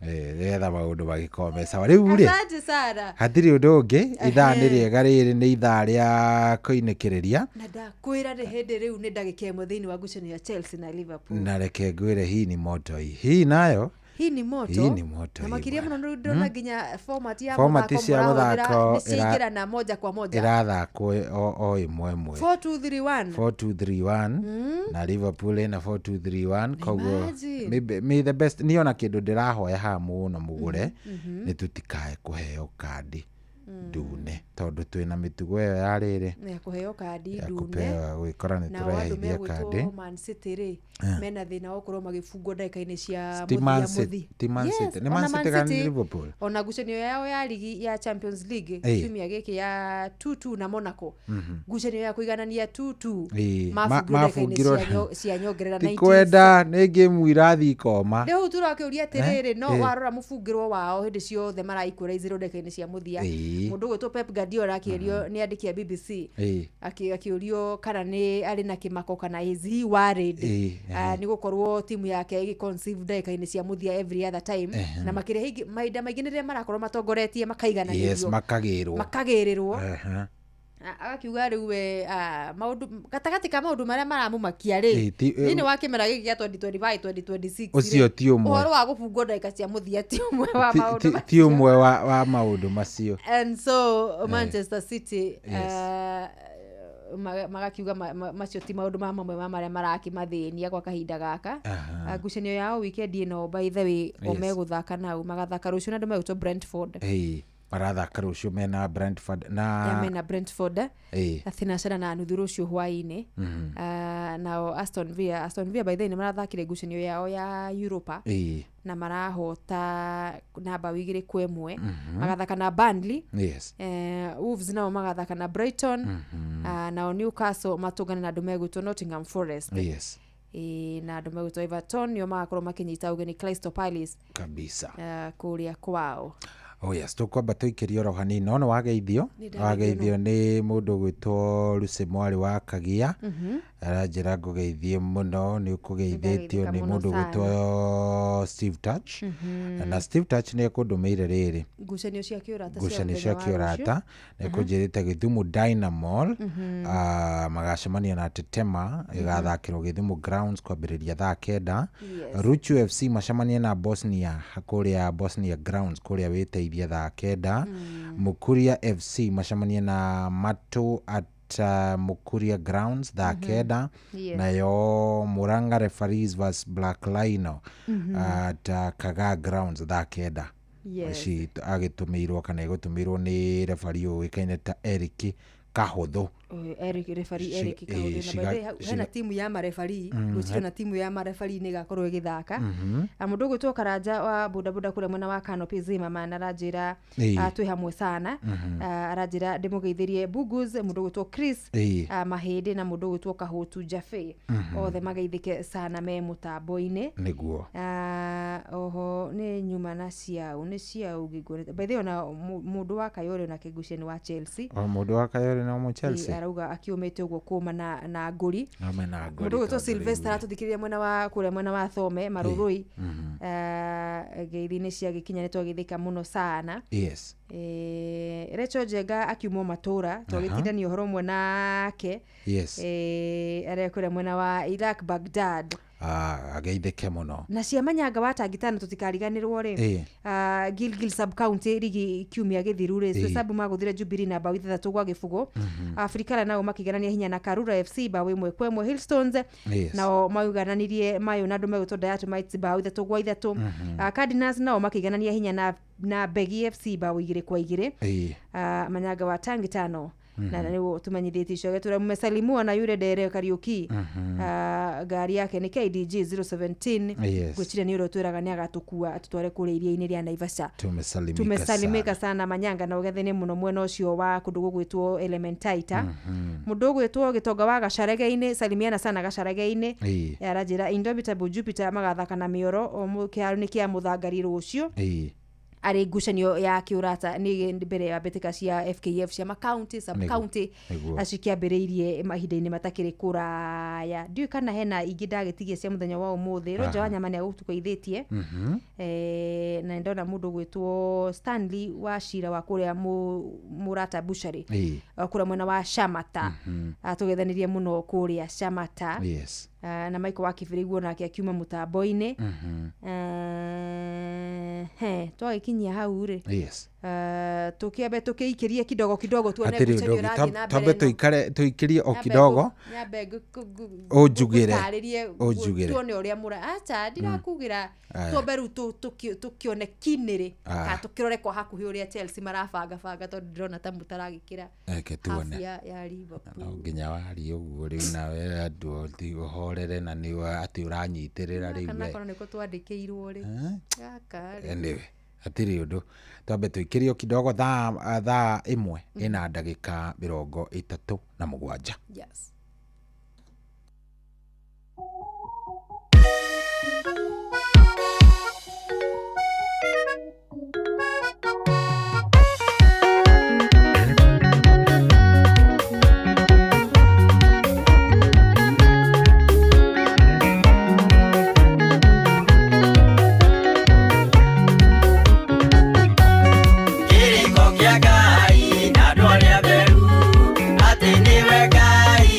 Nĩgetha maũndũ magĩkorwo me sawa. Rĩu rĩ, asante sana. Hatirĩ ũndũ ũngĩ, ithaa nĩ rĩega, rĩrĩ nĩ ithaa rĩa kũinĩkĩrĩria. Na ndakwĩra nĩ hĩndĩ rĩu nĩ ndagĩka 1 thĩinĩ wa ngucanio ya Chelsea na Liverpool. Na reke ngwĩre, hii ni moto hii. Hii nayo hii ni moto. Hii ni moto. Na makiria mũno nĩ ndĩrona nginya format ya mũthako nĩ ciaingĩra na moja kwa moja. Ĩrathakwo o ĩmwe ĩmwe. 4-2-3-1. 4-2-3-1 na Liverpool ĩna 4-2-3-1, koguo may the best. Niĩ ona kĩndũ ndĩrahoya haha mũno mũgũre nĩ tũtikae kũheo kandi ndune, tondũ twĩna mĩtugo ĩyo ya rĩrĩ ya kũheo kandi ndune, kũpewa gwĩkora nĩ tũreheithia kandi. Man City rĩ mena thĩna wa gũkorwo magĩbungwo ndagĩka-inĩ cia mũthia. Ti Man City, nĩ Man City kana Liverpool? Ona ngucanio yao ya ligi ya Champions League kiumia gĩkĩ ya 2-2 na Monaco, ngucanio ya kũiganania 2-2, mabungirwo ndagĩka-inĩ cia nyongerera 90. Ti kwenda nĩ ngĩmu irathiĩ ikoma. Rĩu tũrakĩũria atĩrĩrĩ, no warora mũbungĩrwo wao hĩndĩ ciothe maraikũraizĩrwo ndagĩka-inĩ cia mũthia. Mũndũ ũgwĩtwo Pep Guardiola akĩũrio nĩ andĩki a BBC, akĩũrio kana nĩ arĩ na kĩmako kana is he worried nĩ gũkorwo timu yake ĩgĩconceive ndagĩka-inĩ cia mũthia every other time, na makĩria mahinda maingĩ rĩrĩa marakorwo matongoretie makaigananĩrio. Yes, makagĩrĩrwo. Agakiuga rĩu we maũndũ gatagatĩ ka maũndũ marĩa maramũmakia rĩ thĩinĩ wa kĩmera gĩkĩ gĩa 2025 2026, ũcio ti ũmwe. Ũhoro wa gũbungwo ndagĩka cia mũthia ti ũmwe wa maũndũ macio. Ti ũmwe wa maũndũ macio. And so Manchester City magakiuga macio ti maũndũ ma mamwe ma marĩa marakĩmathĩnia kwa kahinda gaka. Ngucanio yao weekend ĩno, by the way, o megũthaka nau magathaka rũciũ na andũ megwĩtwo Brentford. Marathaka rũciũ mena Brentford na mena Brentford thinacera na nuthu rũciũ hwaĩ-inĩ. Nao Aston Villa by the way nĩ marathakire ngucanio yao ya Europa na marahota na bao 2-1. Magathaka na Burnley. Yes. Wolves nao magathaka na Brighton. Nao Newcastle matũngane na andũ megwĩtwo Nottingham Forest. Yes. Na andũ megwĩtwo Everton nĩo magakorwo makĩnyita ũgeni Crystal Palace kabisa kũrĩa kwao. Oh yes, tũkwamba tũikĩrie oro hanini no nĩ wageithio nĩ mũndũ ũgwĩtwo Lucy mwarĩ wa Kagia. Aranjĩra ngũgeithie mũno, nĩ ũkũgeithĩtio nĩ mũndũ ũgwĩtwo Steve Touch. Na Steve Touch nĩ ekũndũmĩire rĩrĩ ngucanio cia kĩũrata, ngucanio cia kĩũrata, nĩ ekũnjĩrĩte Gĩthumo Dynamol magacemania na Tetema, ĩgathakĩrwo Gĩthumo Grounds kwambĩrĩria thaa 9. Ruchu FC macemanie na Bosnia kũrĩa Bosnia Grounds kũrĩa wĩteithia thaa 9. Mukuria FC macemanie na Matu at Mukuria Grounds thaa 9. Nayo Muranga Referees vs Black Lino at Kaga Grounds thaa 9. Ici agĩtũmĩirwo kana ĩgũtũmĩirwo nĩ referee ũĩkaine ta Eric Kahũthũ. Eric referee Eric Kahũthũ. Na by the way hena timu ya marefari rũciũ, na timu ya marefari nĩ ĩgakorwo ĩgĩthaka. Mũndũ ũgwĩtwo Karanja wa bodaboda kũrĩa mwena wa Canopy Zimmerman aranjĩra twĩ hamwe sana. Aranjĩra ndĩmũgeithĩrie Bugus, mũndũ ũgwĩtwo Chris Mahĩndĩ na mũndũ ũgwĩtwo Kahũtu Jafe, othe mageithĩke sana me mũtambo-inĩ nĩguo. Oho nĩ nyuma na ciau nĩ ciau ngĩguo. By the way ona mũndũ wa Kayore na kĩgucia nĩ wa Chelsea. O mũndũ wa Kayore no mu Chelsea arauga akiumĩte ũguo kũma na ngũri. Mũndũ ũgwĩtwo Sylvester aratũthikĩrĩria mwena wa kũrĩa mwena wa Thome Marũrũi. Ngeithi-inĩ cia gĩkinya nĩ twageithĩka mũno sana. Yes. Rachel Njenga akiumwo matũra twagĩtindania ũhoro ũmwe nake. Yes. Arĩa kũrĩa mwena wa Iraq Baghdad. Ageithĩke mũno. Na cia manyanga wa tangitano tũtikariganĩrwo rĩ, Gilgil sub county rigi kiumia gĩthiru rĩ, sabu magũthire Jubilee na bao 6-0. Afrikala nao makĩiganania hinya na Karura FC bao 1-1. Hillstones nao maigananirie mayo na andũ megwĩtwo Dynamites bao 3-3. Cardinals nao makĩiganania hinya na Begi FC bao 2-2. Manyanga wa tangitano Na nĩguo tũmenyithĩtie icio gĩtũra mmesalimiwa na yule ndere Kariuki. Ngari yake nĩ KDG 017. Ngwĩciria nĩ ũrĩa ũtwĩraga nĩ agatũkua atũtware kũrĩa iria-inĩ rĩa Naivasha. Tumesalimika. Tumesalimika sana manyanga na ũgethene mũno mwena ũcio wa kũndũ gũgwĩtwo Elementaita. Mũndũ ũgwĩtwo Gĩtonga wa Gacarege-inĩ, salimiana sana Gacarege-inĩ. Aranjĩra Indomitable Jupiter magathaka na mĩoro o kĩharo-inĩ kĩa Mũthangari rũciũ. Arĩ ngucanio ya kĩũrata nĩ mbere ya mbĩtĩka cia FKF cia makaunti sub county cikĩambĩrĩirie mahinda-inĩ matakĩrĩ kũraya. Ndiũĩ kana hena ingĩ ndagĩtigia cia mũthenya wa ũmũthĩ. Roger Wanyama nĩ agũtũgeithĩtie. Na nĩndona mũndũ ũgwĩtwo Stanley wa Cira wa kũrĩa Mũrata Bushari, kũrĩa mwena wa Shamata. Atũgethanirie mũno kũrĩa Shamata. Na Michael wa Kibiriguo nake akiuma mũtambo-inĩ. He twagĩkinyia hau rĩ, tũkĩambe tũkĩikĩrie kidogo kidogo tuone Hatirĩ ngucanio ũndũ ũngĩ. ĩrathiĩ na mbere Twambe ĩno. tũikare tũikĩrie o Nyambe kidogo. Nyambe Ũnjugĩre. ngũtarĩrie Ũnjugĩre. Tuone ũrĩa mũra acha ndirakugĩra. Aya. Twambe rĩu tũkĩone kinĩrĩ Aya. kana tũkĩrore kwa hakuhĩ ũrĩa Chelsea marabanga banga tondũ ndĩrona ta mũtaragĩkĩra Reke half tuone. ya Liverpool. No nginya warie ũguo rĩu nawe andũ ũhorere na nĩ atĩ ũranyitĩrĩra rĩu Kana we. korwo nĩko twandĩkĩirwo rĩ Eh? gaka rĩ. Anyway, hatirĩ ũndũ, twambe tũikĩrie o kidogo. Thaa 1 ĩna ndagĩka 37. Yes. Kĩrĩko kĩa Ngai na andũ arĩa atheru, atĩ nĩwe Ngai.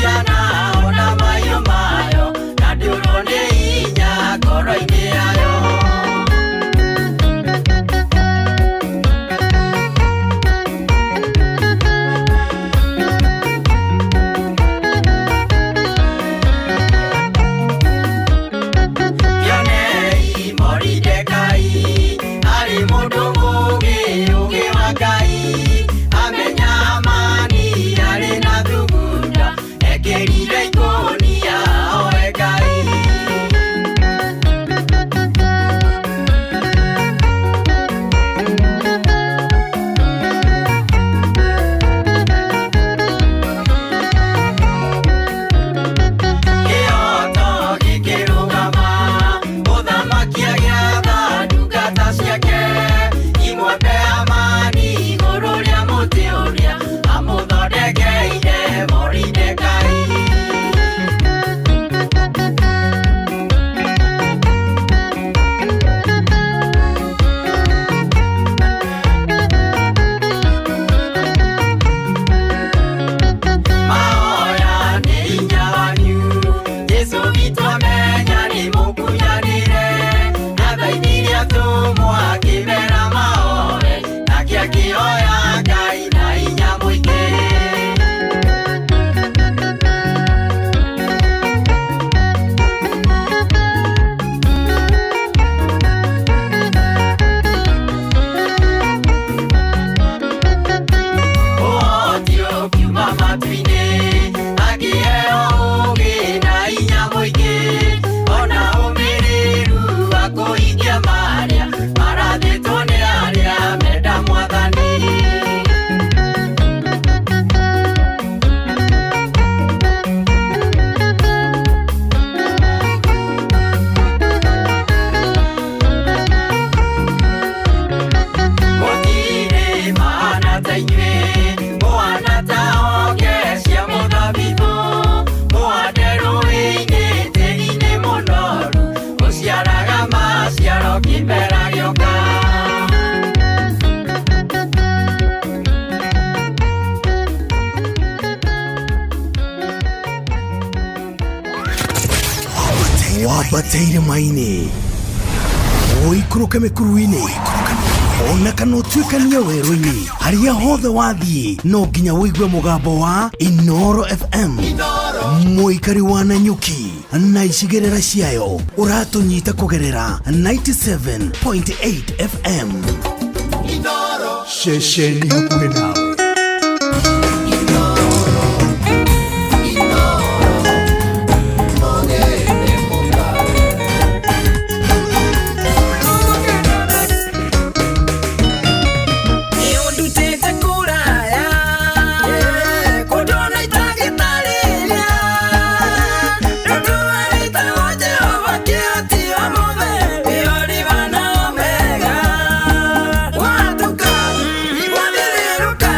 ciana ona mahiũ mayo na ndĩũrwo nĩ hinya ngoro-inĩ yayo. Kĩonei Moridekai arĩ mũndũ mũũgĩ, ũũgĩ wa Ngai amenya Hamani arĩ na thugunda ekĩrire ikũnia oe Ngai. Kĩoto gĩkĩrũgama, mũthamaki agĩatha ndungata ciake imwambe Hamani igũrũ rĩa mũtĩ ũrĩa amũthondekeire Moridekai. Mahoya nĩ hinya wanyu, Jesũ witũ amenya nĩ mũkunyanĩre, na thaithirie atũmwo akĩmera mahoe, nake akĩhoya Ngai na hinya mũingĩ. Ũhoti ũkiuma matu-inĩ, akĩheo ũũgĩ na hinya mũingĩ, ona ũmĩrĩru wa kũhingia marĩa marathĩtwo nĩ arĩa menda Mwathani. Gũtirĩ mahana ta inyuĩ, mũhana ta honge cia mũthabibũ, mũhande rũũĩ-inĩ tĩĩri-inĩ mũnoru, ũciaraga maciaro kĩmera gĩoka. Wambataire maĩ-inĩ, ũikũrũke mĩkuru-inĩ, ona kana ũtuĩkanie werũ-inĩ, harĩa hothe wathiĩ no nginya ũigue mũgambo wa Inoro FM. Mũikari wa Nanyuki na icigĩrĩra ciayo ũratũnyita kũgerera 97.8 FM. Ceceni hakuhĩ nawe. Nĩũndutĩte kũraya, kũndũ na itangĩtarĩria. Tondũ wĩtagwo Jehova kĩhoti wa mothe, nĩwe Alifa na Omega. Watuka, wathiũrũrũka,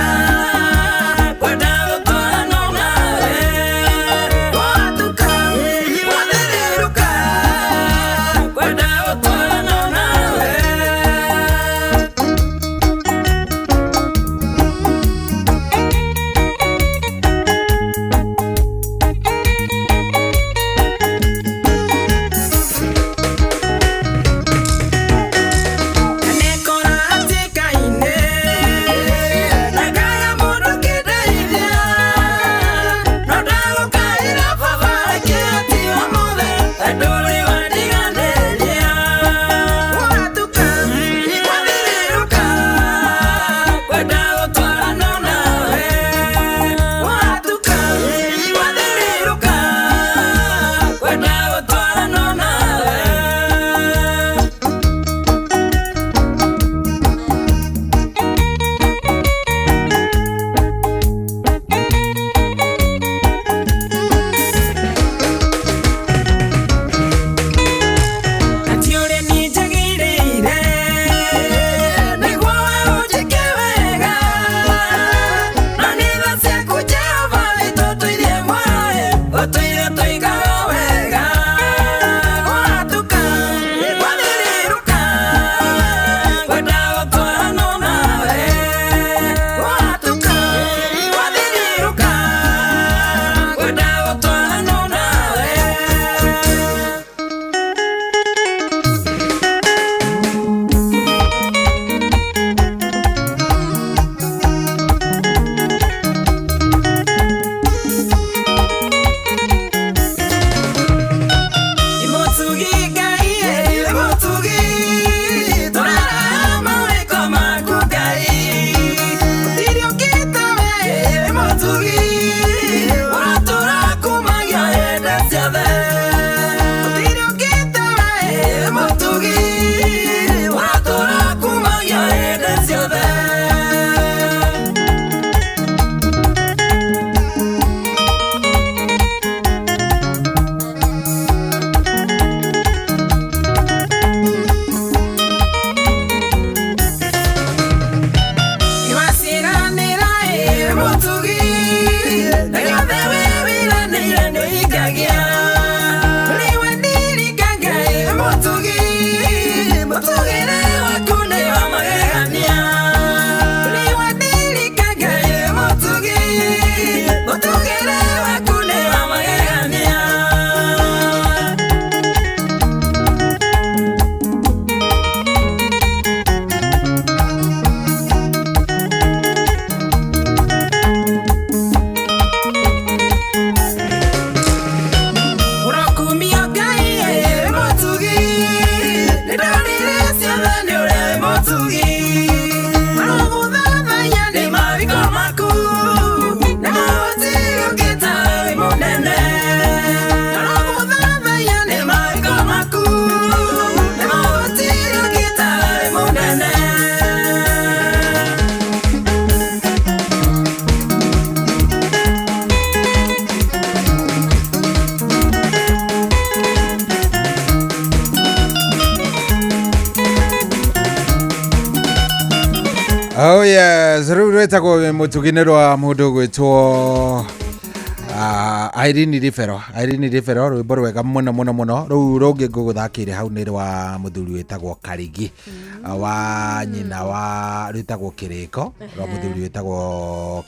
Oh yes, rĩu rwĩtagwo wĩ mũtugi nĩ rwa mũndũ ũgwĩtwo Irene Ribero. Irene Ribero, rwĩmbo rwega mũno mũno mũno. Rũu rũngĩ ngũgũthakĩire hau nĩ rwa mũthuri wĩtagwo Karigi wa nyina wa rwĩtagwo Kĩrĩko, rwa mũthuri wĩtagwo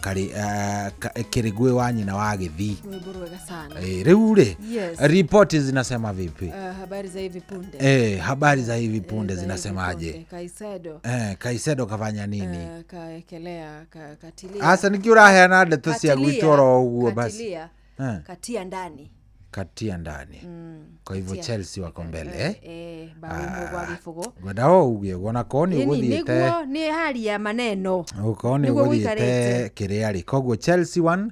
Kĩrĩguĩ wa nyina wa Gĩthii. Rwĩmbo rwega sana. Rĩu rĩ, Yes. ripoti zinasema vipi? Habari za hivi punde. Habari za hivi punde Za hivi zinasemaje? punde. Kaisedo. Kaisedo kafanya nini? Kaekelea katilia. Asa nĩkĩ ũraheana ndeto cia Katilia, gwitũ oro ũguo basi? Katilia. Katia ndani. Katia ndani. Kwa hivyo Katia. Chelsea wako mbele eh? Bao ĩmwe gwa gĩbũgũ. Ngwenda o uge ũguo na korwo nĩ Ĩni, ũgũthiĩte nĩguo nĩ hali ya maneno. Okorwo nĩ Nĩguo ũgũthiĩte gũikarĩte. kĩrĩa rĩ, koguo Chelsea 1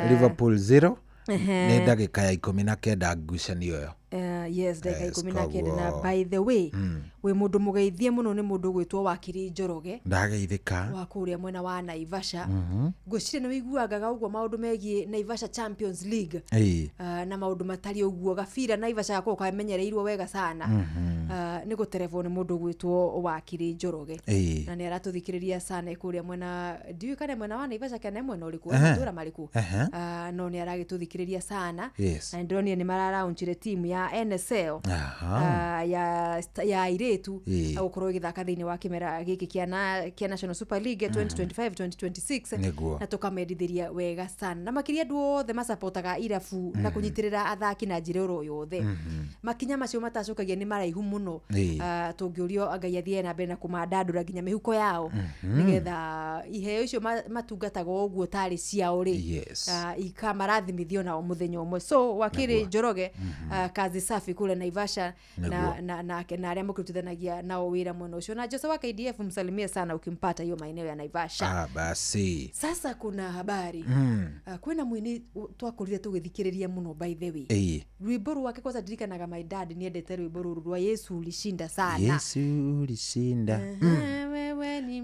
Liverpool 0. Nĩ ndagĩka ya 19 ngucanio ĩyo. Yes, ndagĩka Yes, 19 na koguo- by the way, wĩ mũndũ mũgeithie mũno nĩ mũndũ ũgwĩtwo Wakiri Njoroge Ndageithĩka. wa kũrĩa mwena wa Naivasha. Ngwĩciria nĩ wĩiguangaga ũguo maũndũ megiĩ Naivasha Champions League. Na maũndũ matariĩ ũguo, gabira Naivasha gakoragwo kamenyereirwo wega sana. Nĩ gũterebwo nĩ mũndũ ũgwĩtwo Wakiri Njoroge. Na nĩ aratũthikĩrĩria sana e kũrĩa mwena, ndiũĩ kana mwena wa Naivasha kana mwena ũrĩkũ, matũra marĩkũ. No nĩ aragĩtũthikĩrĩria sana. Yes. Na nĩndĩronire nĩ mararaunchire timu ya NSL. Ya airĩtu gũkorwo ĩgĩthaka thĩinĩ wa kĩmera gĩkĩ kĩa National Super League 2025-2026. Nĩguo. Na tũkamendithĩria wega sana, na makĩria andũ othe macapotaga irabu na kũnyitĩrĩra athaki na njĩra oro yothe. Makinya macio matacokagia nĩ maraihu mũno. Tũngĩũrio Ngai athiĩ na mbere na kũmandandũra nginya mĩhuko yao, nĩgetha iheo icio matungataga ũguo tarĩ ciao rĩ, Yes. ikamarathimithio nao mũthenya ũmwe. So Wakiri Njoroge, kazi safi kule Naivasha na Nĩguo. na arĩa mũkĩrutithanagia nao wĩra mwena ũcio, na Jose wa KDF msalimie sana ukimpata hiyo maeneo ya Naivasha. Basi. Sasa kuna habari. Kwĩna mũini twakũrire tũgĩthikĩrĩria mũno, by the way. Rwĩmbo rwake kwanza ndirikanaga my dad nĩendete rwĩmbo rũrũ rwa Yesu ulishinda sana. Yesu ulishinda. Wewe ni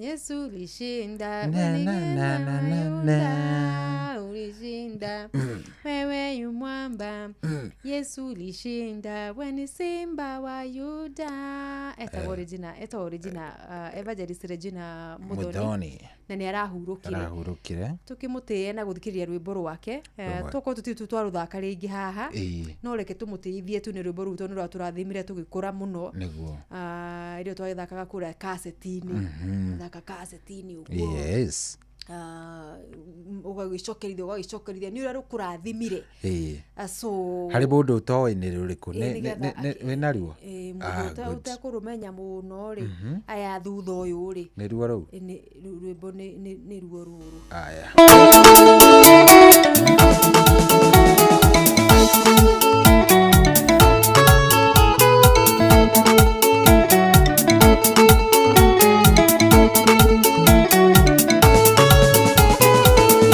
Yesu ulishinda, Na, wewe ni na, na, na, na, na. Yuda ulishinda, wewe yu mwamba, Yesu ulishinda, we ni simba wa Yuda. Etagwo Regina, etagwo Regina, Evangelist Regina Muthoni. Muthoni. Na nĩ arahurũkire. Arahurũkire. Tũkĩmũtĩe na gũthikĩrĩria rwĩmbo rwake. Rũmwe. Tokorwo tũtirĩ twarũthaka rĩngĩ haha, no reke tũmũtĩithie tu nĩ rwĩmbo rũu tondũ nĩ rwatũrathimire tũgĩkũra mũno. Nĩguo. Rĩrĩa twagĩthakaga kũrĩa kaseti-inĩ. Thaka kaseti-inĩ ũguo. Yes. Ũgagĩcokerithia nĩ ũrĩa rũkũrathimire. So Harĩ mũndũ ũtoĩ nĩ rũrĩkũ? Nĩgetha Wĩnaruo? Mũndũ Good. ũtekũrũmenya mũno rĩ, aya thutha ũyũ rĩ, Nĩruo rũu? Rwĩmbo nĩ ruo rũrũ. Aya.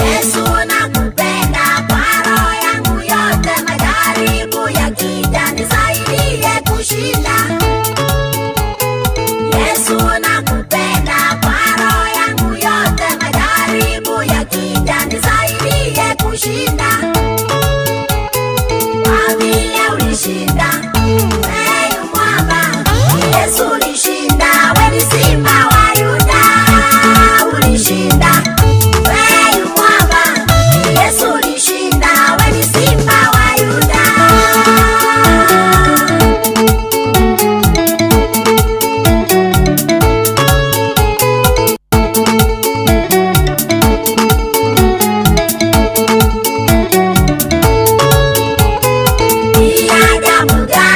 Yesu nakupenda kwa roho yangu yote, majaribu yakija nisaidie kushinda. Yesu nakupenda kwa roho yangu yote, majaribu yakija nisaidie kushinda. Kwa vile ulishinda, wewe yu mwamba. Yesu ulishinda, wewe ni simba wa Yuda, ulishinda. Wewe yu mwamba, Yesu ulishinda, wewe ni simba wa Yuda. Ni ajabu gani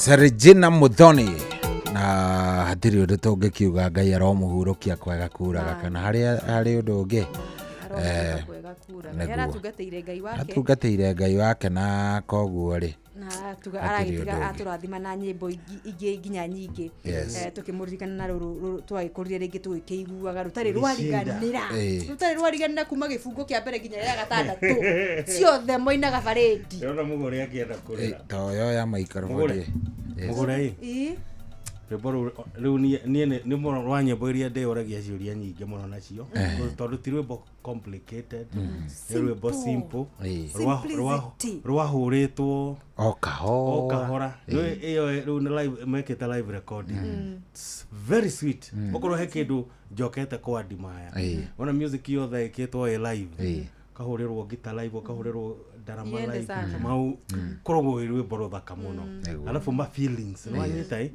Yes, Regina Muthoni na hatirĩ ũndũ tũngĩkiuga Ngai aromũhurũkia kwega kuraga kana harĩ harĩ ũndũ ũngĩ. Aromũhurũkia kwega kuraga. Nĩguo. Nĩaratungatĩire Ngai wake. Atungatĩire Ngai wake na koguo rĩ Na aratuga Hatirĩ aragĩtiga ũndũ ũngĩ. atũrathima na nyĩmbo ingĩ nginya nyingĩ. Yes. Tũkĩmũririkana na rũrũ twagĩkũrire rĩngĩ tũgĩkĩiguaga rũtarĩ Ulishinda. rwariganĩra. Ĩĩ. Rũtarĩ rwariganĩra kuma gĩbungo kĩa mbere nginya gĩa gatandatũ. Ciothe moinaga barĩndi. Ndĩrona mũgũre akĩenda kũrĩra. Toyo ya microphone. Mũgũre. Yes. Mũgũre ĩ. Ĩĩ. Rwĩmbo rũu rĩu niĩ nĩ mũno rwa nyĩmbo iria ndĩyũragia ciũria nyingĩ mũno nacio. Tondũ ti rwĩmbo complicated. Nĩ rwĩmbo simple. Ĩĩ. Simplicity. Rwahũrĩtwo o kahora. O kahora. Rĩu ĩyo rĩu nĩ live mekĩte live recording. It's very sweet. Okorwo he kĩndũ njokete kwa admire. Ĩĩ. Ona music yothe ĩkĩtwo ĩ live. Ĩĩ. Kahũrĩrwo gita live, ũkahũrĩrwo ndarama Iende live. sana. Mau koragwo wĩ rwĩmbo rũthaka mũno. Nĩguo. Alafu ma feelings nĩwanyita ĩ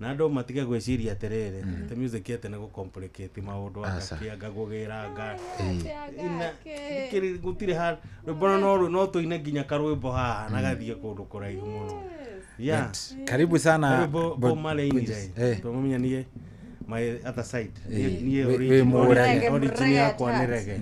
na andũ matige gwĩciria atĩrĩrĩ atĩ music atĩ nĩ gũcomplicate maũndũ Aca. agakĩanga gũgĩranga Ĩĩ. Gũtirĩ gũtirĩ ha rwĩmbo no tũine nginya karwĩmbo haha na gathiĩ kũndũ kũraihu mũno. Yeah. But, karibu sana Rwĩmbo but- Marley-inĩ Eh. tũmenya niĩ my other side. Eh. Niĩ Wĩ- wĩ mũrege. origin yakwa nĩ Mũrege rege.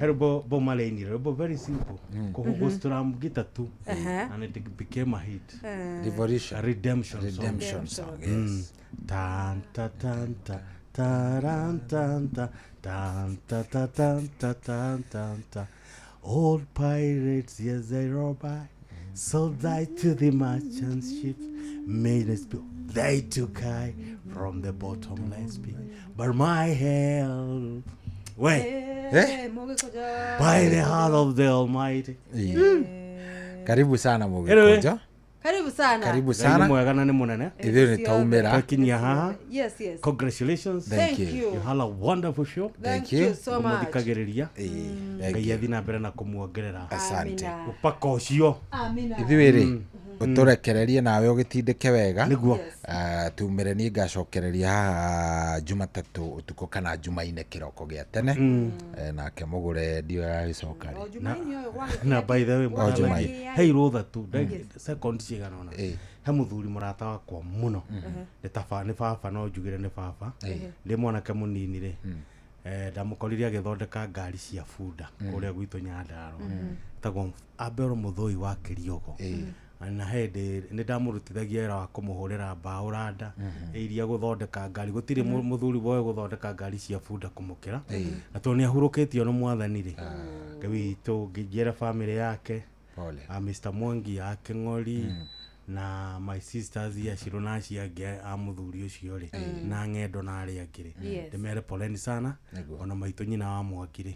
He rwĩmbo Bob Marley ainire, rwĩmbo very simple kũgũstram gita tu and it became a hit. Revolution. A redemption song. Redemption song, yes. Tan ta tan ta taran tan ta tan ta ta tan ta tan tan ta. Old pirates, yes, they rob I. Sold I to the merchant ships, made us bill. They took I from the bottomless pit. But my hell, wait, Eh? Mũgĩkũnjo. by the hand of the Almighty. Ĩĩ. Karibu sana Anyway. Mũgĩkũnjo. Karibu sana. Karibu Ngai nĩ sana. mwega na nĩ mũnene. Ithuĩ nĩ twaumĩra. Twakinyia haha. Yes, yes. Congratulations. Thank Thank you. you. You had a wonderful show. Thank you so much. Mũthikagĩrĩria. Thank Ngai you. athiĩ na mbere na kũmuongerera Asante. Amina. ũpaka ũcio. Amina. Ithuĩ rĩ ũtũrekererie nawe ũgĩtindĩke wega. Nĩguo. Tumĩre niĩ ngacokereria haha Jumatatũ ũtukũ kana Jumaine kĩroko gĩa tene. Nake mũgũre ndiũ agagĩcoka rĩ. O Jumaine ũyũ gwagĩkĩa Na by the way, O mũtaragia, Jumaine. he irũtha tu second cigana ũna. Ĩĩ. He mũthuri mũrata wakwa mũno. Nĩ ta nĩ baba no njugire nĩ baba. Ndĩ mwanake mũnini rĩ. Ndamũkorire agĩthondeka ngari cia bunda kũrĩa gwitũ Nyandarua. Etagwo Abel Mũthũi wa Kĩriogo. Na hĩndĩ nĩ ndamũrutithagia wĩra wa kũmũhũrĩra mbaũ randa iria gũthondeka ngari gũtirĩ mũthuri woĩ gũthondeka ngari cia bunda kũmũkĩra na tondũ nĩ ahurũkĩtio nĩ mwathani rĩ Ngai witũ ngĩnjĩra bamĩrĩ yake Pole. Mr Mwangi a Kĩng'ori na my sisters ya Shiro na acio angĩ a mũthuri ũcio rĩ na ng'endo na arĩa angĩ rĩ Yes. ndĩmere poleni sana Nĩguo. ona maitũ nyina wa Mwangi rĩ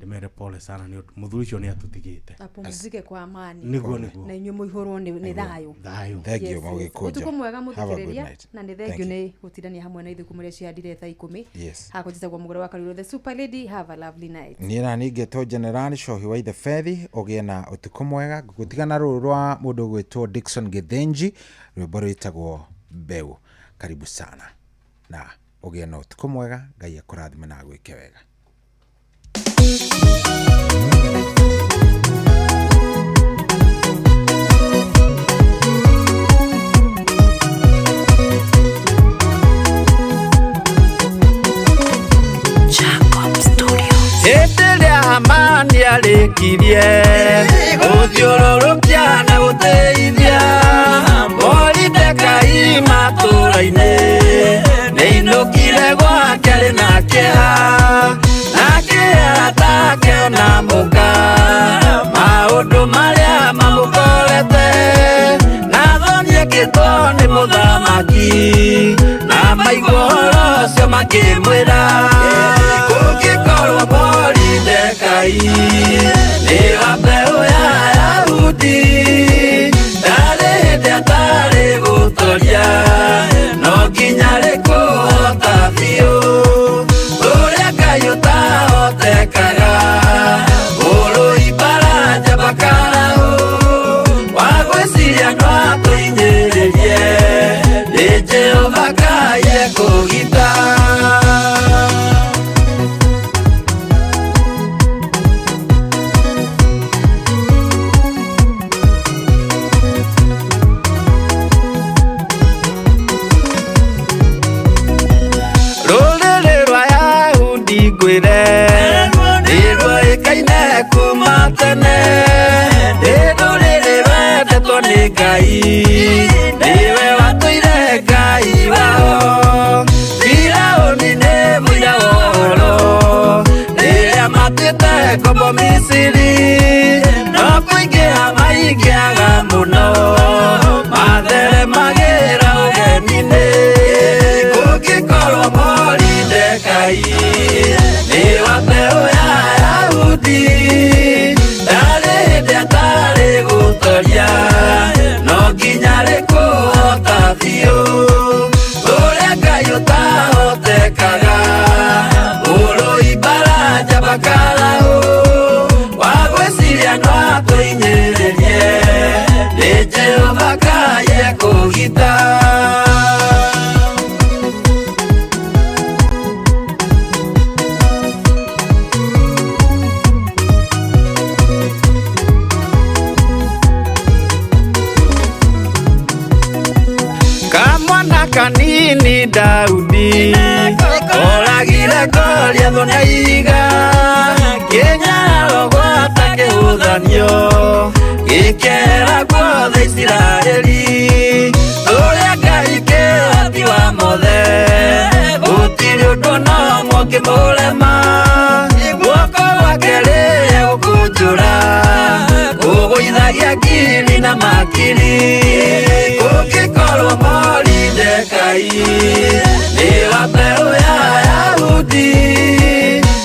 ndĩmere pole sana nĩ ũndũ mũthuri ũcio nĩ atũtigĩte Apumzike kwa amani. Nĩguo, nĩguo. Na inyuĩ mũihũrwo nĩ thayũ. Thayũ. Thank you Yes, yes. Mũgĩkũnjo. Ũtukũ mwega Have a good mũthikĩrĩria night. na nĩ Thank thengio you. nĩ gũtindania hamwe na ithuĩ kumũrĩa ciandire thaa ikũmi. Yes. Hakwa njĩtagwo Mũgũre wa Karuro the super lady. Have a lovely night. Niĩ na niĩ ngetwo General Cohi wa Ithe Bethi ũgĩe na ũtukũ mwega ngũgũtigana rũrũ rwa mũndũ ũgwĩtwo Dickson Gĩthĩnji rwĩmbo rwĩtagwo Mbeũ. Karibu sana na ũgĩe na ũtukũ mwega Ngai akũrathime na agwĩke wega. Hĩndĩ ĩrĩa Hamani arĩkirie gũthiũrũrũkia na gũtĩithia Moridekai matũũra-inĩ nĩainũkire gwake arĩ na kĩeha nake arata ake ona mũka maũndũ marĩa mamũkorete na thoni ekĩtwo nĩ mũthamaki na maigua ũhoro ũcio makĩmwĩra kũngĩkorwo Moridekai nĩ wa mbeũ ya Yahudi ndarĩ hĩndĩ atarĩ gũtoria no nginya rĩkũhota biũ ũrĩa Ngai ũtahotekaga ũrũi mbara njamba karaũ wa gwĩciria no atũhinyĩrĩrie nĩ Jehova Ngai ekũgita. Ngombo Misiri no kũingĩha maingĩhaga mũno matheremagĩra ũgeni-inĩ kũngĩkorwo Moridekai nĩ wa mbeũ ya Yahudi ndarĩ hĩndĩ atarĩ gũtoria no nginya rĩkũhota biũ ũrĩa Ngai ũtahotekaga ũrũi mbara njamba Karau wa gwĩciria no atũinyĩrĩrie nĩ Jehova Ngai ekũgita. Kamwana kanini Daudi oragire Goliathũ na ihiga kĩnyararo gwata kĩhũthanio gĩkera guothe Isiraeli ũrĩa Ngai kĩhoti wa mothe gũtirĩ ũndũ no ũmwe ũngĩmũrema guoko gwake rĩrĩa gũkũnjũra kũgũithagia ngiri na makiri kũngĩkorwo Moridekai nĩ wa mbeũ ya Yahudi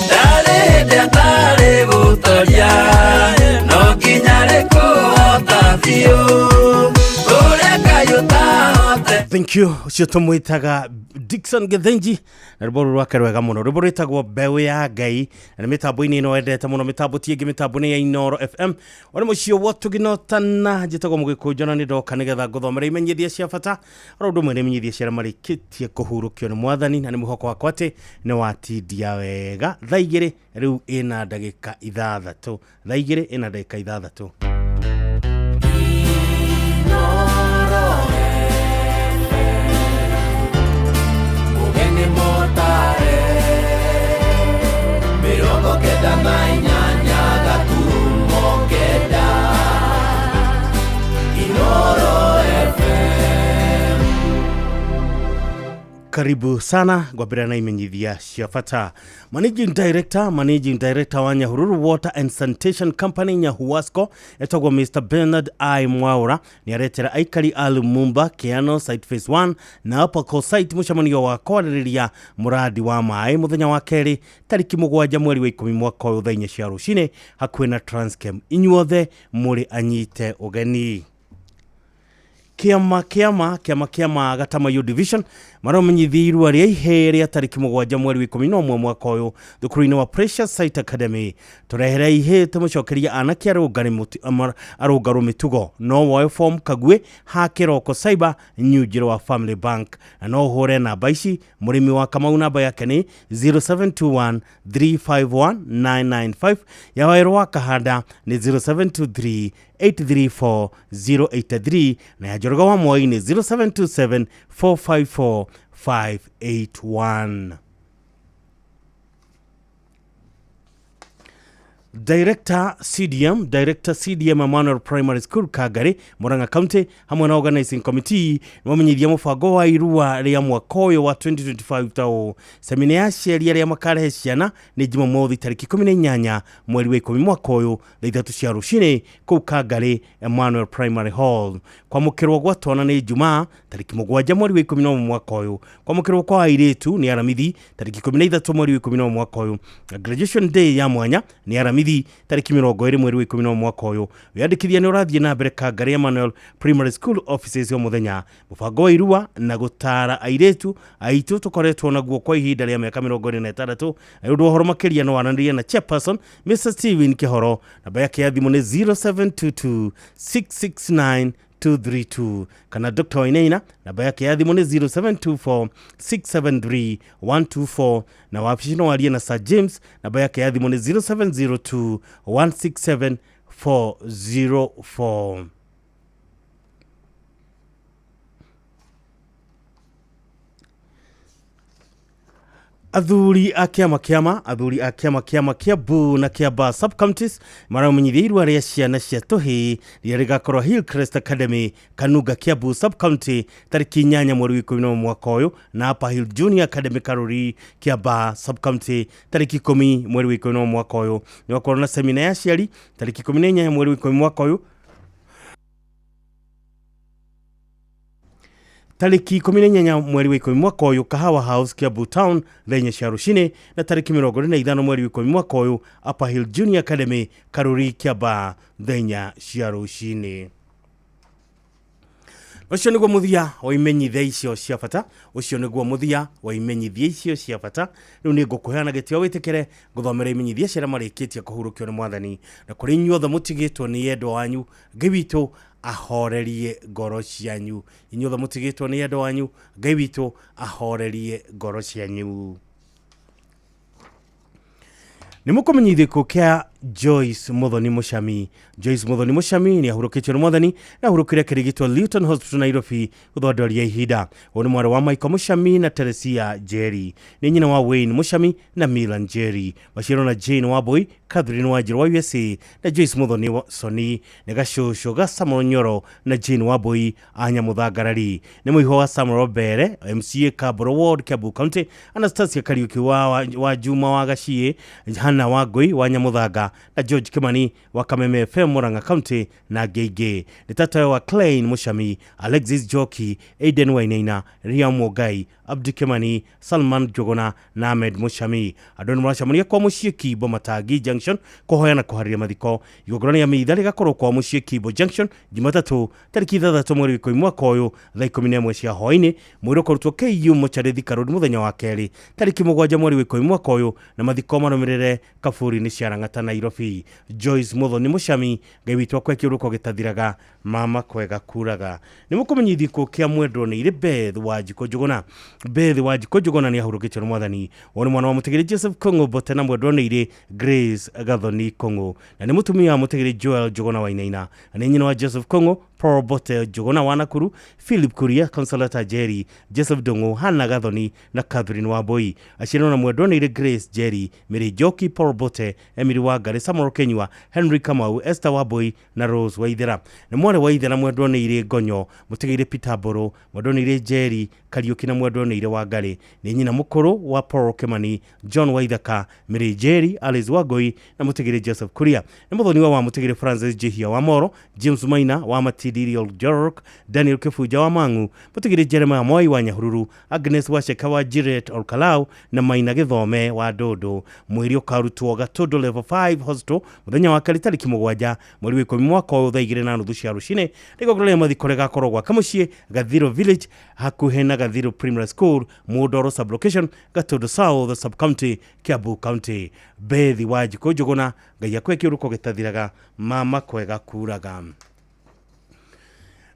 ndarĩ hĩndĩ atarĩ gũtoria no nginya rĩkũhota biũ ũrĩa Ngai ũtahote. Thank you. Ũcio tũmwĩtaga Dickson Githinji na rwĩmbo rũrũ rwake rwega mũno rwĩmbo rwĩtagwo mbeũ ya Ngai na nĩ mĩtambo-inĩ ĩno wendete mũno mĩtambo ti ĩngĩ mĩtambo nĩ ya Inooro FM ore mũciĩ wotũginotana njĩtagwo Mũgĩkũnjo na nĩ ndoka nĩgetha ngũthomere imenyithia cia bata oro ũndũ ũmwe nĩ imenyithia cia arĩa marĩkĩtie kũhurũkio nĩ mwathani na nĩ mwĩhoko wakwa atĩ nĩ watindia wega. Thaa igĩrĩ rĩu ĩna ndagĩka ithathatũ, thaa igĩrĩ ĩna ndagĩka ithathatũ. 98.9 Inooro FM. Karibu sana ngwambĩrĩria na imenyithia cia bata. Managing Director wa Nyahururu Water and Sanitation Company Nyahuwasco etagwo Mr Bernard I Mwaura nĩ aretera aikari a Lumumba Kiano Site Phase 1 na Upper Site mũcemanio wa kwarĩrĩria mũradi wa maĩ mũthenya wa kerĩ tarĩki 7 mweri wa 10 mwaka ũyũ thaa 4 cia rũcinĩ hakuhĩ na Transchem. Inyuothe mũrĩ anyite ũgeni. Kĩama Gatamayu Division maramenyithia irua rĩa ihĩĩ rĩa tarĩki 7 mweri wa 11 mwaka ũyũ thukuru-inĩ wa Precious Sight Academy. Tũrehere ihĩĩ tũmũcokeria anake arũngarũ mĩtugo no woe form Kagwe ha Kĩroko Cyber New Njĩra wa Family Bank na no ũhũre namba ici. Mũrĩmi wa Kamau namba yake nĩ 0721 351 995, ya Waĩrũ wa Kahanda nĩ 0723 834 083 na ya Njoroge wa Moi nĩ 0727 454 581. Director CDM Emmanuel Primary School Kagari Murang'a County hamwe na organizing committee nĩmamenyithia mũbango wa irua rĩa mwaka ũyũ wa 2025 tao semina ya aciari arĩa makarehe ciana nĩ Jumamothi tarĩki 18 mweri wa 10 mwaka ũyũ thaa 3 cia rũcinĩ kũu Kagari Emmanuel Primary Hall. Kwamũkĩrwo gwa twana nĩ Jumaa tarĩki 7 mweri wa 11 mwaka ũyũ. Kwamũkĩrwo kwa airĩtu nĩ Aramithi tarĩki 13 mweri wa 11 mwaka ũyũ. Graduation day ya mwanya nĩ Aramithi tarĩki 20 mweri wa 11 mwaka ũyũ. Wĩyandĩkithia nĩ ũrathiĩ na mbere Kangari Emmanuel Primary School offices o mũthenya. Mũbango wa irua na gũtara airĩtu aitũ tũkoretwo naguo kwa ihinda rĩa mĩaka 46 na ũndũ wa ũhoro makĩria no waranĩrie na chairperson Mr Steven Kĩhoro. Namba yake ya thimũ nĩ 0722 669 232 kana Dr. Wainaina namba yake ya thimũ nĩ 0724 673 124 na wabici no warie na Sir James namba yake ya thimũ nĩ 0702 167 404. Athuri a kĩama kĩama athuri a kĩama kĩama kĩa Bu na kĩa Ba sub-counties maramenyithia irua rĩa ciana cia tũhĩĩ rĩrĩa rĩgakorwo Hillcrest Academy Kanunga Kiambu sub-county tarĩki 8 mweri wa 11 mwaka ũyũ, na Upper Hill Junior Academy Karuri Kiambaa sub-county tarĩki 10 mweri wa 11 mwaka ũyũ. Nĩ gwakorwo na semina ya aciari tarĩki 18 mweri wa 10 mwaka ũyũ. Tarĩki 18 mweri wa 10 mwaka ũyũ Kahawa House Kiambu Town thaa 4 cia rũcinĩ, na tarĩki 25 mweri wa 10 mwaka ũyũ Upper Hill Junior Academy Karuri Kiambaa thaa 4 cia rũcinĩ. Ũcio nĩguo mũthia wa imenyithia icio cia bata. Ũcio nĩguo mũthia wa imenyithia icio cia bata. Rĩu nĩ ngũkũheana gĩtĩo wĩtĩkĩre ngũthomera imenyithia cia arĩa marĩkĩtie kũhurũkio nĩ Mwathani, na kũrĩ inyuothe mũtigĩtwo nĩ endwa wanyu, Ngai witũ ahorerie ngoro cianyu. Inyuothe mũtigĩtwo nĩ endwa wanyu, Ngai witũ ahorerie ngoro cianyu. Nĩ mũkũmenyithio gĩkuũ kĩa Joyce Muthoni Muchami. Joyce Muthoni Muchami nĩ ahurũkĩtio nĩ Mwathani na ahurũkire akĩrigitwo Luton Hospital Nairobi gũthondoria ihinda. Ũyũ nĩ mwarĩ wa Michael Muchami na Teresia Njeri. Nĩ nyina wa Wayne Muchami na Milan Njeri. Maciarwo na Jane Wambui, Catherine Wanjiru wa USA na Joyce Muthoni Soni. Nĩ gacũcũ ga Samuel Nyoro na Jane Wambui a Nyamũthangarari. Nĩ mũihwa wa Samuel Mbere, MCA Kaboro Ward, Kiambu County, Anastasia Kariuki wa Juma wa Gaciĩ, Hannah Wangui wa Nyamuthanga na George Kimani wa Kameme FM Murang'a County na angĩ aingĩ. Nĩ tatawe wa Klein Muchami, Alexis Njoki, Aiden Wainaina, Riam Mugai, Abdi Kimani, Salman Njuguna na Ahmed Muchami. Andũ nĩ maracemania kwa mũciĩ Kimbo Matangi Junction kũhoya na kũharĩria mathiko. Igongona rĩa mitha rĩgakorwo kwa mũciĩ Kimbo Junction Jumatatũ tarĩki 6 mweri wa 10 mwaka ũyũ thaa 11 cia hwaĩ-inĩ. Mwĩrĩ ũkarutwo KU Mochari Thika Road mũthenya wa kerĩ tarĩki 7 mweri wa 10 mwaka ũyũ, na mathiko marũmĩrĩre kaburi-inĩ cia Lang'ata Nairobi. Joyce Muthoni Muchami, Ngai witũ akwe kĩũrũko gĩtathiraga, mama kwega kuraga. Nĩ mũkũmenyithio gĩkuũ kĩa mwendwo nĩ irĩ Beth Wanjikũ Njuguna. Beth Wanjikũ Njuguna nĩ ahurũkĩtio nĩ Mwathani. Ũyũ nĩ mwana wa mũtigĩri Joseph Kong'ũ Mbote na mwendwo nĩ irĩ Grace Gathoni Kong'ũ, na nĩ mũtumia wa mũtigĩri Joel Njuguna Wainaina, na nĩ nyina wa Joseph Kong'ũ, Paul Mbote Njuguna wa Nakuru, Philip Kuria, Consolata Njeri, Joseph Ndung'u, Hannah Gathoni na Catherine Wambui. Aciarĩrwo na mwendwo nĩ irĩ Grace Njeri, Mary Njoki, Paul Mbote, Emily Wangari, Samuel Kenyua, Henry Kamau, Esther Wambui na Rose Waithera. Nĩ mwarĩ wa ithe na mwendwo nĩ irĩ Ngonyo, mũtigĩire Peter Mbũrũ, mwendwo nĩ irĩ Njeri Kariuki na mwendwo nĩ irĩ Wangari. Nĩ nyina mũkũrũ wa Paul Kimani, John Waithaka, Mary Njeri, Alice Wangui na mũtigĩire Joseph Kuria. Nĩ mũthoniwa wa mũtigĩire Francis Njihia wa Moro, James Maina wa Matidi Jorok, Daniel Kibuja wa Mang'u, mũtigĩire Jeremiah Moi wa Nyahururu, Agnes Wacheka wa Jiret Olkalau na Maina Gĩthome wa Ndũndũ. Mwĩrĩ ũkarutwo Gatũndũ Level 5 Hospital mũthenya wa kerĩ tarĩki 7 mweri wa 10 mwaka ũyũ thaa 2:30 cia rũcinĩ. Igongona rĩa mathiko rĩgakorwo gwake mũciĩ Gathiro Village hakuhĩ na Gathiro Primary School, Mũndoro Sub-Location, Gatũndũ South Sub-County, Kiambu County. Beth Wanjikũ Njuguna, Ngai akwe kĩũrũko gĩtathiraga, mama kwega kuraga.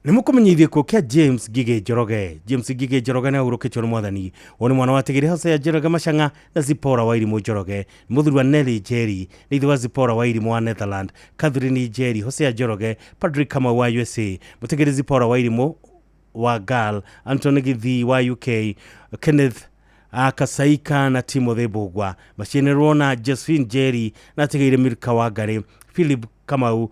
Nĩ mũkũmenyithio gĩkuũ kĩa James Ngigĩ Njoroge. James Ngigĩ Njoroge nĩ ahurũkĩtio nĩ Mwathani. Ũyũ nĩ mwana wa Tigiri Hosea Njoroge Machang'a na Zipporah Wairimũ Njoroge. Nĩ mũthuri wa Nelly Njeri, nĩ ithe wa Zipporah Wairimũ wa Netherland, Catherine Njeri, Hosea Njoroge, Patrick Kamau wa USA, mũtigĩri Zipporah Wairimũ wa Gal, Anthony Githii wa UK, Kenneth Kasaika na Timothy Mbũgua. Macianĩrwo na Josephine Njeri na atigĩire Milka Wangari, Philip Kamau,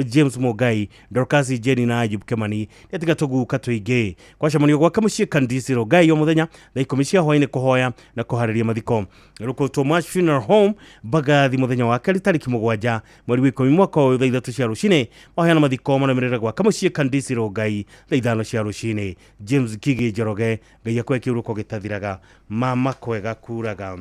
James Mugai, Dorcas Njeri na Ayub Kimani. Nĩatiga tũguka tũingĩ. Kwacemanio gwake mũciĩ Kandisi Rongai o mũthenya thaa 10 cia hwaĩ-inĩ kũhoya na kũharĩria mathiko. Rũkũtwo March Funeral Home Mbagathi mũthenya wa kerĩ tarĩki 7 mweri wa 10 mwaka ũyũ thaa 3 cia rũcinĩ. Mahoya mathiko marũmĩrĩre gwake mũciĩ Kandisi Rongai thaa 5 cia rũcinĩ. James Ngigĩ Njoroge, Ngai akwe kĩũrũko gĩtathiraga, mama kwega kuraga.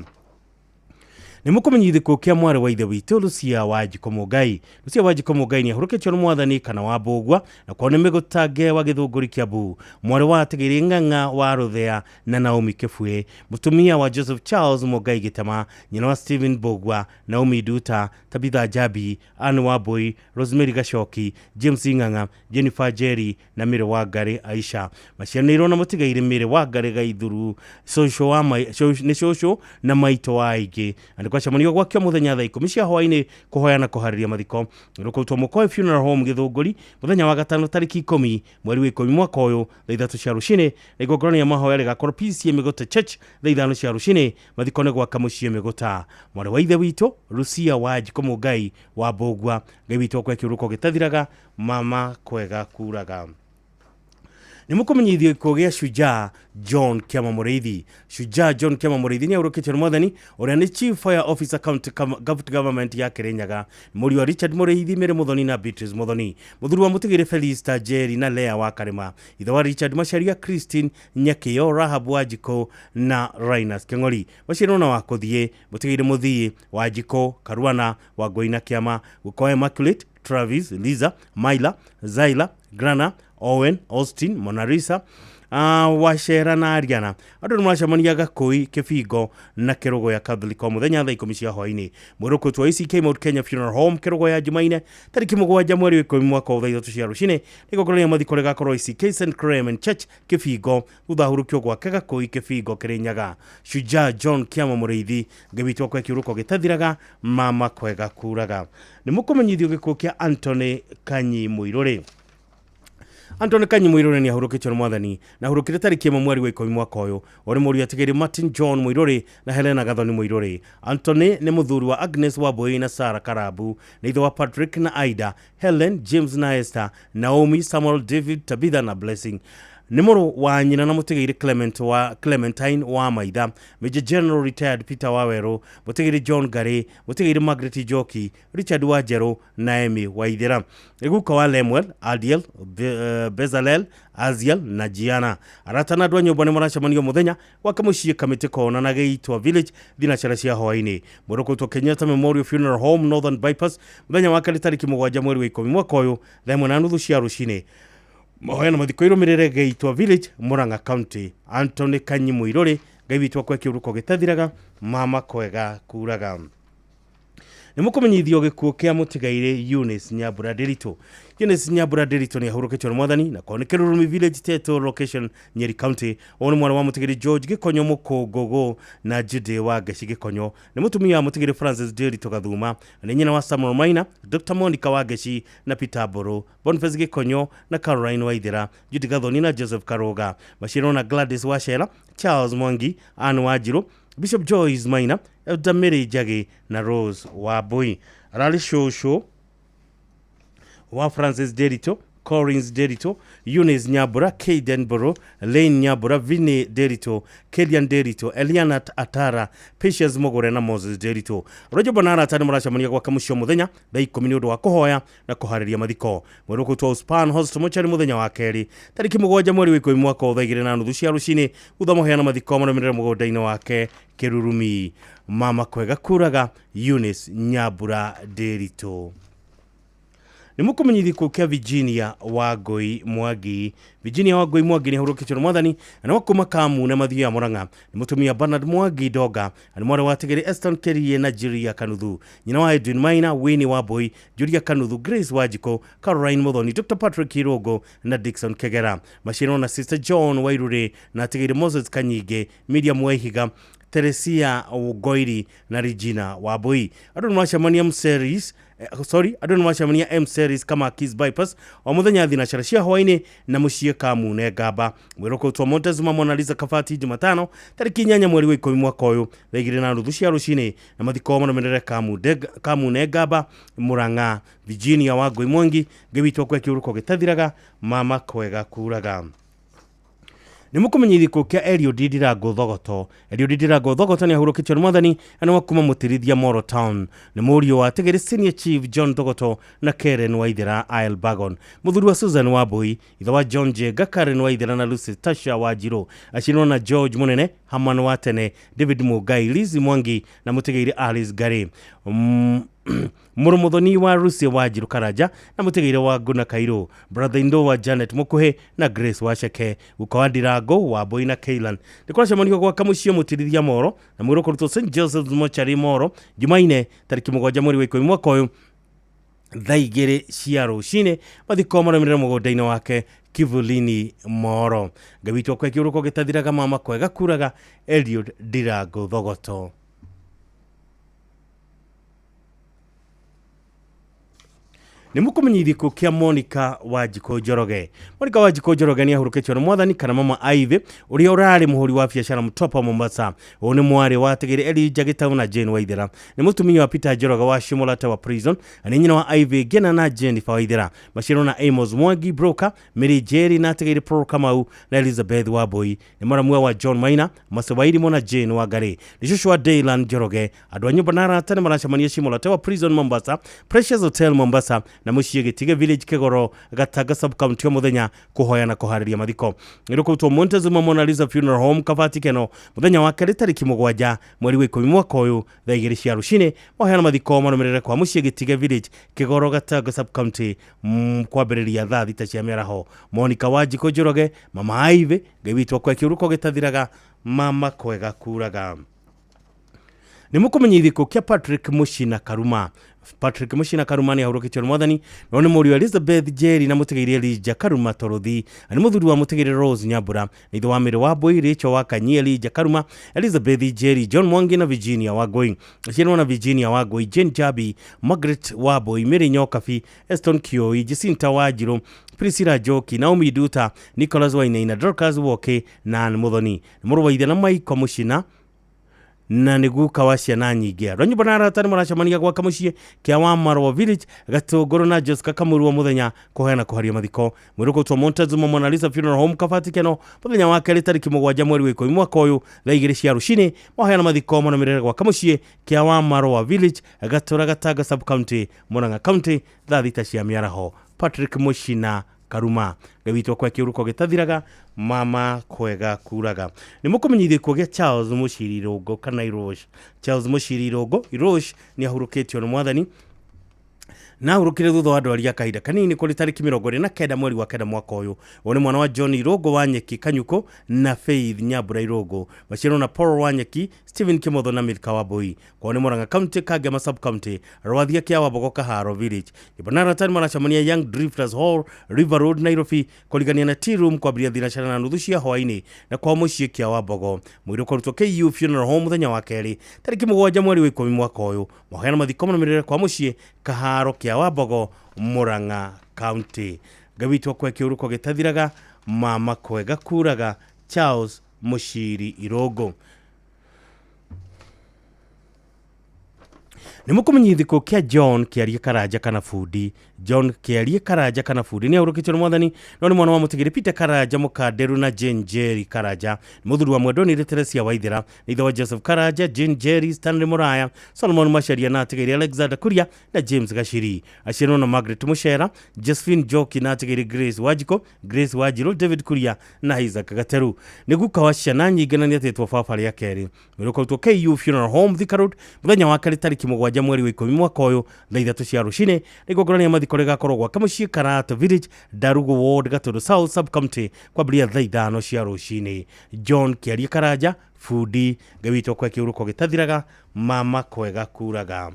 Nĩ mũkũmenyithio gĩkuũ kĩa mwarĩ wa ithe witũ Lucia Wanjikũ Mũngai. Lucia Wanjikũ Mũngai nĩ ahurũkĩtio nĩ Mwathani kana wa Mbũgua, na kwao nĩ Mĩgũtange wa Gĩthũngũri Kiambu. Mwarĩ wa Atigĩrĩ Ng'ang'a wa Rũthea na Naomi Kĩbuĩ, mũtumia wa Joseph Charles Mũngai Gĩtema, nyina wa Stephen Mbũgua, Naomi Nduta, Tabitha Njambi, Anne Wambui, Rosemary Gacoki, James Ng'ang'a, Jennifer Njeri na Mary Wangari Aisha. Maciaranĩirwo na mũtigairĩ Mary Wangari Gaithuru, nĩ cũcũ na maitũ wa aingĩ. Na nĩ kwacemanio gwakio mũthenya thaa 10 cia hwaĩ-inĩ kũhoya na kũharĩria mathiko. Rũkũrutwo Mũkoe Funeral Home Gĩthũngũri mũthenya wa gatano tarĩki 10 mweri wa 10 mwaka ũyũ thaa 3 cia rũcinĩ. Na igongona rĩa mahoya rĩgakorwo PCA Mĩgũta Church thaa 5 cia rũcinĩ. Mathiko nĩ gwaka mũciĩ Mĩgũta. Mwarĩ wa ithe witũ Lucia Wanjikũ Mũngai wa Mbũgua, Ngai witũ akwe kĩũrũko gĩtathiraga, mama kwega kuraga. Nĩ mũkũmenyithio gĩkuũ gĩa Shujaa John Kĩama Mũrĩithi. Shujaa John Kĩama Mũrĩithi nĩ ahurũkĩtio nĩ mwathani ũrĩa nĩ Chief Fire Officer County Government ya Kĩrĩnyaga. Mũriũ wa Richard Mũrĩithi, Mary Mũthoni na Beatrice Mũthoni. Mũthuri wa Mũtigĩrĩ Felista Jerry na Lea wa Karĩma. Ithe wa Richard Macharia, Christine Nyakĩo, Rahab Wanjikũ na Rainus Kĩng'ori. Maciarwo na wa kũthiĩ Mũtigĩrĩ Mũthii, Wanjikũ, Karuana, Wangũi na Kĩama. Gũkoe Immaculate, Travis, Liza, Myla, Zaila, Grana, Owen, Austin, Monarisa, Wacera na Ariana. Andũ nĩ maracemania Gakũi, Kĩbingo na Kĩrũgũya Catholic o mũthenya thaa 10 cia hwaĩ-inĩ. Mwĩrũkũtwo ACK Mount Kenya Funeral Home Kĩrũgũya Jumaine tarĩki 7 mweri wa 10 mwaka wa thaa 3 cia rũcinĩ. Igongona rĩa mathiko rĩgakorwo ACK St Clement Church Kĩbingo thutha hurũkio gwake Gakũi, Kĩbingo, Kĩrĩnyaga. Shujaa John Kĩama Mũrĩithi, Ngai witũ akwe kĩũrũko gĩtathiraga, mama kwega kuraga. Nĩ mũkũmenyithio gĩkuũ kĩa Anthony Kanyi Mũirũrĩ. Anthony Kanyi Mũirũrĩ nĩ ahurũkĩtio nĩ mwathani na ahurũkire tarĩki 1 mweri wa 10 mwaka ũyũ. Ũrĩ mũriũ atigĩrĩ Martin John Mũirũrĩ na Helena Gathoni Mũirũrĩ. Anthony nĩ mũthuri wa Agnes Wambui na Sarah Karabu, nĩ ithe wa Patrick na Aida, Helen, James na Esther, Naomi, Samuel, David, Tabitha na Blessing. Nĩ mũrũ wa nyina na mũtigĩrĩ Clementine wa Maitha, Major General Retired Peter Wawerũ, mũtigĩrĩ John Gary, mũtigĩrĩ Margaret Njoki, Richard Wanjerũ na Amy Waithera. Guka wa Lemuel, Adiel, Bezalel, Aziel na Gianna. Arata na andũ a nyũmba nĩ maracemanio mũthenya gwake mũciĩ Kamĩtĩ Kona na Gĩitwa Village thinacara cia hwaĩ-inĩ. Mwĩrũkũtwo Kenyatta Memorial Funeral Home Northern Bypass mũthenya wa kerĩ tarĩki 7 mweri wa 10 mwaka ũyũ thaa 1:30 cia rũcinĩ. Mahoya na mathiko irũmĩrĩre Gĩitwa Village, Murang'a County. Anthony Kanyi Mũirũrĩ, Ngai witũ akwe kĩũrũko gĩtathiraga, mama kwega kuraga. Nĩ mũkũmenyithio gĩkuũ kĩa mũtigairĩ Eunice Nyambura Ndiritu. Eunice Nyambura Ndiritu nĩ ahurũkĩtio nĩ mwathani na kwa nĩ Kĩrurumi Village, Teto Location, Nyeri County. Ũyũ nĩ mwana wa mũtigĩrĩ George Gĩkonyo Mũkũngũgũ na Judy wa Ngeci Gĩkonyo. Nĩ mũtumia wa mũtigĩrĩ Francis Ndiritu Gathuma, nĩ nyina wa Samuel Maina, Dr. Monica wa Ngeci na Peter Mbũrũ, Boniface Gĩkonyo na Caroline Waithera, Judy Gathoni na Joseph Karoga. Maciarwo na Gladys Wachera, Charles Mwangi, Anne Wanjiru, Bishop Joyce Maina, Elder Mary Njagi na Rose Wambui. Ararĩ cũcũ wa Francis Ndiritu, Collins Ndiritu, Eunice Nyambura, Kaden Boro, Lane Nyambura, Vinny Ndiritu, Kelian Ndiritu, Eliana Atara, Patience Mugure na Moses Ndiritu. Roger Bonara atani maracemania gwake mũciĩ mũthenya thaa 10 nĩ ũndũ wa kũhoya na kũharĩria mathiko. Mwĩrũkũtwo Uspan Host Mochari mũthenya wa kerĩ tarĩki 7 mweri wa 10 mwaka wa thaa 2:30 cia rũcinĩ thutha mũheana mathiko marũmĩrĩre mũgũnda-inĩ wake Kĩrurumi. Mama kwega kuraga, Eunice Nyambura Ndiritu. Nĩ mũkũmenyithio gĩkuũ kĩa Virginia Wangũi Mwangi. Virginia Wangũi Mwangi nĩ ahurũkĩtio nĩ mwathani na nĩ wa kuma Kamune Mathioya ya Murang'a. Nĩ mũtumia Bernard Mwangi Ndonga, na nĩ mwarĩ wa Tigĩrĩ Eston Kerie na Julia Kanuthu. Nyina wa Edwin Maina, Winnie Wambui, Julia Kanuthu, Grace Wanjikũ, Caroline Muthoni, Dr. Patrick Irũngũ na Dickson Kegera. Maciarwo na Sister John Wairũrĩ na Tigĩrĩ Moses Kanyingĩ, Miriam Waihiga, Teresia Ngoiri na Regina Wambui. Andũ nĩ maracemania andũ nĩ maracemania M Series kama Kiss Bypass o mũthenya thinacara cia hwaĩ-inĩ na mũciĩ Kamune Ngamba. Mwĩrũkũtwo Montezuma Mona Lisa Kabati Jumatano tarĩki 8 mweri wa 10 mwaka ũyũ thaa 2:30 cia rũcinĩ na mathiko marũmĩrĩre Kamune Ngamba, Murang'a. Virginia Wangũi Mwangi, Ngai witũ akwe kĩũrũko gĩtathiraga, mama kwega kuraga. Nĩ mũkũmenyithio gĩkuũ kĩa Eliud Ndirango Thogoto. Eliud Ndirango Thogoto nĩ ahurũkĩtio nĩ mwathani na nĩ wa kuma Mũtirithia Moro Town. Nĩ mũriũ wa Tigĩrĩ Senior Chief John Thogoto na Karen Waithera Isle Bagon. Mũthuri wa Susan Wambui, ithe wa John Njenga, Karen Waithera na Lucy Tasha Wanjiru. Aciarwo na George Mũnene, Haman wa Tene, David Mũngai, Liz Mwangi na mũtigĩrĩ Alice Gary. Mũrũ mũthoni wa Lucy Wanjiru Karanja na mũtigĩrĩ wa Nguna Kairũ, brother in law wa Janet Mũkuhĩ na Grace Wacheke, guka wa Ndirango Wambui na Keilan. Nĩ kũracemanio gwaka mũciĩ Mũtirithia Moro na mwĩrĩ ũkũrutwo St Joseph's Mochari Moro Jumaine tarĩki 7 mweri wa 10 mwaka ũyũ thaa 2 cia rũcinĩ. Mathiko marũmĩrĩre mũgũnda-inĩ wake Kivulini Moro. Ngai witũ akwe kĩũrũko gĩtathiraga, mama kwega kuraga, Eliud Ndirango Thogoto. Nĩ mũkũmenyithia gĩkuũ kĩa Monica Wanjikũ Njoroge. Monica Wanjikũ Njoroge nĩ ahurũkĩtio nĩ mwathani kana mama Ivy ũrĩa ũrarĩ mũhũri wa biacara Mtwapa Mombasa. Ũyũ nĩ mwarĩ wa Tigĩrĩ Elijah Gĩtaũ na Jane Waithera. Nĩ mũtumia wa Peter Njoroge wa Shimolata wa Prison na nĩ nyina wa Ivy Ngena na Jennifer Waithera. Maciarwo na Amos Mwangi Broker, Mary Jerry na Tigĩrĩ Paul Kamau na Elizabeth Wambui. Nĩ mũramua wa John Maina, Masewairimo na Jane Wangari. Nĩ cũcũ wa Daylan Njoroge. Andũ a nyũmba na arata nĩ maracemania Shimolata wa Prison Mombasa, Precious Hotel Mombasa na mũciĩ Gĩtige Village Kĩgoro Gatanga sub county o mũthenya kũhoya na kũharĩria mathiko. Nĩrũkũrutwo Montezuma Mona Lisa Funeral Home Kabati Keno mũthenya wa kerĩ tarĩki 7 mweri wa 10 mwaka ũyũ thaa 2 cia rũcinĩ. Mahoya na mathiko marũmĩrĩre kwa mũciĩ Gĩtige Village Kĩgoro Gatanga sub county kwambĩrĩria thaa 6 cia mĩaraho. Monica Wanjikũ Njoroge, mama Ivy, Ngai witũ akwe kĩũrũko gĩtathiraga, mama kwega kuraga. Nĩ mũkũmenyithia gĩkuũ kĩa Patrick Mushina Karuma. Patrick Mushina Karuma nĩ ahurũkĩtio nĩ mwathani no nĩ mũriũ Elizabeth Jerry na mũtigĩrĩ Elijah Karuma Torothi na nĩ mũthuri wa mũtigĩrĩ Rose Nyambura nĩ ithe wa Mary Wambui, Rachel wa Kanyi, Elijah Karuma, Elizabeth Jerry, John Mwangi na Virginia Wangui. Cianwo na Virginia Wangui, Jane Jabi, Margaret Wambui, Mary Nyokabi, Eston Kioi, Jacinta Wanjiru, Priscilla Njoki, Naomi Duta, Nicholas Wainaina, Dorcas Woke na Ann Muthoni. Nĩ mũrũ wa ithe na Michael Mushina na nĩ guka wa ciana nyingĩ. Andũ a nyũmba na arata nĩ maracemania gwaka mũciĩ kĩa Wamarwa Village Gatũngũrũ na Jessica Kamuru wa mũthenya kũheana kũharia mathiko. Mwĩrĩ ũkũrutwo Montezuma Mona Lisa Funeral Home Kabati Keno mũthenya wa kerĩ tarĩki 7 mweri wa 10 mwaka ũyũ thaa 2 cia rũcinĩ. Mahoya mathiko marũmĩrĩre gwaka mũciĩ kĩa Wamarwa Village Gatũra Gatanga sub county Murang'a county thaa 6 cia mĩaraho. Patrick Mushina Karuma, Ngai witũ akwe kĩũrũko gĩtathiraga, mama kwega kuraga. Nĩ mũkũmenyithia gĩkuũ kĩa Charles Mũciri Irũngũ kana Irosh. Charles Mũciri Irũngũ Irosh nĩ ahurũkĩtio nĩ mwathani na ahurũkire thutha wa ndwari ya kahinda kanini kũrĩ tarĩki 29 mweri wa 9 mwaka ũyũ. Ũyũ nĩ mwana wa John Irũngũ wa Nyeki Kanyuko na Faith Nyambura Irũngũ. Maciarwo na Paul wa Nyeki, Stephen Kimotho na Milka Wambui. Kwao nĩ Murang'a County, Kangema sub county, Rwathia kĩa Wambogo Kaharo Village. Nyũmba na arata nĩ maracemania Young Drifters Hall, River Road, Nairobi, kũrigania na Tea Room kwambĩrĩria 3:30 cia hwaĩ-inĩ na kwao mũciĩ kĩa Wambogo. Mwĩrĩ ũkũrutwo KU Funeral Home mũthenya wa kerĩ tarĩki 7 mweri wa 10 mwaka ũyũ. Mahoya na mathiko marũmĩrĩre kwa mũciĩ Kaharo kĩa Wambogo Murang'a County. Ngai witũ akwe kĩũrũko gĩtathiraga, mama kwega kuraga. Charles Mũciri Irũngũ. Nĩ mũkũmenyithia gĩkuũ kĩa John Kĩarie Karanja kana Bundi. John Kĩarie Karanja kana Bundi nĩ ahurũkĩtio nĩ mwathani no nĩ mwana wa mũtigĩrĩ Peter Karanja Mũkanderu na Jane Jerry Karanja. Nĩ mũthuri wa Mwendwa nĩ Teresia Waithera, nĩ ithe wa Joseph Karanja, Jane Jerry, Stanley Muraya, Solomon Macharia na atigĩrĩ Alexander Kuria na James Gachiri. Aciarwo na Margaret Muchera, Josephine Njoki na atigĩrĩ Grace Wanjiko, Grace Wanjiru, David Kuria na Isaac Gateru. Nĩ guka wa ciana nyingĩ na nĩetĩtwo baba rĩa kerĩ. Mwĩrĩ ũkarutwo KU Funeral Home Thika Road mũthenya wa kerĩ tarĩki 7 mweri wa 10 mwaka ũyũ thaa 3 cia rũcinĩ. Nĩ igongona rĩa mathiko rĩgakorwo gwake mũciĩ Karata Village, Ndarugu Ward, Gatũndũ South sub county kwambĩrĩria thaa 5 cia rũcinĩ. John Kĩarie Karanja Bundi, Ngai witũ akwe kĩũrũko gĩtathiraga, mama kwega kuraga.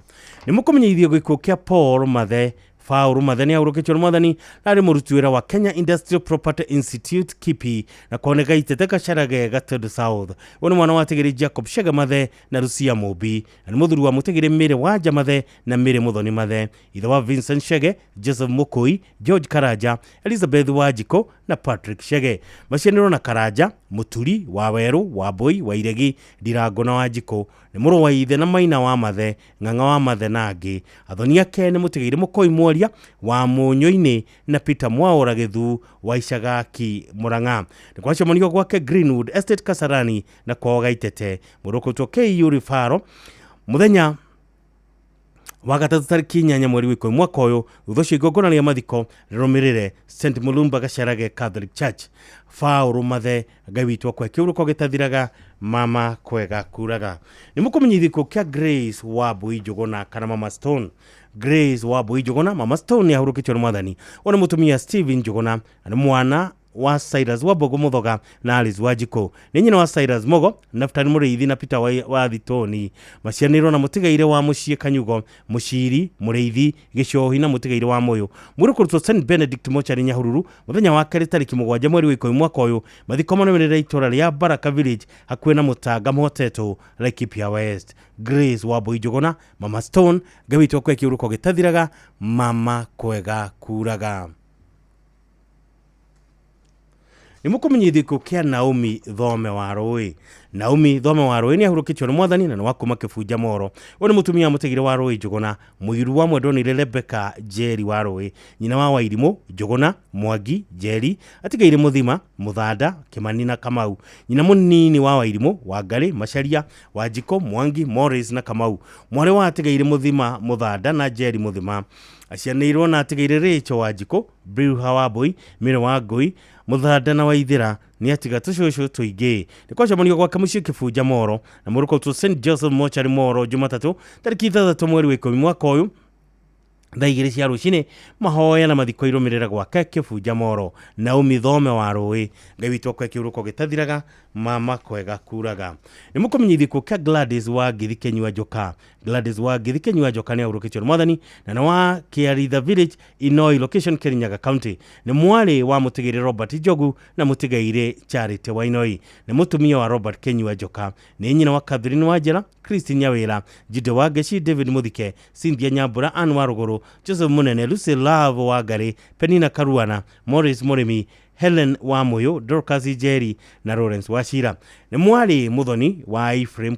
Nĩ mũkũmenyithio gĩkuũ kĩa Paul Mathe. Paul Mathe nĩ ahurũkĩtio nĩ mwathani na arĩ mũruti wĩra wa Kenya Industrial Property Institute KIPI na kuoneka Itete Gacharage Gatũndũ South. Ũyũ nĩ mwana wa Tigĩrĩ Jacob Shege Mathe na Lucia Mũmbi na nĩ mũthuri wa mũtigĩrĩ Mary Wanja Mathe na Mary Muthoni Mathe, ithe wa Vincent Shege, Joseph Mukui, George Karanja, Elizabeth Wanjikũ na Patrick Shege. Macianĩrwo na Karanja, Mũturi, Wawerũ, Wambui, Wairegi, Ndirango na Wanjikũ. Nĩ mũrũ wa ithe na maina wa Mathe, ng'ang'a wa Mathe na angĩ. Athoni ake nĩ mũtigĩrĩ Mũkoi Mworia wa Mũnyũ-inĩ na Peter Mwaũra Gĩthuu wa Icagaki Murang'a. Nĩ kwacemanio gwake Greenwood Estate Kasarani na kwao Gaitete. Mũrũ ũkũrutwo KU Rifaro mũthenya wa gatatũ tarĩki 8 mweri wa 10 mwaka ũyũ. Thutha ũcio igongona rĩa mathiko rĩrũmĩrĩre St Mulumba Gacharage Catholic Church. Paul Mathe, Ngai witũ akwe kĩũrũko gĩtathiraga, mama kwega kuraga. Nĩ mũkũmenyithia gĩkuũ kĩa Grace Wambui Njũgũna kana Mama Stone. Grace Wambui Njũgũna Mama Stone nĩ ahurũkĩtio nĩ mwathani. Ũyũ nĩ mũtumia Steven Njũgũna na nĩ mwana wa Cyrus Wambogo Muthoga na Alice Wanjikũ. Nĩ nyina wa Cyrus Mogo, Naftali Mũrĩithi na Peter wa Thitoni. Macianĩirwo na mũtigaire wa mũciĩ Kanyugo, Mũciri, Mũrĩithi, Gĩcohi na mũtigaire wa Mũyũ. Mwĩrĩ kũrutwo St Benedict Mochari Nyahururu mũthenya wa kerĩ tarĩki 7 mweri wa 10 mwaka ũyũ. Mathiko marũmĩrĩre itũra rĩa Baraka Village hakuhĩ na Mũtanga Mũhotetwo, Laikipia West. Grace Wambui Njũgũna, Mama Stone, Ngai witũ akũhe kĩhuruko gĩtathiraga, mama kwega kuraga. Nĩ mũkũmenyithio gĩkuũ kĩa Naomi Thome wa Rũĩ. Naomi Thome wa Rũĩ nĩ ahurũkĩtio nĩ mwathani na nĩ wa kuma Kĩbunja Moro. Ũyũ nĩ mũtumia mũtigire wa Rũĩ Njũgũna, mũiru wa mwendonire Rebecca Njeri wa Rũĩ, nyina wa Wairimũ Njũgũna, Mwangi Njeri, atigaire Mũthima, Mũthanda, Kĩmani na Kamau. Nyina mũnini wa Wairimũ, Wangarĩ, Macharia, Wanjikũ, Mwangi, Morris na Kamau. Mwarĩ wa atigaire Mũthima, Mũthanda na Njeri Mũthima. Acianĩirwo na atigaire Rachel Wanjikũ, Bilha Wambui, Mary Wangui, Mũthanda na Waithĩra nĩ atiga tũcũcũ tũingĩ. Nĩ kwacemanio gwake mũciĩ Kĩbunja Moro na mũrũkũtwo St Joseph Mochari Moro Jumatatũ tarĩki 6 mweri wa 10 mwaka ũyũ thaa 2 cia rũcinĩ. Mahoya na mathiko irũmĩrĩra gwake Kĩbunja Moro. Naomi Thome wa Rũĩ, Ngai witũ akũhe kĩhuruko gĩtathiraga, mama kwega kuraga. Nĩ mũkũmenyithio gĩkuũ kĩa Gladys wa Ngithi Kĩnyua Njoka. Gladys wa Ngithi Kĩnyua Njoka nĩ ahurũkĩtio nĩ mwathani na nĩ wa Kĩaritha Village, Inoi Location, Kirinyaga County. Nĩ mwarĩ wa mũtigairĩ Robert Njogu na mũtigairĩ Charity Wainoi. Nĩ mũtumia wa Robert Kĩnyua Njoka. Nĩ nyina wa Catherine Wanjĩra, Christine Nyawĩra, Jude Wangeci, David Mũthike, Cynthia Nyambura, Ann Warũgũrũ, Joseph Mũnene, Lucy Love Wangarĩ, Penina Karuana, Morris Mũrĩmi, Helen Wamũyũ, Dorcas Njeri na Lawrence Wachira. Nĩ mwarĩ mũthoni wa Ephraim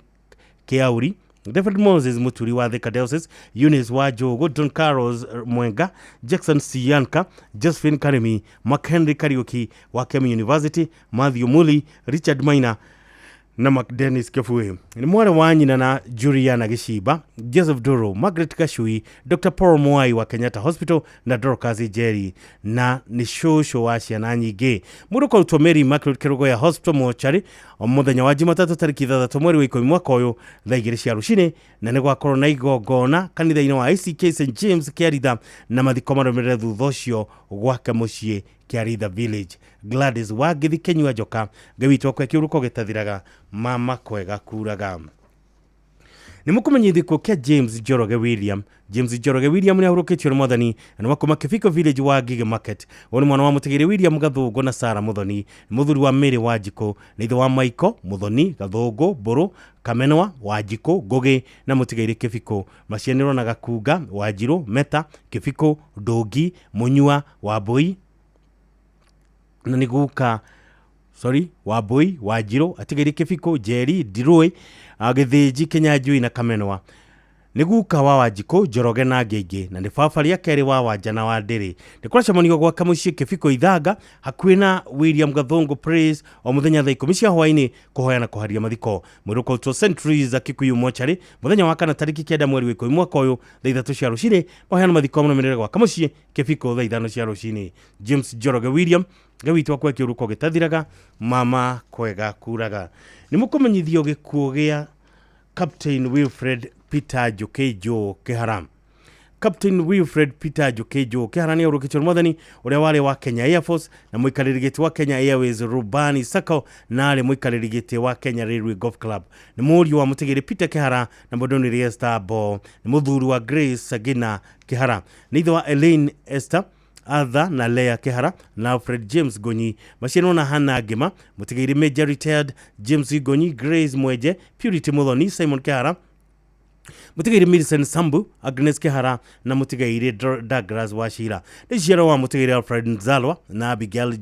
Kĩauri, David Moses Muturi wa Thika Diocese, Eunice wa Njogu, Don Carlos Mwenga, Jackson Sianka, Josephine Karimi, Mark Henry Kariuki wa Kemu University, Matthew Muli, Richard Maina na Mark Dennis Kefue. Nĩ mwarĩ wa nyina na Juliana Gĩcimba, Joseph Doro, Margaret Gachui, Dr. Paul Mwai wa Kenyatta Hospital na Dorcas Njeri, na nĩ cũcũ wa ciana nyingĩ. Mũndũ kũrutwo Mary Immaculate Kerugoya Hospital Mochari mũthenya wa Jumatatũ tarĩki 6 mweri wa 10 mwaka ũyũ thaa 2 cia rũcinĩ, na nĩ gwakorwo na igongona kanitha-inĩ wa ICK St James Kĩaritha na mathiko marũmĩrĩre thutha ũcio gwake mũciĩ Kĩaritha Village. Gladys Wangithi Kĩnyua Njoka, Ngai witũ akũhe kĩhuruko gĩtathiraga, mama kwega kuraga. Nĩ mũkũmenyithio gĩkuũ kĩa James Njoroge William. James Njoroge William nĩ ahurũkĩtio nĩ mwathani na nĩ wa kuma Kĩbiko Village wa Ngigĩ Market. Ũyũ nĩ mwana wa mũtigĩrĩ William Gathũngũ na Sarah Mũthoni, nĩ mũthuri wa Mary Wanjikũ, nĩ ithe wa Michael Mũthoni, Gathũngũ, Mbũrũ, Kamenwa, Wanjikũ, Ngũgĩ na mũtigairĩ Kĩbiko. Macianĩrwo na Gakunga, Wanjirũ, Meta, Kĩbiko, Ndũngi, Mũnyua, Wambui na nĩ guka Wambui, Wanjirũ, atigairĩ Kĩbiko, Njeri, Ndirũĩ, Gĩthĩnji, Kĩnyanjui na Kamenwa. Nĩ guka wa Wanjikũ, Njoroge na angĩ aingĩ, na nĩ baba rĩa kerĩ wa Wanja na Wandĩrĩ. Nĩ kũracemanio gwake mũciĩ Kĩbiko Ithanga hakuhĩ na William Gathũngũ Praise o mũthenya thaa 10 cia hwaĩ-inĩ kũhoya na kũharia mathiko. Mwĩrĩ ũkũrutwo St Teresa Kikuyu Mochari mũthenya wa kana tarĩki 9 mweri wa 10 mwaka ũyũ thaa 3 cia rũcinĩ. Mahoya na mathiko marũmĩrĩre gwake mũciĩ Kĩbiko thaa 5 cia rũcinĩ. James Njoroge William, Ngai witũ akũhe kĩhuruko gĩtathiraga, mama kwega kuraga. Nĩ mũkũmenyithio gĩkuũ gĩa Captain Wilfred Peter Njũkĩ Joe Kĩhara. Captain Wilfred Peter Njũkĩ Joe Kĩhara nĩ ahurũkĩtio nĩ mwathani ũrĩa warĩ wa Kenya Air Force na mũikarĩri gĩtĩ wa Kenya Airways Rubani Sacco na arĩ mũikarĩri gĩtĩ wa Kenya Railway Golf Club. Nĩ mũriũ wa mũtigĩrĩ Peter Kĩhara na mũndũnĩri Esther Bo. Nĩ mũthuri wa Grace Sagina Kĩhara. Nĩ ithe wa Elaine Esther Arthur na Lea Kĩhara na Alfred James Gonyi. Macianwo na Hannah Ngĩma, mũtigairĩ Major Retired James Gonyi, Grace Mwenje, Purity Muthoni, Simon Kĩhara, mũtigairĩ Millicent Sambu, Agnes Kĩhara na mũtigairĩ Douglas Wachira. Nĩ ciaro wa mũtigairĩ Alfred Nzalwa na Abigail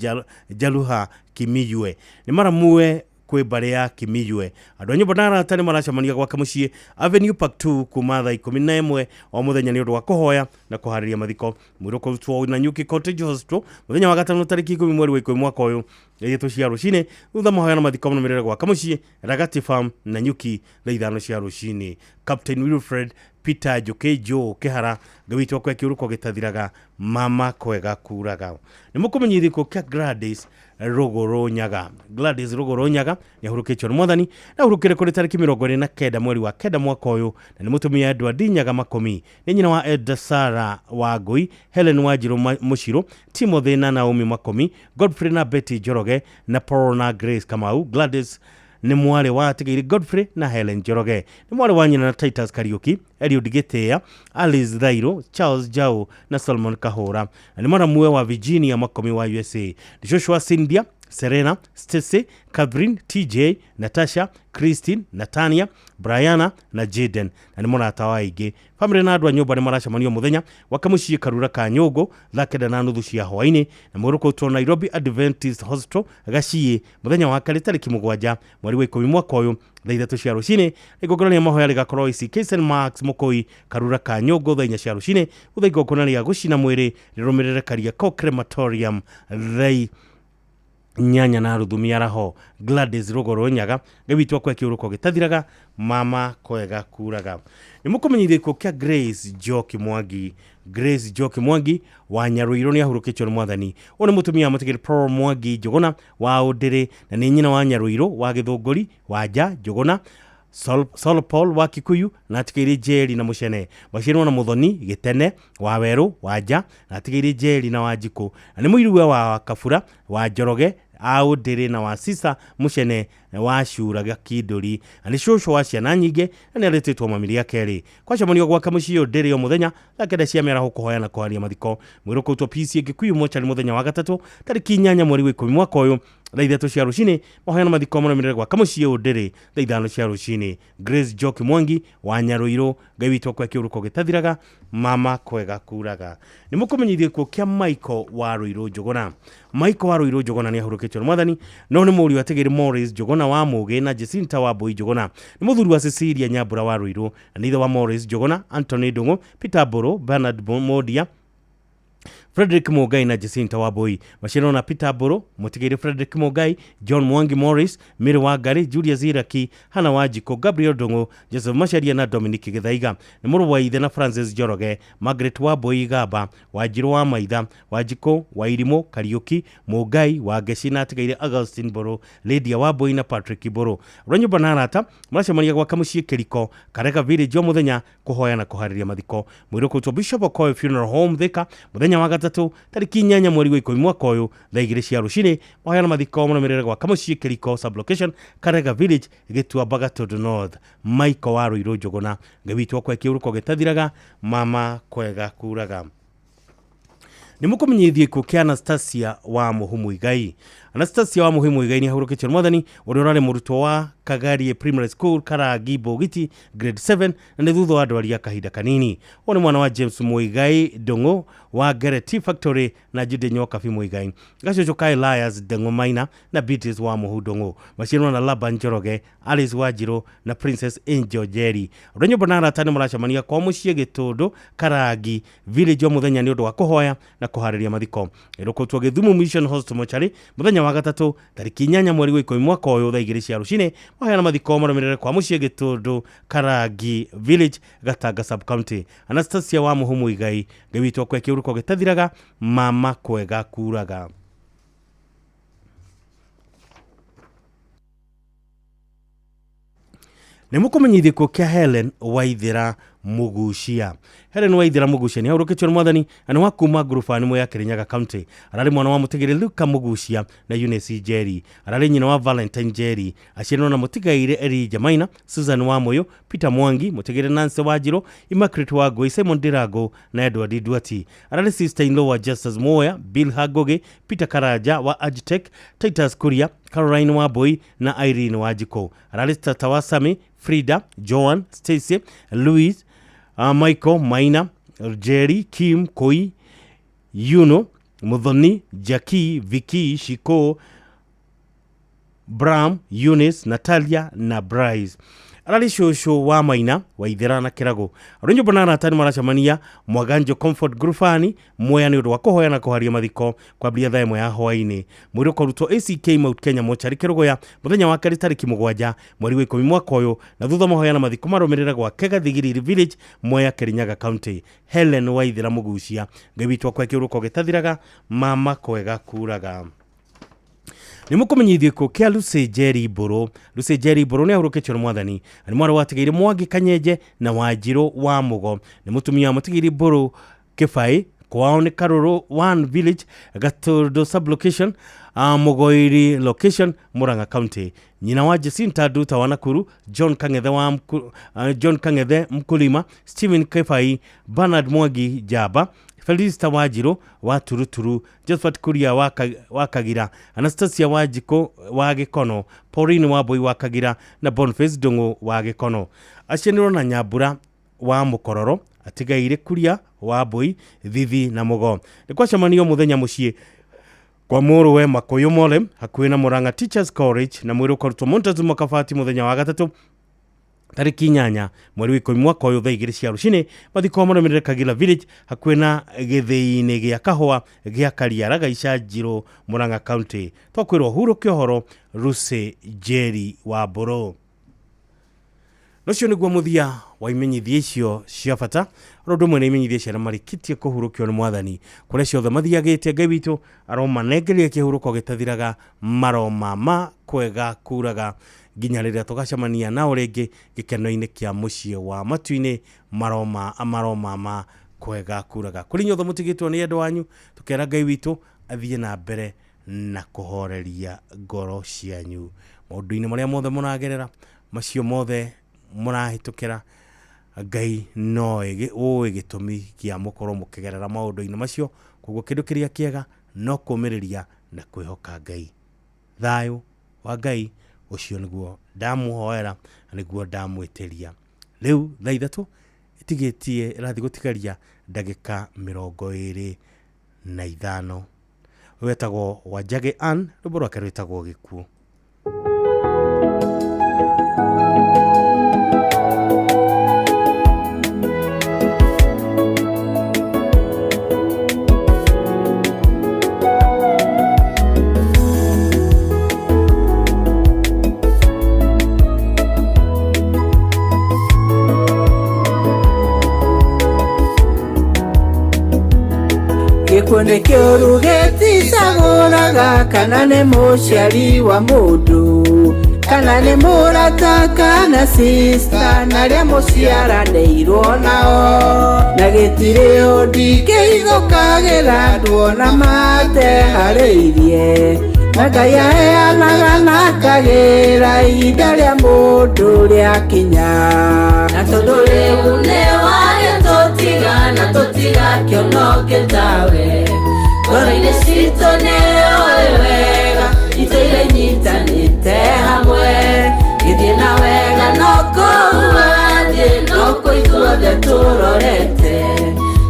Jaluha Kimiyue. Nĩ maramue kwĩ mbarĩ ya Kimiyue. Andũ a nyũmba na arata nĩ maracemania gwake mũciĩ Avenue Park 2 kuma thaa 11 o mũthenya nĩ ũndũ wa kũhoya na kũharĩria mathiko. Mwĩrĩ ũkũrutwo Nanyuki Cottage Hospital mũthenya wa gatano tarĩki 10 mweri wa 10 mwaka ũyũ thaa 3 cia rũcinĩ. Thutha mahoya na mathiko marũmĩrĩre gwake mũciĩ Ragati Farm Nanyuki thaa 5 cia rũcinĩ. Captain Wilfred Peter Njuki Joe Kihara Ngai witũ akwe kĩũrũko gĩtathiraga mama kwega kuraga. Nĩ mũkũmenyithia gĩkuũ kĩa Gladys Rũgũrũ Nyaga. Gladys Rũgũrũ Nyaga nĩ ahurũkĩtio nĩ mwathani na ahurũkire kũrĩ tarĩki 29 mweri wa 9 mwaka ũyũ, na nĩ mũtumia Edward Nyaga Makomi, nĩ nyina wa Edda Sara wa Ngũi, Helen Wanjirũ Mũcirũ, Timothy na Naomi Makomi, Godfrey na Betty Njoroge na Paul na Grace Kamau. Gladys nĩ mwarĩ wa atigĩire Godfrey na Helen Njoroge, nĩ mwarĩ wa nyina na Titus Kariuki, Eliud Gĩtĩa, Alice Thairũ, Charles Jau na Solomon Kahũra, na nĩ mwaramue wa Virginia Makomi wa USA, nĩ cũcũ wa Cynthia, Serena, Stacy, Catherine, TJ, Natasha, Christine, Natania, Brianna na Jaden, na nĩ mũrata wa aingĩ. Bamĩrĩ na andũ a nyũmba nĩ maracemanio mũthenya wa kamũciĩ Karura ka Nyũngũ thaa 9:30 cia hwaĩ-inĩ, na mũgũrũ Nairobi Adventist Hospital Gaciĩ mũthenya wa kerĩ tarĩki 7 mweri wa 10 mwaka ũyũ thaa 3 cia rũcinĩ. Igongona rĩa mahoya rĩgakorwo ICK St Marks Mũkũi Karura ka Nyũngũ thaa 4 cia rũcinĩ, thutha igongona rĩa gũcina mwĩrĩ rĩrũmĩrĩre Kariakoo Crematorium thaa 8:30 mĩaraho. Gladys Rũgũrũ Nyaga, Ngai witũ akwe kĩũrũko gĩtathiraga mama kwega kuraga. Nĩ mũkũmenyithia gĩkuũ kĩa Grace Njoki Mwangi. Grace Njoki Mwangi wa Nyarũirũ nĩ ahurũkĩtio nĩ mwathani. Ũyũ nĩ mũtumia wa mũtigĩri Paul Mwangi Njũgũna wa Ũndĩrĩ, na nĩ nyina wa Nyarũirũ wa Gĩthũngũri wa Nja Njũgũna, Sol Paul wa Kikuyu na atigĩire Njeri na Mũcene, Bashirwo na Mũthoni Gĩtene wa Werũ wa Nja na atigĩire Njeri na Wanjikũ, na nĩ mũiruwe wa Kabura wa Njoroge Aũndĩrĩ na wa Sisa Mũcene wa Cura Gakindũri, na nĩ cũcũ wa ciana nyingĩ na nĩ arĩtĩtwo mamiri ya kerĩ. Kwacemanio gwake mũciĩ Ũndĩrĩ o mũthenya thaa 9 cia mĩaraho kũhoya na kũharia mathiko. Mwĩrĩ ũkũrutwo PCA Gĩkuyu mocarĩ mũthenya wa gatatũ tarĩki 8 mweri wa 10 mwaka ũyũ thaa 3 cia rũcinĩ. Mahoya na mathiko marũmĩrĩre gwaka mũciĩ Ũndĩrĩ thaa 5 cia rũcinĩ. Grace Njoki Mwangi wa Nyarũirũ, Ngai witũ akwe kĩũrũko gĩtathiraga mama kwega kuraga. Nĩ mũkũmenyithia gĩkuũ kĩa Michael wa Rũirũ Njũgũna. Michael wa Rũirũ Njũgũna nĩ ahurũkĩtio nĩ mwathani, no nĩ mũriũ atigĩrĩ Morris Njũgũna wa Mũgĩ na Jacinta wa Mbũi Njũgũna, nĩ mũthuri wa Cecilia Nyambura wa Rũirũ, na nĩ ithe wa Morris Njũgũna, Anthony Ndũng'ũ, Peter Mbũrũ, Bernard Modia, Frederick Mugai na Jacinta Wambui. Maciarwo na Peter Mbũrũ, mũtigĩrĩ Frederick Mugai, John Mwangi Morris, Mary Wangari, Julius Iraki, Hannah Wanjikũ, Gabriel Ndũng'ũ, Joseph Macharia na Dominic Gĩthaiga. Nĩ mũrũ wa ithe na Francis Njoroge, Margaret Wambui Gamba, Wanjirũ wa Maitha, Wanjikũ, Wairimũ, Kariũki, Mugai, Wangeci na atigaire Augustine Mbũrũ, Lydia Wambui na Patrick Mbũrũ. Rwa nyũmba na arata maracemania gwaka mũciĩ Kĩriko, Karega Village o mũthenya kũhoya na kũharĩria mathiko. Mwĩrĩ ũkũrutwo Bishop Okoye Funeral Home Thika mũthenya wa gatatũ tarĩki 8 mweri wa 10 mwaka ũyũ thaa 2 cia rũcinĩ. Mahoya na mathiko marũmĩrĩre gwaka mũciĩ Kĩriko sublocation Karega Village Gĩtuamba Gatũndũ North. Michael wa Rũirũ Njũgũna, Ngai witũ akwe kĩũrũko gĩtathiraga mama kwega kuraga. Nĩ mũkũmenyithia gĩkuũ kĩa Anastasia wa Mũhu Muigai. Anastasia wa Mũhu Muigai nĩ ahurũkĩtio nĩ mwathani, ũrĩa ũrarĩ mũrutwo wa Kagarie Primary School Karangi Mbũgiti grade 7 na nĩ thutha wa ndwari ya kahinda kanini. Ũyũ nĩ mwana wa James Muigai Ndũng'ũ wa Ngere Tea Factory na Jude Nyokabi Muigai, gacũcũ ka Elias Ndũng'ũ Maina na Beatrice wa Mũhu Ndũng'ũ. Maciarwo na Laban Njoroge, Alice Wanjirũ na Princess Angel Njeri. Rwa nyũmba na arata nĩ maracemania kwa mũciĩ Gĩtũndũ Karangi Village o mũthenya nĩ ũndũ wa kũhoya na kũharĩria mathiko. Ĩrũkũtwo Gĩthumo Mission Hospital Mochari mũthenya wa gatatũ tarĩki 8 mweri wa 10 mwaka ũyũ thaa 2 cia rũcinĩ. Mahoya na mathiko marũmĩrĩre kwa mũciĩ Gĩtũndũ Karangi Village Gatanga Sub County. Anastasia wa Mũhu Muigai, Ngai witũ akwe kĩũrũko gĩtathiraga mama kwega kuraga. Nĩ mũkũmenyithia gĩkuũ kĩa Helen Waithera Mugucia. Helen Waithera Mugucia nĩ ahurũkĩtio nĩ mwathani na nĩ wa kuma ngurubani ĩmwe ya Kirinyaga County. Ararĩ mwana wa mũtigĩrĩ Luka Mugucia na Eunice Njeri. Ararĩ nyina wa Valentine Njeri. Aciarirwo na mũtigaire Elijah Maina, Susan Wamuyu, Peter Mwangi, mũtigĩrĩ Nancy Wanjirũ, Immaculate Wangui, Simon Ndirango na Edward Duati. Ararĩ sister in law wa Justus Moya, Bill Hagoge, Peter Karanja wa Agitech, Titus Kuria, Caroline Wambui na Irene Wanjikũ. Ararĩ tata wa Sami, Frida, Joan, Stacy, Louise, Michael, Maina, Jerry, Kim, Koi, Yuno, Muthoni, Jackie, Vicky, Shiko, Bram, Eunice, Natalia na Bryce. Ararĩ cũcũ wa Maina, Waithera na Kĩragũ. Andũ a nyũmba na arata nĩ maracemania Mwaganjo Comfort Ngurubani, Mwea nĩ ũndũ wa kũhoya na kũharia mathiko kwambĩrĩria thaa ĩmwe ya hwaĩ-inĩ. Mwĩrĩ ũkarutwo ACK Mount Kenya mochari Kĩrũgũya mũthenya wa kerĩ tarĩki 7 mweri wa 10 mwaka ũyũ, na thutha mahoya na mathiko marũmĩrĩre gwake Gathigiriri Village, Mwea, Kirinyaga County. Helen Waithera Mũgucia, Ngai witũ akũhe kĩhurũko gĩtathiraga, mama kwega kuraga. Nĩ mũkũmenyithio gĩkuũ kĩa Lucy Njeri Mbũrũ. Lucy Njeri Mbũrũ nĩ ahurũkĩtio nĩ mwathani. Na nĩ mwarĩ wa Tigĩirĩ Mwangi Kanyenje na Wanjirũ wa Mũgo. Nĩ mũtumia wa Mũtigĩirĩ Mbũrũ Kĩbaĩ. Kwao nĩ Karũrũ One Village, Gatũndũ Sub-Location, Mũgoiri Location, Murang'a County. Nyina wa Jacinta Nduta wa Nakuru, John Kang'ethe wa John Kang'ethe Mkulima, Stephen Kĩbai, Bernard Mwangi Njamba, Felista Wanjirũ wa Turuturu, Josephat Kuria wa Kagira, Anastasia Wanjikũ wa Gĩkono, Pauline Wambui wa Kagira na Boniface Ndung'u wa Gĩkono. Acianĩrwo na Nyambura wa Mũkororo, atigaire Kuria wa Mbui, Thithi na Mũgo. Nĩ kwacemanio mũthenya mũciĩ kwa mũrũwe Makũyũ Mole hakuhĩ na Murang'a Teachers College, na mwĩrĩ ũkarutwo Montezuma Kabati mũthenya wa gatatũ tarĩki 8 mweri wa 10 mwaka ũyũ thaa 2 cia rũcinĩ. Mathiko marũmĩrĩre Kagila Village hakuhĩ na gĩthĩi-inĩ gĩa kahũa gĩa Kariara Gaica Njirũ, Murang'a County. Twakwĩrwo hurũke ũhoro Lucy Njeri wa Mbũrũ. Nocio nĩguo mũthia wa imenyithia icio cia bata, oro ũndũ ũmwe na imenyithia cia arĩa marĩkĩtie kũhurũkio nĩ mwathani kũrĩa ciothe mathiagĩte. Ngai witũ aromanengeria kĩhurũko gĩtathiraga, maroma ma kwega kuraga nginya rĩrĩa tũgacemania nao rĩngĩ gĩkeno-inĩ kĩa mũciĩ wa matu-inĩ, maroma ma kwega kuraga. Kũrĩ inyuothe mũtigĩtwo nĩ endwa anyu, tũkera Ngai witũ athiĩ na mbere na kũhoreria ngoro cianyu maũndũ-inĩ marĩa mothe mũragerera, macio mothe mũrahĩtũkĩra. Ngai no ũĩ gĩtũmi kĩa mũkorwo mũkĩgerera maũndũ-inĩ macio. Koguo kĩndũ kĩrĩa kĩega no kũũmĩrĩria na kwĩhoka Ngai. Thayũ wa Ngai ũcio nĩguo ndamũhoera na nĩguo ndamwĩtĩria. Rĩu thaa 3 ĩtigĩtie ĩrathiĩ gũtigaria ndagĩka 25. Wetagwo Wanjagi Ann, rwĩmbo rwake rwĩtagwo Gĩkuũ. Gĩkuũ nĩ kĩũru gĩticagũraga kana nĩ mũciari wa mũndũ, kana nĩ mũrata kana sister, na arĩa mũciaranĩirwo nao. Na gĩtirĩ ũndũ kĩhithũkagĩra andũ ona mateharĩirie, na Ngai aheanaga na akagĩra ihinda rĩa mũndũ rĩakinya. Na tondũ rĩu nĩ wagĩtũtiga na tũtigakĩonoke tawe, ngoro-inĩ citũ nĩ ũĩ wega itũire nyitanĩte hamwe, gĩthiĩ na wega no kũu wathiĩ no kũu ithuothe tũrorete,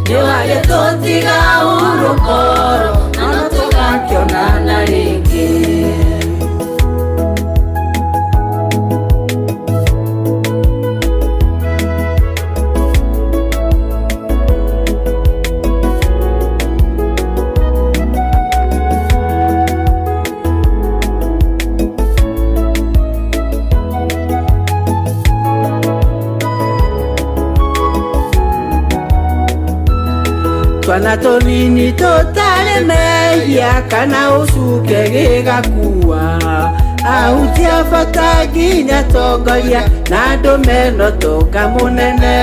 nĩ wagĩtũtiga hurũkoro na no tũgakĩonana rĩngĩ. Twana tũnini tũtarĩ mehia kana ũcuke gĩgakua, ahutia bata nginya tongoria na andũ mena ũtonga mũnene,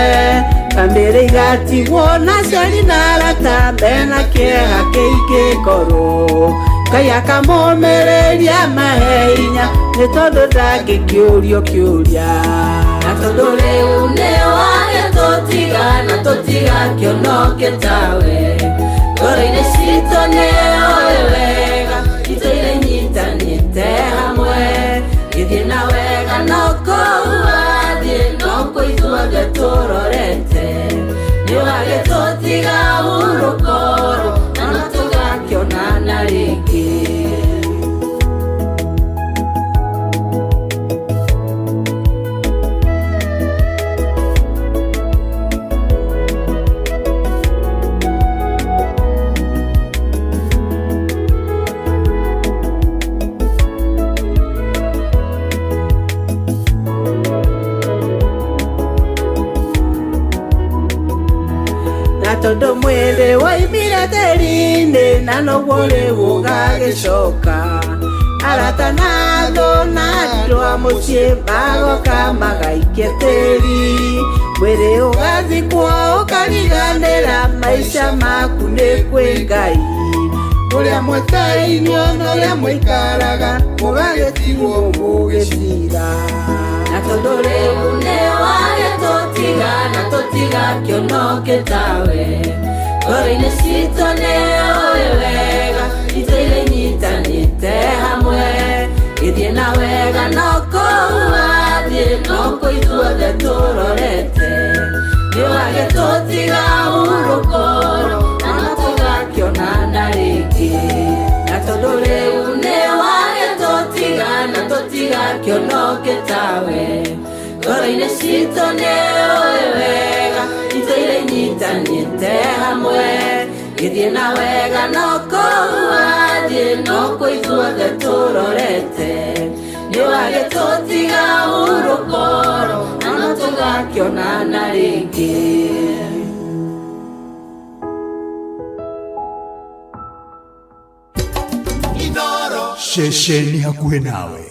bamĩrĩ igatigwo na aciari na arata mena kĩeha kĩingĩ ngoro. Ngai akamomĩrĩria mahe hinya nĩ tondũ ndangĩkĩũrio kĩũria. Na tondũ rĩu nĩ wagĩtũtiga na tũtigakĩonoke tawe, ngoro-inĩ citũ nĩ ũĩ wega itũire nyitanĩte hamwe, gĩthiĩ na wega no kũu wathiĩ no kũu ithuothe tũrorete, nĩ wagĩtũtiga hurũkoro na no tũgakĩonana rĩngĩ. Na tondũ mwĩrĩ woimire tĩri-inĩ na noguo rĩu ũgagĩcoka. Arata na thũ na andũ a mũciĩ magoka magaikie tĩri. Mwĩrĩ ũgathikwo ũkariganĩra maica maku nĩ kwĩ Ngai. Ũrĩa mwetainwo na ũrĩa mũikaraga mũgagĩtigwo mũgĩcira. Na tondũ rĩu nĩ wagĩtũtiga na tũtigakĩonoke tawe. Ngoro-inĩ citũ nĩ ũĩ wega itũire nyitanĩte hamwe. Gĩthiĩ na wega no kũu wathiĩ no kũ ithuothe tũrorete. Nĩ wagĩtũtiga hurũkoro na no tũgakĩonana rĩngĩ. Na tondũ rĩu nĩ wagĩtũtiga na tũtigakĩonoke tawe. Ngoro-inĩ citũ nĩ ũĩ wega itũire nyitanĩte hamwe. Gĩthiĩ na wega no kũu wathiĩ no kũ ithuothe tũrorete. Nĩ wagĩtũtiga hurũkoro na no tũgakĩonana rĩngĩ. Ceceni hakuhĩ nawe.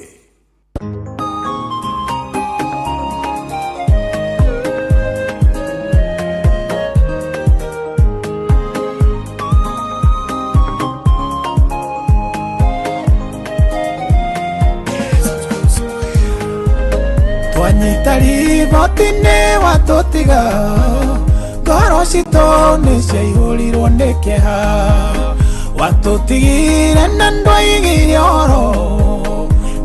Twanyita riboti-inĩ watũtiga ngoro citũ nĩ ciaihũrirwo nĩ kĩeha watũtigire na ndwaigire ũhoro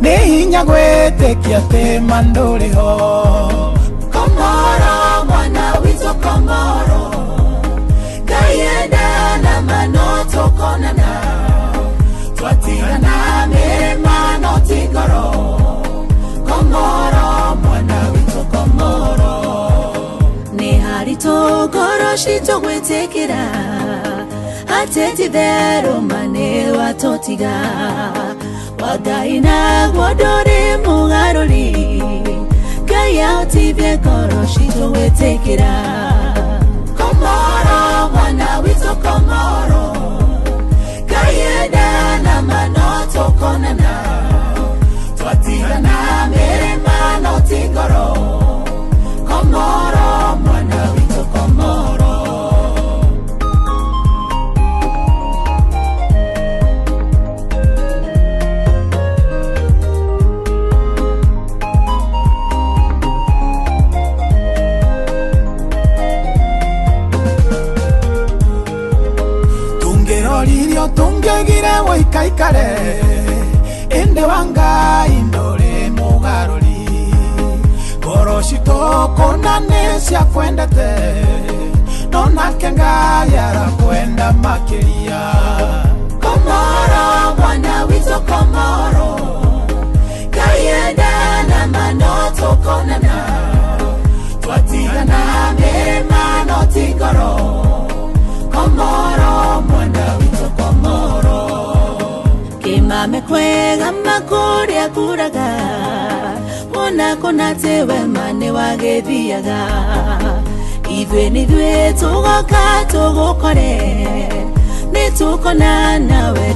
nĩ hinya gwĩtĩkia atĩ ma ndũrĩ ho. Komoro mwana witũ Komoro, Ngai enda na ma no tũkonana, twatigana mĩrĩma no ti ngoro. Komoro mwana witũ Komoro, Nĩ haritũ ngoro citũ gwĩtĩkĩra atĩ ti therũ ma nĩ watũtiga. Wa Ngai naguo ndũrĩ mũgarũri, Ngai ahotithie ngoro citũ gwĩtĩkĩra. Komoro mwana witũ Komoro, Ngai enda na ma no tũkonana, twatigana mĩrĩma no ti ngoro. Komoro mwana witũ Komoro. Tũngĩroririo tũngĩgire wĩikaikare ĩndĩ wa Ngai ndũrĩ mũgarũri ngoro citũ kũna nĩ ciakwendete no nake Ngai arakwenda makĩria. Komoro mwana witũ Komoro, Ngai enda na ma no tũkonana, twatigana mĩrĩma no ti ngoro. Komoro mwana witũ Komoro, Kĩmame kwega makũrĩa kuraga wona kũna atĩ wema nĩ wagĩthiaga. Ithuĩ nithuĩ tũgoka tũgũkore nĩ tũkona nawe